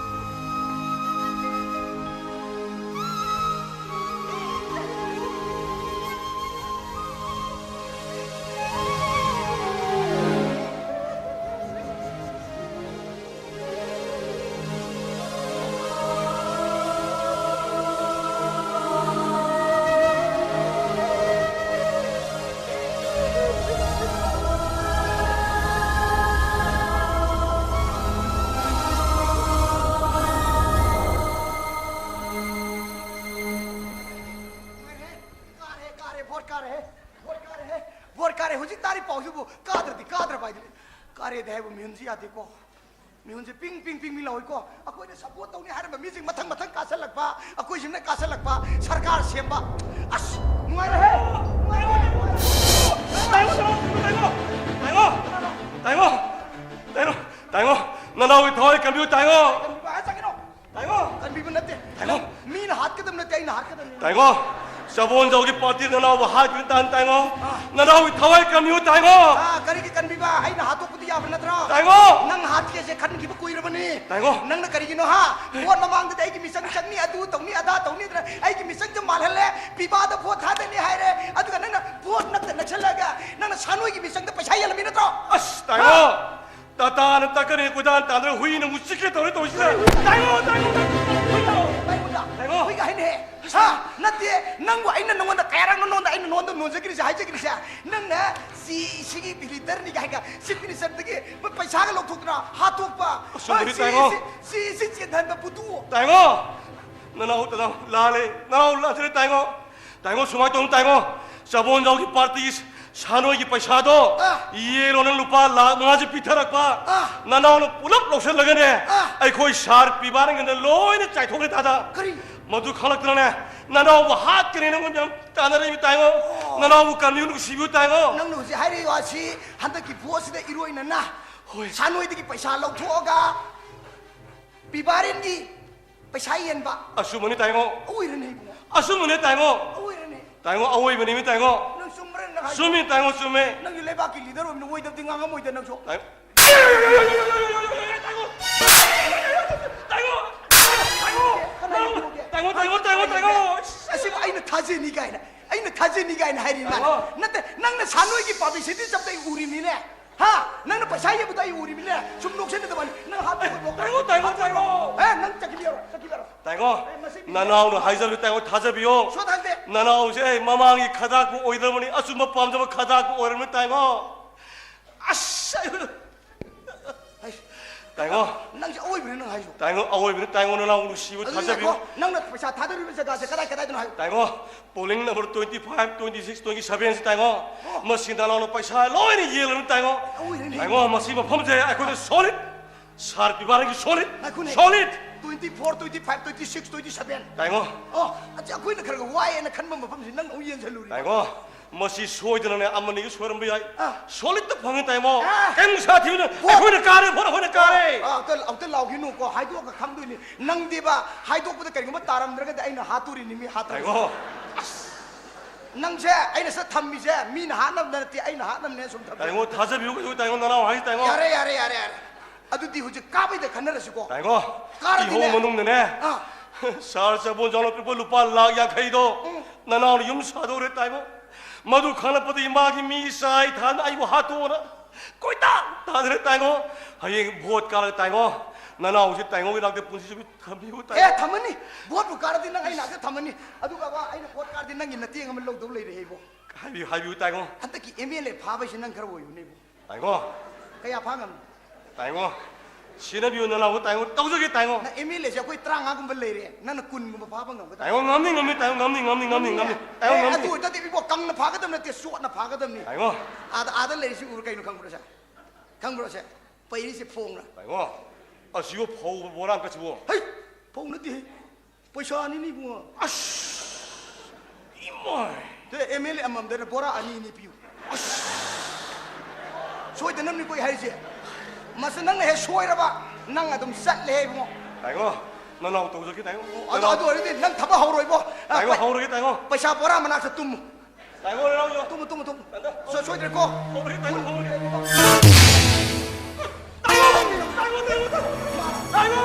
ꯀꯥꯔꯦ, ꯀꯥꯔꯦ, ꯚꯣꯠ ꯀꯥꯔꯦ, ꯚꯣꯠ ꯀꯥꯔꯦ, ꯚꯣꯠ ꯀꯥꯔꯦ꯫ ꯍꯧꯖꯤꯛ ꯇꯥꯔꯤ ꯄꯥꯎꯁꯤꯕꯨ ꯀꯥꯗ꯭ꯔꯗꯤ ꯀꯥꯗ꯭ꯔꯕ ꯍꯥꯏꯗꯨꯅꯤ꯫ ꯀꯥꯔꯦꯗꯤ ꯍꯥꯏꯕ ꯃꯤꯍꯨꯟꯁꯤ ꯌꯥꯗꯦꯀꯣ꯫ ꯃꯤꯍꯨꯟꯁꯦ ꯄꯤꯡ, ꯄꯤꯡ, ꯄꯤꯡ, ꯄꯤꯡ ꯂꯥꯎꯏꯀꯣ꯫ ꯑꯩꯈꯣꯏꯅ support ꯇꯧꯅꯤ ꯍꯥꯏꯔꯝꯕ ꯃꯤꯁꯤꯡ ꯃꯊꯪ, ꯃꯊꯪ ꯀꯥꯁꯜꯂꯛꯄ, ꯑꯩꯈꯣꯏꯁꯤꯅ ꯀꯥꯁꯜꯂꯛꯄ, ꯁꯔꯀꯥꯔ ꯁꯦꯝꯕ꯫ ꯑꯁ, ꯅꯨꯡꯉꯥꯏꯔꯦꯍꯦ! ꯅꯨꯡꯉꯥꯏꯔꯦꯍꯦ! ꯇꯥꯏꯉꯣ, ꯇꯥꯏꯉꯣ, ꯇꯥꯏꯉꯣ, ꯇꯥꯏꯉꯣ, ꯇꯥꯏꯉꯣ, ꯇꯥꯏꯉꯣ, ꯇꯥꯏꯉꯣ, ꯅꯅꯥꯎꯒꯤ ꯊꯋꯥꯏ ꯀꯟꯕꯤꯌꯨ, ꯇꯥꯏꯉꯣ꯫ ꯀꯟꯕꯤꯕ ꯍꯥꯏ ꯆꯠꯀꯅꯣ꯫ ꯇꯥꯏꯉꯣ꯫ ꯀꯟꯕꯤꯕ ꯅꯠꯇꯦ꯫ ꯇꯥꯏꯉꯣ꯫ ꯅꯪ ꯃꯤꯅ ꯍꯥꯠꯀꯗꯕ ꯅꯠꯇꯦ, ꯑꯩꯅ ꯍꯥꯠꯀꯗꯕꯅꯤ꯫ ꯇꯥꯏꯉꯣ, ꯆꯕꯣꯟꯖꯥꯎꯒꯤ ꯄꯥꯔꯇꯤ ꯅꯅꯥꯎꯕꯨ ꯍꯥꯠꯈꯤꯕ ꯇꯥꯟ ꯇꯥꯏꯉꯣ꯫ ꯑꯥ꯫ ꯅꯅꯥꯎꯒꯤ ꯊꯋꯥꯏ ꯀꯟꯕꯤꯌꯨ, ꯇꯥꯏꯉꯣ꯫ ꯑꯥ, ꯀꯔꯤꯒꯤ ꯀꯟꯕꯤꯕ? ꯑꯩꯅ ꯍꯥꯠꯇꯣꯛꯄꯗꯤ ꯌꯥꯕ ꯅꯠꯇ꯭ꯔꯣ? ꯇꯥꯏꯉꯣ꯫ ꯅꯪ ꯍꯥꯠꯀꯦꯁꯦ ꯈꯟꯈꯤꯕ ꯀꯨꯏꯔꯕꯅꯤ꯫ ꯇꯥꯏꯉꯣ꯫ ꯅꯪꯅ ꯀꯔꯤꯒꯤꯅꯣ, ꯍꯥ? ꯚꯣꯠ ꯃꯃꯥꯡꯗꯗꯤ ꯑꯩꯒꯤ ꯃꯤꯆꯪ ꯆꯪꯅꯤ, ꯑꯗꯨ ꯇꯧꯅꯤ, ꯑꯗꯥ ꯇꯧꯅꯤꯗꯅ ꯑꯩꯒꯤ ꯃꯤꯆꯪꯁꯦ ꯃꯥꯜꯍꯜꯂꯦ꯫ ꯄꯤꯕꯥꯗ ꯚꯣꯠ ꯊꯥꯗꯅꯤ ꯍꯥꯏꯔꯦ꯫ ꯑꯗꯨꯒ ꯅꯪꯅ ꯚꯣꯠ ꯅꯛꯇ ꯅꯛꯁꯜꯂꯛꯑꯒ ꯅꯪꯅ ꯁꯥꯅꯣꯏꯒꯤ ꯃꯤꯆꯪꯗ ꯄꯩꯁꯥ ꯌꯦꯜꯂꯝꯃꯤ ꯅꯠꯇ꯭ꯔꯣ? ꯑꯁ, ꯇꯥꯏꯉꯣ꯫ ꯍꯥ? ꯇꯥꯇꯥꯅ ꯇꯛꯀꯅꯤ ꯀꯣꯏꯇꯥꯟ ꯇꯥꯟꯗꯅ ꯍꯨꯏꯅ ꯑꯃꯨꯛ ꯆꯤꯛꯀꯦ ꯇꯧꯔꯤ ꯇꯧꯔꯤꯁꯤꯅ꯫ ꯇꯥꯏꯉꯣ, ꯇꯥꯏꯉꯣ, ꯇꯥꯏꯉꯣ, ꯍꯨꯏꯗꯣ꯫ ꯇꯥꯏꯉꯣ꯫ ꯇꯥꯏꯉꯣ꯫ ꯍꯨꯏꯒ ꯍꯥꯏꯅꯦ꯫ ꯍꯥ? ꯅꯠꯇꯦ, ꯅꯪꯕꯨ ꯑꯩꯅ ꯅꯉꯣꯟꯗ ꯀꯌꯥꯔꯛꯅꯣ ꯅꯉꯣꯟꯗ ꯑꯩꯅ ꯅꯉꯣꯟꯗ ꯅꯣꯟꯖꯈ꯭ꯔꯤꯁꯦ, ꯍꯥꯏꯖꯈ꯭ꯔꯤꯁꯦ? ꯅꯪꯅ ꯁꯤ, ꯁꯤꯒꯤ ꯃꯤꯂꯤꯇꯔꯅꯤ ꯀꯥꯏꯅ ꯆꯤꯐ ꯃꯤꯅꯤꯁꯇꯔꯗꯒꯤ ꯄꯩꯁꯥꯒ ꯂꯧꯊꯣꯛꯇꯅ ꯍꯥꯠꯇꯣꯛꯄ꯫ ꯑꯁ, ꯍꯣꯏ, ꯁꯤ, ꯇꯥꯏꯉꯣ꯫ ꯁꯤ, ꯁꯤ, ꯁꯤ ꯆꯦꯟꯍꯟꯕ ꯕꯨꯇꯨ꯫ ꯇꯥꯏꯉꯣ꯫ ꯅꯅꯥꯎ, ꯅꯅꯥꯎ, ꯂꯥꯜꯂꯦ꯫ ꯅꯅꯥꯎ ꯂꯥꯜꯂꯦ, ꯇꯥꯏꯉꯣ꯫ ꯇꯥꯏꯉꯣ, ꯁꯨꯃꯥꯏꯅ ꯇꯧꯅꯨ, ꯇꯥꯏꯉꯣ꯫ ꯆꯕꯣꯟꯖꯥꯎꯒꯤ ꯄꯥꯔꯇꯤ ꯁꯥꯅꯣꯏꯒꯤ ꯄꯩꯁꯥꯗꯣ ꯑꯥ꯫ ꯌꯦꯜꯂꯣ, ꯅꯪ ꯂꯨꯄꯥ ꯂꯥꯈ ꯃꯉꯥꯁꯦ ꯄꯤꯊꯔꯛꯄ꯫ ꯑꯥ꯫ ꯅꯅꯥꯎꯅ ꯄꯨꯂꯞ ꯂꯧꯁꯤꯜꯂꯒꯅꯦ, ꯑꯥ꯫ ꯑꯩꯈꯣꯏ ꯁꯥꯔ ꯄꯤꯕꯥꯔꯟꯒꯤꯗ ꯂꯣꯏꯅ ꯆꯥꯏꯊꯣꯛꯈ꯭ꯔꯦ, ꯇꯥꯗ꯫ ꯀꯔꯤ? ꯃꯗꯨ ꯈꯪꯂꯛꯇꯅꯅꯦ, ꯅꯅꯥꯎꯕꯨ ꯍꯥꯠꯀꯅꯤ, ꯅꯪꯉꯣꯟꯗ ꯌꯥꯝ ꯇꯥꯟꯅꯔꯛꯏ, ꯇꯥꯏꯉꯣ꯫ ꯑꯣ꯫ ꯅꯅꯥꯎꯕꯨ ꯀꯟꯕꯤꯌꯨ, ꯅꯨꯡꯁꯤꯕꯤꯌꯨ, ꯇꯥꯏꯉꯣ꯫ ꯅꯪꯅ ꯍꯧꯖꯤꯛ ꯍꯥꯏꯔꯤꯕ ꯋꯥꯁꯤ ꯍꯟꯗꯛꯀꯤ ꯚꯣꯠꯁꯤꯗ ꯏꯔꯣꯏꯅꯅ ꯍꯣꯏ꯫ ꯁꯥꯅꯣꯏꯗꯒꯤ ꯄꯩꯁꯥ ꯂꯧꯊꯣꯛꯑꯒ ꯄꯤꯕꯥꯔꯦꯟꯒꯤ ꯄꯩꯁꯥ ꯌꯦꯟꯕ꯫ ꯑꯆꯨꯝꯕꯅꯤ, ꯇꯥꯏꯉꯣ꯫ ꯑꯣꯏꯔꯅꯤ ꯏꯕꯨꯡꯉꯣ꯫ ꯑꯆꯨꯝꯕꯅꯤ, ꯇꯥꯏꯉꯣ꯫ ꯑꯣꯏꯔꯅꯤ꯫ ꯇꯥꯏꯉꯣ, ꯑꯑꯣꯏꯕꯅꯤ, ꯇꯥꯏꯉꯣ꯫ ꯅꯪ ꯆꯨꯝꯕ꯭ꯔꯥ ꯅꯪ ꯍꯥꯏꯗꯣ? ꯆꯨꯝꯃꯤ, ꯇꯥꯏꯉꯣ, ꯆꯨꯝꯃꯤ꯫ ꯅꯪꯒꯤ ꯂꯩꯕꯥꯛꯀꯤ ꯂꯤꯗꯔ ꯑꯣꯏꯕꯅ ꯑꯣꯏꯗꯕꯗꯤ ꯉꯥꯡꯉꯝꯃꯣꯏꯗ ꯅꯪꯁꯨ꯫ ꯇꯥꯏꯉꯣ꯫ ꯇꯥꯏꯉꯣ, ꯇꯥꯏꯉꯣ, ꯇꯥꯏꯉꯣ, ꯇꯥꯏꯉꯣ, ꯇꯥꯏꯉꯣ꯫ ꯑꯁꯤꯕꯨ ꯑꯩꯅ ꯊꯥꯖꯅꯤ ꯀꯥꯏꯅ, ꯑꯩꯅ ꯊꯥꯖꯅꯤ ꯀꯥꯏꯅ ꯍꯥꯏꯔꯤ ꯃꯥꯅ꯫ ꯇꯥꯏꯉꯣ꯫ ꯅꯠꯇꯦ, ꯅꯪꯅ ꯁꯥꯅꯣꯏꯒꯤ ꯄꯥꯕ꯭ꯂꯤꯁꯤꯇꯤ ꯆꯞꯇ ꯑꯩ ꯎꯔꯤꯕꯅꯤꯅꯦ꯫ ꯍꯥ? ꯅꯪꯅ ꯄꯩꯁꯥ ꯌꯦꯟꯕꯗꯣ ꯑꯩ ꯎꯔꯤꯕꯅꯤꯅꯦ꯫ ꯁꯨꯝ ꯅꯣꯛꯁꯤꯟꯅꯗꯕꯅꯤ꯫ ꯅꯪ ꯍꯥꯠꯄ ꯑꯣꯏꯔꯣ, ꯇꯥꯏꯉꯣ, ꯇꯥꯏꯉꯣ, ꯍꯥꯠꯄ ꯑꯣꯏꯔꯣ꯫ ꯇꯥꯏꯉꯣ꯫ ꯑꯦ, ꯅꯪ ꯆꯠꯈꯤꯕ ꯌꯥꯔꯣꯏ, ꯆꯠꯈꯤꯕ ꯌꯥꯔꯣꯏ꯫ ꯇꯥꯏꯉꯣ, ꯑꯦ, ꯃꯁꯤ ꯅꯅꯥꯎꯅ ꯍꯥꯏꯖꯕꯗꯨ ꯇꯥꯏꯉꯣ, ꯊꯥꯖꯕꯤꯌꯣ꯫ ꯁꯣ ꯊꯥꯖꯗꯦ꯫ ꯅꯅꯥꯎꯁꯦ ꯑꯩ ꯃꯃꯥꯡꯒꯤ ꯈꯗꯥꯛꯄꯨ ꯑꯣꯏꯗ꯭ꯔꯕꯅꯤ, ꯑꯆꯨꯝꯕ ꯄꯥꯝꯖꯕ ꯈꯗꯥꯛꯄꯨ ꯑꯣꯏꯔꯕꯅꯤ, ꯇꯥꯏꯉꯣ꯫ ꯑꯁ! ꯑꯩ ꯍꯩꯁ꯫ ꯇꯥꯏꯉꯣ꯫ ꯅꯪꯁꯦ ꯑꯋꯣꯏꯕꯅꯦ ꯅꯪ ꯍꯥꯏꯁꯨ꯫ ꯇꯥꯏꯉꯣ, ꯑꯋꯣꯏꯕꯅꯦ, ꯇꯥꯏꯉꯣ, ꯅꯅꯥꯎ ꯅꯨꯡꯁꯤꯕ ꯑꯗꯨꯗꯤ ꯊꯥꯖꯕꯤꯌꯨ꯫ ꯉꯥꯏꯈꯣ, ꯅꯪꯅ ꯄꯩꯁꯥ ꯊꯥꯗꯔꯤꯕ ꯖꯒꯥꯁꯦ ꯀꯗꯥꯏ ꯀꯗꯥꯏꯗꯅꯣ ꯍꯥꯏꯌꯨ꯫ ꯇꯥꯏꯉꯣ, polling number twenty five, twenty six, twenty seven ꯁꯤ ꯇꯥꯏꯉꯣ꯫ ꯑꯣ꯫ ꯃꯁꯤ ꯅꯅꯥꯎꯅ ꯄꯩꯁꯥ ꯂꯣꯏꯅ ꯌꯦꯜꯂꯕꯅꯤ ꯇꯥꯏꯉꯣ꯫ ꯑꯋꯣꯏꯕꯅꯦ꯫ ꯇꯥꯏꯉꯣ, ꯃꯁꯤ ꯃꯐꯝꯁꯦ ꯑꯩꯈꯣꯏꯗ solid, ꯁꯥꯔ ꯄꯤꯕꯥꯔꯒꯤ solid, ꯉꯥꯏꯈꯣꯅꯦ꯫ Solid꯫ Twenty four, twenty five, twenty six, twenty seven꯫ ꯇꯥꯏꯉꯣ꯫ ꯑꯣ, ꯑꯁꯤ ꯑꯩꯈꯣꯏꯅ ꯈꯔ ꯈꯔ ꯋꯥꯏꯑꯦꯅ ꯈꯟꯕ ꯃꯐꯝꯁꯤ ꯅꯪ ꯑꯃꯨꯛ ꯌꯦꯟꯁꯤꯜꯂꯨꯔꯤ꯫ ꯇꯥꯏꯉꯣ꯫ ꯃꯁꯤ ꯁꯣꯏꯗꯅꯅꯦ ꯑꯃꯅꯤꯒꯤ ꯁꯣꯏꯔꯝꯕ ꯌꯥꯏ꯫ ꯑꯥ꯫ ꯁꯣꯂꯤꯠꯇ ꯐꯪꯉꯤ ꯇꯥꯏꯃꯣ꯫ ꯑꯥ꯫ ꯀꯩꯝ ꯁꯥꯊꯤꯕꯅꯣ꯫ ꯄꯣꯠ ꯑꯩꯈꯣꯏꯅ ꯀꯥꯔꯦ, ꯐꯣꯟ ꯑꯩꯈꯣꯏꯅ ꯀꯥꯔꯦ꯫ ꯑꯥ, ꯑꯝꯇ, ꯑꯝꯇ ꯂꯥꯎꯈꯤꯅꯨꯀꯣ, ꯍꯥꯏꯗꯣꯛꯑꯒ ꯈꯪꯗꯣꯏꯅꯤ꯫ ꯅꯪꯗꯤꯕ ꯍꯥꯏꯗꯣꯛꯄꯗ ꯀꯔꯤꯒꯨꯝꯕ ꯇꯥꯔꯝꯗ꯭ꯔꯒꯗꯤ ꯑꯩꯅ ꯍꯥꯠꯇꯣꯔꯤꯅꯤ, ꯃꯤ ꯍꯥꯠꯇꯣꯔꯤꯅꯤ꯫ ꯇꯥꯏꯃꯣ꯫ ꯑꯁ, ꯅꯪꯁꯦ ꯑꯩꯅ ꯁꯠ ꯊꯝꯃꯤꯁꯦ ꯃꯤꯅ ꯍꯥꯠꯅꯕ ꯅꯠꯇꯦ, ꯑꯩꯅ ꯍꯥꯠꯅꯕꯅꯦ ꯁꯨꯝ ꯊꯝꯖꯕ꯫ ꯇꯥꯏꯃꯣ, ꯊꯥꯖꯕꯤꯌꯨ ꯀꯩꯁꯨ, ꯇꯥꯏꯃꯣ, ꯅꯅꯥꯎ ꯍꯥꯏꯁꯤ ꯇꯥꯏꯃꯣ꯫ ꯌꯥꯔꯦ, ꯌꯥꯔꯦ, ꯌꯥꯔꯦ, ꯌꯥꯔꯦ꯫ ꯑꯗꯨꯗꯤ ꯍꯧꯖꯤꯛ ꯀꯥꯕꯩꯗ ꯈꯟꯅꯔꯁꯤꯀꯣ꯫ ꯇꯥꯏꯃꯣ, ꯀꯥꯔꯗꯤꯅꯦ꯫ ꯏꯍꯧ ꯃꯅꯨꯡꯗꯅꯦ꯫ ꯑꯥ꯫ ꯁꯥꯔ ꯆꯕꯣꯟꯖꯥꯎꯅ ꯄꯤꯔꯛꯄ ꯂꯨꯄꯥ ꯂꯥꯈ ꯌꯥꯡꯈꯩꯗꯣ ꯎꯝ꯫ ꯅꯅꯥꯎꯅ ꯌꯨꯝ ꯁꯥꯗꯧꯔꯦ ꯇꯥꯏꯃꯣ꯫ ꯃꯗꯨ ꯈꯪꯂꯛꯄꯗꯒꯤ ꯃꯥꯒꯤ ꯃꯤ ꯆꯥꯏ ꯊꯥꯅ ꯑꯩꯕꯨ ꯍꯥꯠꯇꯣꯛꯑꯣꯅ ꯀꯣꯏꯇꯥꯟ ꯇꯥꯟꯅꯔꯦ ꯇꯥꯏꯃꯣ꯫ ꯍꯌꯦꯡ ꯚꯣꯠ ꯀꯥꯔꯒ ꯇꯥꯏꯃꯣ, ꯅꯅꯥꯎꯁꯤ ꯇꯥꯏꯃꯣꯒꯤ ꯅꯥꯛꯇ ꯄꯨꯟꯁꯤ ꯆꯨꯞꯄꯤ ꯊꯝꯕꯤꯌꯨ ꯇꯥꯏꯃꯣ꯫ ꯑꯦ, ꯊꯝꯃꯅꯤ꯫ ꯚꯣꯠꯄꯨ ꯀꯥꯔꯗꯤ ꯅꯪ ꯑꯩ ꯅꯥꯛꯇ ꯊꯝꯃꯅꯤ꯫ ꯑꯗꯨꯒ ꯕꯥ, ꯑꯩꯅ ꯚꯣꯠ ꯀꯥꯔꯗꯤ ꯅꯪꯒꯤ ꯅꯇꯦꯡ ꯑꯃ ꯂꯧꯗꯧ ꯂꯩꯔꯦ ꯏꯕꯣ꯫ ꯍꯥꯏꯕꯤꯌꯨ, ꯍꯥꯏꯕꯤꯌꯨ ꯇꯥꯏꯃꯣ꯫ ꯍꯟꯗꯛꯀꯤ ꯑꯦꯝ ꯑꯦꯜ ꯑꯦ ꯐꯥꯕꯩꯁꯤ ꯅꯪ ꯈꯔ ꯑꯣꯏꯌꯨꯅꯦ ꯏꯕꯣ꯫ ꯇꯥꯏꯃꯣ꯫ ꯀꯌꯥ ꯐꯥ ꯉꯝꯅꯤ? ꯇꯥꯏꯃꯣ, ꯁꯤꯟꯅꯕꯤꯌꯨ ꯅꯅꯥꯎꯕꯨ ꯇꯥꯏꯃꯣ, ꯇꯧꯖꯒꯦ ꯇꯥꯏꯃꯣ꯫ ꯅꯪ ꯑꯦꯝ ꯑꯦꯜ ꯑꯦꯁꯦ ꯑꯩꯈꯣꯏ ꯇꯔꯥꯃꯉꯥꯒꯨꯝꯕ ꯂꯩꯔꯦ, ꯅꯪꯅ ꯀꯨꯟꯒꯨꯝꯕ ꯐꯥꯕ ꯉꯝꯒꯗ꯭ꯔꯥ? ꯇꯥꯏꯃꯣ, ꯉꯝꯅꯤ, ꯉꯝꯅꯤ ꯇꯥꯏꯃꯣ, ꯉꯝꯅꯤ, ꯉꯝꯅꯤ, ꯉꯝꯅꯤ, ꯉꯝꯅꯤ꯫ ꯇꯥꯏꯃꯣ, ꯑꯦ, ꯉꯝꯅꯤ꯫ ꯑꯗꯨ ꯑꯣꯏꯇꯥꯔꯗꯤ ꯏꯕꯣ, ꯀꯪꯅ ꯐꯥꯒꯗꯕ ꯅꯠꯇꯦ, ꯆꯣꯠꯅ ꯐꯥꯒꯗꯕꯅꯤ꯫ ꯇꯥꯏꯃꯣ꯫ ꯑꯥꯗ, ꯑꯥꯗ ꯂꯩꯔꯤꯁꯤ ꯎꯕ꯭ꯔꯥ ꯀꯩꯅꯣ ꯈꯪꯕ꯭ꯔꯣ ꯁꯦ? ꯈꯪꯕ꯭ꯔꯣ ꯁꯦ? ꯄꯩꯔꯤꯁꯦ ꯐꯣꯡꯅ꯫ ꯇꯥꯏꯃꯣ, ꯑꯁꯤꯕꯨ ꯐꯧꯕ ꯕꯣꯔꯥ ꯑꯃ ꯀꯠꯁꯤꯕꯨ? ꯍꯩ! ꯐꯧ ꯅꯠꯇꯦ꯫ ꯄꯩꯁꯥꯅꯤꯅꯦ ꯏꯕꯨꯡꯉꯣ꯫ ꯑꯁ! ꯏꯃꯥꯏ! ꯇꯦ, ꯑꯦꯝ ꯑꯦꯜ ꯑꯦ ꯑꯃꯃꯝꯗꯅ ꯕꯣꯔꯥ ꯑꯅꯤ ꯑꯅꯤ ꯄꯤꯌꯨ꯫ ꯑꯁ! ꯁꯣꯏꯗꯅꯕꯅꯤꯀꯣ ꯑꯩ ꯍꯥꯏꯔꯤꯁꯦ꯫ ꯃꯁꯤ ꯅꯪꯅ ꯍꯦꯛ ꯁꯣꯏꯔꯕ, ꯅꯪ ꯑꯗꯨꯝ ꯆꯠꯂꯦ ꯏꯕꯨꯡꯉꯣ꯫ ꯇꯥꯏꯉꯣ, ꯅꯅꯥꯎ ꯇꯧꯖꯒꯦ ꯇꯥꯏꯉꯣ꯫ ꯑꯗꯨ, ꯅꯅꯥꯎ꯫ ꯑꯗꯨ ꯑꯣꯏꯔꯗꯤ ꯅꯪ ꯊꯕꯛ ꯍꯧꯔꯣꯏꯕꯣ꯫ ꯑ, ꯇꯥꯏꯉꯣ, ꯄꯩ-, ꯍꯧꯔꯒꯦ ꯇꯥꯏꯉꯣ꯫ ꯄꯩꯁꯥ ꯕꯣꯔꯥ ꯃꯅꯥꯛꯇ ꯇꯨꯝꯃꯨ꯫ ꯇꯥꯏꯉꯣ, ꯅꯅꯥꯎ, ꯅꯅꯥꯎ꯫ ꯇꯨꯝꯃꯨ, ꯇꯨꯝꯃꯨ, ꯇꯨꯝꯃꯨ꯫ ꯁꯣꯏ-, ꯁꯣꯏꯗ꯭ꯔꯦꯀꯣ꯫ ꯍꯧꯔꯒꯦ ꯇꯥꯏꯉꯣ, ꯍꯧꯔꯒꯦ꯫ ꯇꯥꯏꯉꯣ! ꯇꯥꯏꯉꯣ! ꯇꯥꯏꯉꯣ!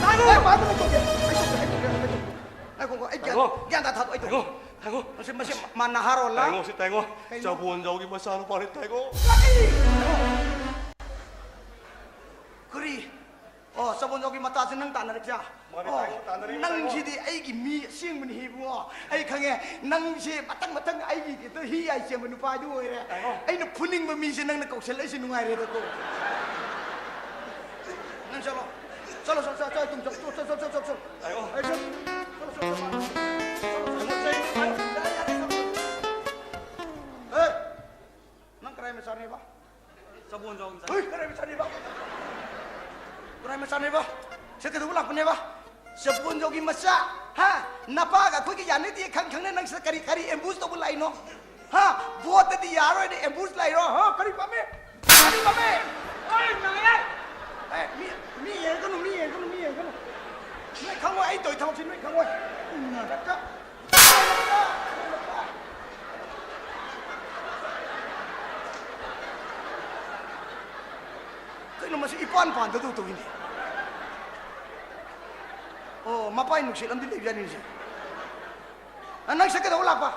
ꯇꯥꯏꯉꯣ! ꯑꯦ, ꯃꯥ ꯑꯗꯨꯝ ꯇꯧꯒꯦ꯫ ꯑꯩ ꯇꯧꯒꯦ, ꯑꯩ ꯇꯧꯒꯦ, ꯑꯩ ꯇꯧꯒꯦ꯫ ꯉꯥꯏꯈꯣꯀꯣ, ꯑꯩ ꯒ꯭ꯌꯥꯟ, ꯇꯥꯏꯉꯣ! ꯒ꯭ꯌꯥꯟ ꯇꯥ ꯊꯥꯗꯣꯛ-, ꯑꯩ ꯇꯧꯒꯦ꯫ ꯇꯥꯏꯉꯣ! ꯇꯥꯏꯉꯣ! ꯃꯁꯤ, ꯃꯁꯤ ꯃꯥ ꯅꯍꯥꯔꯣꯜꯂ? ꯇꯥꯏꯉꯣ, ꯁꯤ ꯇꯥꯏꯉꯣ꯫ ꯀꯩꯅꯣ? ꯆꯕꯣꯟꯖꯥꯎꯒꯤ ꯃꯆꯥꯅꯨꯄꯥꯅꯤ ꯇꯥꯏꯉꯣ꯫ ꯀꯔꯤ? ꯀꯔꯤ? ꯑꯣ, ꯆꯕꯣꯟꯖꯥꯎꯒꯤ ꯃꯆꯥꯁꯦ ꯅꯪ ꯇꯥꯟꯅꯔꯛꯁꯦ? ꯃꯥꯅꯦ, ꯑꯣ, ꯇꯥꯏꯉꯣ, ꯇꯥꯟꯅꯔꯛꯏꯅꯤ, ꯇꯥꯏꯉꯣ꯫ ꯅꯪꯁꯤꯗꯤ ꯑꯩꯒꯤ ꯃꯤ ꯑꯁꯦꯡꯕꯅꯤ ꯏꯕꯨꯡꯉꯣ꯫ ꯑꯩ ꯈꯪꯉꯦ, ꯅꯪꯁꯦ ꯃꯊꯪ ꯃꯊꯪ ꯑꯩꯒꯤ ꯈꯤꯇ ꯍꯤ ꯌꯥꯏ ꯆꯦꯟꯕ ꯅꯨꯄꯥꯗꯨ ꯑꯣꯏꯔꯦ꯫ ꯇꯥꯏꯉꯣ꯫ ꯑꯩꯅ ꯐꯨꯅꯤꯡꯕ ꯃꯤꯁꯦ ꯅꯪꯅ ꯀꯧꯁꯜꯂꯛꯏꯁꯦ ꯅꯨꯡꯉꯥꯏꯔꯦꯗꯀꯣ꯫ ꯅꯪ ꯆꯠꯂꯣ꯫ ꯆꯠꯂꯣ, ꯆꯠꯂꯣ, ꯆꯠꯂꯣ, ꯆꯠꯂꯣ, ꯇꯨꯝ ꯆꯠꯂꯣ, ꯆꯠꯂꯣ, ꯆꯠꯂꯣ, ꯆꯠꯂꯣ, ꯆꯠꯂꯣ꯫ ꯇꯥꯏꯉꯣ꯫ ꯑꯩ ꯆꯠ-, ꯆꯠꯂꯣ, ꯆꯠꯂꯣ, ꯆꯠꯂꯣ, ꯆꯠꯂꯣ꯫ ꯌꯥꯔꯦ, ꯌꯥꯔꯦ, ꯆꯠꯂꯣ꯫ ꯍꯦ! ꯅꯪ ꯀꯗꯥꯏ ꯃꯆꯥꯅꯦꯕ? ꯆꯕꯣꯟꯖꯥꯎꯒꯤ ꯃꯆꯥ꯫ ꯍꯩ, ꯀꯗꯥꯏ ꯃꯆꯥꯅꯦꯕ? ꯀꯗꯥꯏ ꯃꯆꯥꯅꯦꯕ? ꯁꯤ ꯀꯩꯗꯧꯕ ꯂꯥꯛꯄꯅꯦꯕ? ꯆꯄꯣꯟꯖꯧꯒꯤ ꯃꯆꯥ, ꯍꯥ? ꯅꯄꯥꯒ ꯑꯩꯈꯣꯏꯒ ꯌꯥꯅꯗꯦ ꯈꯪ ꯈꯪꯅ ꯅꯪ ꯁꯤꯗ ꯀꯔꯤ, ꯀꯔꯤ ambush ꯇꯧꯕ ꯂꯥꯛꯏꯅꯣ? ꯍꯥ? Vote ꯇꯗꯤ ꯌꯥꯔꯣꯏꯅ ambush ꯂꯥꯛꯏꯔꯣ? ꯍꯥ? ꯀꯔꯤ ꯄꯥꯝꯃꯤ? ꯀꯔꯤ ꯄꯥꯝꯃꯤ? ꯑꯦ, ꯃꯤ, ꯃꯤ ꯌꯦꯡꯒꯅꯨ, ꯃꯤ ꯌꯦꯡꯒꯅꯨ, ꯃꯤ ꯌꯦꯡꯒꯅꯨ꯫ ꯅꯣꯏ ꯈꯪꯉꯣꯏ, ꯑꯩ ꯇꯧꯔꯤ ꯊꯕꯛꯁꯤ ꯅꯣꯏ ꯈꯪꯉꯣꯏ꯫ ꯀꯩꯅꯣ ꯃꯁꯤ ꯏꯄꯥꯟ ꯄꯥꯟꯗꯗꯧ ꯇꯧꯏꯅꯦ꯫ ꯑꯣ, ꯃꯄꯥꯏ ꯅꯨꯡꯁꯤꯠ ꯑꯃꯗꯤ ꯂꯩꯕꯖꯥꯠꯅꯤ ꯁꯦ꯫ ꯑ, ꯅꯪ ꯁꯤꯗ ꯀꯩꯗꯧꯕ ꯂꯥꯛꯄ?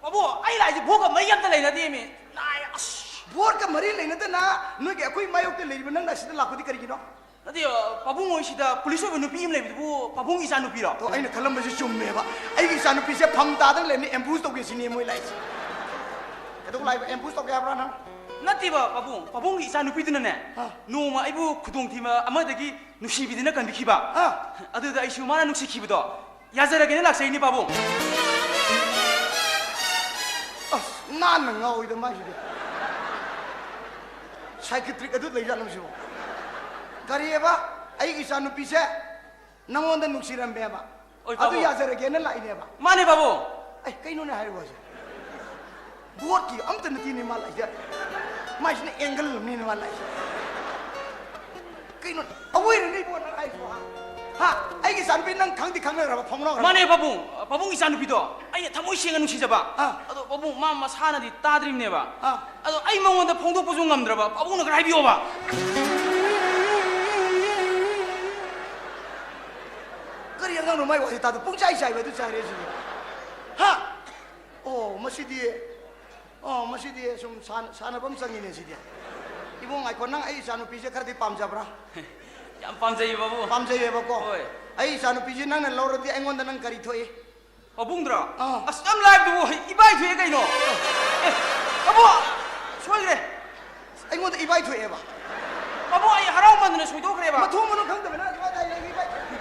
ꯄꯥꯕꯨꯡ, ꯑꯩ ꯂꯥꯛꯏꯁꯦ ꯚꯣꯠꯀ ꯃꯔꯤ ꯑꯝꯇ ꯂꯩꯅꯗꯦꯃꯤ꯫ ꯅꯥꯏ, ꯑꯁ꯫ ꯚꯣꯠꯀ ꯃꯔꯤ ꯂꯩꯅꯗꯅ ꯅꯣꯏꯒꯤ ꯑꯩꯈꯣꯏ ꯃꯥꯌꯣꯛꯇ ꯂꯩꯔꯤꯕ ꯅꯪꯅ ꯑꯁꯤꯗ ꯂꯥꯛꯄꯗꯤ ꯀꯔꯤꯒꯤꯅꯣ? ꯅꯠꯇꯦ, ꯄꯥꯕꯨꯡ ꯍꯣꯏ ꯁꯤꯗ ꯄꯨꯂꯤꯁ ꯑꯣꯏꯕ ꯅꯨꯄꯤ ꯑꯃ ꯂꯩꯕꯗꯨꯕꯨ ꯄꯥꯕꯨꯡꯒꯤ ꯏꯆꯥ ꯅꯨꯄꯤꯔꯣ? ꯑꯣ, ꯑꯩꯅ ꯈꯜꯂꯝꯕꯁꯤ ꯆꯨꯝꯃꯦꯕ꯫ ꯑꯩꯒꯤ ꯏꯆꯥ ꯅꯨꯄꯤꯁꯦ ꯐꯝ ꯇꯥꯗꯅ ꯂꯩꯕꯅꯤ, ambush ꯇꯧꯒꯦ ꯁꯤꯅꯦ ꯃꯣꯏ ꯂꯥꯛꯏꯁꯦ꯫ ꯀꯩꯗꯧ ꯂꯥꯛꯏꯕ? Ambush ꯇꯧꯒꯦ ꯍꯥꯏꯕ꯭ꯔꯥ ꯅꯪ? ꯅꯠꯇꯦꯕ ꯄꯥꯕꯨꯡ, ꯄꯥꯕꯨꯡꯒꯤ ꯏꯆꯥ ꯅꯨꯄꯤꯗꯨꯅꯅꯦ, ꯑꯥ꯫ ꯅꯣꯡꯃ ꯑꯩꯕꯨ ꯈꯨꯗꯣꯡꯊꯤꯕ ꯑꯃꯗꯒꯤ ꯅꯨꯡꯁꯤꯕꯤꯗꯨꯅ ꯀꯟꯕꯤꯈꯤꯕ꯫ ꯑꯥ꯫ ꯑꯗꯨꯗ ꯑꯩꯁꯨ ꯃꯥꯅ ꯅꯨꯡꯁꯤꯈꯤꯕꯗꯣ ꯌꯥꯖꯔꯒꯦꯅ ꯂꯥꯛꯆꯩꯅꯦ ꯄꯥꯕꯨꯡ꯫ ꯑꯁ, ꯅꯥꯟꯅ ꯉꯥꯎꯏꯗ ꯃꯥꯏꯁꯤꯗꯤ꯫ Psychiatric ꯑꯗꯨ ꯂꯩꯖꯥꯠꯂꯣ ꯁꯤꯕꯣ? ꯀꯔꯤꯑꯕ? ꯑꯩꯒꯤ ꯏꯆꯥꯅꯨꯄꯤꯁꯦ ꯅꯪꯉꯣꯟꯗ ꯅꯨꯡꯁꯤꯔꯝꯃꯦꯕ꯫ ꯑꯣꯏ, ꯑꯗꯨ ꯄꯥꯕꯨꯡ꯫ ꯌꯥꯖꯔꯒꯦꯅ ꯂꯥꯛꯏꯅꯦꯕ꯫ ꯃꯥꯅꯦ ꯄꯥꯕꯨꯡ꯫ ꯑꯩ ꯀꯩꯅꯣꯅꯦ ꯍꯥꯏꯔꯤꯕ ꯍꯧꯖꯤꯛ? ꯚꯣꯠꯀꯤ ꯑꯝꯇ ꯅꯠꯇꯦꯅꯦ ꯃꯥ ꯂꯥꯛꯏꯁꯦ꯫ ꯃꯥꯏꯁꯤꯅ angle ꯑꯃꯅꯤꯅꯦ ꯃꯥ ꯂꯥꯛꯏꯁꯦ꯫ ꯀꯩꯅꯣ? ꯑꯋꯣꯏꯔꯅꯦ ꯏꯕꯣ ꯅꯪ ꯍꯥꯏꯁꯤꯕꯣ, ꯍꯥ? ꯍꯥ? ꯑꯩꯒꯤ ꯏꯆꯥꯅꯨꯄꯤ ꯅꯪ ꯈꯪꯗꯤ ꯈꯪꯅꯈ꯭ꯔꯕ, ꯐꯥꯎꯅꯈ꯭ꯔꯕ? ꯃꯥꯅꯦ ꯄꯥꯕꯨꯡ, ꯄꯥꯕꯨꯡ ꯏꯆꯥꯅꯨꯄꯤꯗꯣ ꯑꯩꯅ ꯊꯃꯣꯏ ꯁꯦꯡꯅ ꯅꯨꯡꯁꯤꯖꯕ꯫ ꯑꯥ꯫ ꯑꯗꯣ ꯄꯥꯕꯨꯡ ꯃꯥ ꯃꯁꯥꯅꯗꯤ ꯇꯥꯗ꯭ꯔꯤꯕꯅꯦꯕ꯫ ꯑꯥ꯫ ꯑꯗꯣ ꯑꯩ ꯃꯉꯣꯟꯗ ꯐꯣꯡꯗꯣꯛꯄꯁꯨ ꯉꯝꯗ꯭ꯔꯕ, ꯄꯥꯕꯨꯡꯅ ꯈꯔ ꯍꯥꯏꯕꯤꯌꯣꯕ꯫ ꯀꯔꯤ ꯑꯉꯥꯡꯅꯣ ꯃꯥꯏ ꯋꯥꯁꯤ ꯇꯥꯗ ꯄꯨꯡꯆꯥꯏ ꯆꯥꯏꯕ ꯑꯗꯨ ꯆꯥꯏꯔꯦ ꯁꯤꯕꯨ꯫ ꯍꯥ? ꯑꯣ, ꯃꯁꯤꯗꯤ, ꯑꯣ, ꯃꯁꯤꯗꯤ ꯁꯨꯝ ꯁꯥꯟ-, ꯁꯥꯟꯅꯕ ꯑꯃ ꯆꯪꯉꯤꯅꯦ ꯁꯤꯗꯤ꯫ ꯏꯕꯨꯡ, ꯉꯥꯏꯈꯣ, ꯅꯪ ꯑꯩ ꯏꯆꯥꯅꯨꯄꯤꯁꯦ ꯈꯔꯗꯤ ꯄꯥꯝꯖꯕ꯭ꯔꯥ? ꯌꯥꯝ ꯄꯥꯝꯖꯩꯌꯦ ꯕꯥꯕꯨ꯫ ꯄꯥꯝꯖꯩꯌꯦꯕꯀꯣ? ꯍꯣꯏ꯫ ꯑꯩ ꯏꯆꯥꯅꯨꯄꯤꯁꯦ ꯅꯪꯅ ꯂꯧꯔꯗꯤ ꯑꯩꯉꯣꯟꯗ ꯅꯪ ꯀꯔꯤ ꯊꯣꯛꯏ? ꯄꯥꯕꯨꯡꯗꯨꯔꯣ? ꯑꯥ꯫ ꯑꯁ, ꯌꯥꯝ ꯂꯥꯏꯕꯗꯨꯕꯨ, ꯏꯕꯥꯏ ꯊꯣꯛꯑꯦ ꯀꯩꯅꯣ꯫ ꯑꯦ, ꯕꯥꯕꯨ, ꯁꯣꯏꯈ꯭ꯔꯦ꯫ ꯑꯩꯉꯣꯟꯗ ꯏꯕꯥꯏ ꯊꯣꯛꯑꯦꯕ꯫ ꯕꯥꯕꯨ, ꯑꯩ ꯍꯔꯥꯎꯃꯟꯗꯅ ꯁꯣꯏꯗꯣꯛꯈ꯭ꯔꯦꯕ꯫ ꯃꯊꯣꯡ ꯃꯔꯝ ꯈꯪꯗꯕꯅ ꯏꯕꯥꯏ ꯊꯣꯛꯑꯦ, ꯏꯕꯥꯏ ꯊꯣꯛꯑꯦ꯫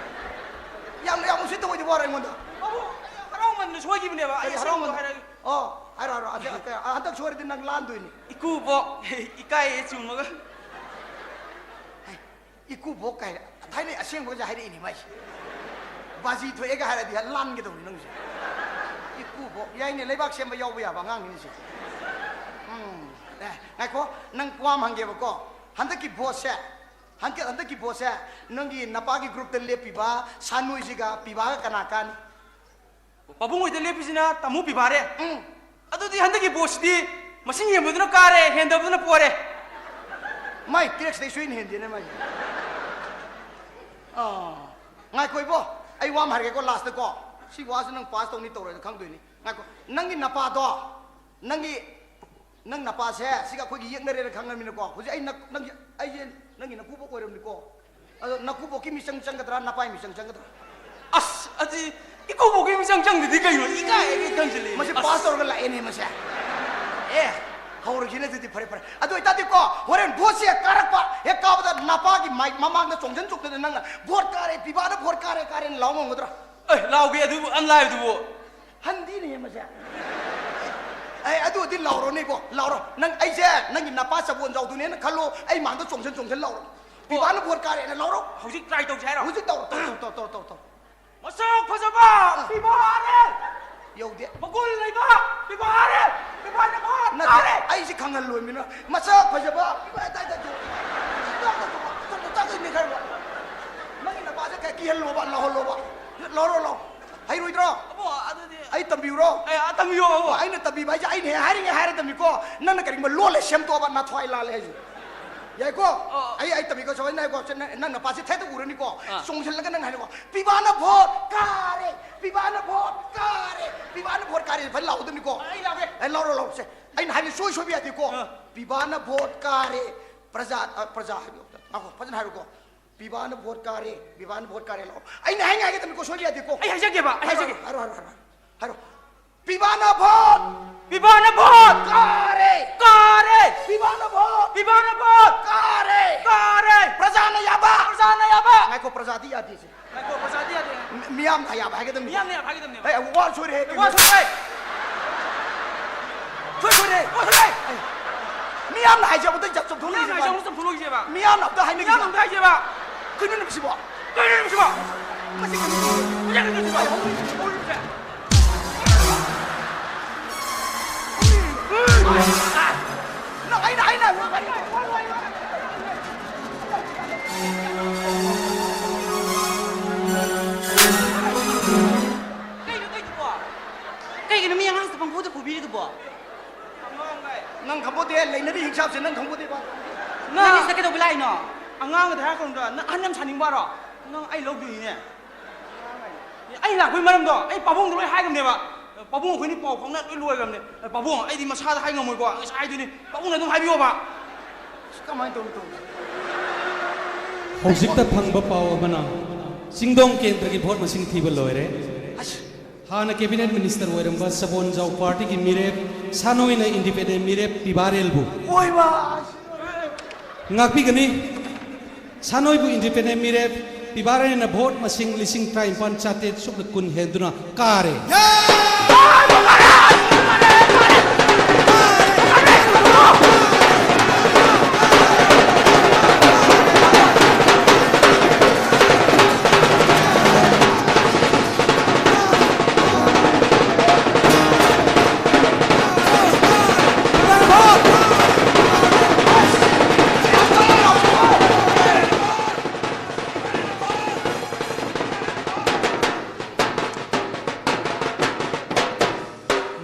ꯌꯥꯝ, ꯌꯥꯝ ꯎꯁꯤꯠꯇꯕ ꯑꯣꯏꯗꯕ ꯋꯥꯔꯣ ꯑꯩꯉꯣꯟꯗ꯫ ꯕꯥꯕꯨ, ꯑꯩ ꯍꯔꯥꯎꯃꯟꯗꯅ ꯁꯣꯏꯈꯤꯕꯅꯦꯕ꯫ ꯑꯩ ꯀꯔꯤ ꯑꯁꯦꯡꯕꯗꯣ ꯍꯔꯥꯎꯃꯟ-, ꯍꯥꯏꯔꯒꯦ꯫ ꯑꯣ, ꯍꯥꯏꯔꯣ, ꯍꯥꯏꯔꯣ꯫ ꯑꯗ-, ꯑꯗ-, ꯍꯟꯗꯛ ꯁꯣꯏꯔꯗꯤ ꯅꯪ ꯂꯥꯟꯗꯣꯏꯅꯤ꯫ ꯏꯀꯨꯕꯣꯛ, ꯏꯀꯥꯏꯌꯦ ꯆꯨꯝꯃꯒ꯫ ꯍꯩ, ꯏꯀꯨꯕꯣꯛ ꯀꯥꯏꯅ ꯊꯥꯏꯅꯩ ꯑꯁꯦꯡꯕꯒꯁꯦ ꯍꯥꯏꯔꯛꯏꯅꯦ ꯃꯥꯏꯁꯦ꯫ ꯕꯥꯖꯤ ꯊꯣꯛꯑꯦꯒ ꯍꯥꯏꯔꯗꯤ ꯂꯥꯟꯒꯗꯧꯅꯤ ꯅꯪꯁꯦ꯫ ꯏꯀꯨꯕꯣꯛ, ꯌꯥꯏꯅꯦ, ꯂꯩꯕꯥꯛ ꯁꯦꯝꯕ ꯌꯥꯎꯕ ꯌꯥꯕ ꯑꯉꯥꯡꯅꯤꯅꯦ ꯁꯦ꯫ ꯎꯝ, ꯑꯦ, ꯉꯥꯏꯈꯣ, ꯅꯪ ꯋꯥ ꯑꯃ ꯍꯪꯒꯦꯕꯀꯣ꯫ ꯍꯟꯗꯛꯀꯤ ꯚꯣꯠꯁꯦ, ꯍꯟꯗꯛ, ꯍꯟꯗꯛꯀꯤ ꯚꯣꯠꯁꯦ ꯅꯪꯒꯤ ꯅꯄꯥꯒꯤ groupꯇ ꯂꯦꯞꯄꯤꯕ ꯁꯥꯅꯣꯏꯁꯤꯒ ꯄꯤꯕꯥꯒ ꯀꯅꯥ ꯀꯥꯅꯤ? ꯄꯥꯕꯨꯡ ꯍꯣꯏꯗ ꯂꯦꯞꯄꯤꯁꯤꯅ ꯇꯥꯃꯣ ꯄꯤꯕꯥꯔꯦ꯫ ꯎꯝ꯫ ꯑꯗꯨꯗꯤ ꯍꯟꯗꯛꯀꯤ ꯚꯣꯠꯁꯤꯗꯤ ꯃꯁꯤꯡ ꯍꯦꯟꯕꯗꯨꯅ ꯀꯥꯔꯦ, ꯍꯦꯟꯗꯕꯗꯨꯅ ꯄꯣꯔꯦ꯫ ꯃꯥꯏ taxꯇꯩ ꯁꯨꯏꯅ ꯍꯦꯟꯗꯦꯅꯦ ꯃꯥꯏ꯫ ꯑꯥ, ꯉꯥꯏꯈꯣ ꯏꯕꯣ, ꯑꯩ ꯋꯥ ꯑꯃ ꯍꯥꯏꯔꯒꯦꯀꯣ, lastꯇꯀꯣ꯫ ꯁꯤ ꯋꯥꯁꯤ ꯅꯪ pass ꯇꯧꯅꯤ ꯇꯧꯔꯣꯏꯗ ꯈꯪꯗꯣꯏꯅꯤ꯫ ꯉꯥꯏꯈꯣ, ꯅꯪꯒꯤ ꯅꯄꯥꯗꯣ, ꯅꯪꯒꯤ, ꯅꯪ ꯅꯄꯥꯁꯦ ꯁꯤꯒ ꯑꯩꯈꯣꯏꯒꯤ ꯌꯦꯛꯅꯔꯦꯅ ꯈꯪꯉꯕꯅꯤꯅꯀꯣ꯫ ꯍꯧꯖꯤꯛ ꯑꯩ ꯅꯪ, ꯅꯪꯒꯤ, ꯑꯩꯁꯦ ꯅꯪꯒꯤ ꯅꯀꯨꯕꯣꯛ ꯑꯣꯏꯔꯝꯅꯤꯀꯣ꯫ ꯑꯗꯣ ꯅꯀꯨꯕꯣꯛꯀꯤ ꯃꯤꯆꯪ ꯆꯪꯒꯗ꯭ꯔꯥ, ꯅꯄꯥꯏ ꯃꯤꯆꯪ ꯆꯪꯒꯗ꯭ꯔꯥ? ꯑꯁ, ꯑꯗꯨ ꯏꯀꯨꯕꯣꯛꯀꯤ ꯃꯤꯆꯪ ꯆꯪꯗꯗꯤ ꯀꯩꯅꯣ? ꯏꯀꯥꯏ, ꯑꯩ ꯈꯪꯁꯤꯜꯂꯦ꯫ ꯃꯁꯤ ꯑꯁ꯫ Pass ꯇꯧꯔꯒ ꯂꯥꯛꯑꯦꯅꯦ ꯃꯁꯦ꯫ ꯑꯦ, ꯍꯧꯔꯒꯦꯅꯦ ꯑꯗꯨꯗꯤ, ꯐꯔꯦ, ꯐꯔꯦ꯫ ꯑꯗꯨ ꯑꯣꯏꯇꯥꯔꯗꯤꯀꯣ, ꯍꯣꯔꯦꯟ ꯚꯣꯠꯁꯦ ꯀꯥꯔꯛꯄ, ꯍꯦꯛ ꯀꯥꯕꯗ ꯅꯄꯥꯒꯤ ꯃꯥꯏ ꯃꯃꯥꯡꯗ ꯆꯣꯡꯁꯤꯟ ꯆꯣꯡꯗꯅ ꯅꯪꯅ "ꯚꯣꯠ ꯀꯥꯔꯦ, ꯄꯤꯕꯥꯅ ꯚꯣꯠ ꯀꯥꯔꯦ, ꯀꯥꯔꯦꯅ" ꯂꯥꯎ ꯉꯝꯒꯗ꯭ꯔꯥ? ꯑꯦ, ꯂꯥꯎꯒꯦ, ꯑꯗꯨꯕꯨ ꯑꯟ ꯂꯥꯏꯕꯗꯨꯕꯨ꯫ ꯍꯟꯗꯤꯅꯦ ꯃꯁꯦ꯫ ꯑꯦ, ꯑꯗꯨꯗꯤ ꯂꯥꯎꯔꯣꯅꯦ ꯏꯕꯣ, ꯂꯥꯎꯔꯣ꯫ ꯅꯪ ꯑꯩꯁꯦ ꯅꯪꯒꯤ ꯅꯄꯥ ꯆꯕꯣꯟ ꯖꯥꯎꯗꯨꯅꯦꯅ ꯈꯜꯂꯣ, ꯑꯩ ꯃꯥꯡꯗ ꯆꯣꯡꯁꯤꯟ ꯆꯣꯡꯁꯤꯟ ꯂꯥꯎꯔꯣ꯫ ꯄꯤꯕꯥꯅ ꯚꯣꯠ ꯀꯥꯔꯦꯅ ꯂꯥꯎꯔꯣ꯫ ꯍꯧꯖꯤꯛ try ꯇꯧꯁꯦ ꯍꯥꯏꯔꯣ? ꯍꯧꯖꯤꯛ ꯇꯧꯔꯣ, ꯇꯧꯔꯣ, ꯇꯧꯔꯣ, ꯇꯧꯔꯣ, ꯇꯧꯔꯣ, ꯇꯧꯔꯣ꯫ ꯃꯁꯛ ꯐꯖꯕ ꯑꯥ꯫ ꯄꯤꯕꯥꯔꯦ꯫ ꯌꯧꯗꯦ꯫ ꯃꯒꯨꯟ ꯂꯩꯕ ꯄꯤꯕꯥꯔꯦ꯫ ꯄꯤꯕꯥꯅ ꯚꯣꯠ ꯅꯠꯇꯦ, ꯀꯥꯔꯦ꯫ ꯑꯩꯁꯦ ꯈꯪꯍꯜꯂꯣꯏꯃꯤꯅ꯫ ꯃꯁꯛ ꯐꯖꯕ ꯄꯤꯕꯥ ꯑꯗꯥꯏꯗ two-, two-, two-, two-, two-, two-, ꯅꯪꯒꯤ ꯅꯄꯥꯁꯦ ꯀꯩ ꯀꯤꯍꯜꯂꯣꯕ, ꯂꯥꯎꯍꯜꯂꯣꯕ꯫ ꯂꯥꯎꯔꯣ, ꯂꯥꯎ꯫ ꯍꯩꯔꯣꯏꯗ꯭ꯔꯣ? ꯑꯕꯣ, ꯑꯗꯨꯗꯤ ꯑꯩ ꯇꯝꯕꯤꯌꯨꯔꯣ? ꯑꯦ, ꯑ, ꯇꯝꯕꯤꯌꯣ, ꯑꯕꯣ꯫ ꯑꯩꯅ ꯇꯝꯕꯤꯕ ꯍꯥꯏꯁꯦ ꯑꯩꯅ ꯍꯦꯛ ꯍꯥꯏꯔꯤꯉꯩ ꯍꯥꯏꯔꯗꯕꯅꯤꯀꯣ꯫ ꯅꯪꯅ ꯀꯔꯤꯒꯨꯝꯕ ꯂꯣꯜꯂꯦ ꯁꯦꯝꯗꯣꯛꯑꯕ ꯅꯊ꯭ꯋꯥꯏ ꯂꯥꯜꯂꯦ ꯍꯥꯏꯁꯦ꯫ ꯌꯥꯏꯀꯣ? ꯑꯣ꯫ ꯑꯩ, ꯑꯩ ꯇꯝꯕꯤꯀꯣ, ꯁꯨꯃꯥꯏꯅ ꯍꯥꯏꯀꯣ, ꯁꯦ, ꯅꯪ, ꯅꯪ ꯅꯄꯥꯁꯦ ꯊꯦꯠꯇ ꯎꯔꯅꯤꯀꯣ꯫ ꯑꯥ꯫ ꯆꯣꯡꯁꯤꯜꯂꯒ ꯅꯪ ꯍꯥꯏꯔꯀꯣ, "ꯄꯤꯕꯥꯅ ꯚꯣꯠ ꯀꯥꯔꯦ! ꯄꯤꯕꯥꯅ ꯚꯣꯠ ꯀꯥꯔꯦ! ꯄꯤꯕꯥꯅ ꯚꯣꯠ ꯀꯥꯔꯦ!" ꯐꯖꯅ ꯂꯥꯎꯗꯕꯅꯤꯀꯣ꯫ ꯑꯩ ꯂꯥꯎꯒꯦ꯫ ꯑꯦ, ꯂꯥꯎꯔꯣ, ꯂꯥꯎꯔꯣ, ꯁꯦ꯫ ꯑꯩꯅ ꯍꯥꯏꯕ ꯁꯣꯏ ꯁꯣꯏꯕ ꯌꯥꯗꯦꯀꯣ꯫ ꯑꯥ꯫ "ꯄꯤꯕꯥꯅ ꯚꯣꯠ ꯀꯥꯔꯦ! ꯄ꯭ꯔꯖꯥ, ꯑ, ꯄ꯭ꯔꯖꯥ" ꯍꯥꯏꯕ꯫ ꯉꯥꯏꯈꯣ, ꯐꯖꯅ ꯍꯥꯏꯔꯣꯀꯣ꯫ "ꯄꯤꯕꯥꯅ ꯚꯣꯠ ꯀꯥꯔꯦ! ꯄꯤꯕꯥꯅ ꯚꯣꯠ ꯀꯥꯔꯦ!" ꯂꯥꯎ꯫ ꯑꯩꯅ ꯍꯥꯏ ꯉꯥꯏꯒꯗꯕꯅꯤꯀꯣ, ꯁꯣꯏꯕ ꯌꯥꯗꯦꯀꯣ꯫ ꯑꯩ ꯍꯥꯏꯖꯒꯦꯕ, ꯑꯩ ꯍꯥꯏꯔꯣ, ꯍꯥꯏꯖꯒꯦ꯫ ꯍꯥꯏꯔꯣ, ꯍꯥꯏꯔꯣ, ꯍꯥꯏꯔꯣ, ꯍꯥꯏꯔꯣ꯫ ꯍꯥꯏꯔꯣ꯫ ꯄꯤꯕꯥꯅ ꯚꯣꯠ! ꯄꯤꯕꯥꯅ ꯚꯣꯠ! ꯀꯥꯔꯦ! ꯀꯥꯔꯦ! ꯄꯤꯕꯥꯅ ꯚꯣꯠ! ꯄꯤꯕꯥꯅ ꯚꯣꯠ! ꯀꯥꯔꯦ! ꯀꯥꯔꯦ! ꯄ꯭ꯔꯖꯥꯅ ꯌꯥꯕ! ꯄ꯭ꯔꯖꯥꯅ ꯌꯥꯕ! ꯉꯥꯏꯈꯣ, ꯄ꯭ꯔꯖꯥꯗꯤ ꯌꯥꯗꯦ ꯁꯦ꯫ ꯉꯥꯏꯈꯣ, ꯄ꯭ꯔꯖꯥꯗꯤ ꯌꯥꯗꯦ꯫ ꯃꯤ-, ꯃꯤꯌꯥꯝꯅ ꯌꯥꯕ ꯍꯥꯏꯒꯗꯕꯅꯤ꯫ ꯃꯤꯌꯥꯝꯅ ꯌꯥꯕ ꯍꯥꯏꯒꯗꯕꯅꯦꯕ꯫ ꯑꯦ, ꯋꯥ ꯁꯣꯏꯔꯦ꯫ ꯑꯦ, ꯋꯥ ꯁꯣꯏꯔꯦ꯫ ꯁꯣꯏ ꯁꯣꯏꯔꯦ꯫ ꯋꯥ ꯁꯣꯏꯔꯦ꯫ ꯑꯦ, ꯃꯤꯌꯥꯝꯅ ꯍꯥꯏꯖꯕꯗ ꯆ-, ꯆꯨꯝꯊꯣꯛꯅꯈꯤꯁꯦ꯫ ꯃꯤꯌꯥꯝꯅ ꯍꯥꯏꯖꯕꯗ ꯆꯨꯝꯊꯣꯛꯅꯈꯤꯁꯦꯕ꯫ ꯃꯤꯌꯥꯝꯅ ꯑꯝꯇ ꯍꯥꯏꯅꯈꯤꯁꯦ꯫ ꯃꯤꯌꯥꯝꯅ ꯑꯝꯇ ꯍꯥꯏꯖꯦꯕ꯫ ꯀꯩꯅꯣꯅꯦ ꯃꯁꯤꯕꯣ? ꯀꯩꯅꯣꯅꯦ ꯃꯁꯤꯕꯣ? ꯃꯁꯤ ꯀꯩꯅꯣ? ꯀꯩꯅꯣ? ꯀꯩꯅꯣ? ꯅꯪ ꯑꯩꯅ, ꯑꯩꯅ, ꯀꯩꯅꯣ ꯇꯧꯏꯗꯨꯕꯣ? ꯀꯩꯒꯤꯅꯣ ꯃꯤ ꯑꯉꯥꯡꯁꯤꯗ ꯄꯪꯐꯨꯗ ꯐꯨꯕꯤꯔꯤꯗꯨꯕꯣ? ꯅꯪ ꯈꯪꯄꯣꯠꯇꯦ, ꯂꯩꯅꯔꯤ ꯍꯤꯡꯁꯥꯞꯁꯦ ꯅꯪ ꯈꯪꯄꯣꯠꯇꯦꯕ꯫ ꯅꯪ ꯁꯤꯗ ꯀꯩꯗꯧꯕ ꯂꯥꯛꯏꯅꯣ? ꯑꯉꯥꯡꯗ ꯍꯥꯏꯔꯛꯀꯅꯨꯗ, ꯅꯪ ꯑꯍꯟ ꯌꯥꯝ ꯁꯥꯅꯤꯡꯕꯔꯣ? ꯅꯪ ꯑꯩ ꯂꯧꯗꯣꯏꯅꯤꯅꯦ꯫ ꯑꯩ ꯂꯥꯛꯄꯒꯤ ꯃꯔꯝꯗꯣ ꯑꯩ ꯄꯥꯕꯨꯡꯗ ꯂꯣꯏ ꯍꯥꯏꯈ꯭ꯔꯕꯅꯦꯕ꯫ ꯄꯥꯕꯨꯡ ꯑꯩꯈꯣꯏꯅꯤ ꯄꯥꯎ ꯐꯥꯎꯅ ꯂꯣꯏ ꯂꯣꯏꯈ꯭ꯔꯕꯅꯦ꯫ ꯄꯥꯕꯨꯡ, ꯑꯩꯗꯤ ꯃꯁꯥꯗ ꯍꯥꯏ ꯉꯝꯃꯣꯏꯀꯣ, ꯉꯁꯥꯏ ꯍꯥꯏꯗꯣꯏꯅꯤ꯫ ꯄꯥꯕꯨꯡꯅ ꯑꯗꯨꯝ ꯍꯥꯏꯕꯤꯌꯣꯕ꯫ ꯑꯁ, ꯀꯃꯥꯏꯅ ꯇꯧꯅꯤ ꯇꯧꯅꯤ? ꯍꯧꯖꯤꯛꯇ ꯐꯪꯕ ꯄꯥꯎ ꯑꯃꯅ, ꯆꯤꯡꯗꯣꯡ ꯀꯦꯟꯗ꯭ꯔꯒꯤ ꯚꯣꯠ ꯃꯁꯤꯡ ꯊꯤꯕ ꯂꯣꯏꯔꯦ꯫ ꯑꯁ꯫ ꯍꯥꯟꯅ ꯀꯦꯕꯤꯅꯦꯠ ꯃꯤꯅꯤꯁꯇꯔ ꯑꯣꯏꯔꯝꯕ ꯁꯕꯣꯟꯖꯥꯎ ꯄꯥꯔꯇꯤꯒꯤ ꯃꯤꯔꯦꯞ ꯁꯥꯅꯣꯏꯅ ꯏꯟꯗꯤꯄꯦꯟꯗꯦꯟ ꯃꯤꯔꯦꯞ ꯄꯤꯕꯥꯔꯦꯜꯕꯨ ꯑꯣꯏꯕ꯫ ꯉꯥꯛꯄꯤꯒꯅꯤ꯫ ꯁꯥꯅꯣꯏꯕꯨ ꯏꯟꯗꯤꯄꯦꯟꯗꯦꯟ ꯃꯤꯔꯦꯞ ꯄꯤꯕꯥꯔꯦꯜꯅ ꯚꯣꯠ ꯃꯁꯤꯡ ꯂꯤꯁꯤꯡ ꯇꯔꯥꯅꯤꯄꯥꯟ ꯆꯥꯇ꯭ꯔꯦꯠ ꯁꯨꯞꯅ ꯀꯨꯟ ꯍꯦꯟꯗꯨꯅ ꯀꯥꯔꯦ꯫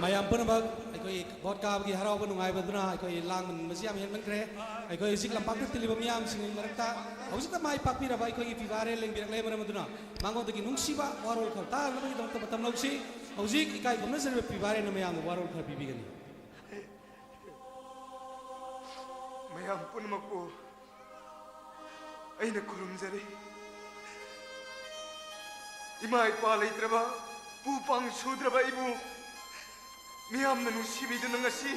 ꯃꯌꯥꯝ ꯄꯨꯝꯅꯃꯛ ꯑꯩꯈꯣꯏ ꯚꯣꯠ ꯀꯥꯕꯒꯤ ꯍꯔꯥꯎꯕ ꯅꯨꯡꯉꯥꯏꯕꯗꯨꯅ ꯑꯩꯈꯣꯏ ꯂꯥꯡꯃꯟꯕꯁꯤ ꯌꯥꯝ ꯍꯦꯟꯃꯟꯈ꯭ꯔꯦ꯫ ꯑꯩꯈꯣꯏ ꯍꯧꯖꯤꯛ ꯂꯝꯄꯥꯛꯇ ꯇꯤꯜꯂꯤꯕ ꯃꯤꯌꯥꯝꯁꯤꯡꯒꯤ ꯃꯔꯛꯇ ꯍꯧꯖꯤꯛꯇ ꯃꯥꯏ ꯄꯥꯛꯄꯤꯔꯕ ꯑꯩꯈꯣꯏꯒꯤ ꯄꯤꯕꯥꯔꯦ ꯂꯦꯡꯕꯤꯔꯛꯂꯦ꯫ ꯃꯔꯝ ꯑꯗꯨꯅ ꯃꯉꯣꯟꯗꯒꯤ ꯅꯨꯡꯁꯤꯕ ꯋꯥꯔꯣꯜ ꯈꯔ ꯇꯥꯅꯕꯒꯤꯗꯃꯛꯇ ꯃꯇꯝ ꯂꯧꯁꯤ꯫ ꯍꯧꯖꯤꯛ ꯏꯀꯥꯏ ꯈꯨꯝꯅꯖꯔꯤꯕ ꯄꯤꯕꯥꯔꯦꯅ ꯃꯌꯥꯝꯗ ꯋꯥꯔꯣꯜ ꯈꯔ ꯄꯤꯕꯤꯒꯅꯤ꯫ ꯃꯌꯥꯝ ꯄꯨꯝꯅꯃꯛꯄꯨ ꯑꯩꯅ ꯈꯨꯔꯨꯝꯖꯔꯤ꯫ ꯏꯃꯥ ꯏꯄꯥ ꯂꯩꯇ꯭ꯔꯕ, ꯄꯨ ꯄꯥꯡ ꯁꯨꯗ꯭ꯔꯕ ꯑꯩꯕꯨ ꯃꯤꯌꯥꯝꯅ ꯅꯨꯡꯁꯤꯕꯤꯗꯨꯅ ꯉꯁꯤ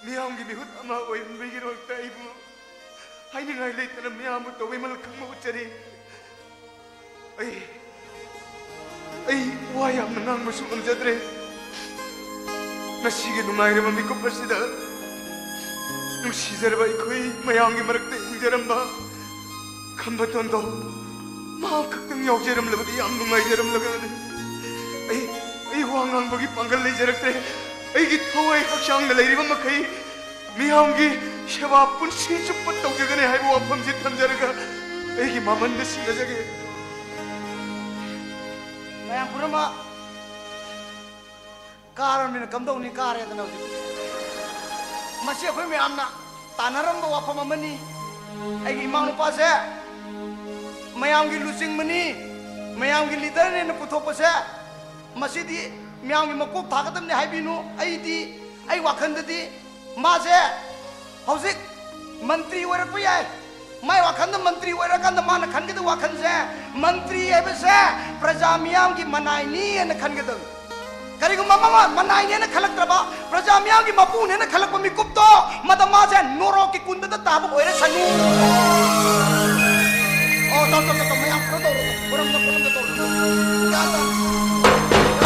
ꯃꯤꯌꯥꯝꯒꯤ ꯃꯤꯍꯨꯠ ꯑꯃ ꯑꯣꯏꯍꯟꯕꯒꯤꯗꯃꯛꯇ ꯑꯩꯕꯨ ꯍꯥꯏꯅꯤꯡꯉꯥꯏ ꯂꯩꯇꯅ ꯃꯤꯌꯥꯝꯕꯨ ꯇꯧꯕꯤꯃꯜ ꯈꯪꯕ ꯎꯠꯆꯔꯤ꯫ ꯑꯩ, ꯑꯩ ꯋꯥ ꯌꯥꯝꯅ ꯉꯥꯡꯕꯁꯨ ꯉꯝꯖꯗ꯭ꯔꯦ꯫ ꯉꯁꯤꯒꯤ ꯅꯨꯡꯉꯥꯏꯔꯕ ꯃꯤꯀꯨꯞ ꯑꯁꯤꯗ ꯅꯨꯡꯁꯤꯖꯔꯕ ꯑꯩꯈꯣꯏ ꯃꯌꯥꯝꯒꯤ ꯃꯔꯛꯇ ꯍꯤꯡꯖꯔꯝꯕ ꯈꯝꯕ ꯇꯣꯟꯗꯣ, ꯃꯍꯥꯛ ꯈꯛꯇꯪ ꯌꯥꯎꯖꯔꯝꯂꯕꯗꯤ ꯌꯥꯝ ꯅꯨꯡꯉꯥꯏꯖꯔꯝꯂꯒꯅꯤ꯫ ꯑꯩ ꯑꯩ ꯋꯥ ꯉꯥꯡꯕꯒꯤ ꯄꯥꯡꯒꯜ ꯂꯩꯖꯔꯛꯇ꯭ꯔꯦ꯫ ꯑꯩꯒꯤ ꯊꯋꯥꯏ ꯍꯛꯆꯥꯡꯗ ꯂꯩꯔꯤꯕ ꯃꯈꯩ ꯃꯤꯌꯥꯝꯒꯤ ꯁꯦꯕꯥ ꯄꯨꯟꯁꯤ ꯆꯨꯞꯄ ꯇꯧꯖꯒꯅꯤ ꯍꯥꯏꯕ ꯋꯥꯐꯝꯁꯤ ꯊꯝꯖꯔꯒ ꯑꯩꯒꯤ ꯃꯃꯟꯗ ꯁꯤꯟꯅꯖꯒꯦ꯫ ꯃꯌꯥꯝ ꯄꯨꯝꯅꯃꯛ ꯀꯥꯔꯕꯅꯤꯅ ꯀꯝꯗꯧꯅꯤ? ꯀꯥꯔꯦꯗꯅ ꯍꯧꯖꯤꯛ꯫ ꯃꯁꯤ ꯑꯩꯈꯣꯏ ꯃꯌꯥꯝꯅ ꯇꯥꯟꯅꯔꯝꯕ ꯋꯥꯐꯝ ꯑꯃꯅꯤ꯫ ꯑꯩꯒꯤ ꯏꯃꯥ ꯅꯨꯄꯥꯁꯦ ꯃꯌꯥꯝꯒꯤ ꯂꯨꯆꯤꯡꯕꯅꯤ, ꯃꯌꯥꯝꯒꯤ ꯂꯤꯗꯔꯅꯦꯅ ꯄꯨꯊꯣꯛꯄꯁꯦ, ꯃꯁꯤꯗꯤ ꯃꯌꯥꯝꯒꯤ ꯃꯀꯣꯛ ꯊꯥꯒꯗꯕꯅꯤ ꯍꯥꯏꯕꯤꯅꯨ꯫ ꯑꯩꯗꯤ, ꯑꯩ ꯋꯥꯈꯜꯗꯗꯤ ꯃꯥꯁꯦ ꯍꯧꯖꯤꯛ ꯃꯟꯇ꯭ꯔꯤ ꯑꯣꯏꯔꯛꯄ ꯌꯥꯏ꯫ ꯃꯥꯏ ꯋꯥꯈꯜꯗ ꯃꯟꯇ꯭ꯔꯤ ꯑꯣꯏꯔꯀꯥꯟꯗ ꯃꯥꯅ ꯈꯟꯒꯗꯕ ꯋꯥꯈꯜꯁꯦ, ꯃꯟꯇ꯭ꯔꯤ ꯍꯥꯏꯕꯁꯦ ꯄ꯭ꯔꯖꯥ ꯃꯤꯌꯥꯝꯒꯤ ꯃꯅꯥꯏꯅꯤ ꯍꯥꯏꯅ ꯈꯟꯒꯗꯕꯅꯤ꯫ ꯀꯔꯤꯒꯨꯝꯕ ꯃꯃꯥ ꯃꯅꯥꯏꯅꯦꯅ ꯈꯜꯂꯛꯇ꯭ꯔꯕ, ꯄ꯭ꯔꯖꯥ ꯃꯤꯌꯥꯝꯒꯤ ꯃꯄꯨꯅꯦꯅ ꯈꯜꯂꯛꯄ ꯃꯤꯀꯨꯞꯇꯣ, ꯃꯗ ꯃꯥꯁꯦ ꯅꯣꯔꯣꯛꯀꯤ ꯀꯨꯟꯗꯗ ꯇꯥꯕ ꯑꯣꯏꯔꯁꯅꯨ꯫ ꯑꯣ, ꯇꯧ, ꯇꯧ, ꯇꯧ, ꯇꯧ, ꯃꯌꯥꯝ ꯈꯔ ꯇꯧꯔꯣ, ꯈꯨꯔꯝꯗ, ꯈꯨꯔꯝꯗ ꯇꯧꯔꯣ꯫ ꯒ꯭ꯌꯥꯟ ꯇꯥ-,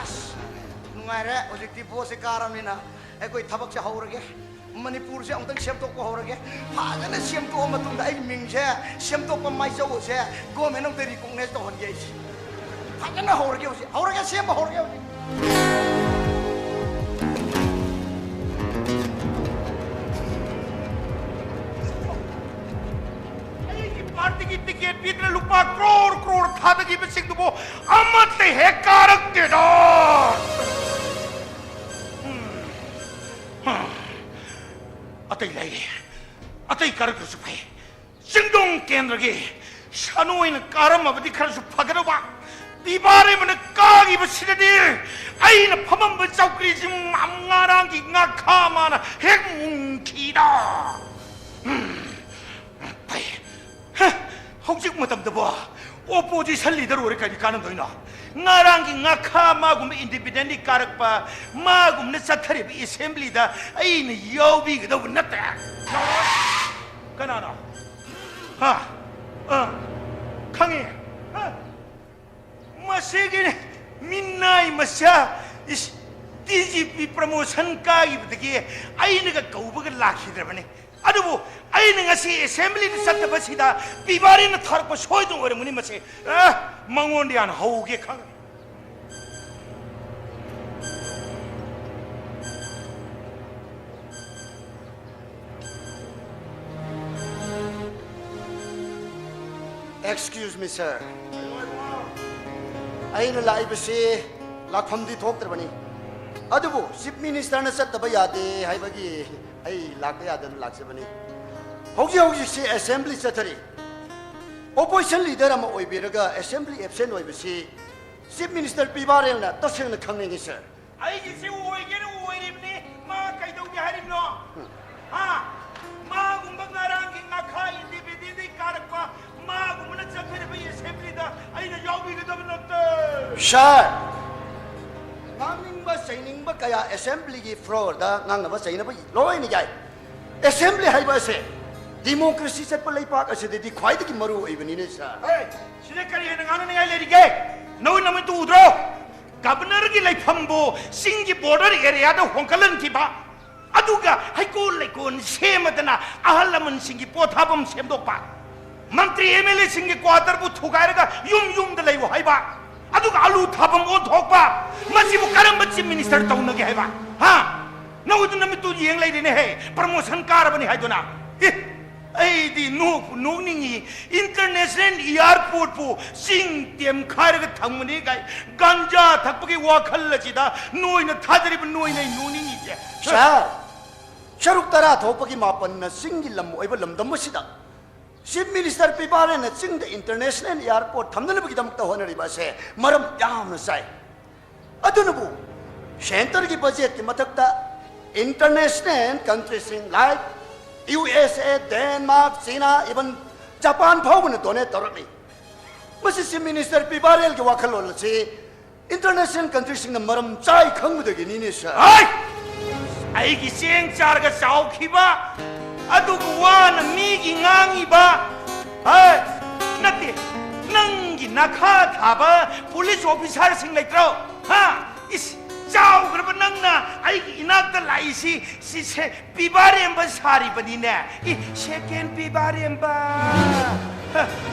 ꯑꯁ, ꯅꯨꯡꯉꯥꯏꯔꯦ꯫ ꯍꯧꯖꯤꯛꯇꯤ ꯚꯣꯠꯁꯦ ꯀꯥꯔꯕꯅꯤꯅ ꯑꯩꯈꯣꯏ ꯊꯕꯛꯁꯦ ꯍꯧꯔꯒꯦ꯫ ꯃꯅꯤꯄꯨꯔꯁꯦ ꯑꯃꯨꯛꯇꯪ ꯁꯦꯝꯗꯣꯛꯄ ꯍꯧꯔꯒꯦ꯫ ꯐꯖꯅ ꯁꯦꯝꯗꯣꯛꯑ ꯃꯇꯨꯡꯗ ꯑꯩꯒꯤ ꯃꯤꯡꯁꯦ ꯁꯦꯝꯗꯣꯛꯄ ꯃꯥꯏꯆꯧꯁꯦ ꯒꯣꯔꯃꯦꯟ ꯑꯃꯗ ꯔꯤꯀꯣꯛꯅꯥꯏꯁ ꯇꯧꯍꯟꯒꯦ ꯑꯩꯁꯦ꯫ ꯐꯖꯅ ꯍꯧꯔꯒꯦ ꯍꯧꯖꯤꯛ꯫ ꯍꯧꯔꯒꯦ, ꯁꯦꯝꯕ ꯍꯧꯔꯒꯦ ꯍꯧꯖꯤꯛ꯫ ꯑꯩꯒꯤ ꯄꯥꯔꯇꯤꯒꯤ ꯇꯤꯀꯦꯠ ꯄꯤꯗꯅ ꯂꯨꯄꯥ ꯀ꯭ꯔꯣꯔ ꯀ꯭ꯔꯣꯔ ꯊꯥꯗꯈꯤꯕꯁꯤꯡꯗꯨꯕꯨ ꯑꯃꯠꯇ ꯍꯦꯛ ꯀꯥꯔꯛꯇꯦꯗ꯫ ꯎꯝ꯫ ꯑꯇꯩ ꯂꯩꯔꯦ꯫ ꯑꯇꯩ ꯀꯥꯔꯛꯇ꯭ꯔꯁꯨ ꯐꯩ꯫ ꯆꯤꯡꯗꯣꯡ ꯀꯦꯟꯗ꯭ꯔꯒꯤ ꯁꯥꯅꯨ ꯑꯣꯏꯅ ꯀꯥꯔꯝꯃꯕꯗꯤ ꯈꯔꯁꯨ ꯐꯒꯗꯧꯕ꯫ ꯄꯤꯕꯥꯔꯦꯝꯕꯅ ꯀꯥꯈꯤꯕꯁꯤꯗꯗꯤ ꯑꯩꯅ ꯐꯝꯃꯝꯕ ꯆꯧꯀ꯭ꯔꯤꯁꯤ ꯉꯔꯥꯡꯒꯤ ꯉꯥꯈꯥ ꯃꯥꯅ ꯍꯦꯛ ꯃꯨꯟꯈꯤꯗ꯫ ꯎꯝ, ꯐꯩ꯫ ꯍ, ꯍꯧꯖꯤꯛ ꯃꯇꯝꯗꯕꯣ ꯑꯣꯄꯣꯖꯤꯁꯟ ꯂꯤꯗꯔ ꯑꯣꯏꯔ ꯀꯔꯤ ꯀꯥꯟꯅꯗꯣꯏꯅꯣ? ꯉꯔꯥꯡꯒꯤ ꯉꯥꯈꯥ ꯃꯥꯒꯨꯝꯕ ꯏꯟꯗꯤꯄꯦꯟꯗꯦꯟꯂꯤ ꯀꯥꯔꯛꯄ, ꯃꯥꯒꯨꯝꯅ ꯆꯠꯊꯔꯤꯕ ꯑꯦꯁꯦꯝꯕ꯭ꯂꯤꯗ ꯑꯩꯅ ꯌꯥꯎꯕꯤꯒꯗꯧꯕ ꯅꯠꯇꯦ꯫ ꯀꯅꯥꯅꯣ? ꯍꯥ? ꯑ, ꯈꯪꯉꯤ꯫ ꯍꯥ? ꯃꯁꯤꯒꯤ ꯃꯤꯅꯥꯏ ꯃꯆꯥ, ꯏꯁ, ꯗꯤ ꯖꯤ ꯄꯤ ꯄ꯭ꯔꯃꯣꯁꯟ ꯀꯥꯈꯤꯕꯗꯒꯤ ꯑꯩꯅꯒ ꯀꯧꯕꯒ ꯂꯥꯛꯈꯤꯗ꯭ꯔꯕꯅꯤ꯫ ꯑꯗꯨꯕꯨ ꯑꯩꯅ ꯉꯁꯤ ꯑꯦꯁꯦꯝꯕ꯭ꯂꯤꯗ ꯆꯠꯇꯕꯁꯤꯗ ꯄꯤꯕꯥꯔꯤꯅ ꯊꯥꯔꯛꯄ ꯁꯣꯏꯗꯅ ꯑꯣꯏꯔꯝꯒꯅꯤ꯫ ꯃꯁꯤ, ꯑ, ꯃꯉꯣꯟꯗ ꯌꯥꯝ ꯍꯧꯒꯦ ꯈꯪꯉꯦ꯫ Excuse me, sir. ꯑꯩꯅ ꯂꯥꯛꯏꯕꯁꯤ ꯂꯥꯛꯐꯝꯗꯤ ꯊꯣꯛꯇ꯭ꯔꯕꯅꯤ, ꯑꯗꯨꯕꯨ ꯆꯤꯐ ꯃꯤꯅꯤꯁꯇꯔꯅ ꯆꯠꯇꯕ ꯌꯥꯗꯦ ꯍꯥꯏꯕꯒꯤ ꯑꯩ ꯂꯥꯛꯄ ꯌꯥꯗꯅ ꯂꯥꯛꯆꯕꯅꯤ꯫ ꯍꯧꯖꯤꯛ ꯍꯧꯖꯤꯛꯁꯤ ꯑꯦꯁꯦꯝꯕ꯭ꯂꯤ ꯆꯠꯊꯔꯤ꯫ ꯑꯣꯄꯣꯖꯤꯁꯟ ꯂꯤꯗꯔ ꯑꯃ ꯑꯣꯏꯕꯤꯔꯒ ꯑꯦꯁꯦꯝꯕ꯭ꯂꯤ ꯑꯦꯕꯁꯦꯟ ꯑꯣꯏꯕꯁꯤ ꯆꯤꯐ ꯃꯤꯅꯤꯁꯇꯔ ꯄꯤꯕꯥꯔꯦꯜꯅ ꯇꯁꯦꯡꯅ ꯈꯪꯅꯤꯡꯉꯤ, ꯁꯥꯔ꯫ ꯑꯩꯒꯤꯁꯦ ꯑꯣꯏꯒꯦꯅ ꯑꯣꯏꯔꯤꯕꯅꯤ꯫ ꯃꯥ ꯀꯩꯗꯧꯒꯦ ꯍꯥꯏꯔꯤꯕꯅꯣ? ꯍꯥ? ꯃꯥꯒꯨꯝꯕ ꯉꯔꯥꯡꯒꯤ ꯉꯥꯈꯥ ꯏꯟꯗꯤꯄꯦꯟꯗꯦꯟꯗꯒꯤ ꯀꯥꯔꯛꯄ ꯃꯥꯒꯨꯝꯕꯅ ꯆꯠꯊꯔꯤꯕ ꯑꯦꯁꯦꯝꯕ꯭ꯂꯤꯗ ꯑꯩꯅ ꯌꯥꯎꯕꯤꯒꯗꯕ ꯅꯠꯇꯦ꯫ ꯁꯥꯔ, ꯉꯥꯡꯅꯤꯡꯕ ꯆꯩꯅꯤꯡꯕ ꯀꯌꯥ ꯑꯦꯁꯦꯝꯕ꯭ꯂꯤꯒꯤ ꯐ꯭ꯂꯣꯔꯗ ꯉꯥꯡꯅꯕ ꯆꯩꯅꯕ ꯂꯣꯏꯅ ꯌꯥꯏ꯫ ꯑꯦꯁꯦꯝꯕ꯭ꯂꯤ ꯍꯥꯏꯕ ꯑꯁꯦ ꯗꯤꯃꯣꯀ꯭ꯔꯦꯁꯤ ꯆꯠꯄ ꯂꯩꯄꯥꯛ ꯑꯁꯤꯗꯗꯤ ꯈ꯭ꯋꯥꯏꯗꯒꯤ ꯃꯔꯨ ꯑꯣꯏꯕꯅꯤꯅꯦ, ꯁꯥꯔ꯫ ꯍꯦ, ꯁꯤꯗ ꯀꯔꯤ ꯍꯦꯟꯅ ꯉꯥꯡꯅꯅꯤꯡꯉꯥꯏ ꯂꯩꯔꯤꯒꯦ? ꯅꯣꯏ ꯅꯃꯤꯠꯇꯨ ꯎꯗ꯭ꯔꯣ? ꯒꯕꯔꯅꯔꯒꯤ ꯂꯩꯐꯝꯕꯨ ꯆꯤꯡꯒꯤ ꯕꯣꯔꯗꯔ ꯑꯦꯔꯤꯌꯥꯗ ꯍꯣꯡꯒꯠꯍꯟꯈꯤꯕ, ꯑꯗꯨꯒ ꯍꯩꯀꯣꯜ ꯂꯩꯀꯣꯜ ꯁꯦꯝꯃꯗꯅ ꯑꯍꯜ ꯂꯃꯟꯁꯤꯡꯒꯤ ꯄꯣꯊꯥꯐꯝ ꯁꯦꯝꯗꯣꯛꯄ, ꯃꯟꯇ꯭ꯔꯤ ꯑꯦꯝ ꯑꯦꯜ ꯑꯦꯁꯤꯡꯒꯤ ꯀ꯭ꯋꯥꯇꯔꯕꯨ ꯊꯨꯒꯥꯏꯔꯒ ꯌꯨꯝ ꯌꯨꯝꯗ ꯂꯩꯌꯨ ꯍꯥꯏꯕ, ꯑꯗꯨꯒ ꯑꯂꯨ ꯊꯥꯐꯝ ꯑꯣꯟꯊꯣꯛꯄ, ꯃꯁꯤꯕꯨ ꯀꯔꯝꯕ ꯆꯤꯐ ꯃꯤꯅꯤꯁꯇꯔ ꯇꯧꯅꯒꯦ ꯍꯥꯏꯕ? ꯍꯥ? ꯅꯈꯣꯏꯗꯨ ꯅꯃꯤꯠꯇꯨ ꯌꯦꯡ ꯂꯩꯔꯦꯅꯦꯍꯦ, ꯄ꯭ꯔꯃꯣꯁꯟ ꯀꯥꯔꯕꯅꯤ ꯍꯥꯏꯗꯨꯅ꯫ ꯑꯦ, ꯑꯩꯗꯤ ꯅꯣꯛꯄꯨ ꯅꯣꯛꯅꯤꯡꯉꯤ꯫ ꯏꯟꯇꯔꯅꯦꯁꯅꯦꯜ ꯏꯌꯥꯔꯄꯣꯔꯠꯄꯨ ꯆꯤꯡ ꯇꯦꯝꯈꯥꯏꯔꯒ ꯊꯝꯒꯅꯤ ꯀꯥꯏ ꯒꯥꯟꯖꯥ ꯊꯛꯄꯒꯤ ꯋꯥꯈꯜ ꯑꯁꯤꯗ ꯅꯣꯏꯅ ꯊꯥꯗꯔꯤꯕ ꯅꯣꯏꯅ ꯑꯩ ꯅꯣꯛꯅꯤꯡꯉꯤꯁꯦ꯫ ꯁꯥꯔ, ꯁꯔꯨꯛ ꯇꯔꯥ ꯊꯣꯛꯄꯒꯤ ꯃꯥꯄꯟꯅ ꯆꯤꯡꯒꯤ ꯂꯝ ꯑꯣꯏꯕ ꯂꯝꯗꯝ ꯑꯁꯤꯗ ꯆꯤꯐ ꯃꯤꯅꯤꯁꯇꯔ ꯄꯤꯕꯥꯔꯦꯅ ꯆꯤꯡꯗ ꯏꯟꯇꯔꯅꯦꯁꯅꯦꯜ ꯏꯌꯥꯔꯄꯣꯔꯠ ꯊꯝꯅꯅꯕꯒꯤꯗꯃꯛꯇ ꯍꯣꯠꯅꯔꯤꯕ ꯑꯁꯦ ꯃꯔꯝ ꯌꯥꯝꯅ ꯆꯥꯏ꯫ ꯑꯗꯨꯅꯕꯨ ꯁꯦꯟꯇꯔꯒꯤ ꯕꯖꯦꯠꯀꯤ ꯃꯊꯛꯇ ꯏꯟꯇꯔꯅꯦꯁꯅꯦꯜ ꯀꯟꯇ꯭ꯔꯤꯁꯤꯡ like U S A, Denmark, China, even Japan ꯐꯥꯎꯕꯅ ꯗꯣꯅꯦꯠ ꯇꯧꯔꯛꯂꯤ꯫ ꯃꯁꯤ ꯆꯤꯐ ꯃꯤꯅꯤꯁꯇꯔ ꯄꯤꯕꯥꯔꯦꯜꯒꯤ ꯋꯥꯈꯜꯂꯣꯟ ꯑꯁꯤ ꯏꯟꯇꯔꯅꯦꯁꯅꯦꯜ ꯀꯟꯇ꯭ꯔꯤꯁꯤꯡꯅ ꯃꯔꯝ ꯆꯥꯏ ꯈꯪꯕꯗꯒꯤꯅꯤꯅꯦ, ꯁꯥꯔ꯫ ꯍꯣꯏ! ꯑꯩꯒꯤ ꯆꯦꯡ ꯆꯥꯔꯒ ꯆꯥꯎꯈꯤꯕ ꯑꯗꯨꯒ ꯋꯥꯅ ꯃꯤꯒꯤ ꯉꯥꯡꯉꯤꯕ, ꯍꯣꯏ, ꯅꯠꯇꯦ, ꯅꯪꯒꯤ ꯅꯈꯥ ꯊꯥꯕ ꯄꯨꯂꯤꯁ ꯑꯣꯐꯤꯁꯥꯔꯁꯤꯡ ꯂꯩꯇ꯭ꯔꯣ? ꯍꯥ? ꯏꯁ, ꯆꯥꯎ ꯅꯪꯅ ꯑꯩꯒꯤ ꯏꯅꯥꯛꯇ ꯂꯥꯛꯏꯁꯤ, ꯁꯤꯁꯦ ꯄꯤꯕꯥꯔꯦꯝꯕ ꯁꯥꯔꯤꯕꯅꯤꯅꯦ꯫ ꯏ, ꯁꯦꯀꯦꯟ ꯄꯤꯕꯥꯔꯦꯝꯕ꯫ ꯍ,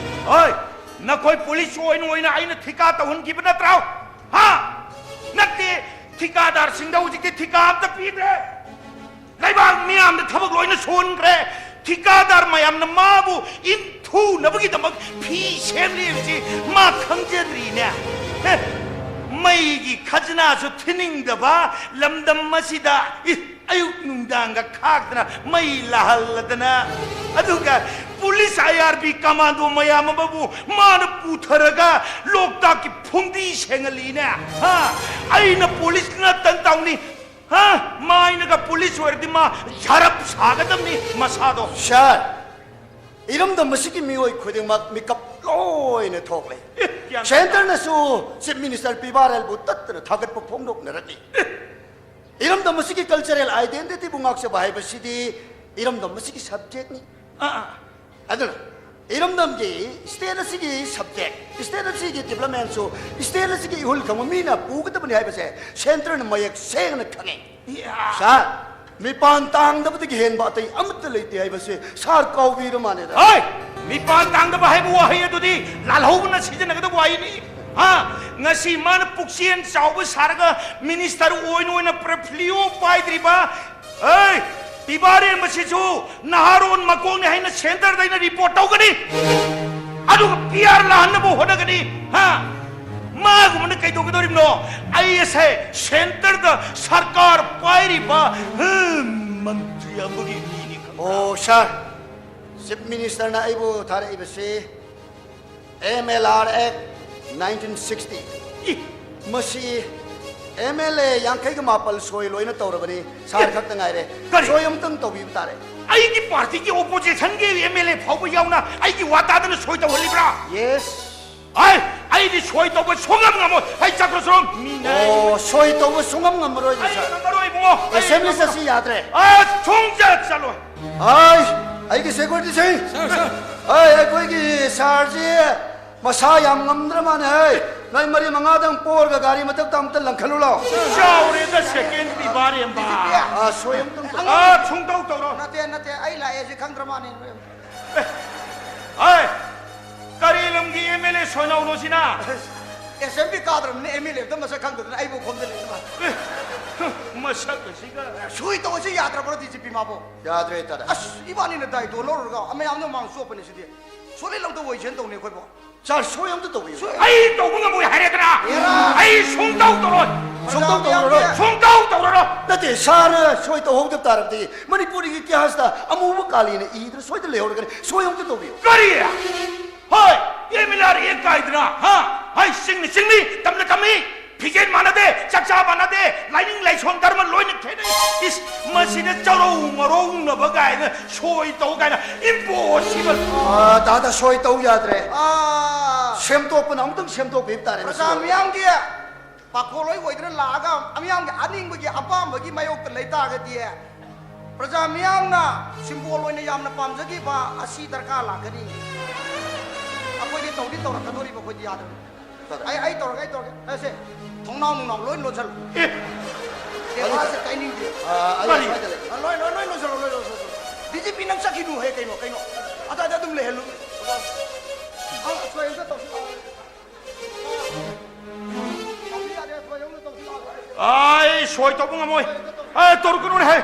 ꯍꯣꯏ, ꯅꯈꯣꯏ ꯄꯨꯂꯤꯁ ꯑꯣꯏꯅ ꯑꯣꯏꯅ ꯑꯩꯅ ꯊꯤꯀꯥ ꯇꯧꯍꯟꯈꯤꯕ ꯅꯠꯇ꯭ꯔꯣ? ꯍꯥ? ꯅꯠꯇꯦ, ꯊꯤꯀꯥꯗꯥꯔꯁꯤꯡꯗ ꯍꯧꯖꯤꯛꯇꯤ ꯊꯤꯀꯥ ꯑꯝꯇ ꯄꯤꯗ꯭ꯔꯦ꯫ ꯂꯩꯕꯥꯛ ꯃꯤꯌꯥꯝꯗ ꯊꯕꯛ ꯂꯣꯏꯅ ꯁꯨꯍꯟꯈ꯭ꯔꯦ꯫ ꯊꯤꯀꯥꯗꯥꯔ ꯃꯌꯥꯝꯅ ꯃꯥꯕꯨ ꯏꯟꯊꯨꯅꯕꯒꯤꯗꯃꯛ ꯐꯤ ꯁꯦꯝꯂꯤꯕꯁꯤ ꯃꯥ ꯈꯪꯖꯗ꯭ꯔꯤꯅꯦ꯫ ꯍꯦ, ꯃꯩꯒꯤ ꯈꯖꯅꯥꯁꯨ ꯊꯤꯅꯤꯡꯗꯕ ꯂꯝꯗꯝ ꯑꯁꯤꯗ, ꯏ, ꯑꯌꯨꯛ ꯅꯨꯡꯗꯥꯡꯒ ꯈꯥꯛꯇꯅ ꯃꯩ ꯂꯥꯍꯜꯂꯗꯅ, ꯑꯗꯨꯒ ꯄꯨꯂꯤꯁ ꯑꯥꯏ ꯑꯥꯔ ꯕꯤ ꯀꯃꯥꯟꯗꯣ ꯃꯌꯥꯝ ꯑꯃꯕꯨ ꯃꯥꯅ ꯄꯨꯊꯔꯒ ꯂꯣꯛꯇꯥꯛꯀꯤ ꯐꯨꯝꯗꯤ ꯁꯦꯡꯍꯜꯂꯤꯅꯦ꯫ ꯍꯥ? ꯑꯩꯅ ꯄꯨꯂꯤꯁ ꯅꯠꯇꯅ ꯇꯧꯅꯤ꯫ ꯍꯥ? ꯃꯥꯏꯅꯒ ꯄꯨꯂꯤꯁ ꯑꯣꯏꯔꯗꯤ ꯃꯥ ꯁꯔꯞ ꯁꯥꯒꯗꯕꯅꯤ ꯃꯁꯥꯗꯣ꯫ ꯁꯥꯔ, ꯏꯔꯝꯗꯝ ꯑꯁꯤꯒꯤ ꯃꯤꯑꯣꯏ ꯈꯨꯗꯤꯡꯃꯛ ꯃꯤꯀꯞ ꯂꯣꯏꯅ ꯊꯣꯛꯂꯦ꯫ ꯑꯦ, ꯒ꯭ꯌꯥꯟ ꯇꯥꯗꯦ꯫ ꯁꯦꯟꯇꯔꯅꯁꯨ ꯆꯤꯐ ꯃꯤꯅꯤꯁꯇꯔ ꯄꯤꯕꯥꯔꯦꯜꯕꯨ ꯇꯠꯇꯅ ꯊꯥꯒꯠꯄ ꯐꯣꯡꯗꯣꯛꯅꯔꯛꯂꯤ꯫ ꯑꯦ꯫ ꯏꯔꯝꯗꯝ ꯑꯁꯤꯒꯤ ꯀꯜꯆꯔꯦꯜ ꯑꯥꯏꯗꯦꯟꯇꯤꯇꯤꯕꯨ ꯉꯥꯛꯆꯕ ꯍꯥꯏꯕꯁꯤꯗꯤ ꯏꯔꯝꯗꯝ ꯑꯁꯤꯒꯤ ꯁꯕꯖꯦꯛꯅꯤ꯫ ꯑꯥ, ꯑꯥ꯫ ꯑꯗꯨꯅ ꯏꯔꯝꯗꯝꯒꯤ, ꯁ꯭ꯇꯦꯠ ꯑꯁꯤꯒꯤ ꯁꯕꯖꯦꯛ, ꯁ꯭ꯇꯦꯠ ꯑꯁꯤꯒꯤ ꯗꯤꯕ꯭ꯂꯞꯃꯦꯟꯁꯨ ꯁ꯭ꯇꯦꯠ ꯑꯁꯤꯒꯤ ꯏꯍꯨꯜ ꯈꯪꯕ ꯃꯤꯅ ꯄꯨꯒꯗꯕꯅꯤ ꯍꯥꯏꯕꯁꯦ ꯁꯦꯟꯇꯔꯅ ꯃꯌꯦꯛ ꯁꯦꯡꯅ ꯈꯪꯉꯦ꯫ ꯌꯥ꯫ ꯁꯥꯔ, ꯃꯤꯄꯥꯟ ꯇꯥꯡꯗꯕꯗꯒꯤ ꯍꯦꯟꯕ ꯑꯇꯩ ꯑꯃꯠꯇ ꯂꯩꯇꯦ ꯍꯥꯏꯕꯁꯦ ꯁꯥꯔ ꯀꯥꯎꯕꯤꯔ ꯃꯥꯜꯂꯦꯗ꯫ ꯍꯣꯏ! ꯃꯤꯄꯥꯟ ꯇꯥꯡꯗꯕ ꯍꯥꯏꯕ ꯋꯥꯍꯩ ꯑꯗꯨꯗꯤ ꯂꯥꯜꯍꯧꯕꯅ ꯁꯤꯖꯤꯟꯅꯒꯗꯕ ꯋꯥꯍꯩꯅꯤ꯫ ꯍꯥ? ꯉꯁꯤ ꯃꯥꯅ ꯄꯨꯛꯆꯦꯜ ꯆꯥꯎꯕ ꯁꯥꯔꯒ ꯃꯤꯅꯤꯁꯇꯔ ꯑꯣꯏꯅ ꯑꯣꯏꯅ ꯄꯣꯔꯠꯐꯣꯂꯤꯑꯣ ꯄꯥꯏꯗ꯭ꯔꯤꯕ, ꯑꯦ, ꯄꯤꯕꯥꯔꯦꯝꯕꯁꯤꯁꯨ ꯅꯍꯥꯔꯣꯟ ꯃꯀꯣꯛꯅꯤ ꯍꯥꯏꯅ ꯁꯦꯟꯇꯔꯗ ꯑꯩꯅ ꯔꯤꯄꯣꯔꯠ ꯇꯧꯒꯅꯤ꯫ ꯑꯗꯨꯒ ꯄꯤ ꯑꯥꯔ ꯂꯥꯛꯍꯟꯅꯕ ꯍꯣꯠꯅꯒꯅꯤ꯫ ꯍꯥ? ꯃꯥꯒꯨꯝꯕꯅ ꯀꯩꯗꯧꯒꯗꯧꯔꯤꯕꯅꯣ? ꯑꯩ ꯑꯁꯦ ꯁꯦꯟꯇꯔꯗ ꯁꯔꯀꯥꯔ ꯄꯥꯏꯔꯤꯕ, ꯍꯝ, ꯃꯟꯇ꯭ꯔꯤ ꯑꯃꯒꯤ ꯃꯤꯅꯤ ꯈꯪꯕ꯭ꯔꯥ? ꯑꯣ, ꯁꯥꯔ, ꯆꯤꯐ ꯃꯤꯅꯤꯁꯇꯔꯅ ꯑꯩꯕꯨ ꯊꯥꯔꯛꯏꯕꯁꯤ ꯑꯦꯝ ꯑꯦꯜ ꯑꯥꯔ ꯑꯦꯛ ꯅꯥꯏꯟꯇꯤꯟ ꯁꯤꯛꯁꯇꯤ꯫ ꯏ! ꯃꯁꯤ ꯑꯦꯝ ꯑꯦꯜ ꯑꯦ ꯌꯥꯡꯈꯩꯒ ꯃꯥꯄꯜ ꯁꯣꯏ ꯂꯣꯏꯅ ꯇꯧꯔꯕꯅꯤ꯫ ꯁꯥꯔ ꯏ! ꯈꯛꯇ ꯉꯥꯏꯔꯦ꯫ ꯀꯔꯤ? ꯁꯣꯏ ꯑꯃꯇꯪ ꯇꯧꯕꯤꯕ ꯇꯥꯔꯦ꯫ ꯑꯩꯒꯤ ꯄꯥꯔꯇꯤꯒꯤ ꯑꯣꯄꯣꯖꯤꯁꯟꯒꯤ ꯑꯦꯝ ꯑꯦꯜ ꯑꯦ ꯐꯥꯎꯕ ꯌꯥꯎꯅ ꯑꯩꯒꯤ ꯋꯥ ꯇꯥꯗꯅ ꯁꯣꯏ ꯇꯧꯍꯜꯂꯤꯕ꯭ꯔꯥ? ꯌꯦꯁ꯫ ꯑꯩ, ꯑꯩꯗꯤ ꯁꯣꯏ ꯇꯧꯕ ꯁꯨꯡꯉꯝ ꯉꯝꯃꯣꯏ꯫ ꯑꯩ ꯆꯠꯈ꯭ꯔꯣ ꯁꯨꯔꯣ꯫ ꯃꯤꯅ ꯑꯣ, ꯁꯣꯏ ꯇꯧꯕ ꯁꯨꯡꯉꯝ ꯉꯝꯃꯔꯣꯏꯅꯦ, ꯑꯩ ꯁꯥꯔ꯫ ꯉꯝꯃꯔꯣꯏ, ꯏꯕꯨꯡꯉꯣ꯫ ꯑꯩ ꯑꯦꯁꯦꯝꯕ꯭ꯂꯤ ꯉꯝꯃꯔꯣꯏ꯫ ꯆꯠꯁꯤ ꯌꯥꯗ꯭ꯔꯦ꯫ ꯑ, ꯁꯨꯡꯆꯠ ꯆꯠꯂꯣꯏ꯫ ꯑꯩ, ꯑꯩꯒꯤ ꯁꯦꯀ꯭ꯌꯨꯔꯤꯇꯤꯁꯤꯡ꯫ ꯁꯥꯔ, ꯁꯥꯔ꯫ ꯑꯩ, ꯑꯩꯈꯣꯏꯒꯤ ꯁꯥꯔꯁꯤ ꯃꯁꯥ ꯌꯥꯝ ꯉꯝꯗ꯭ꯔ ꯃꯥꯅꯦ, ꯍꯦ꯫ ꯅꯣꯏ ꯃꯔꯤ ꯃꯉꯥꯗꯪ ꯄꯣꯔꯒ ꯒꯥꯔꯤ ꯃꯊꯛꯇ ꯑꯝꯇ ꯂꯪꯈꯠꯂꯨ ꯂꯥꯎ꯫ ꯆꯥꯎꯔꯦꯗ, ꯁꯦꯀꯦꯟ ꯄꯤꯕꯥꯔꯦꯝꯕ꯫ ꯑꯥ, ꯁꯣꯏ ꯑꯝꯇꯪ ꯇꯧ-, ꯑꯥ, ꯁꯨꯡꯇꯧ ꯇꯧꯔꯣ꯫ ꯅꯠꯇꯦ, ꯅꯠꯇꯦ, ꯑꯩ ꯂꯥꯛꯑꯦ ꯁꯤ ꯈꯪꯗ꯭ꯔ ꯃꯥꯅꯦ꯫ ꯑꯦ, ꯍꯥꯏ, ꯀꯔꯤ ꯂꯝꯒꯤ ꯑꯦꯝ ꯑꯦꯜ ꯑꯦ ꯁꯣꯏꯅꯥꯎꯅꯣ ꯁꯤꯅ? ꯑꯦꯁꯦꯝꯕ꯭ꯂꯤ ꯀꯥꯗ꯭ꯔꯕꯅꯤꯅ ꯑꯦꯝ ꯑꯦꯜ ꯑꯦ ꯑꯝꯇ ꯃꯁꯛ ꯈꯪꯗꯗꯅ ꯑꯩꯕꯨ ꯈꯣꯝꯖꯤꯜꯂꯛꯏ ꯃꯥ꯫ ꯑꯦ, ꯃꯁꯛ ꯑꯁꯤꯒ꯫ ꯁꯣꯏ ꯇꯧꯕꯁꯤ ꯌꯥꯗ꯭ꯔꯕ꯭ꯔꯣ ꯗꯤ ꯖꯤ ꯄꯤ ꯃꯥꯕꯨ? ꯌꯥꯗ꯭ꯔꯦ ꯇꯥꯔꯦ꯫ ꯑꯁ, ꯏꯕꯥꯅꯤꯅ ꯗꯥꯏꯇꯣ ꯂꯧꯔꯨꯔꯒ ꯃꯌꯥꯝꯅ ꯃꯥꯡ ꯆꯣꯞꯄꯅꯤ ꯁꯤꯗꯤ꯫ ꯁꯣꯂꯦ ꯂꯧꯗ ꯑꯣꯏꯁꯦꯅ ꯇꯧꯅꯤ ꯑꯩꯈꯣꯏꯕꯣ꯫ ꯁꯥꯔ, ꯁꯣꯏ ꯑꯝꯇ ꯇꯧꯕꯤꯌꯨ꯫ ꯑꯩ ꯇꯧꯕ ꯉꯝꯃꯣꯏ ꯍꯥꯏꯔꯦꯗꯅ꯫ ꯍꯦꯔꯥ! ꯑꯩ ꯁꯨꯡꯇꯧ ꯇꯧꯔꯣꯏ꯫ ꯁꯨꯡꯇꯧ ꯇꯧꯔꯔꯣꯏ꯫ ꯁꯨꯡꯇꯧ ꯇꯧꯔꯔꯣꯏ꯫ ꯅꯠꯇꯦ, ꯁꯥꯔꯅ ꯁꯣꯏ ꯇꯧꯍꯧꯗꯕ ꯇꯥꯔꯕꯗꯤ ꯃꯅꯤꯄꯨꯔꯒꯤ ꯏꯇꯤꯍꯥꯁꯇ ꯑꯃꯨꯕ ꯀꯥꯂꯤꯅ ꯏꯗꯅ ꯁꯣꯏꯗꯅ ꯂꯩꯍꯧꯔꯒꯅꯤ꯫ ꯁꯣꯏ ꯑꯝꯇ ꯇꯧꯕꯤꯌꯨ꯫ ꯀꯔꯤ? ꯍꯣꯏ, ꯑꯦꯝ ꯑꯦꯜ ꯑꯥꯔ ꯑꯦ ꯀꯥꯏꯗꯅ, ꯍꯥ? ꯍꯥꯏ, ꯆꯤꯡꯅꯤ ꯆꯤꯡꯅꯤ, ꯇꯝꯅ ꯇꯝꯃꯤ, ꯐꯤꯖꯦꯠ ꯃꯥꯟꯅꯗꯦ, ꯆꯥꯛꯆꯥ ꯃꯥꯟꯅꯗꯦ, ꯂꯥꯏꯅꯤꯡ ꯂꯥꯏꯁꯣꯟ ꯙꯔꯃ ꯂꯣꯏꯅ ꯈꯦꯠꯅꯩ꯫ ꯏꯁ, ꯃꯁꯤꯗ ꯆꯧꯔꯧ ꯃꯔꯧꯅꯕ ꯀꯥꯏꯅ, ꯁꯣꯏ ꯇꯧ ꯀꯥꯏꯅ, impossible꯫ ꯑꯥ, ꯇꯥꯗ ꯁꯣꯏ ꯇꯧ ꯌꯥꯗ꯭ꯔꯦ꯫ ꯑꯥ꯫ ꯁꯦꯝꯗꯣꯛꯄꯅ ꯑꯃꯨꯛꯇꯪ ꯁꯦꯝꯗꯣꯛꯄꯤꯕ ꯇꯥꯔꯦ, ꯄ꯭ꯔꯖꯥ ꯃꯁꯤꯗ꯫ ꯃꯤꯌꯥꯝꯒꯤ ꯄꯥꯈꯣꯜꯂꯣꯏ ꯑꯣꯏꯗꯨꯅ ꯂꯥꯛꯑꯒ ꯃꯤꯌꯥꯝꯒꯤ ꯑꯅꯤꯡꯕꯒꯤ ꯑꯄꯥꯝꯕꯒꯤ ꯃꯥꯌꯣꯛꯇ ꯂꯩ ꯇꯥꯔꯒꯗꯤ, ꯄ꯭ꯔꯖꯥ ꯃꯤꯌꯥꯝꯅ ꯁꯤꯝꯕꯣꯜ ꯑꯣꯏꯅ ꯌꯥꯝꯅ ꯄꯥꯝꯖꯈꯤꯕ ꯑꯁꯤ ꯗꯔꯀꯥꯔ ꯂꯥꯛꯀꯅꯤ꯫ ꯑꯩꯈꯣꯏꯗꯤ ꯇꯧꯗꯤ ꯇꯧꯔꯛꯀꯗꯣꯔꯤꯕ, ꯑꯩꯈꯣꯏꯗꯤ ꯌꯥꯗꯕꯅꯤ꯫ ꯑꯩ, ꯑꯩ ꯇꯧꯔꯒꯦ, ꯑꯩ ꯇꯧꯔꯒꯦ꯫ ꯑꯁꯦ, ꯊꯣꯡꯅꯥꯎ ꯅꯨꯡꯅꯥꯎ ꯂꯣꯏ ꯂꯣꯟꯁꯜꯂꯨ꯫ ꯑꯦ꯫ ꯇꯦꯕꯜꯁꯦ ꯀꯥꯏꯅꯤꯡꯗꯦ꯫ ꯑꯥ, ꯑꯩ ꯀꯔꯤ? ꯁ꯭ꯋꯥꯏꯗ ꯂꯩ꯫ ꯑꯥ, ꯂꯣꯏ, ꯂꯣꯏ, ꯂꯣꯏ ꯂꯣꯟꯁꯜꯂꯨ, ꯂꯣꯏ ꯂꯣꯟꯁꯜꯂꯨ꯫ ꯗꯤ ꯖꯤ ꯄꯤ ꯅꯪ ꯆꯠꯈꯤꯅꯨ ꯍꯦ, ꯀꯩꯅꯣ, ꯀꯩꯅꯣ? ꯑꯗꯥꯏꯗ ꯑꯗꯨꯝ ꯂꯩꯍꯜꯂꯨ꯫ ꯑꯥ, ꯁꯣꯏ ꯑꯝꯇ ꯇꯧꯁꯤ ꯂꯥꯎ꯫ ꯇꯧꯁꯤ ꯌꯥꯗꯦ, ꯁꯣꯏ ꯑꯝꯇ ꯇꯧꯁꯤ ꯂꯥꯎ꯫ ꯑꯩ ꯁꯣꯏ ꯇꯧꯕ ꯉꯝꯃꯣꯏ꯫ ꯑꯦ, ꯇꯧꯔꯛꯀꯅꯨꯅꯦ ꯍꯦ꯫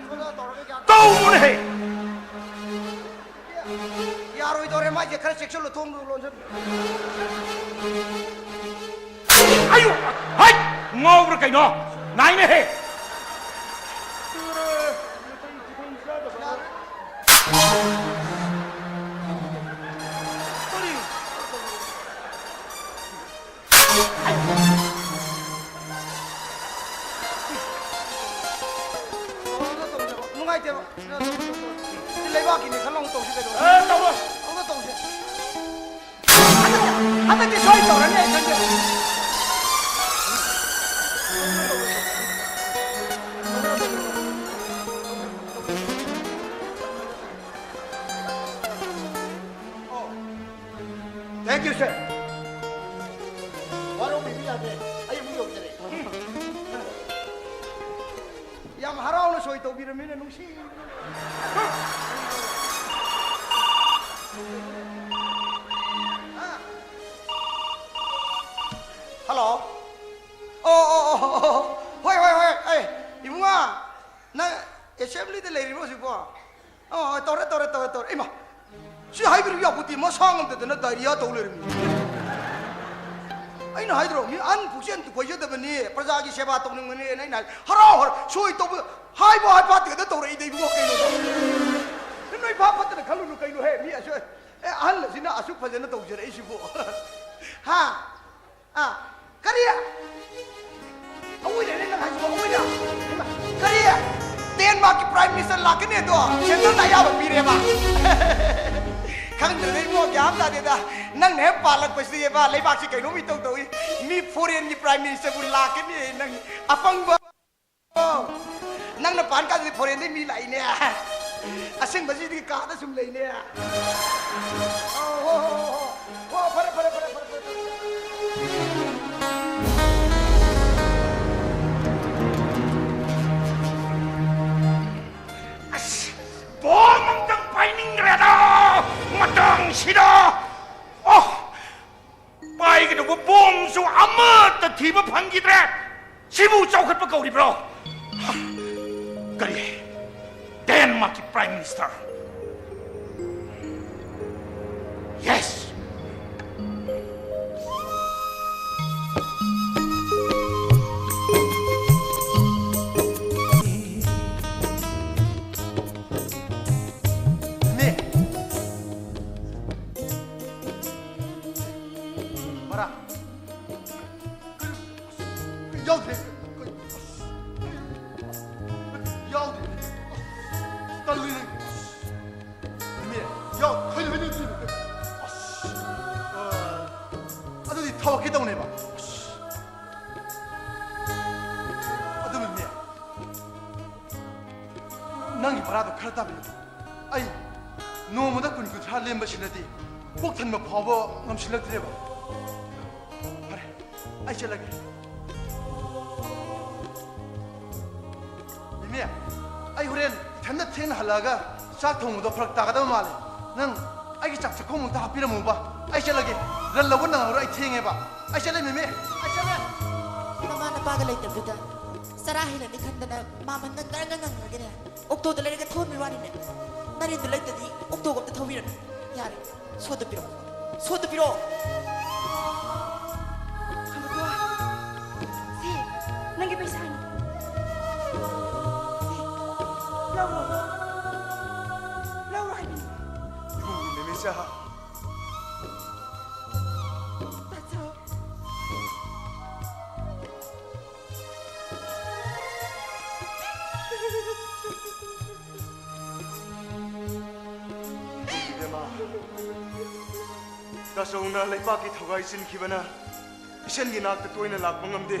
ꯁꯣꯏꯗ ꯇꯧꯔꯒ ꯒ꯭ꯌꯥꯟ ꯇꯧꯅꯨꯅꯦ ꯍꯦ꯫ ꯌꯥꯔꯣꯏꯗꯧꯔꯦ, ꯃꯥꯏꯁꯦ ꯈꯔ ꯆꯦꯛꯁꯤꯜꯂꯨ, ꯊꯣꯡꯗꯨ ꯂꯣꯟꯁꯤꯜꯂꯨ꯫ ꯑꯌꯨ! ꯍꯩ! ꯉꯥꯎꯕ꯭ꯔꯥ ꯀꯩꯅꯣ? ꯅꯥꯏꯅꯦꯍꯦ! ꯅꯨꯡꯉꯥꯏꯇꯦꯕ꯫ ꯁꯤ ꯂꯩꯕꯥꯛꯀꯤꯅꯤ ꯈꯜꯂ ꯑꯃꯨꯛ ꯇꯧꯁꯤ ꯀꯩꯗꯧꯔꯒꯦ? ꯑꯦ, ꯇꯧꯔꯣꯏ꯫ ꯑꯃꯨꯛꯇ ꯇꯧꯁꯦ꯫ ꯍꯟꯗꯛꯇꯤ ꯁꯣꯏ ꯇꯧꯔꯅꯤ ꯑꯩ ꯈꯪꯖꯩ꯫ ꯁꯦ꯫ ꯋꯥꯔꯧꯕꯤꯕ ꯌꯥꯗꯦ꯫ ꯑꯩ ꯑꯃꯨꯛ ꯌꯧꯖꯔꯦ꯫ ꯌꯥꯝ ꯍꯔꯥꯎꯅ ꯁꯣꯏ ꯇꯧꯕꯤꯔꯝꯃꯤꯅ ꯅꯨꯡꯁꯤ꯫ ꯍꯜꯂꯣ꯫ ꯑꯣ, ꯑꯣ, ꯑꯣ, ꯑꯣ, ꯑꯣ꯫ ꯍꯣꯏ, ꯍꯣꯏ, ꯍꯣꯏ꯫ ꯑꯦ, ꯏꯕꯨꯡꯉꯣ, ꯅꯪ ꯑꯦꯁꯦꯝꯕ꯭ꯂꯤꯗ ꯂꯩꯔꯤꯕꯣ ꯍꯧꯖꯤꯛꯄꯣ? ꯑꯣ, ꯇꯧꯔꯦ, ꯇꯧꯔꯦ, ꯇꯧꯔꯦ, ꯇꯧꯔꯦ꯫ ꯏꯃꯥ, ꯁꯤ ꯍꯥꯏꯕꯤꯔꯨ ꯌꯥꯄꯣꯠꯇꯦ, ꯃꯁꯥ ꯉꯝꯗꯗꯅ ꯗꯥꯏꯔꯤꯌꯥ ꯇꯧ ꯂꯩꯔꯝꯃꯤ꯫ ꯑꯩꯅ ꯍꯥꯏꯗ꯭ꯔꯣ, ꯃꯤ ꯑꯍꯟ ꯄꯨꯛꯆꯦꯜ ꯈꯣꯏꯖꯗꯕꯅꯤ, ꯄ꯭ꯔꯖꯥꯒꯤ ꯁꯦꯕꯥ ꯇꯧꯅꯤꯡꯕꯅꯤ꯫ ꯑꯩꯅ ꯍꯥꯏ, ꯍꯔꯥꯎ ꯍꯔꯥꯎ ꯁꯣꯏ ꯇꯧꯕ, ꯍꯥꯏꯕꯨ ꯍꯥꯏ ꯐꯥꯠꯇꯦꯗ ꯇꯧꯔꯛꯏꯗ ꯏꯕꯨꯡꯉꯣ, ꯀꯩꯅꯣꯗꯣ꯫ ꯅꯣꯏ ꯐꯥ ꯐꯠꯇꯅ ꯈꯜꯂꯨꯅꯨ ꯀꯩꯅꯣꯍꯦ, ꯃꯤ ꯑꯁꯣꯏ-, ꯑꯦ, ꯑꯍꯜ ꯑꯁꯤꯅ ꯑꯁꯨꯛ ꯐꯖꯅ ꯇꯧꯖꯔꯛꯏꯁꯤꯕꯨ꯫ ꯍꯥ? ꯑꯥ, ꯀꯔꯤ? ꯑꯋꯣꯏꯔꯦꯅꯦ ꯅꯪ ꯍꯥꯏꯁꯤꯕꯣ, ꯑꯋꯣꯏꯔꯦ? ꯍꯩꯃꯥ, ꯀꯔꯤ? ꯗꯦꯟꯃꯥꯔꯛꯀꯤ ꯄ꯭ꯔꯥꯏꯝ ꯃꯤꯅꯤꯁꯇꯔ ꯂꯥꯛꯀꯅꯤ ꯑꯗꯣ ꯁꯦꯟꯇꯔꯗ ꯑꯌꯥꯕ ꯄꯤꯔꯦꯕ꯫ ꯈꯪꯗ꯭ꯔꯦꯗ ꯏꯕꯣ, ꯒ꯭ꯌꯥꯟ ꯑꯃ ꯇꯥꯗꯦꯗ꯫ ꯅꯪꯅ ꯍꯦꯛ ꯄꯥꯜꯂꯛꯄꯁꯤꯗꯤꯕ ꯂꯩꯕꯥꯛꯁꯤ ꯀꯩꯅꯣꯝ ꯏꯇꯧ ꯇꯧꯏ꯫ ꯃꯤ ꯐꯣꯔꯦꯟꯒꯤ ꯄ꯭ꯔꯥꯏꯝ ꯃꯤꯅꯤꯁꯇꯔꯕꯨ ꯂꯥꯛꯀꯅꯤ, ꯅꯪ ꯑꯄꯪꯕ꯫ ꯑꯣ, ꯅꯪꯅ ꯄꯥꯟ ꯀꯥꯟꯗꯗꯤ ꯐꯣꯔꯦꯟꯗꯩ ꯃꯤ ꯂꯥꯛꯏꯅꯦ꯫ ꯑꯁꯦꯡꯕꯁꯤꯗꯤ ꯀꯥꯗ ꯁꯨꯝ ꯂꯩꯅꯦ꯫ ꯑꯣ, ꯍꯣ, ꯍꯣ, ꯍꯣ, ꯍꯣ꯫ ꯍꯣ, ꯐꯔꯦ, ꯐꯔꯦ, ꯐꯔꯦ, ꯐꯔꯦ, ꯐꯔꯦ꯫ ꯑꯁ, ꯕꯣꯝ ꯑꯝꯇꯪ ꯄꯥꯏꯅꯤꯡꯈ꯭ꯔꯦꯗ, ꯃꯇꯥꯡꯁꯤꯗ꯫ ꯑꯣ, ꯄꯥꯏꯒꯗꯧꯕ ꯕꯣꯝꯁꯨ ꯑꯃꯠꯇ ꯊꯤꯕ ꯐꯪꯈꯤꯗ꯭ꯔꯦ꯫ ꯁꯤꯕꯨ ꯆꯥꯎꯈꯠꯄ ꯀꯧꯔꯤꯕ꯭ꯔꯣ? ꯀꯔꯤ? ꯗꯦꯟꯃꯥꯔꯛꯀꯤ ꯄ꯭ꯔꯥꯏꯝ ꯃꯤꯅꯤꯁꯇꯔ? ꯌꯦꯁ! ꯃꯦ! ꯕꯔꯥ! ꯌꯥꯎꯗ꯭ꯔꯦ! ꯌꯥꯎꯗ꯭ꯔꯦ! ꯇꯜꯂꯤꯅꯦ! ꯃꯦ! ꯌꯥꯎ-, ꯀꯩꯅꯣ, ꯀꯩꯅꯣ, ꯀꯩꯅꯣ? ꯑꯁ! ꯑ, ꯑꯗꯨꯗꯤ ꯊꯧꯔꯛꯀꯦ ꯇꯧꯅꯦꯕ꯫ ꯑꯁ! ꯑꯗꯨꯅꯅꯦ, ꯅꯪꯒꯤ ꯚꯔꯥꯗꯣ ꯈꯔ ꯇꯥꯕꯤꯌꯨ꯫ ꯑꯩ ꯅꯣꯡꯃꯗ ꯀꯨꯟ ꯀꯨꯟꯊ꯭ꯔꯥ ꯂꯦꯝꯕꯁꯤꯅꯗꯤ ꯄꯨꯛ ꯊꯟꯕ ꯐꯥꯎꯕ ꯉꯝꯁꯤꯜꯂꯛꯇ꯭ꯔꯦꯕ꯫ ꯐꯔꯦ, ꯑꯩ ꯆꯠꯂꯒꯦ꯫ ꯃꯤꯃꯤ, ꯑꯩ ꯍꯣꯔꯦꯟ ꯏꯊꯟꯗ ꯊꯦꯡꯅ ꯍꯜꯂꯛꯑꯒ ꯆꯥꯛ ꯊꯣꯡꯕꯗꯣ ꯐꯔꯛ ꯇꯥꯒꯗꯕ ꯃꯥꯜꯂꯦ꯫ ꯅꯪ ꯑꯩꯒꯤ ꯆꯥꯛ ꯆꯥꯛꯈꯨꯝ ꯑꯝꯇ ꯍꯥꯞꯄꯤꯔꯝꯃꯨꯕ꯫ ꯑꯩ ꯆꯠꯂꯒꯦ꯫ ꯔꯟ ꯂꯧꯕ ꯅꯪꯉꯔꯣꯏ, ꯑꯩ ꯊꯦꯡꯉꯦꯕ꯫ ꯑꯩ ꯆꯠꯂꯦ ꯃꯤꯃꯤ, ꯑꯩ ꯆꯠꯂꯦ꯫ ꯅꯃꯥ ꯅꯄꯥꯒ ꯂꯩꯇꯕꯗꯨꯗ ꯆꯔꯥ ꯍꯦꯜꯂꯅꯤ ꯈꯟꯗꯅ ꯃꯥꯃꯟꯅ ꯉꯔꯪ ꯉꯪꯉꯒꯅꯦ ꯑꯣꯛꯇꯣꯗ ꯂꯩꯔꯒ ꯊꯧꯍꯟꯕꯩ ꯋꯥꯅꯤꯅꯦ꯫ ꯅꯔꯦꯟꯗꯨ ꯂꯩꯇꯗꯤ ꯑꯣꯛꯇꯣꯒ ꯑꯝꯇ ꯊꯧꯕꯤꯔꯅꯨ꯫ ꯌꯥꯔꯦ꯫ ꯁꯣꯠꯇ ꯄꯤꯔꯛꯑꯣ꯫ ꯁꯣꯠꯇ ꯄꯤꯔꯛꯑꯣ꯫ ꯈꯝꯕꯗꯣ, ꯁꯤ ꯅꯪꯒꯤ ꯄꯩꯁꯥꯅꯤ꯫ ꯁꯤ, ꯂꯧꯔꯣ꯫ ꯂꯧꯔꯣ ꯍꯥꯏꯕꯅꯤ꯫ ꯏꯕꯨꯡꯉꯣ ꯅꯦꯃꯤꯆꯥ꯫ ꯇꯥꯆꯧ꯫ ꯏꯕꯦꯝꯃ, ꯇꯥꯆꯧꯅ ꯂꯩꯄꯥꯛꯀꯤ ꯊꯧꯒꯥꯏ ꯆꯤꯟꯈꯤꯕꯅ ꯏꯆꯟꯒꯤ ꯅꯥꯛꯇ ꯇꯣꯏꯅ ꯂꯥꯛꯄ ꯉꯝꯗꯦ꯫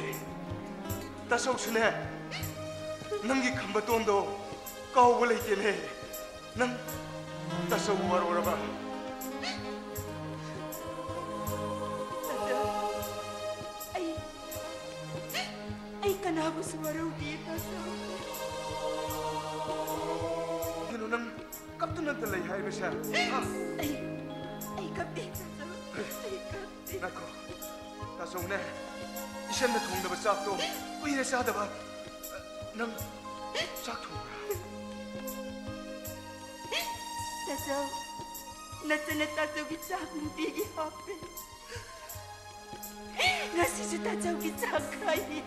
ꯇꯥꯆꯧꯁꯨꯅꯦ, ꯅꯪꯒꯤ ꯈꯝꯕꯇꯣꯟꯗꯣ ꯀꯥꯎꯕ ꯂꯩꯇꯦꯅꯦ꯫ ꯅꯪ ꯇꯥꯆꯧ ꯋꯥꯔꯧꯔꯕ? ꯇꯥꯆꯧ, ꯑꯩ, ꯑꯩ ꯀꯅꯥꯕꯨꯁꯨ ꯋꯥꯔꯧꯗꯦ, ꯇꯥꯆꯧ꯫ ꯀꯩꯅꯣ ꯅꯪ ꯀꯞꯇꯨꯅꯇ ꯂꯩ ꯍꯥꯏꯕꯁꯦ? ꯍꯥ? ꯑꯩ, ꯑꯩ ꯀꯞꯇꯦ, ꯇꯥꯆꯧ꯫ ꯑꯩ ꯀꯞꯇꯦ꯫ ꯉꯥꯏꯈꯣ, ꯇꯥꯆꯧꯅꯦ, ꯏꯆꯟꯅ ꯊꯣꯡꯗꯕ ꯆꯥꯛꯇꯣ ꯀꯨꯏꯔꯦ ꯆꯥꯗꯕ꯫ ꯅꯪ ꯆꯥꯛ ꯊꯣꯡꯕ꯭ꯔꯥ? ꯇꯥꯆꯧ, ꯅꯆꯟꯅ ꯇꯥꯆꯧꯒꯤ ꯆꯥꯛ ꯅꯨꯡꯇꯤꯒꯤ ꯍꯥꯞꯄꯦ꯫ ꯉꯁꯤꯁꯨ ꯇꯥꯆꯧꯒꯤ ꯆꯥꯛ ꯈꯥꯛꯏ꯫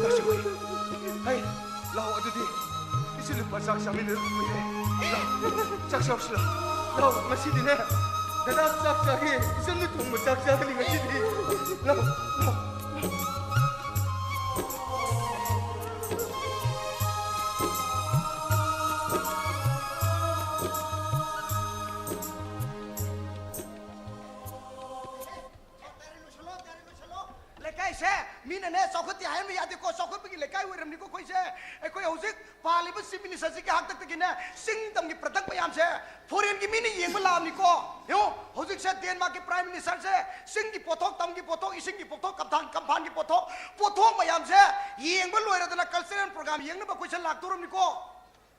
ꯇꯥꯆꯧ, ꯍꯩ, ꯂꯥꯛꯑꯣ ꯑꯗꯨꯗꯤ꯫ ꯏꯆꯟ ꯅꯨꯄꯥ ꯆꯥꯛ ꯆꯥꯃꯤꯟꯅꯗꯕ ꯀꯨꯏꯔꯦ꯫ ꯂꯥꯛꯑꯣ, ꯆꯥꯛ ꯆꯥꯔꯨꯁꯤ ꯂꯥꯛꯑꯣ꯫ ꯂꯥꯛꯑꯣ, ꯉꯁꯤꯗꯤꯅꯦ, ꯗꯗꯥ ꯆꯥꯛ ꯆꯥꯒꯦ, ꯏꯆꯟꯅ ꯊꯣꯡꯕ ꯆꯥꯛ ꯆꯥꯒꯅꯤ ꯉꯁꯤꯗꯤ꯫ ꯂꯥꯛꯑꯣ, ꯂꯥꯛꯑꯣ꯫ ꯂꯩꯀꯥꯏꯁꯦ ꯃꯤ ꯅꯅꯦ, ꯆꯥꯎꯈꯠꯇꯦ ꯍꯥꯏꯍꯟꯕ ꯌꯥꯗꯦꯀꯣ꯫ ꯆꯥꯎꯈꯠꯄꯒꯤ ꯂꯩꯀꯥꯏ ꯑꯣꯏꯔꯝꯅꯤꯀꯣ ꯑꯩꯈꯣꯏꯁꯦ꯫ ꯑꯩꯈꯣꯏ ꯍꯧꯖꯤꯛ ꯄꯥꯜꯂꯤꯕ Chief Minister ꯁꯤꯒꯤ ꯍꯥꯛꯇꯛꯇꯒꯤꯅꯦ, ꯆꯤꯡ ꯇꯝꯒꯤ product ꯃꯌꯥꯝꯁꯦ foreign ꯒꯤ ꯃꯤꯅ ꯌꯦꯡꯕ ꯂꯥꯛꯑꯕꯅꯤꯀꯣ꯫ ꯌꯦꯡꯉꯣ, ꯍꯧꯖꯤꯛꯁꯦ Denmark ꯀꯤ Prime Minister ꯁꯦ ꯆꯤꯡꯒꯤ ꯄꯣꯠꯊꯣꯛ, ꯇꯝꯒꯤ ꯄꯣꯠꯊꯣꯛ, ꯏꯁꯤꯡꯒꯤ ꯄꯣꯠꯊꯣꯛ, ꯀꯝꯐꯥꯟ, ꯀꯝꯐꯥꯟꯒꯤ ꯄꯣꯠꯊꯣꯛ, ꯄꯣꯠꯊꯣꯛ ꯃꯌꯥꯝꯁꯦ ꯌꯦꯡꯕ ꯂꯣꯏꯔꯗꯅ cultural program ꯌꯦꯡꯅꯕ ꯑꯩꯈꯣꯏꯁꯦ ꯂꯥꯛꯇꯣꯔꯝꯅꯤꯀꯣ꯫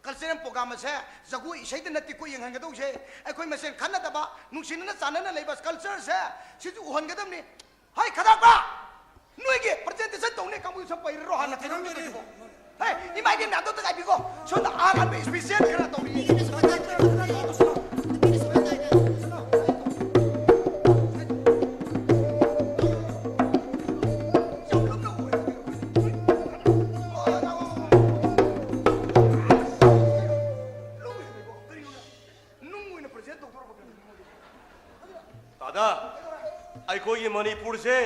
Cultural program ꯑꯁꯦ ꯖꯒꯣꯏ ꯏꯁꯩꯗ ꯅꯠꯇꯦꯀꯣ ꯌꯦꯡꯍꯟꯒꯗꯧꯁꯦ꯫ ꯑꯩꯈꯣꯏ ꯃꯁꯦꯟ ꯈꯟꯅꯗꯕ, ꯅꯨꯡꯁꯤꯅꯅ ꯆꯥꯟꯅꯅ ꯂꯩꯕ culture ꯁꯦ ꯁꯤꯁꯨ ꯎꯍꯟꯒꯗꯕꯅꯤ꯫ ꯍꯩ, ꯈꯗꯥꯛꯄ! ꯅꯣꯏꯒꯤ presentation ꯇꯧꯅꯤ ꯀꯥꯡꯕꯨꯗꯨ ꯁꯨꯝ ꯄꯩꯔꯔꯣ ꯍꯥꯟꯅ ꯀꯩꯅꯣꯝ ꯇꯧꯁꯤꯕꯣ꯫ ꯍꯩ, ꯏꯃꯥ ꯏꯕꯦꯟ ꯃꯌꯥꯝꯗꯣ ꯑꯝꯇ ꯉꯥꯏꯕꯤꯀꯣ꯫ ꯁꯣꯝꯗ ꯑꯍꯥꯟꯕ special ꯈꯔ ꯇꯧꯔꯤ꯫ ꯅꯨꯡ ꯑꯣꯏꯅ present ꯇꯧꯗꯣꯔꯕ ꯀꯩꯅꯣ? ꯇꯥꯗ, ꯑꯩꯈꯣꯏꯒꯤ ꯃꯅꯤꯄꯨꯔꯁꯦ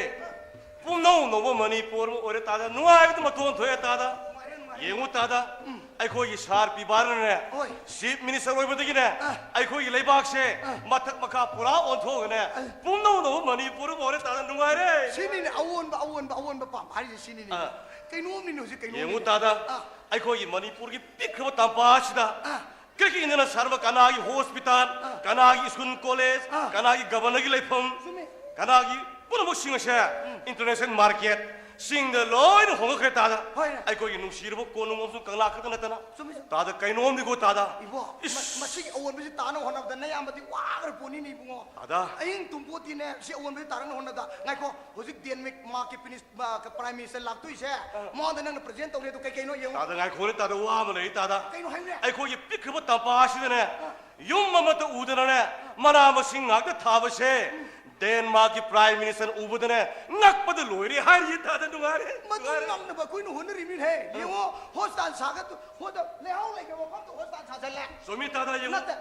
ꯄꯨꯝꯅꯧ ꯅꯧꯕ ꯃꯅꯤꯄꯨꯔ ꯑꯃ ꯑꯣꯏꯔꯦ ꯇꯥꯗ꯫ ꯅꯨꯡꯉꯥꯏꯕꯗ ꯃꯇꯣꯟ ꯊꯣꯛꯑꯦ ꯇꯥꯗ꯫ ꯅꯨꯡꯉꯥꯏꯔꯦ, ꯅꯨꯡꯉꯥꯏꯔꯦ꯫ ꯌꯦꯡꯉꯨ ꯇꯥꯗ, ꯎꯝ꯫ ꯑꯩꯈꯣꯏꯒꯤ ꯁꯥꯔ ꯄꯤꯕꯥꯔꯅꯅꯦ, ꯍꯣꯏ꯫ Chief Minister ꯑꯣꯏꯕꯗꯒꯤꯅꯦ, ꯑ꯫ ꯑꯩꯈꯣꯏꯒꯤ ꯂꯩꯕꯥꯛꯁꯦ, ꯑ꯫ ꯃꯊꯛ ꯃꯈꯥ ꯄꯨꯔꯥ ꯑꯣꯟꯊꯣꯛꯑꯒꯅꯦ, ꯑ꯫ ꯄꯨꯝꯅꯧ ꯅꯧꯕ ꯃꯅꯤꯄꯨꯔ ꯑꯃ ꯑꯣꯏꯔꯦ ꯇꯥꯗ꯫ ꯅꯨꯡꯉꯥꯏꯔꯦ꯫ ꯁꯤꯅꯤꯅꯦ ꯑꯑꯣꯟꯕ, ꯑꯑꯣꯟꯕ, ꯑꯑꯣꯟꯕ ꯄꯥꯝꯕ ꯍꯥꯏꯔꯤꯁꯦ ꯁꯤꯅꯤꯅꯦ꯫ ꯑ꯫ ꯀꯩꯅꯣꯝꯅꯤꯅꯦ ꯍꯧꯖꯤꯛ, ꯀꯩꯅꯣꯝꯅꯤꯅꯦ꯫ ꯌꯦꯡꯉꯨ ꯇꯥꯗ, ꯑ꯫ ꯑꯩꯈꯣꯏꯒꯤ ꯃꯅꯤꯄꯨꯔꯒꯤ ꯄꯤꯛꯈ꯭ꯔꯕ ꯇꯝꯄꯥꯛ ꯑꯁꯤꯗ ꯑ꯫ ꯀꯩꯒꯤꯅꯣꯅ ꯁꯥꯔꯕ ꯀꯅꯥꯒꯤ hospital, ꯑꯥ꯫ ꯀꯅꯥꯒꯤ school, college, ꯑꯥ꯫ ꯀꯅꯥꯒꯤ governorꯒꯤ ꯂꯩꯐꯝ, ꯆꯨꯝꯃꯤ꯫ ꯀꯅꯥꯒꯤ ꯄꯨꯝꯅꯃꯛꯁꯤꯡ ꯑꯁꯦ ꯎꯝ꯫ International market, ꯁꯤꯡꯗ ꯂꯣꯏꯅ ꯍꯣꯡꯉꯛꯈ꯭ꯔꯦ ꯇꯥꯗ꯫ ꯍꯣꯏꯅꯦ꯫ ꯑꯩꯈꯣꯏꯒꯤ ꯅꯨꯡꯁꯤꯔꯕ ꯀꯣꯅꯨꯡ ꯑꯃꯁꯨꯡ ꯀꯪꯂꯥ ꯈꯛꯇ ꯅꯠꯇꯅ꯫ ꯆꯨꯝꯃꯤ, ꯆꯨꯝꯃꯤ꯫ ꯇꯥꯗ ꯀꯩꯅꯣꯝꯅꯤꯀꯣ ꯇꯥꯗ꯫ ꯏꯕꯣ, ꯏꯁ! ꯃ-, ꯃꯁꯤꯒꯤ ꯑꯑꯣꯟꯕꯁꯤ ꯇꯥꯅꯕ ꯍꯣꯠꯅꯕꯗ ꯅꯌꯥꯝꯕꯗꯤ ꯋꯥꯈ꯭ꯔ ꯄꯣꯠꯅꯤꯅꯦ ꯏꯕꯨꯡꯉꯣ꯫ ꯇꯥꯗ꯫ ꯑꯍꯤꯡ ꯇꯨꯝꯄꯣꯠꯇꯤꯅꯦ ꯁꯤ ꯑꯑꯣꯟꯕꯁꯤ ꯇꯥꯅꯕ ꯍꯣꯠꯅꯕꯗ꯫ ꯉꯥꯏꯈꯣ, ꯍꯧꯖꯤꯛ ꯗꯦꯟꯃꯥꯔꯛꯀꯤ ꯄ꯭ꯔꯤꯟꯁ ꯃꯥ-, ꯀ-, Prime Minister ꯂꯥꯛꯇꯣꯏꯁꯦ, ꯑ꯫ ꯃꯉꯣꯟꯗ ꯅꯪꯅ present ꯇꯧꯅꯤ ꯑꯗꯨ ꯀꯩ ꯀꯩꯅꯣ ꯌꯦꯡꯉꯣ꯫ ꯇꯥꯗ, ꯉꯥꯏꯈꯣꯅꯦ, ꯇꯥꯗ, ꯋꯥ ꯑꯃ ꯂꯩ, ꯇꯥꯗ꯫ ꯀꯩꯅꯣ ꯍꯥꯏꯌꯨꯅꯦ? ꯑꯩꯈꯣꯏꯒꯤ ꯄꯤꯛꯈ꯭ꯔꯕ ꯇꯝꯄꯥꯛ ꯑꯁꯤꯗꯅꯦ, ꯑ꯫ ꯌꯨꯝ ꯑꯃꯠꯇ ꯎꯗꯅꯅꯦ, ꯑ꯫ ꯃꯅꯥ ꯃꯁꯤꯡ ꯉꯥꯛꯇ ꯊꯥꯕꯁꯦ, ꯎꯝ꯫ ꯗꯦꯟꯃꯥꯔꯛꯀꯤ Prime Minister ꯎꯕꯗꯅꯦ, ꯉꯛꯄꯗ ꯂꯣꯏꯔꯦ ꯍꯥꯏꯔꯤꯌꯦ, ꯇꯥꯗ, ꯅꯨꯡꯉꯥꯏꯔꯦ, ꯃꯗꯨ ꯅꯨꯡꯉꯥꯏꯔꯦ꯫ ꯉꯝꯅꯕ ꯑꯩꯈꯣꯏꯅ ꯍꯣꯠꯅꯔꯤꯃꯤꯅꯦꯍꯦ꯫ ꯑ꯫ ꯌꯦꯡꯉꯣ, hospital ꯁꯥꯒꯠ-, ꯍꯣꯗ-, ꯂꯩꯍꯥꯎ ꯂꯩꯇꯕ ꯃꯐꯝꯗ hospital ꯁꯥꯖꯜꯂꯦ꯫ ꯆꯨꯝꯃꯤ, ꯇꯥꯗ, ꯌꯦꯡꯉꯣ꯫ ꯅꯠꯇꯦ,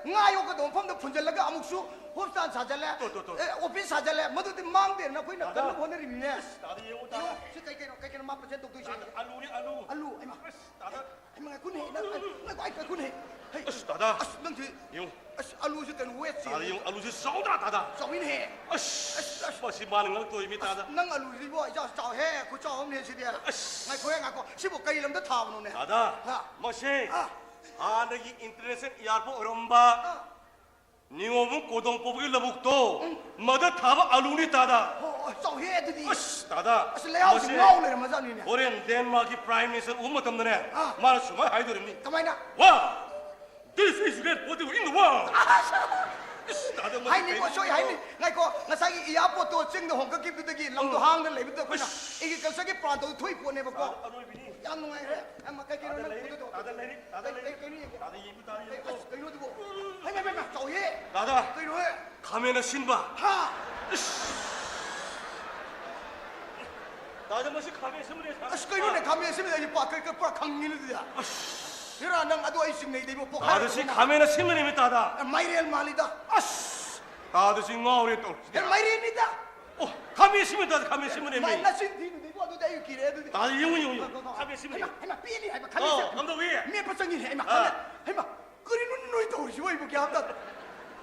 ꯉꯥ ꯌꯣꯛꯀꯗꯧꯕ ꯃꯐꯝꯗ ꯐꯨꯟꯖꯜꯂꯒ ꯑꯃꯨꯛꯁꯨ hospital ꯁꯥꯖꯜꯂꯦ꯫ ꯇꯣ, ꯇꯣ, ꯇꯣ꯫ ꯑꯦ, office ꯁꯥꯖꯜꯂꯦ꯫ ꯃꯗꯨꯗꯤ ꯃꯥꯡꯗꯦꯅ ꯑꯩꯈꯣꯏꯅ ꯇꯥꯗ꯫ ꯀꯟꯅ ꯍꯣꯠꯅꯔꯤꯃꯤꯅꯦ꯫ ꯑꯁ, ꯇꯥꯗ, ꯌꯦꯡꯉꯣ, ꯇꯥꯗ꯫ ꯌꯦꯡꯉꯣ, ꯁꯤ ꯀꯩ ꯀꯩꯅꯣ, ꯀꯩ ꯀꯩꯅꯣ ꯃꯥ present ꯇꯧꯗꯣꯏꯁꯦ? ꯇꯥꯗ, ꯑꯂꯨꯅꯤ, ꯑꯂꯨ꯫ ꯑꯂꯨ, ꯍꯩꯃꯥ꯫ ꯑꯁ, ꯇꯥꯗ꯫ ꯍꯩꯃꯥ, ꯉꯥꯏꯈꯣꯅꯦ, ꯅꯪ, ꯉꯥꯏꯈꯣ, ꯑꯩ ꯉꯥꯏꯈꯣꯅꯦ꯫ ꯍꯩ, ꯑꯁ, ꯇꯥꯗ꯫ ꯑꯁ, ꯅꯪꯗꯤ, ꯌꯦꯡꯉꯨ꯫ ꯑꯁ, ꯑꯂꯨꯁꯦ ꯀꯩꯅꯣ, ꯋꯦꯠꯁꯦ ꯇꯥꯗ, ꯌꯦꯡꯉꯨ, ꯑꯂꯨꯁꯦ ꯆꯥꯎꯗ꯭ꯔꯥ, ꯇꯥꯗ? ꯆꯥꯎꯏꯅꯦꯍꯦ꯫ ꯑꯁ, ꯑꯁ, ꯑꯁ꯫ ꯃꯁꯤ ꯃꯥꯅ ꯉꯛꯇꯣꯏꯃꯤ, ꯇꯥꯗ꯫ ꯑꯁ, ꯅꯪ ꯑꯂꯨꯁꯤꯕꯣ, ꯏꯆꯥꯎ ꯆꯥꯎꯍꯦ, ꯈꯨꯆꯥꯎ ꯑꯃꯅꯦ ꯁꯤꯗꯤ꯫ ꯑꯁ꯫ ꯉꯥꯏꯈꯣꯍꯦ, ꯉꯥꯏꯈꯣ꯫ ꯁꯤꯕꯨ ꯀꯩ ꯂꯝꯗ ꯊꯥꯕꯅꯣꯅꯦ? ꯇꯥꯗ, ꯍꯥ? ꯃꯁꯦ ꯑꯥ꯫ ꯍꯥꯟꯅꯒꯤ international airport ꯑꯣꯏꯔꯝꯕ ꯑꯥ꯫ ꯅꯤꯉꯣꯝꯕꯝ ꯀꯣꯗꯣꯡ ꯄꯣꯕꯒꯤ ꯂꯧꯕꯨꯛꯇꯣ, ꯎꯝ꯫ ꯃꯗ ꯊꯥꯕ ꯑꯂꯨꯅꯤ, ꯇꯥꯗ꯫ ꯑꯣ, ꯑꯣ, ꯆꯥꯎꯍꯦ ꯑꯗꯨꯗꯤ꯫ ꯑꯁ, ꯇꯥꯗ, ꯑꯁ, ꯂꯩꯍꯥꯎꯁꯤ ꯃꯁꯦ ꯉꯥꯎ ꯂꯩꯔꯝꯃꯖꯥꯠꯅꯤꯅꯦ꯫ ꯍꯣꯔꯦꯟ ꯗꯦꯟꯃꯥꯔꯛꯀꯤ Prime Minister ꯎꯕ ꯃꯇꯝꯗꯅꯦ, ꯑꯥ꯫ ꯃꯥꯅ ꯁꯨꯃꯥꯏꯅ ꯍꯥꯏꯗꯣꯔꯤꯕꯅꯤ꯫ ꯀꯃꯥꯏꯅ? Wow! This is great photo in the world! ꯑꯁ! ꯏꯁ, ꯇꯥꯗ, ꯃꯁꯤ ꯍꯥꯏꯅꯤꯀꯣ, ꯀꯩꯅꯣ? ꯁꯣꯏ ꯍꯥꯏꯅꯤ꯫ ꯉꯥꯏꯈꯣ, ꯉꯁꯥꯏꯒꯤ airportꯇꯣ ꯆꯤꯡꯗ ꯍꯣꯡꯀꯠꯈꯤꯕꯗꯨꯗꯒꯤ ꯂꯝꯗꯣ ꯑꯣ꯫ ꯍꯥꯡꯅ ꯂꯩꯕꯗꯨꯗ ꯑꯩꯈꯣꯏꯅ ꯑꯁ! agricultureꯒꯤ plantꯇꯣ ꯊꯣꯛꯏ ꯄꯣꯠꯅꯦꯕꯀꯣ꯫ ꯇꯥꯗ, ꯑꯔꯣꯏꯕꯤꯅꯤ꯫ ꯌꯥꯝ ꯅꯨꯡꯉꯥꯏꯔꯦ꯫ ꯑꯃ, ꯀꯩ ꯀꯩꯅꯣ ꯇꯥꯗ ꯅꯪ ꯂꯩꯔꯤ, ꯄꯨꯗꯣꯏꯗꯣ? ꯇꯥꯗ ꯂꯩꯔꯤ, ꯇꯥꯗ ꯀꯩ, ꯂꯩꯔꯤ꯫ ꯀꯩ, ꯀꯩꯅꯣ ꯌꯦꯡꯒꯦ? ꯇꯥꯗ ꯌꯦꯡꯕ ꯇꯥꯔꯦ, ꯑꯩ, ꯌꯦꯡꯉꯣ꯫ ꯑꯁ, ꯀꯩꯅꯣ ꯑꯗꯨꯕꯣ? ꯍꯩꯃꯥ, ꯍꯩꯃꯥ, ꯆꯥꯎꯍꯦ꯫ ꯇꯥꯗ꯫ ꯀꯩꯅꯣꯍꯦ? ꯈꯥꯃꯦꯟ ꯑꯁꯤꯟꯕ꯫ ꯍꯥ? ꯏꯁ! ꯇꯥꯗ, ꯃꯁꯤ ꯈꯥꯃꯦꯟ ꯑꯁꯤꯟꯕꯅꯦ, ꯁꯥ-, ꯑꯁ, ꯀꯩꯅꯣꯅꯦ, ꯈꯥꯃꯦꯟ ꯑꯁꯤꯟꯕꯗ ꯑꯩꯗꯤ ꯄꯥꯛ-, ꯀꯩ-, ꯀꯩ-, ꯄꯨꯔꯥ ꯈꯪꯉꯤꯅꯦ ꯑꯗꯨꯗꯤ꯫ ꯑꯁ! ꯍꯦꯔꯥ, ꯅꯪ ꯑꯗꯨ ꯑꯩ ꯆꯤꯡꯅꯩꯗ, ꯏꯕꯣ, ꯄꯣꯛꯈꯥꯏꯔꯒ ꯇꯥꯗ, ꯁꯤ ꯀꯩꯅꯣ? ꯈꯥꯃꯦꯟ ꯑꯁꯤꯟꯕꯅꯦꯃꯤ, ꯇꯥꯗ꯫ ꯑꯦ, ꯃꯥꯏꯔꯦꯜ ꯃꯥꯜꯂꯤꯗ꯫ ꯑꯁ! ꯇꯥꯗ, ꯁꯤ ꯉꯥꯎꯔꯦ ꯇꯧꯔꯤꯁꯤꯗꯤ꯫ ꯑꯦ, ꯃꯥꯏꯔꯦꯟꯅꯤꯗ꯫ ꯑꯣ, ꯈꯥꯃꯦꯟ ꯑꯁꯤꯟꯕ, ꯇꯥꯗ, ꯈꯥꯃꯦꯟ ꯑꯁꯤꯟꯕꯅꯦꯃꯤ꯫ ꯃꯥꯏ ꯅꯆꯤꯟ ꯊꯤꯅꯨꯗ, ꯏꯕꯣ, ꯑꯗꯨꯗꯤ ꯑꯩ ꯀꯤꯔꯦ ꯑꯗꯨꯗꯤ꯫ ꯇꯥꯗ, ꯌꯦꯡꯉꯨ, ꯌꯦꯡꯉꯨ, ꯌꯦꯡꯉꯨ꯫ ꯈꯥꯃꯦꯟ ꯑꯁꯤꯟꯕꯅꯦ꯫ ꯍꯩꯃꯥ, ꯍꯩꯃꯥ, ꯄꯦꯜꯂꯤ ꯍꯥꯏꯕ, ꯈꯥꯃꯦꯟ ꯑꯣ, ꯑꯁꯤꯟꯕ꯫ ꯀꯝꯗꯧꯏ? ꯃꯦꯠꯄ ꯆꯪꯉꯤꯅꯦ, ꯍꯩꯃꯥ, ꯑꯥ꯫ ꯈꯥꯃꯦꯟ, ꯍꯩꯃꯥ꯫ ꯀꯔꯤꯅꯣ ꯅꯣꯏ ꯇꯧꯔꯤꯁꯤꯕꯣ? ꯑꯩꯕꯨ ꯒ꯭ꯌꯥꯟ ꯇꯥꯗꯦ꯫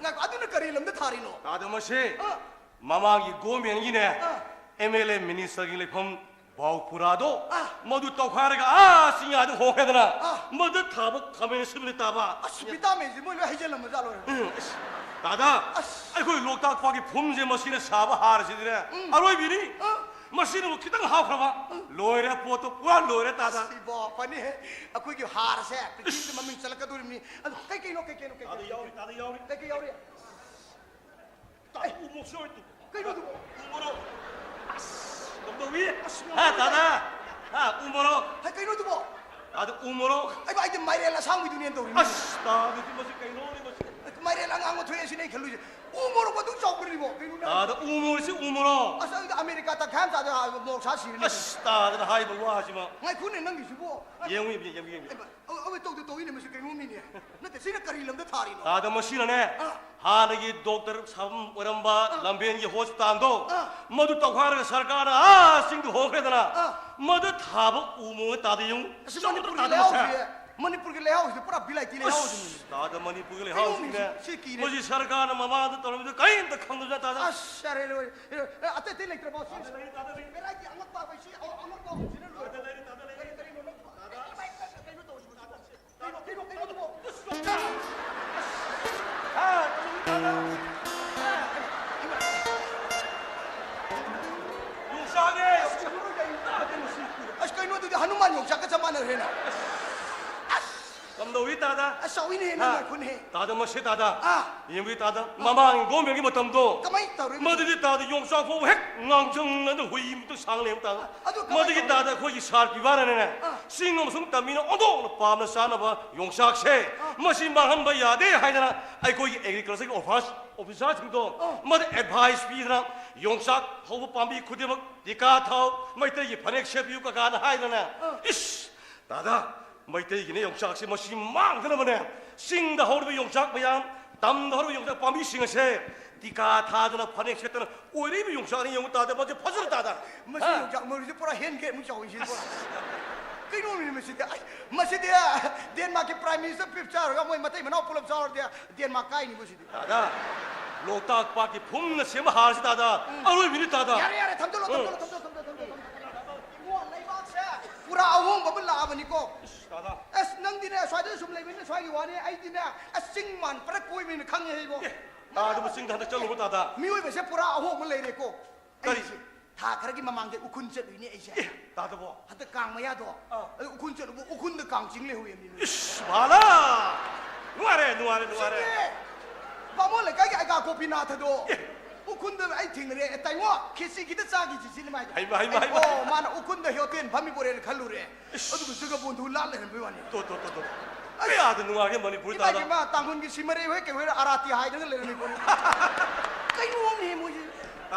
ꯉꯥꯏꯈꯣ, ꯑꯗꯨꯅ ꯀꯔꯤ ꯂꯝꯗ ꯊꯥꯔꯤꯅꯣ? ꯇꯥꯗ, ꯃꯁꯦ ꯑꯥ꯫ ꯃꯃꯥꯡꯒꯤ governmentꯒꯤꯅꯦ, ꯑꯥ꯫ MLA ministerꯒꯤ ꯂꯩꯐꯝ ꯕꯥꯎꯄꯨꯔꯥꯗꯣ, ꯑꯥ꯫ ꯃꯗꯨ ꯇꯧꯈꯥꯏꯔꯒ ꯑꯥ ꯆꯤꯡꯌꯥꯗ ꯍꯣꯡꯈ꯭ꯔꯦꯗꯅ, ꯑꯥ꯫ ꯃꯗ ꯊꯥꯕ ꯈꯥꯃꯦꯟ ꯑꯁꯤꯟꯕꯅꯤ, ꯇꯥꯕ꯫ ꯑꯁ, vitamins ꯃꯣꯏ ꯂꯣꯏ ꯍꯩꯖꯤꯜꯂꯝꯃꯖꯥꯠ ꯂꯣꯏꯔꯦ꯫ ꯎꯝ, ꯑꯁ, ꯇꯥꯗ, ꯑꯁ꯫ ꯑꯩꯈꯣꯏ ꯂꯣꯛꯇꯥꯛ ꯄꯥꯠꯀꯤ ꯐꯨꯝꯁꯦ ꯃꯁꯤꯅ ꯁꯥꯕ ꯍꯥꯔꯁꯤꯗꯤꯅꯦ, ꯎꯝ꯫ ꯑꯔꯣꯏꯕꯤꯅꯤ꯫ ꯑꯥ꯫ ꯃꯁꯤꯅꯕꯨ ꯈꯤꯇꯪ ꯍꯥꯞꯈ꯭ꯔꯕ, ꯎꯝ꯫ ꯂꯣꯏꯔꯦ, ꯄꯣꯠꯇꯣ ꯄꯨꯔꯥ ꯂꯣꯏꯔꯦ, ꯇꯥꯗ꯫ ꯑꯁ, ꯏꯕꯣ, ꯐꯅꯤꯍꯦ꯫ ꯑꯩꯈꯣꯏꯒꯤ ꯍꯥꯔꯁꯦ ꯄ꯭ꯔꯤꯊꯤꯕꯤꯗ ꯃꯃꯤꯡ ꯆꯠꯂꯛꯀꯗꯧꯔꯤꯕꯅꯤ꯫ ꯑꯗꯨ ꯀꯩ ꯀꯩꯅꯣ, ꯀꯩ ꯀꯩꯅꯣ, ꯀꯩ ꯇꯥꯗ ꯀꯩꯅꯣ? ꯌꯥꯎꯔꯤ, ꯇꯥꯗ ꯌꯥꯎꯔꯤ꯫ ꯀꯩ ꯀꯩ ꯌꯥꯎꯔꯤ? ꯇꯥꯗ, ꯎ ꯃꯣꯔꯣꯛꯁꯨ ꯌꯥꯎꯔꯤ ꯇꯨ꯫ ꯀꯩꯅꯣ ꯑꯗꯨꯕꯣ? ꯎ ꯃꯣꯔꯣꯛ꯫ ꯑꯁ, ꯀꯝꯗꯧꯏ? ꯑꯁ, ꯍꯥ, ꯇꯥꯗ? ꯍꯥ, ꯎ ꯃꯣꯔꯣꯛ꯫ ꯍꯥꯏ, ꯀꯩꯅꯣ ꯑꯗꯨꯕꯣ? ꯇꯥꯗ, ꯎ ꯃꯣꯔꯣꯛ꯫ ꯑꯩꯕ, ꯑꯩꯗꯤ ꯃꯥꯏꯔꯦꯜ ꯑꯁꯥꯡꯕꯤꯗꯨꯅꯦꯅ ꯇꯧꯔꯤꯅꯤ꯫ ꯑꯁ, ꯇꯥꯗꯗꯤ ꯃꯁꯤ ꯀꯩꯅꯣꯅꯦ ꯃꯁꯤ? ꯃꯥꯏꯔꯦꯜ ꯑꯉꯥꯡꯕ ꯊꯣꯛꯑꯦ ꯁꯤꯅꯦ ꯑꯩ ꯈꯜꯂꯨꯏꯁꯦ꯫ ꯎ ꯃꯣꯔꯣꯛ ꯑꯗꯨꯛ ꯆꯥꯎꯕꯅꯤ꯫ ꯀꯩꯅꯣ ꯅꯪ? ꯇꯥꯗ ꯎ ꯃꯣꯔꯣꯛꯁꯤ ꯎ ꯃꯣꯔꯣꯛ꯫ ꯑꯁ, ꯑꯩꯗꯤ ꯑꯃꯦꯔꯤꯀꯥ ꯇꯪꯈꯥꯏ ꯑꯃ ꯆꯥꯗ ꯃꯣꯔꯣꯛ ꯁꯥ ꯁꯤꯔꯅꯤ꯫ ꯑꯁ, ꯇꯥꯗꯅ ꯍꯥꯏꯕ ꯋꯥꯁꯤꯃ꯫ ꯉꯥꯏꯈꯣꯅꯦ, ꯅꯪꯒꯤꯁꯤꯕꯨ꯫ ꯌꯦꯡꯉꯨ, ꯌꯦꯡꯉꯨ, ꯌꯦꯡꯉꯨ, ꯌꯦꯡꯉꯨ꯫ ꯑꯩꯃ, ꯑ-, ꯑꯃ ꯇꯧꯗ ꯇꯧꯏꯅꯦ, ꯃꯁꯤ ꯀꯩꯅꯣ ꯃꯤꯅꯦ꯫ ꯅꯠꯇꯦ, ꯁꯤꯅ ꯀꯔꯤ ꯂꯝꯗ ꯊꯥꯔꯤꯅꯣ? ꯇꯥꯗ ꯃꯁꯤꯅꯅꯦ, ꯑꯥ꯫ ꯍꯥꯟꯅꯒꯤ ꯗꯣꯛꯇꯔ ꯁꯥꯐꯝ ꯑꯣꯏꯔꯝꯕ ꯑꯥ꯫ ꯂꯝꯕꯦꯟꯒꯤ ꯍꯣꯁꯄꯤꯇꯥꯜꯗꯣ, ꯑꯥ꯫ ꯃꯗꯨ ꯇꯧꯈꯥꯏꯔꯒ ꯁꯔꯀꯥꯔꯅ ꯑꯥ ꯆꯤꯡꯗ ꯍꯣꯡꯈ꯭ꯔꯦꯗꯅ, ꯑꯥ꯫ ꯃꯗꯨ ꯊꯥꯕ ꯎ ꯃꯣꯔꯣꯛ ꯇꯥꯗ ꯌꯦꯡꯉꯨ꯫ ꯑꯁ, ꯆꯥꯎꯗ꯭ꯔ ꯃꯅꯤꯄꯨꯔꯒꯤ ꯇꯥꯗ ꯃꯁꯦ? ꯂꯩꯍꯥꯎꯁꯦ, ꯃꯅꯤꯄꯨꯔꯒꯤ ꯂꯩꯍꯥꯎꯁꯤꯗꯤ ꯄꯨꯔꯥ ꯕꯤꯂꯥꯏꯇꯤ ꯂꯩꯍꯥꯎꯁꯤꯅꯤ꯫ ꯑꯁ, ꯇꯥꯗ ꯃꯅꯤꯄꯨꯔꯒꯤ ꯂꯩꯍꯥꯎꯁꯤꯅꯦ꯫ ꯀꯩꯅꯣ ꯃꯤꯁꯤ, ꯁꯤ ꯀꯤꯔꯦ꯫ ꯃꯁꯤ ꯁꯔꯀꯥꯔꯅ ꯃꯃꯥꯡꯗ ꯇꯧꯔꯝꯃꯤꯗꯨ ꯀꯔꯤꯝꯇ ꯈꯪꯗꯕ ꯇꯥꯗ꯫ ꯑꯁ, ꯌꯥꯔꯦ, ꯂꯣꯏꯔꯦ꯫ ꯑꯦ, ꯑꯇꯩ ꯑꯇꯩ ꯂꯩꯇ꯭ꯔꯕꯣ? ꯁꯤ ꯇꯥꯗ ꯂꯩ, ꯇꯥꯗ ꯂꯩ꯫ ꯚꯦꯔꯥꯏꯇꯤ ꯑꯉꯛꯄ ꯑꯩꯈꯣꯏ ꯁꯤ, ꯑ-, ꯑꯉꯛꯄ ꯍꯧꯖꯤꯛꯅ ꯂꯣꯏꯔꯦ꯫ ꯇꯥꯗ ꯂꯩ, ꯇꯥꯗ ꯂꯩ꯫ ꯀꯔꯤ, ꯀꯔꯤꯅꯣ ꯅꯪ? ꯇꯥꯗ꯫ ꯀꯩꯅꯣ, ꯀꯩꯅꯣ, ꯀꯩꯅꯣ ꯇꯧꯕ? ꯑꯁ, ꯌꯣꯡꯆꯥꯛ! ꯑꯥ, ꯀꯩꯅꯣ ꯇꯥꯗ꯫ ꯌꯣꯡꯆꯥꯛꯅꯦ! ꯑꯁ, ꯀꯩꯅꯣ ꯑꯗꯨꯗꯤ ꯍꯅꯨꯃꯥꯟ ꯌꯣꯡꯆꯥꯛꯀ ꯆꯞ ꯃꯥꯟꯅꯔꯦꯅ꯫ ꯑꯁ! ꯀꯝꯗꯧꯏ ꯇꯥꯗ? ꯑꯁ, ꯆꯥꯎꯏꯅꯦꯍꯦ, ꯅꯪ ꯍꯥ? ꯉꯥꯏꯈꯣꯅꯦꯍꯦ꯫ ꯇꯥꯗ ꯃꯁꯦ ꯇꯥꯗ꯫ ꯑꯥ꯫ ꯌꯦꯡꯕꯤ ꯇꯥꯗ꯫ ꯑꯥ꯫ ꯃꯃꯥꯡ ꯒꯣꯔꯃꯦꯟꯒꯤ ꯃꯇꯝꯗꯣ꯫ ꯀꯃꯥꯏ ꯇꯧꯔꯤꯅꯣ? ꯃꯗꯨꯗꯤ ꯇꯥꯗ ꯌꯣꯡꯆꯥꯛ ꯐꯥꯎꯕ ꯍꯦꯛ ꯉꯥꯡꯖꯪꯅꯗ ꯍꯨꯏ ꯃꯇꯨ ꯁꯥꯡ ꯂꯩꯕ ꯇꯥꯗ꯫ ꯑꯗꯨ ꯀꯃꯥꯏ ꯃꯗꯨꯒꯤ ꯇꯧꯔꯤꯅꯣ? ꯇꯥꯗ ꯑꯩꯈꯣꯏꯒꯤ ꯁꯥꯔ ꯄꯤꯕꯥꯅꯅꯦ꯫ ꯑꯥ꯫ ꯆꯤꯡ ꯑꯃꯁꯨꯡ ꯇꯝꯃꯤꯅ ꯑꯣꯟꯊꯣꯛꯅ ꯄꯥꯝꯅ ꯆꯥꯅꯕ ꯌꯣꯡꯆꯥꯛꯁꯦ꯫ ꯑꯥ꯫ ꯃꯁꯤ ꯃꯥꯡꯍꯟꯕ ꯌꯥꯗꯦ ꯍꯥꯏꯗꯅ ꯑꯩꯈꯣꯏꯒꯤ ꯑꯦꯒ꯭ꯔꯤꯀꯜꯆꯔꯒꯤ ꯑꯣꯐꯤꯁ-, ꯑꯣꯐꯤꯁꯥꯔꯁꯤꯡꯗꯣ ꯑꯥ꯫ ꯃꯗ ꯑꯦꯗꯚꯥꯏꯁ ꯄꯤꯗꯅ ꯌꯣꯡꯆꯥꯛ ꯍꯧꯕ ꯄꯥꯝꯕꯤ ꯈꯨꯗꯤꯡꯃꯛ ꯇꯤꯀꯥ ꯊꯥꯎ, ꯃꯩꯇꯩꯒꯤ ꯐꯅꯦꯛ ꯁꯦꯠꯄꯤꯌꯨ ꯀꯀꯥꯅ ꯍꯥꯏꯗꯅ꯫ ꯑꯥ꯫ ꯏꯁ! ꯇꯥꯗ, ꯃꯩꯇꯩꯒꯤꯅꯦ ꯌꯣꯡꯆꯥꯛꯁꯤ ꯃꯁꯤ ꯃꯥꯡꯗꯅꯕꯅꯦ, ꯆꯤꯡꯗ ꯍꯧꯔꯤꯕ ꯌꯣꯡꯆꯥꯛ ꯃꯌꯥꯝ, ꯇꯝꯗ ꯍꯧꯔꯤꯕ ꯌꯣꯡꯆꯥꯛ ꯄꯥꯝꯕꯤꯁꯤꯡ ꯑꯁꯦ ꯇꯤꯀꯥ ꯊꯥꯗꯅ ꯐꯅꯦꯛ ꯁꯦꯠꯇꯅ ꯑꯣꯏꯔꯤꯕ ꯌꯣꯡꯆꯥꯛꯅꯤ ꯌꯦꯡꯉꯨ ꯇꯥꯗ, ꯃꯁꯤ ꯐꯖꯅ ꯇꯥꯗ꯫ ꯃꯁꯤ ꯍꯥ? ꯌꯣꯡꯆꯥꯛ ꯃꯔꯨꯁꯦ ꯄꯨꯔꯥ ꯍꯦꯟ ꯒ꯭ꯔꯦꯞꯃꯨꯛ ꯆꯥꯎꯏ ꯁꯤꯗꯤ ꯄꯨꯔꯥ꯫ ꯀꯩꯅꯣꯅꯦ ꯃꯁꯤꯗꯤ? ꯑꯩ, ꯃꯁꯤꯗꯤ ꯗꯦꯟꯃꯥꯔꯛꯀꯤ ꯄ꯭ꯔꯥꯏꯝ ꯃꯤꯅꯤꯁꯇꯔ ꯄꯤꯞ ꯆꯥꯔꯒ ꯃꯣꯏ ꯃꯇꯩ ꯃꯅꯥꯎ ꯄꯨꯂꯞ ꯆꯥꯎꯔꯗꯤ ꯗꯦꯟꯃꯥꯔꯛ ꯀꯥꯏꯅꯤꯕꯨ ꯁꯤꯗꯤ꯫ ꯇꯥꯗ, ꯂꯣꯛꯇꯥꯛ ꯄꯥꯠꯀꯤ ꯐꯨꯝꯅ ꯁꯦꯝꯕ ꯍꯥꯔꯁꯤ ꯇꯥꯗ, ꯎꯝ꯫ ꯑꯔꯣꯏꯕꯤꯅꯤ ꯇꯥꯗ꯫ ꯌꯥꯔꯦ, ꯌꯥꯔꯦ, ꯊꯝꯖꯜꯂꯣ, ꯎꯝ꯫ ꯊꯝꯖꯜꯂꯣ, ꯊꯝꯖꯜꯂꯣ, ꯊꯝꯖꯜꯂꯣ, ꯊꯝꯖꯜꯂꯣ꯫ ꯏꯕꯣ, ꯂꯩꯕꯥꯛꯁꯦ ꯄꯨꯔꯥ ꯑꯍꯣꯡꯕ ꯑꯃ ꯂꯥꯛꯑꯕꯅꯤꯀꯣ꯫ ꯏꯁ, ꯇꯥꯗ꯫ ꯑꯁ, ꯅꯪꯗꯤꯅꯦ, ꯁ꯭ꯋꯥꯏꯗ ꯁꯨꯝ ꯂꯩꯕꯅꯤꯅ ꯁ꯭ꯋꯥꯏꯒꯤ ꯋꯥꯅꯤ, ꯑꯩꯗꯤꯅꯦ, ꯑꯁ, ꯆꯤꯡ ꯃꯥꯟ ꯄꯨꯔꯥ ꯀꯣꯏꯕꯅꯤꯅ ꯈꯪꯉꯦ ꯑꯩꯕꯣ꯫ ꯑꯦ, ꯇꯥꯗꯕ ꯆꯤꯡꯗ ꯍꯟꯗꯛ ꯆꯠꯂꯨꯕ ꯇꯥꯗ꯫ ꯃꯤꯑꯣꯏꯕꯁꯦ ꯄꯨꯔꯥ ꯑꯍꯣꯡꯕ ꯂꯩꯔꯦꯀꯣ꯫ ꯀꯔꯤ? ꯑꯩꯁꯦ ꯊꯥ ꯈꯔꯒꯤ ꯃꯃꯥꯡꯗ ꯎꯈꯨꯟ ꯆꯠꯂꯨꯏꯅꯦ ꯑꯩꯁꯦ꯫ ꯑꯦ, ꯇꯥꯗꯕꯣ? ꯍꯟꯗꯛ ꯀꯥꯡ ꯃꯌꯥꯗꯣ, ꯑꯥ꯫ ꯑꯗꯨ ꯎꯈꯨꯟ ꯆꯠꯂꯨꯕ, ꯎꯈꯨꯟꯗ ꯀꯥꯡ ꯆꯤꯡ ꯂꯩꯍꯧꯋꯦ ꯃꯤ꯫ ꯏꯁ, ꯚꯥꯂꯥ! ꯅꯨꯡꯉꯥꯏꯔꯦ, ꯅꯨꯡꯉꯥꯏꯔꯦ, ꯅꯨꯡꯉꯥꯏꯔꯦ꯫ ꯆꯨꯝꯃꯦ꯫ ꯕꯥꯃꯣꯟ ꯂꯩꯀꯥꯏꯒꯤ ꯑꯩꯒꯥ ꯒꯣꯄꯤꯅꯥꯊꯗꯣ ꯑꯦ꯫ ꯎꯈꯨꯟꯗ ꯑꯩ ꯊꯦꯡꯅꯔꯦ꯫ "ꯑꯦ, ꯇꯥꯏꯉꯣ, ꯈꯦꯆꯤ ꯈꯤꯇ ꯆꯥꯈꯤꯁꯤ" ꯁꯤꯅꯤ ꯃꯥꯏꯗꯣ꯫ ꯍꯩꯃꯥ, ꯍꯩꯃꯥ, ꯍꯩꯃꯥ, ꯑꯩ, "ꯑꯣ, ꯍꯩꯃꯥ꯫ ꯃꯥꯅ ꯎꯈꯨꯟꯗ ꯍꯣꯇꯦꯜ ꯐꯝꯃꯤ ꯄꯣꯔꯦꯅ ꯈꯜꯂꯨꯔꯦ꯫ ꯏꯁ꯫ ꯑꯗꯨꯒ ꯖꯒꯕꯣꯟꯗꯨ ꯂꯥꯜ ꯂꯩꯔꯝꯕꯩ ꯋꯥꯅꯤ"꯫ ꯇꯣ, ꯇꯣ, ꯇꯣ, ꯇꯣ꯫ ꯑꯁ! ꯀꯌꯥꯗ ꯅꯨꯡꯉꯥꯏꯒꯦ ꯃꯅꯤꯄꯨꯔ ꯏꯃꯥ ꯇꯥꯗ꯫ ꯏꯕꯦꯝꯃ, ꯇꯥꯡꯈꯨꯜꯒꯤ ꯁꯤꯃꯔꯩ ꯍꯣꯏ ꯀꯩ ꯍꯣꯏ ꯑꯔꯥꯇꯤ ꯍꯥꯏꯗꯅ ꯂꯩꯔꯝꯃꯤ ꯄꯣꯠꯅꯤ꯫ ꯀꯩꯅꯣ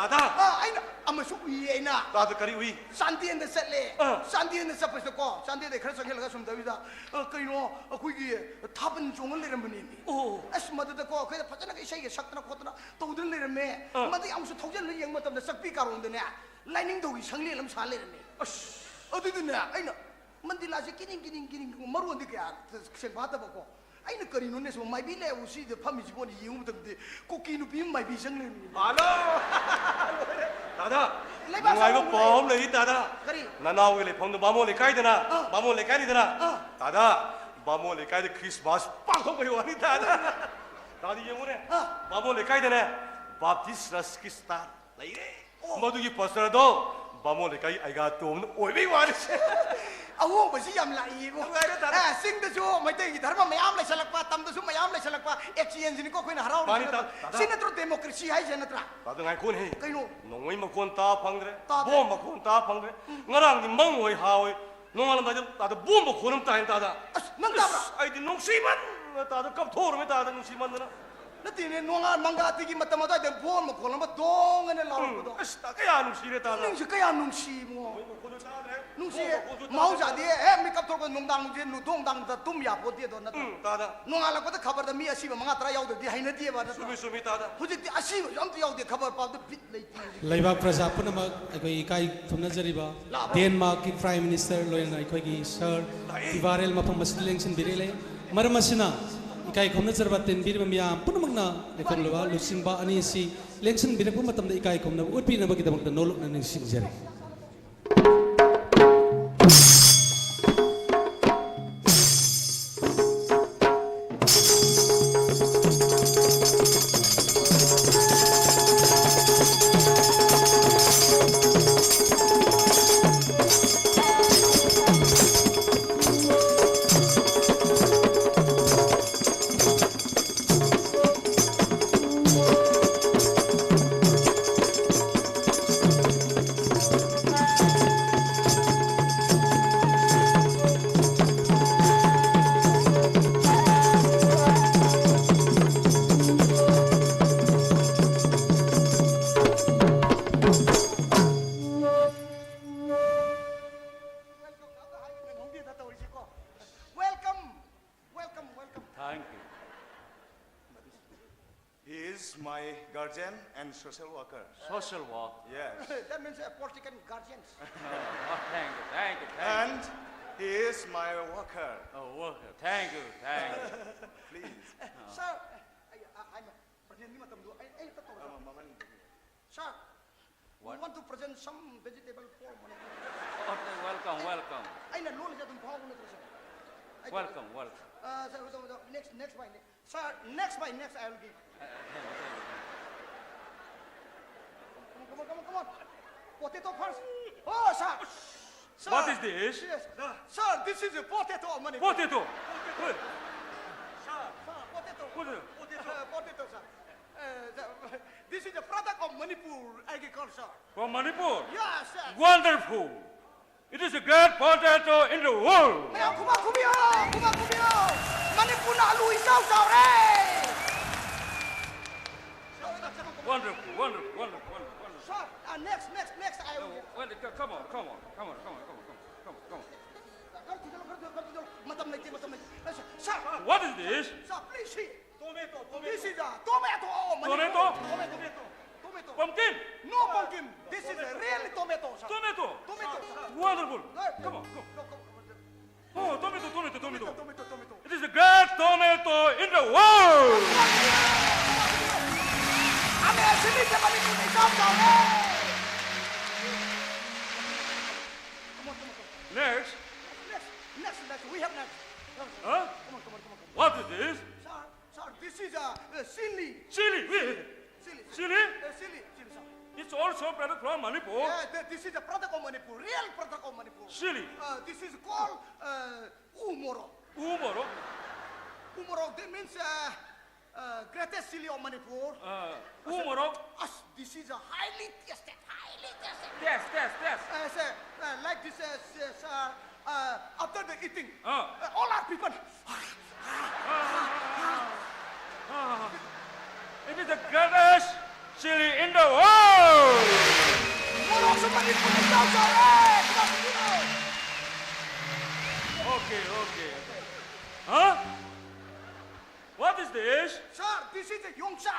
ꯇꯥꯗ! ꯑ, ꯑꯩꯅ ꯑꯃꯁꯨ ꯎꯏꯌꯦ ꯑꯩꯅ꯫ ꯇꯥꯗ ꯀꯔꯤ ꯎꯏ? ꯆꯥꯟꯗꯦꯜꯗ ꯆꯠꯂꯦ꯫ ꯑ꯫ ꯆꯥꯟꯗꯦꯜꯗ ꯆꯠꯄꯁꯤꯗꯀꯣ, ꯆꯥꯟꯗꯦꯜꯗꯩ ꯈꯔ ꯆꯪꯁꯤꯜꯂꯒ ꯁꯨꯝ ꯇꯧꯕꯤꯗ, ꯑ, ꯀꯩꯅꯣ, ꯑꯩꯈꯣꯏꯒꯤ ꯊꯥꯕꯜ ꯆꯣꯡꯉ ꯂꯩꯔꯝꯕꯅꯦꯃꯤ꯫ ꯑꯣ꯫ ꯑꯁ, ꯃꯗꯨꯗꯀꯣ ꯑꯩꯈꯣꯏꯗ ꯐꯖꯅꯒ ꯏꯁꯩꯒ ꯁꯛꯇꯅ ꯈꯣꯠꯇꯅ ꯇꯧꯗꯅ ꯂꯩꯔꯝꯃꯦ꯫ ꯑ꯫ ꯃꯗꯩ ꯑꯃꯨꯛꯁꯨ ꯊꯧꯖꯤꯜꯂ ꯌꯦꯡꯕ ꯃꯇꯝꯗ ꯆꯥꯛꯄꯤ ꯀꯥꯔꯣꯡꯗꯅꯦ, ꯂꯥꯏꯅꯤꯡꯊꯧꯒꯤ ꯁꯪꯂꯦꯟ ꯑꯃ ꯁꯥ ꯂꯩꯔꯝꯃꯦ꯫ ꯑꯁ꯫ ꯑꯗꯨꯗꯨꯅꯦ ꯑꯩꯅ ꯃꯟꯗꯤꯂꯥꯁꯦ ꯀꯤꯅꯤꯡ ꯀꯤꯅꯤꯡ ꯀꯤꯅꯤꯡ, ꯃꯔꯣꯟꯗꯤ ꯀꯌꯥ ꯁꯦꯡꯐꯥꯠꯇꯕꯀꯣ꯫ ꯑꯩꯅ ꯀꯔꯤꯅꯣꯅꯦ ꯁꯤꯕꯨ ꯃꯥꯏꯕꯤ ꯂꯩꯕꯨ ꯁꯤꯗ ꯐꯝꯃꯤꯁꯤꯕꯣꯅ ꯌꯦꯡꯉꯨ ꯃꯇꯝꯗꯗꯤ ꯀꯨꯀꯤ ꯅꯨꯄꯤ ꯑꯃ ꯃꯥꯏꯕꯤ ꯆꯪ ꯂꯩꯔꯝꯃꯤ꯫ ꯍꯜꯂꯣ! ꯇꯥꯗ, ꯂꯩꯕꯥꯛ ꯅꯨꯡꯉꯥꯏꯕ ꯆꯥꯎꯕ ꯄꯥꯎ ꯑꯃ ꯂꯩꯔꯤ ꯇꯥꯗ꯫ ꯀꯔꯤ? ꯅꯅꯥꯎꯒꯤ ꯂꯩꯐꯝꯗꯣ ꯕꯥꯃꯣꯟ ꯂꯩꯀꯥꯏꯗꯅ, ꯑꯥ꯫ ꯕꯥꯃꯣꯟ ꯂꯩꯀꯥꯏꯅꯤꯗꯅ꯫ ꯑꯥ꯫ ꯇꯥꯗ, ꯕꯥꯃꯣꯟ ꯂꯩꯀꯥꯏꯗ ꯈ꯭ꯔꯤꯁꯃꯥꯁ ꯄꯥꯡꯊꯣꯛꯄꯒꯤ ꯋꯥꯅꯤ ꯇꯥꯗ꯫ ꯇꯥꯗ ꯌꯦꯡꯉꯨꯅꯦ꯫ ꯑꯥ꯫ ꯕꯥꯃꯣꯟ ꯂꯩꯀꯥꯏꯗꯅꯦ ꯕꯥꯞꯇꯤꯁ ꯆꯔꯆꯀꯤ ꯁ꯭ꯇꯥꯔ ꯂꯩꯔꯦ꯫ ꯑꯣ꯫ ꯃꯗꯨꯒꯤ ꯄꯥꯁꯇꯔꯗꯣ ꯕꯥꯃꯣꯟ ꯂꯩꯀꯥꯏ ꯑꯩꯒꯥ ꯇꯣꯝꯅ ꯑꯣꯏꯕꯩ ꯋꯥꯅꯤ꯫ ꯑꯍꯣꯡꯕꯁꯤ ꯌꯥꯝ ꯂꯥꯛꯏꯌꯦꯕꯣ꯫ ꯅꯨꯡꯉꯥꯏꯔꯦ ꯇꯥꯗ꯫ ꯑꯦ, ꯆꯤꯡꯗꯁꯨ ꯃꯩꯇꯩꯒꯤ ꯙꯔꯃ ꯃꯌꯥꯝ ꯂꯩꯁꯜꯂꯛꯄ, ꯇꯝꯗꯁꯨ ꯃꯌꯥꯝ ꯂꯩꯁꯜꯂꯛꯄ, ꯑꯦꯛꯁꯆꯦꯟꯖꯅꯤꯀꯣ ꯑꯩꯈꯣꯏꯅ ꯍꯔꯥꯎꯔꯤꯁꯤ ꯃꯥꯅꯤ ꯅꯠꯇ꯭ꯔꯥ? ꯇꯥꯗ꯫ ꯁꯤ ꯅꯠꯇ꯭ꯔꯣ ꯗꯦꯃꯣꯀ꯭ꯔꯦꯁꯤ ꯍꯥꯏꯁꯦ ꯅꯠꯇ꯭ꯔꯥ? ꯇꯥꯗ ꯉꯥꯏꯈꯣꯅꯦꯍꯦ꯫ ꯀꯩꯅꯣ? ꯅꯣꯡꯃꯩ ꯃꯈꯣꯟ ꯇꯥ ꯐꯪꯗ꯭ꯔꯦ, ꯇꯥꯗ꯭ꯔꯦ꯫ ꯕꯣꯝ ꯃꯈꯣꯟ ꯇꯥ ꯐꯪꯗ꯭ꯔꯦ꯫ ꯎꯝ꯫ ꯉꯔꯥꯡꯗꯤ ꯃꯪ ꯍꯣꯏ ꯍꯥ ꯍꯣꯏ ꯅꯣꯡꯉꯥꯜꯂꯝꯗꯥꯏꯗ ꯇꯥꯗ ꯕꯣꯝ ꯃꯈꯣꯟ ꯑꯃ ꯇꯥꯏꯅ ꯇꯥꯗ꯫ ꯑꯁ, ꯅꯪ ꯇꯥꯕ꯭ꯔꯥ? ꯑꯁ, ꯑꯩꯗꯤ ꯅꯨꯡꯁꯤꯃꯟꯗꯅ ꯇꯥꯗ ꯀꯞꯊꯣꯛꯎꯔꯃꯤ ꯇꯥꯗ ꯅꯨꯡꯁꯤꯃꯟꯗꯅ꯫ ꯅꯠꯇꯦꯅꯦ, ꯅꯣꯡꯉꯥꯜ ꯃꯪꯒꯥꯇꯤꯒꯤ ꯃꯇꯝ ꯑꯗꯨꯋꯥꯏꯗ ꯕꯣꯝ ꯃꯈꯣꯟ ꯑꯃ ꯗꯣꯡ ꯑꯅ ꯂꯥꯎꯔꯛꯄꯗꯣ꯫ ꯎꯝ, ꯑꯁ, ꯇꯥ ꯀꯌꯥ ꯅꯨꯡꯁꯤꯔꯦ ꯇꯥꯗ꯫ ꯄꯨꯛꯅꯤꯡꯁꯦ ꯀꯌꯥ ꯅꯨꯡꯁꯤꯕꯅꯣ꯫ ꯃꯈꯣꯟꯗꯣ ꯇꯥꯗ꯭ꯔꯦ꯫ ꯅꯨꯡꯁꯤꯌꯦ꯫ ꯕꯣꯝ ꯃꯈꯣꯟꯗꯣ ꯇꯥꯗ꯭ꯔꯦ꯫ ꯃꯍꯧꯁꯥꯗꯤ ꯍꯦꯛ ꯃꯤꯀꯞ ꯊꯣꯛꯄ ꯅꯨꯡꯗꯥꯡꯁꯦ ꯅꯨꯡꯗꯣꯡꯗꯥꯡꯗ ꯇꯨꯝ ꯌꯥꯄꯣꯠꯇꯦꯗꯣ ꯅꯠꯇ꯭ꯔꯥ? ꯎꯝ, ꯇꯥꯗ꯫ ꯅꯣꯡꯉꯥꯜꯂꯛꯄꯗ ꯈꯕꯔꯗ ꯃꯤ ꯑꯁꯤꯕ ꯃꯉꯥ ꯇꯔꯥ ꯌꯥꯎꯗ꯭ꯔꯗꯤ ꯍꯩꯅꯗꯦꯕ ꯅꯠꯇ꯭ꯔꯥ? ꯆꯨꯝꯃꯤ, ꯆꯨꯝꯃꯤ ꯇꯥꯗ꯫ ꯍꯧꯖꯤꯛꯇꯤ ꯑꯁꯤꯕꯁꯨ ꯑꯝꯇ ꯌꯥꯎꯗꯦ ꯈꯕꯔ ꯄꯥꯕꯗ ꯕꯤꯠ ꯂꯩꯇꯦ꯫ ꯂꯩꯕꯥꯛ ꯄ꯭ꯔꯖꯥ ꯄꯨꯝꯅꯃꯛ ꯑꯩꯈꯣꯏ ꯏꯀꯥꯏ ꯈꯨꯝꯅꯖꯔꯤꯕ ꯂꯥꯛꯑꯣ꯫ ꯗꯦꯟꯃꯥꯔꯛꯀꯤ ꯄ꯭ꯔꯥꯏꯝ ꯃꯤꯅꯤꯁꯇꯔ ꯂꯣꯏꯅꯅ ꯑꯩꯈꯣꯏꯒꯤ ꯁꯥꯔ ꯂꯥꯛꯑꯦ꯫ ꯇꯤꯚꯥꯔꯦꯜ ꯃꯐꯝ ꯑꯁꯤꯗ ꯂꯦꯡꯁꯤꯟꯕꯤꯔꯛꯂꯦ꯫ ꯃꯔꯝ ꯑꯁꯤꯅ ꯏꯀꯥꯏ ꯈꯨꯝꯅꯖꯔꯕ ꯇꯤꯟꯕꯤꯔꯤꯕ ꯃꯤꯌꯥꯝ ꯄꯨꯝꯅꯃꯛꯅ ꯂꯩꯐꯝꯂꯕ ꯂꯨꯆꯤꯡꯕ ꯑꯅꯤ ꯑꯁꯤ ꯂꯦꯡꯁꯤꯟꯕꯤꯔꯛꯄ ꯃꯇꯝꯗ ꯏꯀꯥꯏ ꯈꯨꯝꯅꯕ ꯎꯠꯄꯤꯅꯕꯒꯤꯗꯃꯛꯇ ꯅꯣꯂꯨꯛꯅ ꯅꯤꯡꯁꯤꯡꯖꯔꯤ꯫ Guardian and social worker. Social work. Yes. That means a political guardians. Oh, thank you, thank you, thank you. And he is my worker. Oh, worker. Thank you, thank you. Please. Sir, ꯑꯩ ꯑꯩꯅ ꯄ꯭ꯔꯖꯦꯟꯒꯤ ꯃꯇꯝꯗꯣ ꯑꯩ ꯑꯩ ꯍꯦꯛꯇ ꯇꯧꯔꯒ. Sir, we What? Want to present some vegetable for Manipur. Okay, welcome, welcome. ꯑꯩꯅ ꯂꯣꯜꯂꯤꯁꯦ ꯑꯗꯨꯝ ꯐꯥꯎꯕ ꯅꯠꯇ꯭ꯔꯣ, sir? Welcome, welcome. Uh, sir, hold on, hold on. Next, next by next. Sir, next by next I will give. Uh, thank you, thank you. Come on, come on, come on, come on. Potato first. Oh, sir. Sir. What is this? Yes. Sir, this is a potato of Manipur. Potato. Wait. Sir, potato. Potato. Uh, potato, sir. Uh, the, this is the product of Manipur agriculture. From Manipur. Yes, sir. Wonderful. It is the great potato in the world. ꯃꯌꯥꯝ ꯈꯨꯕꯥꯛ ꯈꯨꯕꯤꯌꯣ, ꯈꯨꯕꯥꯛ ꯈꯨꯕꯤꯌꯣ. ꯃꯅꯤꯄꯨꯔꯅ ꯑꯂꯨ ꯏꯆꯥꯎ ꯆꯥꯎꯔꯦ. Wonderful, wonderful, wonderful, wonderful, wonderful. Sir, uh, next, next, next, I will. Well, come on, come on, come on, come on, come on, come on, come on, come on. ꯈꯔ ꯊꯨꯖꯜꯂꯣ, ꯈꯔ ꯊꯨꯖꯜꯂꯣ, ꯈꯔ ꯊꯨꯖꯜꯂꯣ. ꯃꯇꯝ ꯂꯩꯇꯦ, ꯃꯇꯝ ꯂꯩꯇꯦ. Sir, sir, What is this? Sir, please see. Tomato, This tomato. is a tomato. Oh, Manipur. Tomato? Tomato. Tomato. Pumpkin? No pumpkin. This is a real tomato, sir. Tomato. Tomato, sir. Wonderful. Right. Come on, come on. Go, go, go. Oh, tomato, tomato, tomato. Tomato, tomato. It is the great tomato in the world. I'm a Silita Manipur. Come on, come on, come on. Next. Next, next, next. We have next. Huh? Come on, come on, come on, come on. What is this? Sir, sir, this is a, a chili. Chili. Wait. Chili. Chili? Uh, chili, chili, sir. It's also product from Manipur. Yeah, th- this is a product of Manipur, real product of Manipur. Chili. Uh, this is called uh, umoro. Umoro. Umoro, that means uh, uh, greatest chili of Manipur. Uh, umoro. Us, this is a highly tasted, highly tasted. Yes, yes, yes. Uh, sir, uh, like this, uh, s- uh, uh, after the eating, Ah. uh, all our people. Ah, it is the greatest chili in the world. Umoro sa Manipur, ikaw, sir, eh! Ikaw, sir. Okay, okay. Huh? What is this? Sir, this is a yongsa.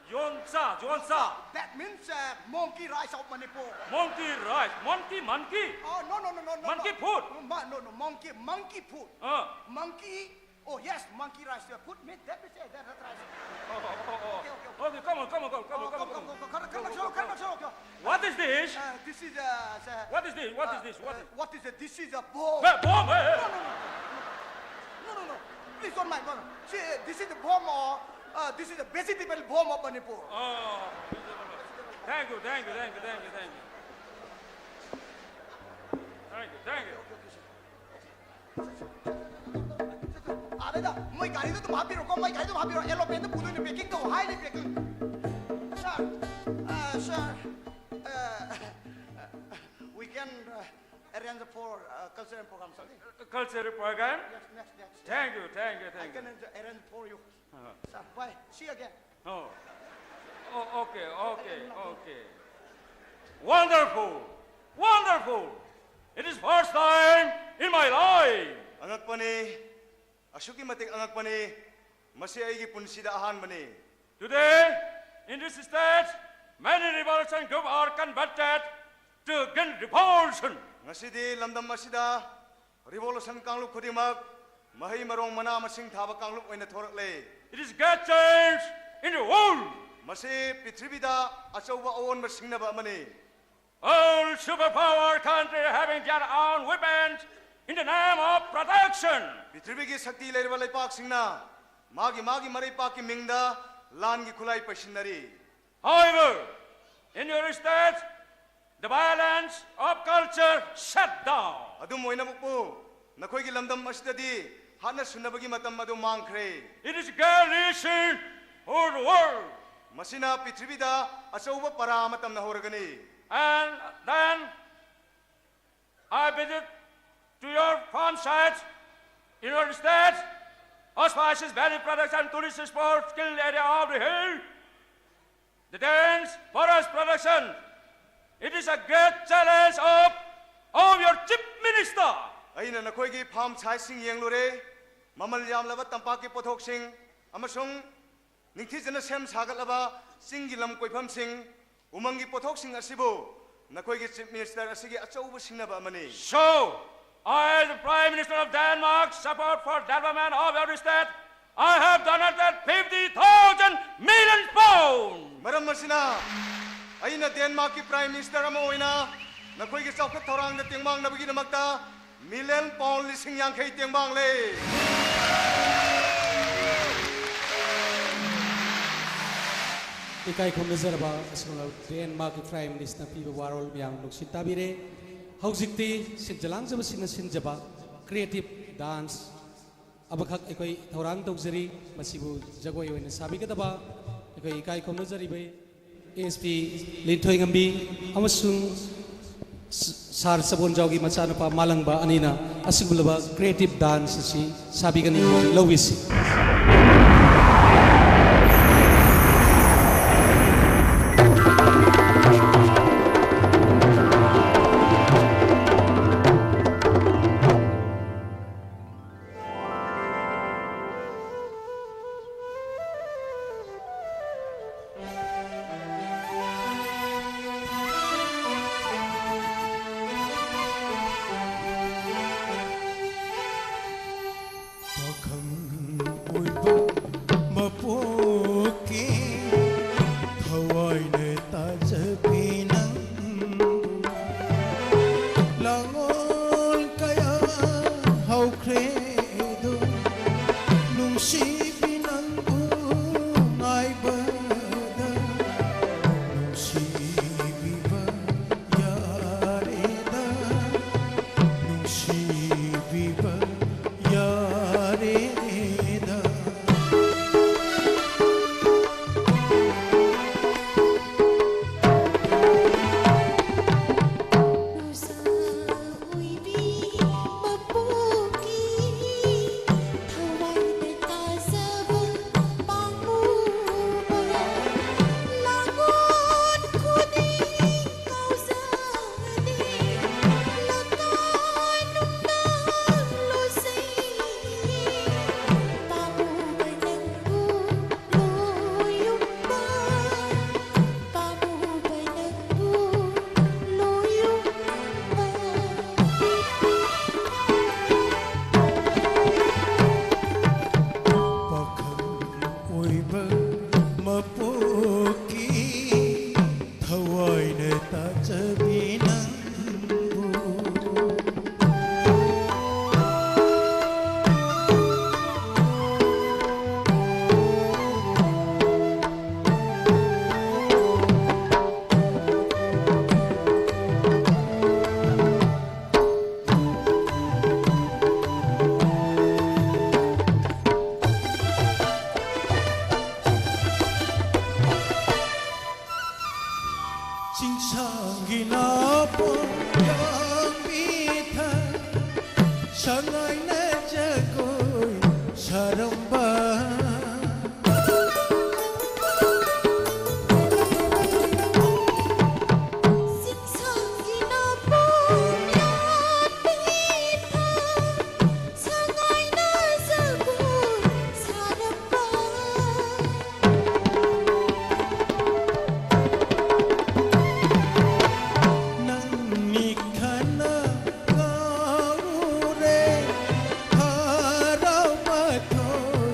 Yonsa, yonsa. That means uh, monkey rice of Manipur. Monkey rice. Monkey, monkey. Oh, no, no, no, no, no. Monkey no. food. Ma- no, no, monkey, monkey food. Uh, Monkey. Oh, yes, monkey rice. Uh, Put me, that is uh, that rice. oh, oh, oh, oh. Okay, okay, okay. Okay, come on, come on, come on, come Oh, on, come on, come on. Come, come, come, come, come, come, come, come. What is this? Uh, this is uh, uh, What is this? What is uh, this? What uh, is What is it? This is a bomb. Hey, bomb, hey, hey. No, no, no, no, no, no, no. Please don't mind. No, no. See, this is the bomb or uh, this is the vegetable bomb of Manipur. Oh, thank you, thank you, thank you, thank you, thank you. Thank you, thank you. ꯑꯥꯗꯩꯗ ꯃꯣꯏ ꯒꯥꯔꯤꯗꯣ ꯑꯗꯨꯝ ꯍꯥꯞꯄꯤꯔꯣꯀꯣ, ꯃꯣꯏ ꯒꯥꯔꯤꯗꯣ ꯑꯗꯨꯝ ꯍꯥꯞꯄꯤꯔꯣ, ꯑꯦꯂꯣꯄꯦꯟꯗ ꯄꯨꯗꯣꯏꯅꯦ, packing ꯇꯧ, ꯍꯥꯏꯂꯤ packing. Sir, uh, sir, uh, we can uh, arrange for uh, cultural program, something. Cultural program. Yes, next, next. Thank you, thank you, I thank you. Can arrange for you. Uh-huh. Sir, bye. See you again. Oh. Oh, okay, okay, okay. Wonderful, wonderful. It is first time in my life. ꯑꯉꯛꯄꯅꯤ꯫ ꯑꯁꯨꯛꯀꯤ ꯃꯇꯤꯛ ꯑꯉꯛꯄꯅꯤ꯫ ꯃꯁꯤ ꯑꯩꯒꯤ ꯄꯨꯟꯁꯤꯗ ꯑꯍꯥꯟꯕꯅꯤ꯫ Today, in this state, many revolution groups are converted to gain revolution. ꯉꯁꯤꯗꯤ ꯂꯝꯗꯝ ꯑꯁꯤꯗ revolution ꯀꯥꯡꯂꯨꯞ ꯈꯨꯗꯤꯡꯃꯛ ꯃꯍꯩ ꯃꯔꯣꯡ ꯃꯅꯥ ꯃꯁꯤꯡ ꯊꯥꯕ ꯀꯥꯡꯂꯨꯞ ꯑꯣꯏꯅ ꯊꯣꯔꯛꯂꯦ꯫ It is great change in the world. ꯃꯁꯤ ꯄ꯭ꯔꯤꯊꯤꯕꯤꯗ ꯑꯆꯧꯕ ꯑꯑꯣꯟꯕ ꯁꯤꯡꯅꯕ ꯑꯃꯅꯤ꯫ All superpower countries having their own weapons in the name of protection. ꯄ꯭ꯔꯤꯊꯤꯕꯤꯒꯤ ꯁꯛꯇꯤ ꯂꯩꯔꯕ ꯂꯩꯄꯥꯛꯁꯤꯡꯅ ꯃꯥꯒꯤ ꯃꯥꯒꯤ ꯃꯔꯩꯄꯥꯛꯀꯤ ꯃꯤꯡꯗ ꯂꯥꯟꯒꯤ ꯈꯨꯠꯂꯥꯏ ꯄꯩꯁꯤꯟꯅꯔꯤ꯫ However, in your state, the violence of culture shut down. ꯑꯗꯨꯝ ꯑꯣꯏꯅꯃꯛꯄꯨ, ꯅꯈꯣꯏꯒꯤ ꯂꯝꯗꯝ ꯑꯁꯤꯗꯗꯤ ꯍꯥꯠꯅ ꯁꯨꯅꯕꯒꯤ ꯃꯇꯝ ꯑꯗꯨ ꯃꯥꯡꯈ꯭ꯔꯦ꯫ It is great lesson for the world. ꯃꯁꯤꯅ ꯄ꯭ꯔꯤꯊꯤꯕꯤꯗ ꯑꯆꯧꯕ ꯄꯔꯥ ꯑꯃ ꯇꯝꯅꯍꯧꯔꯒꯅꯤ꯫ And then I visit to your farm site in your state, auspices very production, tourist spot, skilled area of the hill, the dense forest production. It is a great challenge of, of your chief minister. ꯑꯩꯅ ꯅꯈꯣꯏꯒꯤ farm siteꯁꯤꯡ ꯌꯦꯡꯂꯨꯔꯦ꯫ ꯃꯃꯜ ꯌꯥꯝꯂꯕ ꯇꯝꯄꯥꯛꯀꯤ ꯄꯣꯠꯊꯣꯛꯁꯤꯡ ꯑꯃꯁꯨꯡ ꯅꯤꯡꯊꯤꯖꯅ ꯁꯦꯝ ꯁꯥꯒꯠꯂꯕ ꯆꯤꯡꯒꯤ ꯂꯝ ꯀꯣꯏꯐꯝꯁꯤꯡ, ꯎꯃꯪꯒꯤ ꯄꯣꯠꯊꯣꯛꯁꯤꯡ ꯑꯁꯤꯕꯨ ꯅꯈꯣꯏꯒꯤ Chief Minister ꯑꯁꯤꯒꯤ ꯑꯆꯧꯕ ꯁꯤꯡꯅꯕ ꯑꯃꯅꯤ꯫ So, I, as the Prime Minister of Denmark, support for development of every state, I have donated fifty thousand million pounds. ꯃꯔꯝ ꯑꯁꯤꯅ, ꯑꯩꯅ ꯗꯦꯟꯃꯥꯔꯛꯀꯤ Prime Minister ꯑꯃ ꯑꯣꯏꯅ ꯅꯈꯣꯏꯒꯤ ꯆꯥꯎꯈꯠ ꯊꯧꯔꯥꯡꯗ ꯇꯦꯡꯕꯥꯡꯅꯕꯒꯤꯗꯃꯛꯇ ꯃꯤꯂꯤꯌꯟ ꯄꯥꯎꯟ ꯂꯤꯁꯤꯡ ꯌꯥꯡꯈꯩ ꯇꯦꯡꯕꯥꯡꯂꯦ꯫ ꯏꯀꯥꯏ ꯈꯨꯝꯅꯖꯔꯕ ꯑꯁꯤꯒꯨꯝꯂꯕ ꯗꯦꯟꯃꯥꯔꯛꯀꯤ Prime Minister ꯄꯤꯕ ꯋꯥꯔꯣꯜ ꯃꯌꯥꯝ ꯅꯨꯡꯁꯤ ꯇꯥꯕꯤꯔꯦ꯫ ꯍꯧꯖꯤꯛꯇꯤ ꯁꯤꯟꯖ ꯂꯥꯡꯖꯕꯁꯤꯡꯅ ꯁꯤꯟꯖꯕ creative dance ꯑꯃꯈꯛ ꯑꯩꯈꯣꯏ ꯊꯧꯔꯥꯡ ꯇꯧꯖꯔꯤ꯫ ꯃꯁꯤꯕꯨ ꯖꯒꯣꯏ ꯑꯣꯏꯅ ꯁꯥꯕꯤꯒꯗꯕ ꯑꯩꯈꯣꯏ ꯏꯀꯥꯏ ꯈꯨꯝꯅꯖꯔꯤꯕ ꯑꯦꯁ ꯄꯤ ꯂꯤꯟꯊꯣꯏꯉꯝꯕꯤ ꯑꯃꯁꯨꯡ ꯁꯥꯔ ꯆꯕꯣꯟꯖꯥꯎꯒꯤ ꯃꯆꯥꯅꯨꯄꯥ ꯃꯥꯂꯪꯕ ꯑꯅꯤꯅ ꯑꯁꯤꯒꯨꯝꯂꯕ creative dance ꯑꯁꯤ ꯁꯥꯕꯤꯒꯅꯤ꯫ ꯂꯧꯕꯤꯁꯤ꯫ ꯆꯤꯡꯁꯥꯡꯒꯤ ꯅꯥꯄꯣꯝ ꯌꯥꯝꯕꯤꯗ ꯁꯉꯥꯏꯅ ꯖꯒꯣꯏ ꯁꯥꯔꯝꯕ꯫ ꯆꯤꯡꯁꯥꯡꯒꯤ ꯅꯥꯄꯣꯝ ꯌꯥꯝꯕꯤꯗ ꯁꯉꯥꯏꯅ ꯖꯒꯣꯏ ꯁꯥꯔꯝꯕ꯫ ꯅꯪ ꯃꯤꯠ ꯈꯅ ꯉꯥꯎꯔꯦ, ꯍꯔꯥꯎꯕ ꯊꯣꯛ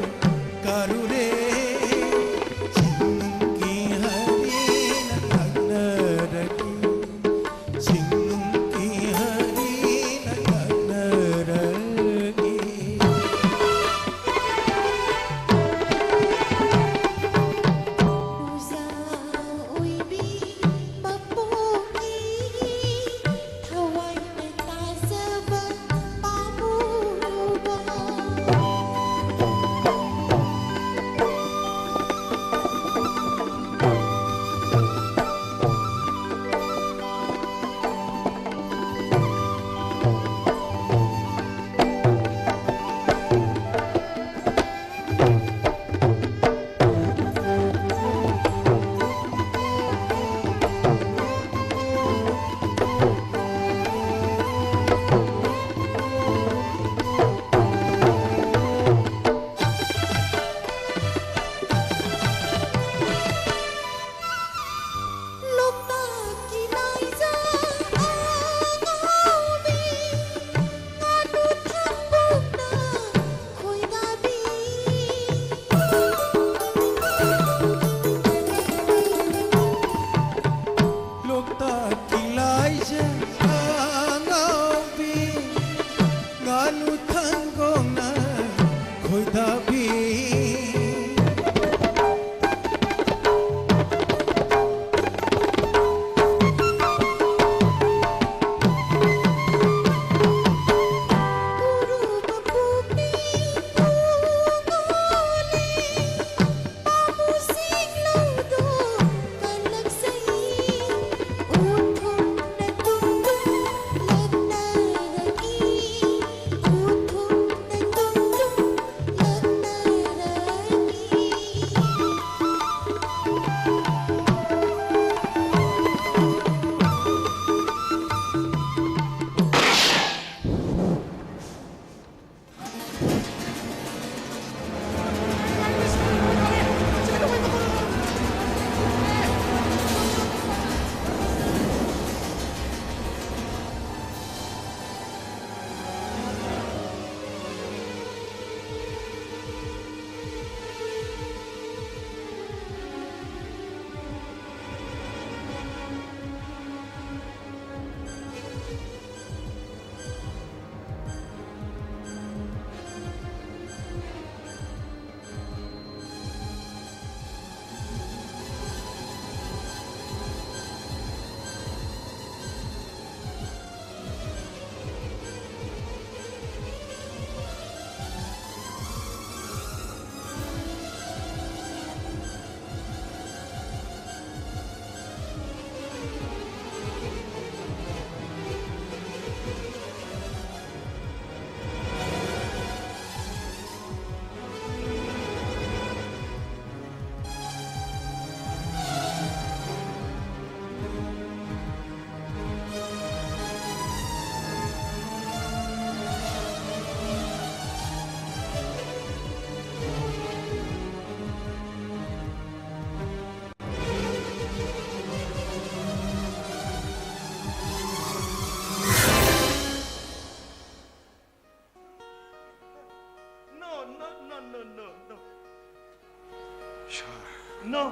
No,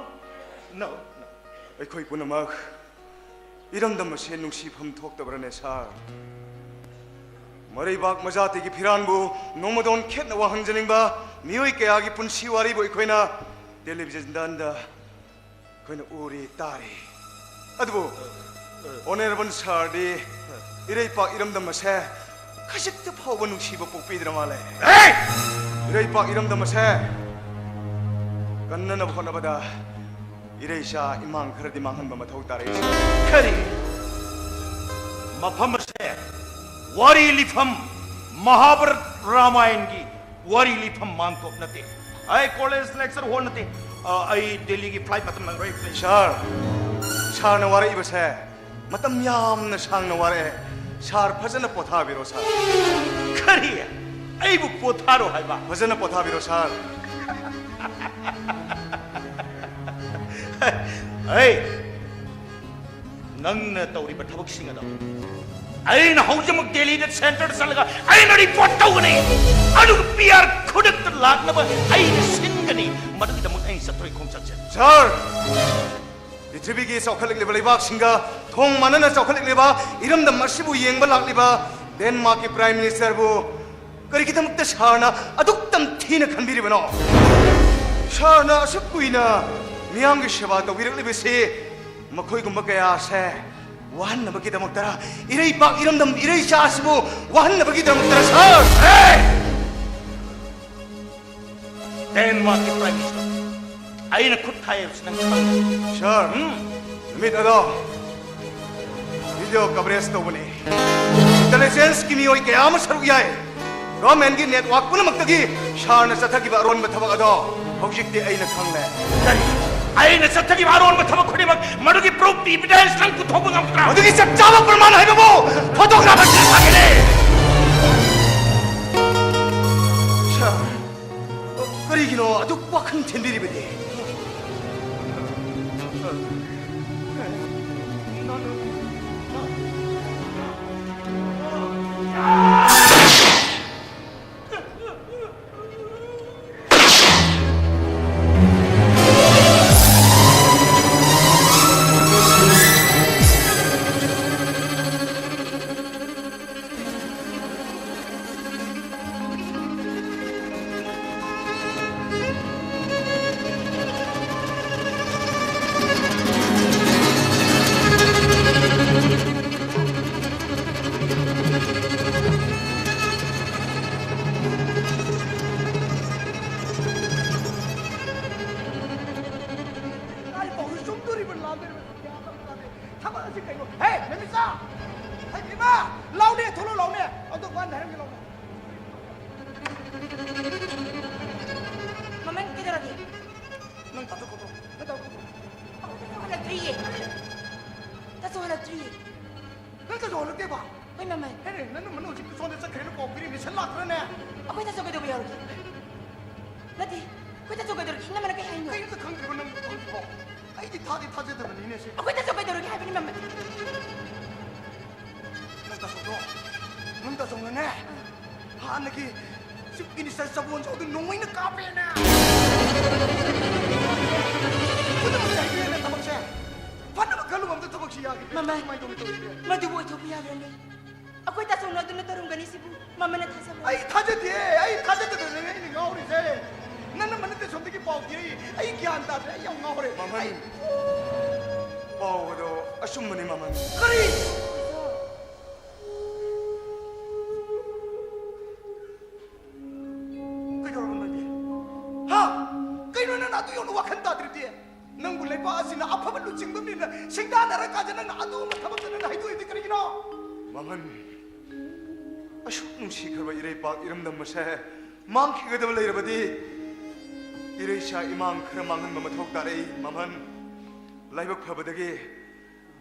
no, no. ꯑꯩꯈꯣꯏ ꯄꯨꯝꯅꯃꯛ ꯏꯔꯝꯗꯝ ꯑꯁꯦ ꯅꯨꯡꯁꯤꯐꯝ ꯊꯣꯛꯇꯕ꯭ꯔꯅꯦ, ꯁꯥꯔ? ꯃꯔꯩꯕꯥꯛ ꯃꯖꯥꯇꯤꯒꯤ ꯐꯤꯔꯥꯟꯕꯨ ꯅꯣꯡꯃꯗꯣꯟ ꯈꯦꯠꯅ ꯋꯥꯍꯟꯖꯅꯤꯡꯕ ꯃꯤꯑꯣꯏ ꯀꯌꯥꯒꯤ ꯄꯨꯟꯁꯤ ꯋꯥꯔꯤꯕꯨ ꯑꯩꯈꯣꯏꯅ ꯇꯦꯂꯤꯚꯤꯖꯟꯗ ꯑꯩꯈꯣꯏꯅ ꯎꯔꯤ, ꯇꯥꯔꯤ꯫ ꯑꯗꯨꯕꯨ ꯑꯣꯅꯔꯦꯕꯜ ꯁꯥꯔꯗꯤ ꯏꯔꯩꯄꯥꯛ ꯏꯔꯝꯗꯝ ꯑꯁꯦ ꯈꯖꯤꯛꯇ ꯐꯥꯎꯕ ꯅꯨꯡꯁꯤꯕ ꯄꯣꯛꯄꯤꯗ꯭ꯔ ꯃꯥꯜꯂꯦ꯫ ꯍꯦ! ꯏꯔꯩꯄꯥꯛ ꯏꯔꯝꯗꯝ ꯑꯁꯦ ꯀꯟꯅꯅꯕ ꯍꯣꯠꯅꯕꯗ ꯏꯔꯩꯆꯥ ꯏꯃꯥꯡ ꯈꯔꯗꯤ ꯃꯥꯡꯍꯟꯕ ꯃꯊꯧ ꯇꯥꯔꯦ꯫ ꯀꯔꯤ? ꯃꯐꯝ ꯑꯁꯦ ꯋꯥꯔꯤ ꯂꯤꯐꯝ, ꯃꯍꯥꯚꯥꯔꯠ, ꯔꯥꯃꯥꯌꯟꯒꯤ ꯋꯥꯔꯤ ꯂꯤꯐꯝ ꯃꯥꯟꯇꯣꯞ ꯅꯠꯇꯦ꯫ ꯑꯩ ꯀꯣꯂꯦꯖ ꯂꯦꯛꯆꯔ ꯍꯣꯜ ꯅꯠꯇꯦ꯫ ꯑ, ꯑꯩ ꯗꯦꯜꯂꯤꯒꯤ ꯐ꯭ꯂꯥꯏꯠ ꯃꯇꯝ ꯅꯪꯔꯣꯏ, ꯄ꯭ꯂꯤꯖ꯫ ꯁꯥꯔ, ꯁꯥꯔꯅ ꯋꯥꯔꯛꯏꯕꯁꯦ ꯃꯇꯝ ꯌꯥꯝꯅ ꯁꯥꯡꯅ ꯋꯥꯔꯛꯑꯦ꯫ ꯁꯥꯔ, ꯐꯖꯅ ꯄꯣꯊꯥꯕꯤꯔꯣ, ꯁꯥꯔ꯫ ꯀꯔꯤ? ꯑꯩꯕꯨ ꯄꯣꯊꯥꯔꯣ ꯍꯥꯏꯕ? ꯐꯖꯅ ꯄꯣꯊꯥꯕꯤꯔꯣ, ꯁꯥꯔ꯫ ꯑꯩ, ꯅꯪꯅ ꯇꯧꯔꯤꯕ ꯊꯕꯛꯁꯤꯡ ꯑꯗꯣ ꯑꯩꯅ ꯍꯧꯖꯤꯛꯃꯛ ꯗꯦꯜꯂꯤꯗ ꯁꯦꯟꯇꯔꯗ ꯆꯠꯂꯒ ꯑꯩꯅ ꯔꯤꯄꯣꯔꯠ ꯇꯧꯒꯅꯤ꯫ ꯑꯗꯨꯒ ꯄꯤ ꯑꯥꯔ ꯈꯨꯗꯛꯇ ꯂꯥꯛꯅꯕ ꯑꯩꯅ ꯁꯤꯟꯒꯅꯤ꯫ ꯃꯗꯨꯒꯤꯗꯃꯛ ꯑꯩꯅ ꯆꯠꯊꯣꯏ ꯈꯣꯡꯆꯠꯁꯦ꯫ ꯁꯥꯔ, ꯄ꯭ꯔꯤꯊꯤꯕꯤꯒꯤ ꯆꯥꯎꯈꯠꯂꯛꯂꯤꯕ ꯂꯩꯕꯥꯛꯁꯤꯡꯒ ꯊꯣꯡ ꯃꯥꯟꯅꯅ ꯆꯥꯎꯈꯠꯂꯛꯂꯤꯕ ꯏꯔꯝꯗꯝ ꯑꯁꯤꯕꯨ ꯌꯦꯡꯕ ꯂꯥꯛꯂꯤꯕ ꯗꯦꯟꯃꯥꯔꯛꯀꯤ ꯄ꯭ꯔꯥꯏꯝ ꯃꯤꯅꯤꯁꯇꯔꯕꯨ ꯀꯔꯤꯒꯤꯗꯃꯛꯇ ꯁꯥꯔꯅ ꯑꯗꯨꯛ ꯇꯝꯊꯤꯅ ꯈꯟꯕꯤꯔꯤꯕꯅꯣ? ꯁꯥꯔꯅ ꯑꯁꯨꯛ ꯀꯨꯏꯅ ꯃꯤꯌꯥꯝꯒꯤ ꯁꯦꯕꯥ ꯇꯧꯕꯤꯔꯛꯂꯤꯕꯁꯤ ꯃꯈꯣꯏꯒꯨꯝꯕ ꯀꯌꯥ ꯑꯁꯦ ꯋꯥꯍꯟꯅꯕꯒꯤꯗꯃꯛꯇꯔ? ꯏꯔꯩꯄꯥꯛ ꯏꯔꯝꯗꯝ ꯏꯔꯩꯆꯥ ꯑꯁꯤꯕꯨ ꯋꯥꯍꯟꯅꯕꯒꯤꯗꯃꯛꯇꯔ, ꯁꯥꯔ? ꯍꯦ! ꯗꯦꯟꯃꯥꯔꯛꯀꯤ ꯄ꯭ꯔꯥꯏꯝ ꯃꯤꯅꯤꯁꯇꯔ ꯑꯩꯅ ꯈꯨꯠ ꯊꯥꯏ ꯍꯥꯏꯕꯁꯤ ꯅꯪ ꯈꯪꯕ꯭ꯔꯥ? ꯁꯥꯔ, ꯎꯝ? ꯅꯨꯃꯤꯠ ꯑꯗꯣ ꯚꯤꯗꯤꯑꯣ ꯀꯚꯔꯦꯖ ꯇꯧꯕꯅꯤ꯫ ꯏꯟꯇꯦꯂꯤꯖꯦꯟꯁꯀꯤ ꯃꯤꯑꯣꯏ ꯀꯌꯥ ꯑꯃ ꯁꯔꯨꯛ ꯌꯥꯏ꯫ ꯒꯚꯔꯟꯃꯦꯟꯠꯀꯤ ꯅꯦꯠꯋꯥꯔꯛ ꯄꯨꯝꯅꯃꯛꯇꯒꯤ ꯁꯥꯔꯅ ꯆꯠꯊꯈꯤꯕ ꯑꯔꯣꯟꯕ ꯊꯕꯛ ꯑꯗꯣ ꯍꯧꯖꯤꯛꯇꯤ ꯑꯩꯅ ꯈꯪꯂꯦ꯫ ꯀꯔꯤ? ꯑꯩꯅ ꯆꯠꯊꯈꯤꯕ ꯑꯔꯣꯟꯕ ꯊꯕꯛ ꯈꯨꯗꯤꯡꯃꯛ ꯃꯗꯨꯒꯤ ꯄ꯭ꯔꯨꯐ, ꯏꯚꯤꯗꯦꯟꯁ ꯅꯪ ꯄꯨꯊꯣꯛꯄ ꯉꯝꯒꯗ꯭ꯔꯥ? ꯃꯗꯨꯒꯤ ꯆꯞ ꯆꯥꯕ ꯄ꯭ꯔꯃꯥꯟ ꯍꯥꯏꯕꯕꯨ ꯐꯣꯇꯣꯒ꯭ꯔꯥꯐꯔꯁꯤꯡ ꯁꯥꯈꯤꯅꯤ꯫ ꯁꯥꯔ, ꯀꯔꯤꯒꯤꯅꯣ ꯑꯗꯨꯛ ꯋꯥꯈꯜ ꯊꯤꯟꯕꯤꯔꯤꯕꯗꯤ? ꯂꯥꯟꯗꯣꯏꯔꯤꯕ ꯒ꯭ꯌꯥꯟ ꯑꯃ ꯇꯥꯗꯦ꯫ ꯊꯕꯛ ꯑꯁꯤ ꯀꯩꯅꯣ? ꯍꯦ, ꯅꯨꯃꯤꯠꯆꯥ! ꯍꯩꯕꯤꯃ! ꯂꯥꯎꯅꯦ, ꯊꯣꯛꯂꯛꯑꯣ, ꯂꯥꯎꯅꯦ꯫ ꯑꯗꯣ ꯋꯥꯟꯗ ꯍꯥꯏꯔꯝꯒꯦ, ꯂꯥꯎꯅꯦ꯫ ꯃꯃꯟ ꯀꯩꯗꯧꯔꯒꯦ? ꯅꯪ ꯇꯥꯊꯣꯛ ꯈꯣꯠꯇꯣꯛ, ꯅꯪ ꯇꯥꯊꯣꯛ ꯈꯣꯠꯇꯣꯛ꯫ ꯑꯩꯈꯣꯏ ꯇꯥꯊꯣꯛ ꯍꯜꯂꯛꯇ꯭ꯔꯤꯌꯦ꯫ ꯇꯥꯊꯣꯛ ꯍꯜꯂꯛꯇ꯭ꯔꯤꯌꯦ꯫ ꯅꯪ ꯇꯥꯊꯣꯛ ꯍꯜꯂꯛꯇꯦꯕ? ꯍꯣꯏ, ꯃꯃꯟ꯫ ꯍꯦ, ꯅꯪ ꯅꯃꯟ ꯍꯧꯖꯤꯛ ꯁꯣꯝꯗ ꯆꯠꯈ꯭ꯔꯦꯅ ꯄꯥꯎ ꯄꯤꯔꯤꯃꯤ, ꯁꯟ ꯂꯥꯛꯇ꯭ꯔꯅꯦ? ꯑꯩꯈꯣꯏ ꯇꯥꯊꯣꯛ ꯀꯩꯗꯧꯕ ꯌꯥꯎꯔꯒꯦ? ꯅꯠꯇꯦ, ꯑꯩꯈꯣꯏ ꯇꯥꯊꯣꯛ ꯀꯩꯗꯧꯔꯒꯦ? ꯏꯅꯝꯃꯅ ꯀꯩ ꯍꯥꯏꯅꯣ? ꯀꯩꯝꯇ ꯈꯪꯗ꯭ꯔꯤꯕꯣ ꯅꯪ ꯍꯧꯖꯤꯛꯐꯥꯎ? ꯑꯩꯗꯤ ꯊꯥꯗꯤ ꯊꯥꯖꯗꯕꯅꯤꯅꯦ ꯁꯦ꯫ ꯑꯩꯈꯣꯏ ꯇꯥꯆꯧ ꯀꯩꯗꯧꯔꯒꯦ ꯍꯥꯏꯕꯅꯤ, ꯃꯃꯟ? ꯅꯪ ꯇꯥꯆꯧꯗꯣ, ꯅꯪ ꯇꯥꯆꯧꯅꯅꯦ, ꯍꯥꯟꯅꯒꯤ Chief Minister ꯆꯕꯣꯟ ꯆꯥꯎꯗꯣ ꯅꯣꯡꯃꯩꯅ ꯀꯥꯞꯄꯦꯅꯦ꯫ ꯈꯨꯗꯛꯇ ꯍꯥꯏꯕꯤꯔꯦꯅꯦ ꯊꯕꯛꯁꯦ꯫ ꯐꯅꯕ ꯈꯜꯂꯨꯕ ꯑꯝꯇ ꯊꯕꯛꯁꯤ ꯌꯥꯈꯤꯗ꯭ꯔꯦ꯫ ꯃꯃꯟ, ꯀꯃꯥꯏꯅ ꯇꯧꯅꯤ ꯇꯧꯔꯤꯁꯦ? ꯃꯗꯨꯕꯨ ꯑꯣꯏꯊꯣꯛꯄ ꯌꯥꯕ꯭ꯔꯅꯦ? ꯑꯩꯈꯣꯏ ꯇꯥꯆꯧꯅ ꯑꯗꯨꯅ ꯇꯧꯔꯝꯒꯅꯤ ꯁꯤꯕꯨ ꯃꯃꯟꯅ ꯊꯥꯖꯕ꯭ꯔꯣ? ꯑꯩ ꯊꯥꯖꯗꯦ, ꯑꯩ ꯊꯥꯖꯗꯗꯅꯅꯦ ꯑꯩꯅ ꯉꯥꯎꯔꯤꯁꯦ꯫ ꯅꯪꯅ ꯃꯅꯤꯡꯗ ꯁꯣꯝꯗꯒꯤ ꯄꯥꯎ ꯄꯤꯔꯛꯏ, ꯑꯩ ꯒ꯭ꯌꯥꯟ ꯇꯥꯗ꯭ꯔꯦ, ꯑꯩ ꯌꯥꯝ ꯉꯥꯎꯔꯦ꯫ ꯃꯃꯟ, ꯑꯩ ꯄꯥꯎ ꯑꯗꯣ ꯑꯆꯨꯝꯕꯅꯤ, ꯃꯃꯟ꯫ ꯀꯔꯤ? ꯀꯩꯗꯧꯔꯕ ꯅꯪꯗꯤ? ꯍꯥ? ꯀꯩꯅꯣ ꯅꯪꯅ ꯑꯗꯨ ꯌꯧꯅ ꯋꯥꯈꯜ ꯇꯥꯗ꯭ꯔꯤꯗꯤ? ꯅꯪꯕꯨ ꯂꯩꯕꯥꯛ ꯑꯁꯤꯅ ꯑꯐꯕ ꯂꯨꯆꯤꯡꯕ ꯃꯤꯅ ꯁꯤꯡꯇꯥꯟꯅꯔꯀꯥꯟꯗ ꯅꯪꯅ ꯑꯗꯨꯒꯨꯝꯕ ꯊꯕꯛꯇ ꯅꯪꯅ ꯍꯩꯗꯣꯛꯏꯗꯤ ꯀꯔꯤꯒꯤꯅꯣ? ꯃꯃꯟ, ꯑꯁꯨꯛ ꯅꯨꯡꯁꯤꯈ꯭ꯔꯕ ꯏꯔꯩꯄꯥꯛ ꯏꯔꯝꯗꯝ ꯑꯁꯦ ꯃꯥꯡꯈꯤꯒꯗꯕ ꯂꯩꯔꯕꯗꯤ ꯏꯔꯩꯆꯥ ꯏꯃꯥꯡ ꯈꯔ ꯃꯥꯡꯍꯟꯕ ꯃꯊꯧ ꯇꯥꯔꯛꯏ, ꯃꯃꯟ꯫ ꯂꯥꯏꯕꯛ ꯐꯕꯗꯒꯤ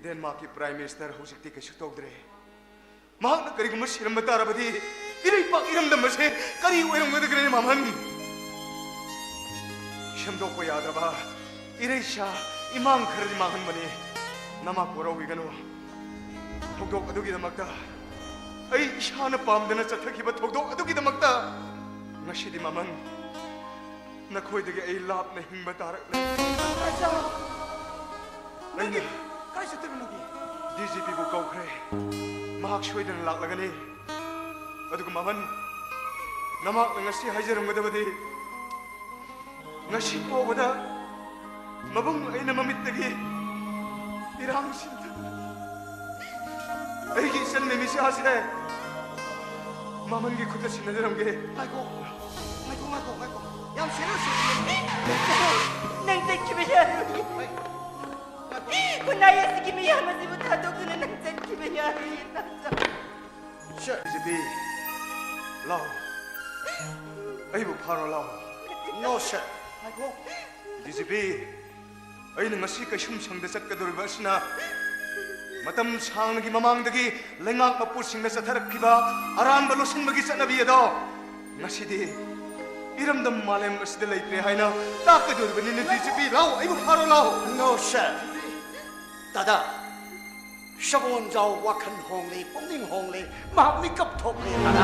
ꯗꯦꯟꯃꯥꯔꯛꯀꯤ Prime Minister ꯍꯧꯖꯤꯛꯇꯤ ꯀꯩꯁꯨ ꯇꯧꯗ꯭ꯔꯦ꯫ ꯃꯍꯥꯛꯅ ꯀꯔꯤꯒꯨꯝꯕ ꯁꯤꯔꯝꯕ ꯇꯥꯔꯕꯗꯤ ꯏꯔꯩꯄꯥꯛ ꯏꯔꯝꯗꯝ ꯑꯁꯦ ꯀꯔꯤ ꯑꯣꯏꯔꯝꯒꯗꯒꯦ, ꯃꯃꯟ? ꯁꯦꯝꯗꯣꯛꯄ ꯌꯥꯗ꯭ꯔꯕ ꯏꯔꯩꯆꯥ ꯏꯃꯥꯡ ꯈꯔꯗꯤ ꯃꯥꯡꯍꯟꯕꯅꯤ꯫ ꯅꯃꯥ ꯀꯣꯔꯧ ꯏꯒꯅꯨ꯫ ꯊꯧꯗꯣꯛ ꯑꯗꯨꯒꯤꯗꯃꯛꯇ ꯑꯩ ꯏꯁꯥꯅ ꯄꯥꯝꯗꯅ ꯆꯠꯊꯈꯤꯕ ꯊꯧꯗꯣꯛ ꯑꯗꯨꯒꯤꯗꯃꯛꯇ ꯉꯁꯤꯗꯤ, ꯃꯃꯟ, ꯅꯈꯣꯏꯗꯒꯤ ꯑꯩ ꯂꯥꯞꯅ ꯍꯤꯡꯕ ꯇꯥꯔꯛꯂꯦ꯫ ꯏꯔꯩꯆꯥ! ꯅꯪꯒꯤ ꯑꯩꯅ ꯀꯥꯏ ꯆꯠꯇꯣꯏꯕ ꯅꯪꯗꯤ? DGPꯕꯨ ꯀꯧꯈ꯭ꯔꯦ꯫ ꯃꯍꯥꯛ ꯁꯣꯏꯗꯅ ꯂꯥꯛꯂꯒꯅꯤ꯫ ꯑꯗꯨꯒ ꯃꯃꯟ, ꯅꯃꯥꯛꯅ ꯉꯁꯤ ꯍꯥꯏꯖꯔꯝꯒꯗꯕꯗꯤ, ꯉꯁꯤ ꯐꯥꯎꯕꯗ ꯃꯕꯨꯡ ꯑꯩꯅ ꯃꯃꯤꯠꯇꯒꯤ ꯏꯔꯥꯡ ꯁꯤꯟꯊꯗꯨꯅ ꯑꯩꯒꯤ ꯏꯆꯟ ꯃꯤꯃꯤꯁꯥꯁꯦ ꯃꯃꯟꯒꯤ ꯈꯨꯠꯇ ꯁꯤꯟꯅꯖꯔꯝꯒꯦ꯫ ꯉꯥꯏꯈꯣ, ꯉꯥꯏꯈꯣ, ꯉꯥꯏꯈꯣ, ꯉꯥꯏꯈꯣ꯫ ꯌꯥꯝ serious ꯑꯣꯏ꯫ ꯅꯪ ꯆꯠꯈꯤꯕ ꯌꯥꯔꯣꯏ꯫ ꯈꯨꯟꯅꯥꯏ ꯑꯁꯤꯒꯤ ꯃꯤꯌꯥꯝ ꯑꯁꯤꯕꯨ ꯊꯥꯗꯣꯛꯇꯨꯅ ꯅꯪ ꯆꯠꯈꯤꯕ ꯌꯥꯔꯣꯏ, ꯏꯇꯥꯆꯧ꯫ ꯁꯦ, ꯗꯤ ꯖꯤ ꯄꯤ, ꯂꯥꯎ꯫ ꯑꯩꯕꯨ ꯐꯥꯔꯣ ꯂꯥꯎ꯫ No, sir. ꯉꯥꯏꯈꯣ꯫ ꯗꯤ ꯖꯤ ꯄꯤ, ꯑꯩꯅ ꯉꯁꯤ ꯀꯩꯁꯨꯝꯁꯪꯗ ꯆꯠꯀꯗꯧꯔꯤꯕ ꯑꯁꯤꯅ ꯃꯇꯝ ꯁꯥꯡꯅꯒꯤ ꯃꯃꯥꯡꯗꯒꯤ ꯂꯩꯉꯥꯛ ꯃꯄꯨꯁꯤꯡꯅ ꯆꯠꯊꯔꯛꯈꯤꯕ ꯑꯔꯥꯟꯕ ꯂꯣꯠꯁꯤꯟꯕꯒꯤ ꯆꯠꯅꯕꯤ ꯑꯗꯣ ꯉꯁꯤꯗꯤ ꯏꯔꯝꯗꯝ ꯃꯥꯂꯦꯝ ꯑꯁꯤꯗ ꯂꯩꯇ꯭ꯔꯦ ꯍꯥꯏꯅ ꯇꯥꯛꯀꯗꯧꯔꯤꯕꯅꯤꯅꯦ꯫ ꯗꯤ ꯖꯤ ꯄꯤ, ꯂꯥꯎ, ꯑꯩꯕꯨ ꯐꯥꯔꯣ ꯂꯥꯎ꯫ No, sir. ꯇꯥꯗꯥ, ꯁꯕꯣꯟꯖꯥꯎ ꯋꯥꯈꯜ ꯍꯣꯡꯂꯦ, ꯄꯨꯛꯅꯤꯡ ꯍꯣꯡꯂꯦ, ꯃꯍꯥꯛ ꯃꯤꯀꯞ ꯊꯣꯛꯂꯦ, ꯇꯥꯗꯥ꯫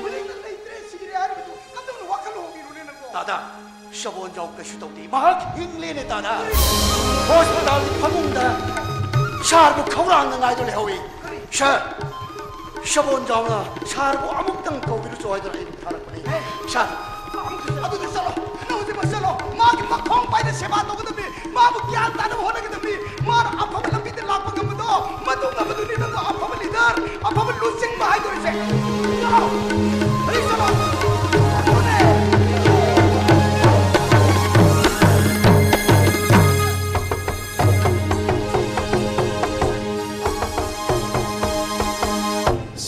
ꯍꯧꯖꯤꯛꯇ ꯂꯩꯇ꯭ꯔꯦ, ꯁꯤꯔꯦ ꯍꯥꯏꯔꯤꯕꯗꯨ ꯀꯝꯗꯧꯅ ꯋꯥꯈꯜ ꯍꯣꯡꯉꯤꯅꯣꯅꯦ ꯅꯪꯕꯣ? ꯇꯥꯗꯥ, ꯁꯕꯣꯟꯖꯥꯎ ꯀꯩꯁꯨ ꯇꯧꯗꯦ, ꯃꯍꯥꯛ ꯍꯤꯡꯂꯦꯅꯦ, ꯇꯥꯗꯥ꯫ ꯍꯣꯁꯄꯤꯇꯥꯜꯒꯤ ꯐꯃꯨꯡꯗ ꯁꯥꯔꯕꯨ ꯈꯧꯔꯥꯡꯅ ꯉꯥꯏꯗꯨꯅ ꯂꯩꯍꯧꯏ꯫ ꯁꯥꯔ, ꯁꯕꯣꯟꯖꯥꯎꯅ ꯁꯥꯔꯕꯨ ꯑꯃꯨꯛꯇꯪ ꯀꯧꯕꯤꯔꯨꯆꯣ ꯍꯥꯏꯗꯨꯅ ꯑꯩꯕꯨ ꯊꯥꯔꯛꯄꯅꯤ꯫ ꯁꯥꯔ, ꯑꯗꯨꯗꯤ ꯆꯠꯂꯣ, ꯅꯪ ꯍꯧꯖꯤꯛꯃꯛ ꯆꯠꯂꯣ꯫ ꯃꯥꯒꯤ ꯃꯈꯣꯡ ꯄꯥꯏꯅ ꯁꯦꯕꯥ ꯇꯧꯒꯗꯕꯅꯤ꯫ ꯃꯥꯕꯨ ꯒ꯭ꯌꯥꯟ ꯇꯥꯅꯕ ꯍꯣꯠꯅꯒꯗꯕꯅꯤ꯫ ꯃꯥꯅ ꯑꯐꯕ ꯂꯝꯕꯤꯗ ꯂꯥꯛꯄ ꯉꯝꯕꯗꯣ ꯃꯗꯨ ꯉꯝꯕꯗꯨꯅꯤ ꯅꯪꯕꯨ ꯑꯐꯕ ꯂꯤꯗꯔ, ꯑꯐꯕ ꯂꯨꯆꯤꯡꯕ ꯍꯥꯏꯗꯣꯔꯤꯁꯦ꯫ ꯆꯠꯂꯣ, ꯍꯧꯖꯤꯛ ꯆꯠꯂꯣ꯫ ꯑꯗꯨꯅꯦ꯫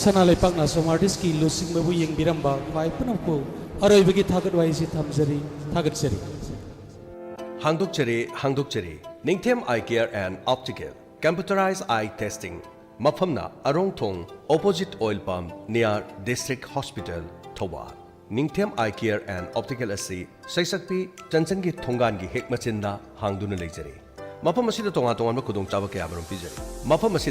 ꯁꯅꯥ ꯂꯩꯄꯥꯛꯅ ꯑꯁꯣꯝ ꯑꯥꯔꯇꯤꯁꯀꯤ ꯂꯨꯆꯤꯡꯕꯕꯨ ꯌꯦꯡꯕꯤꯔꯝꯕ ꯈ꯭ꯋꯥꯏ ꯄꯨꯝꯅꯃꯛꯄꯨ ꯑꯔꯣꯏꯕꯒꯤ ꯊꯥꯒꯠ ꯋꯥꯍꯩꯁꯤ ꯊꯝꯖꯔꯤ, ꯊꯥꯒꯠꯆꯔꯤ꯫ ꯍꯥꯡꯗꯣꯛꯆꯔꯤ, ꯍꯥꯡꯗꯣꯛꯆꯔꯤ꯫ ꯅꯤꯡꯊꯦꯝ Eye Care and Optical, Computerized Eye Testing꯫ ꯃꯐꯝꯅ ꯑꯔꯣꯡ ꯊꯣꯡ, opposite oil pump, near District Hospital, Thoubal. ꯅꯤꯡꯊꯦꯝ Eye Care and Optical ꯑꯁꯤ ꯁꯩꯁꯛꯄꯤ ꯆꯟꯆꯟꯒꯤ ꯊꯣꯡꯒꯥꯟꯒꯤ ꯍꯦꯛ ꯃꯆꯤꯟꯗ ꯍꯥꯡꯗꯨꯅ ꯂꯩꯖꯔꯤ꯫ ꯃꯐꯝ ꯑꯁꯤꯗ ꯇꯣꯉꯥꯟ ꯇꯣꯉꯥꯟꯕ ꯈꯨꯗꯣꯡꯆꯥꯕ ꯀꯌꯥꯃꯔꯨꯝ ꯄꯤꯖꯔꯤ꯫ ꯃꯐꯝ ꯑꯁꯤꯗ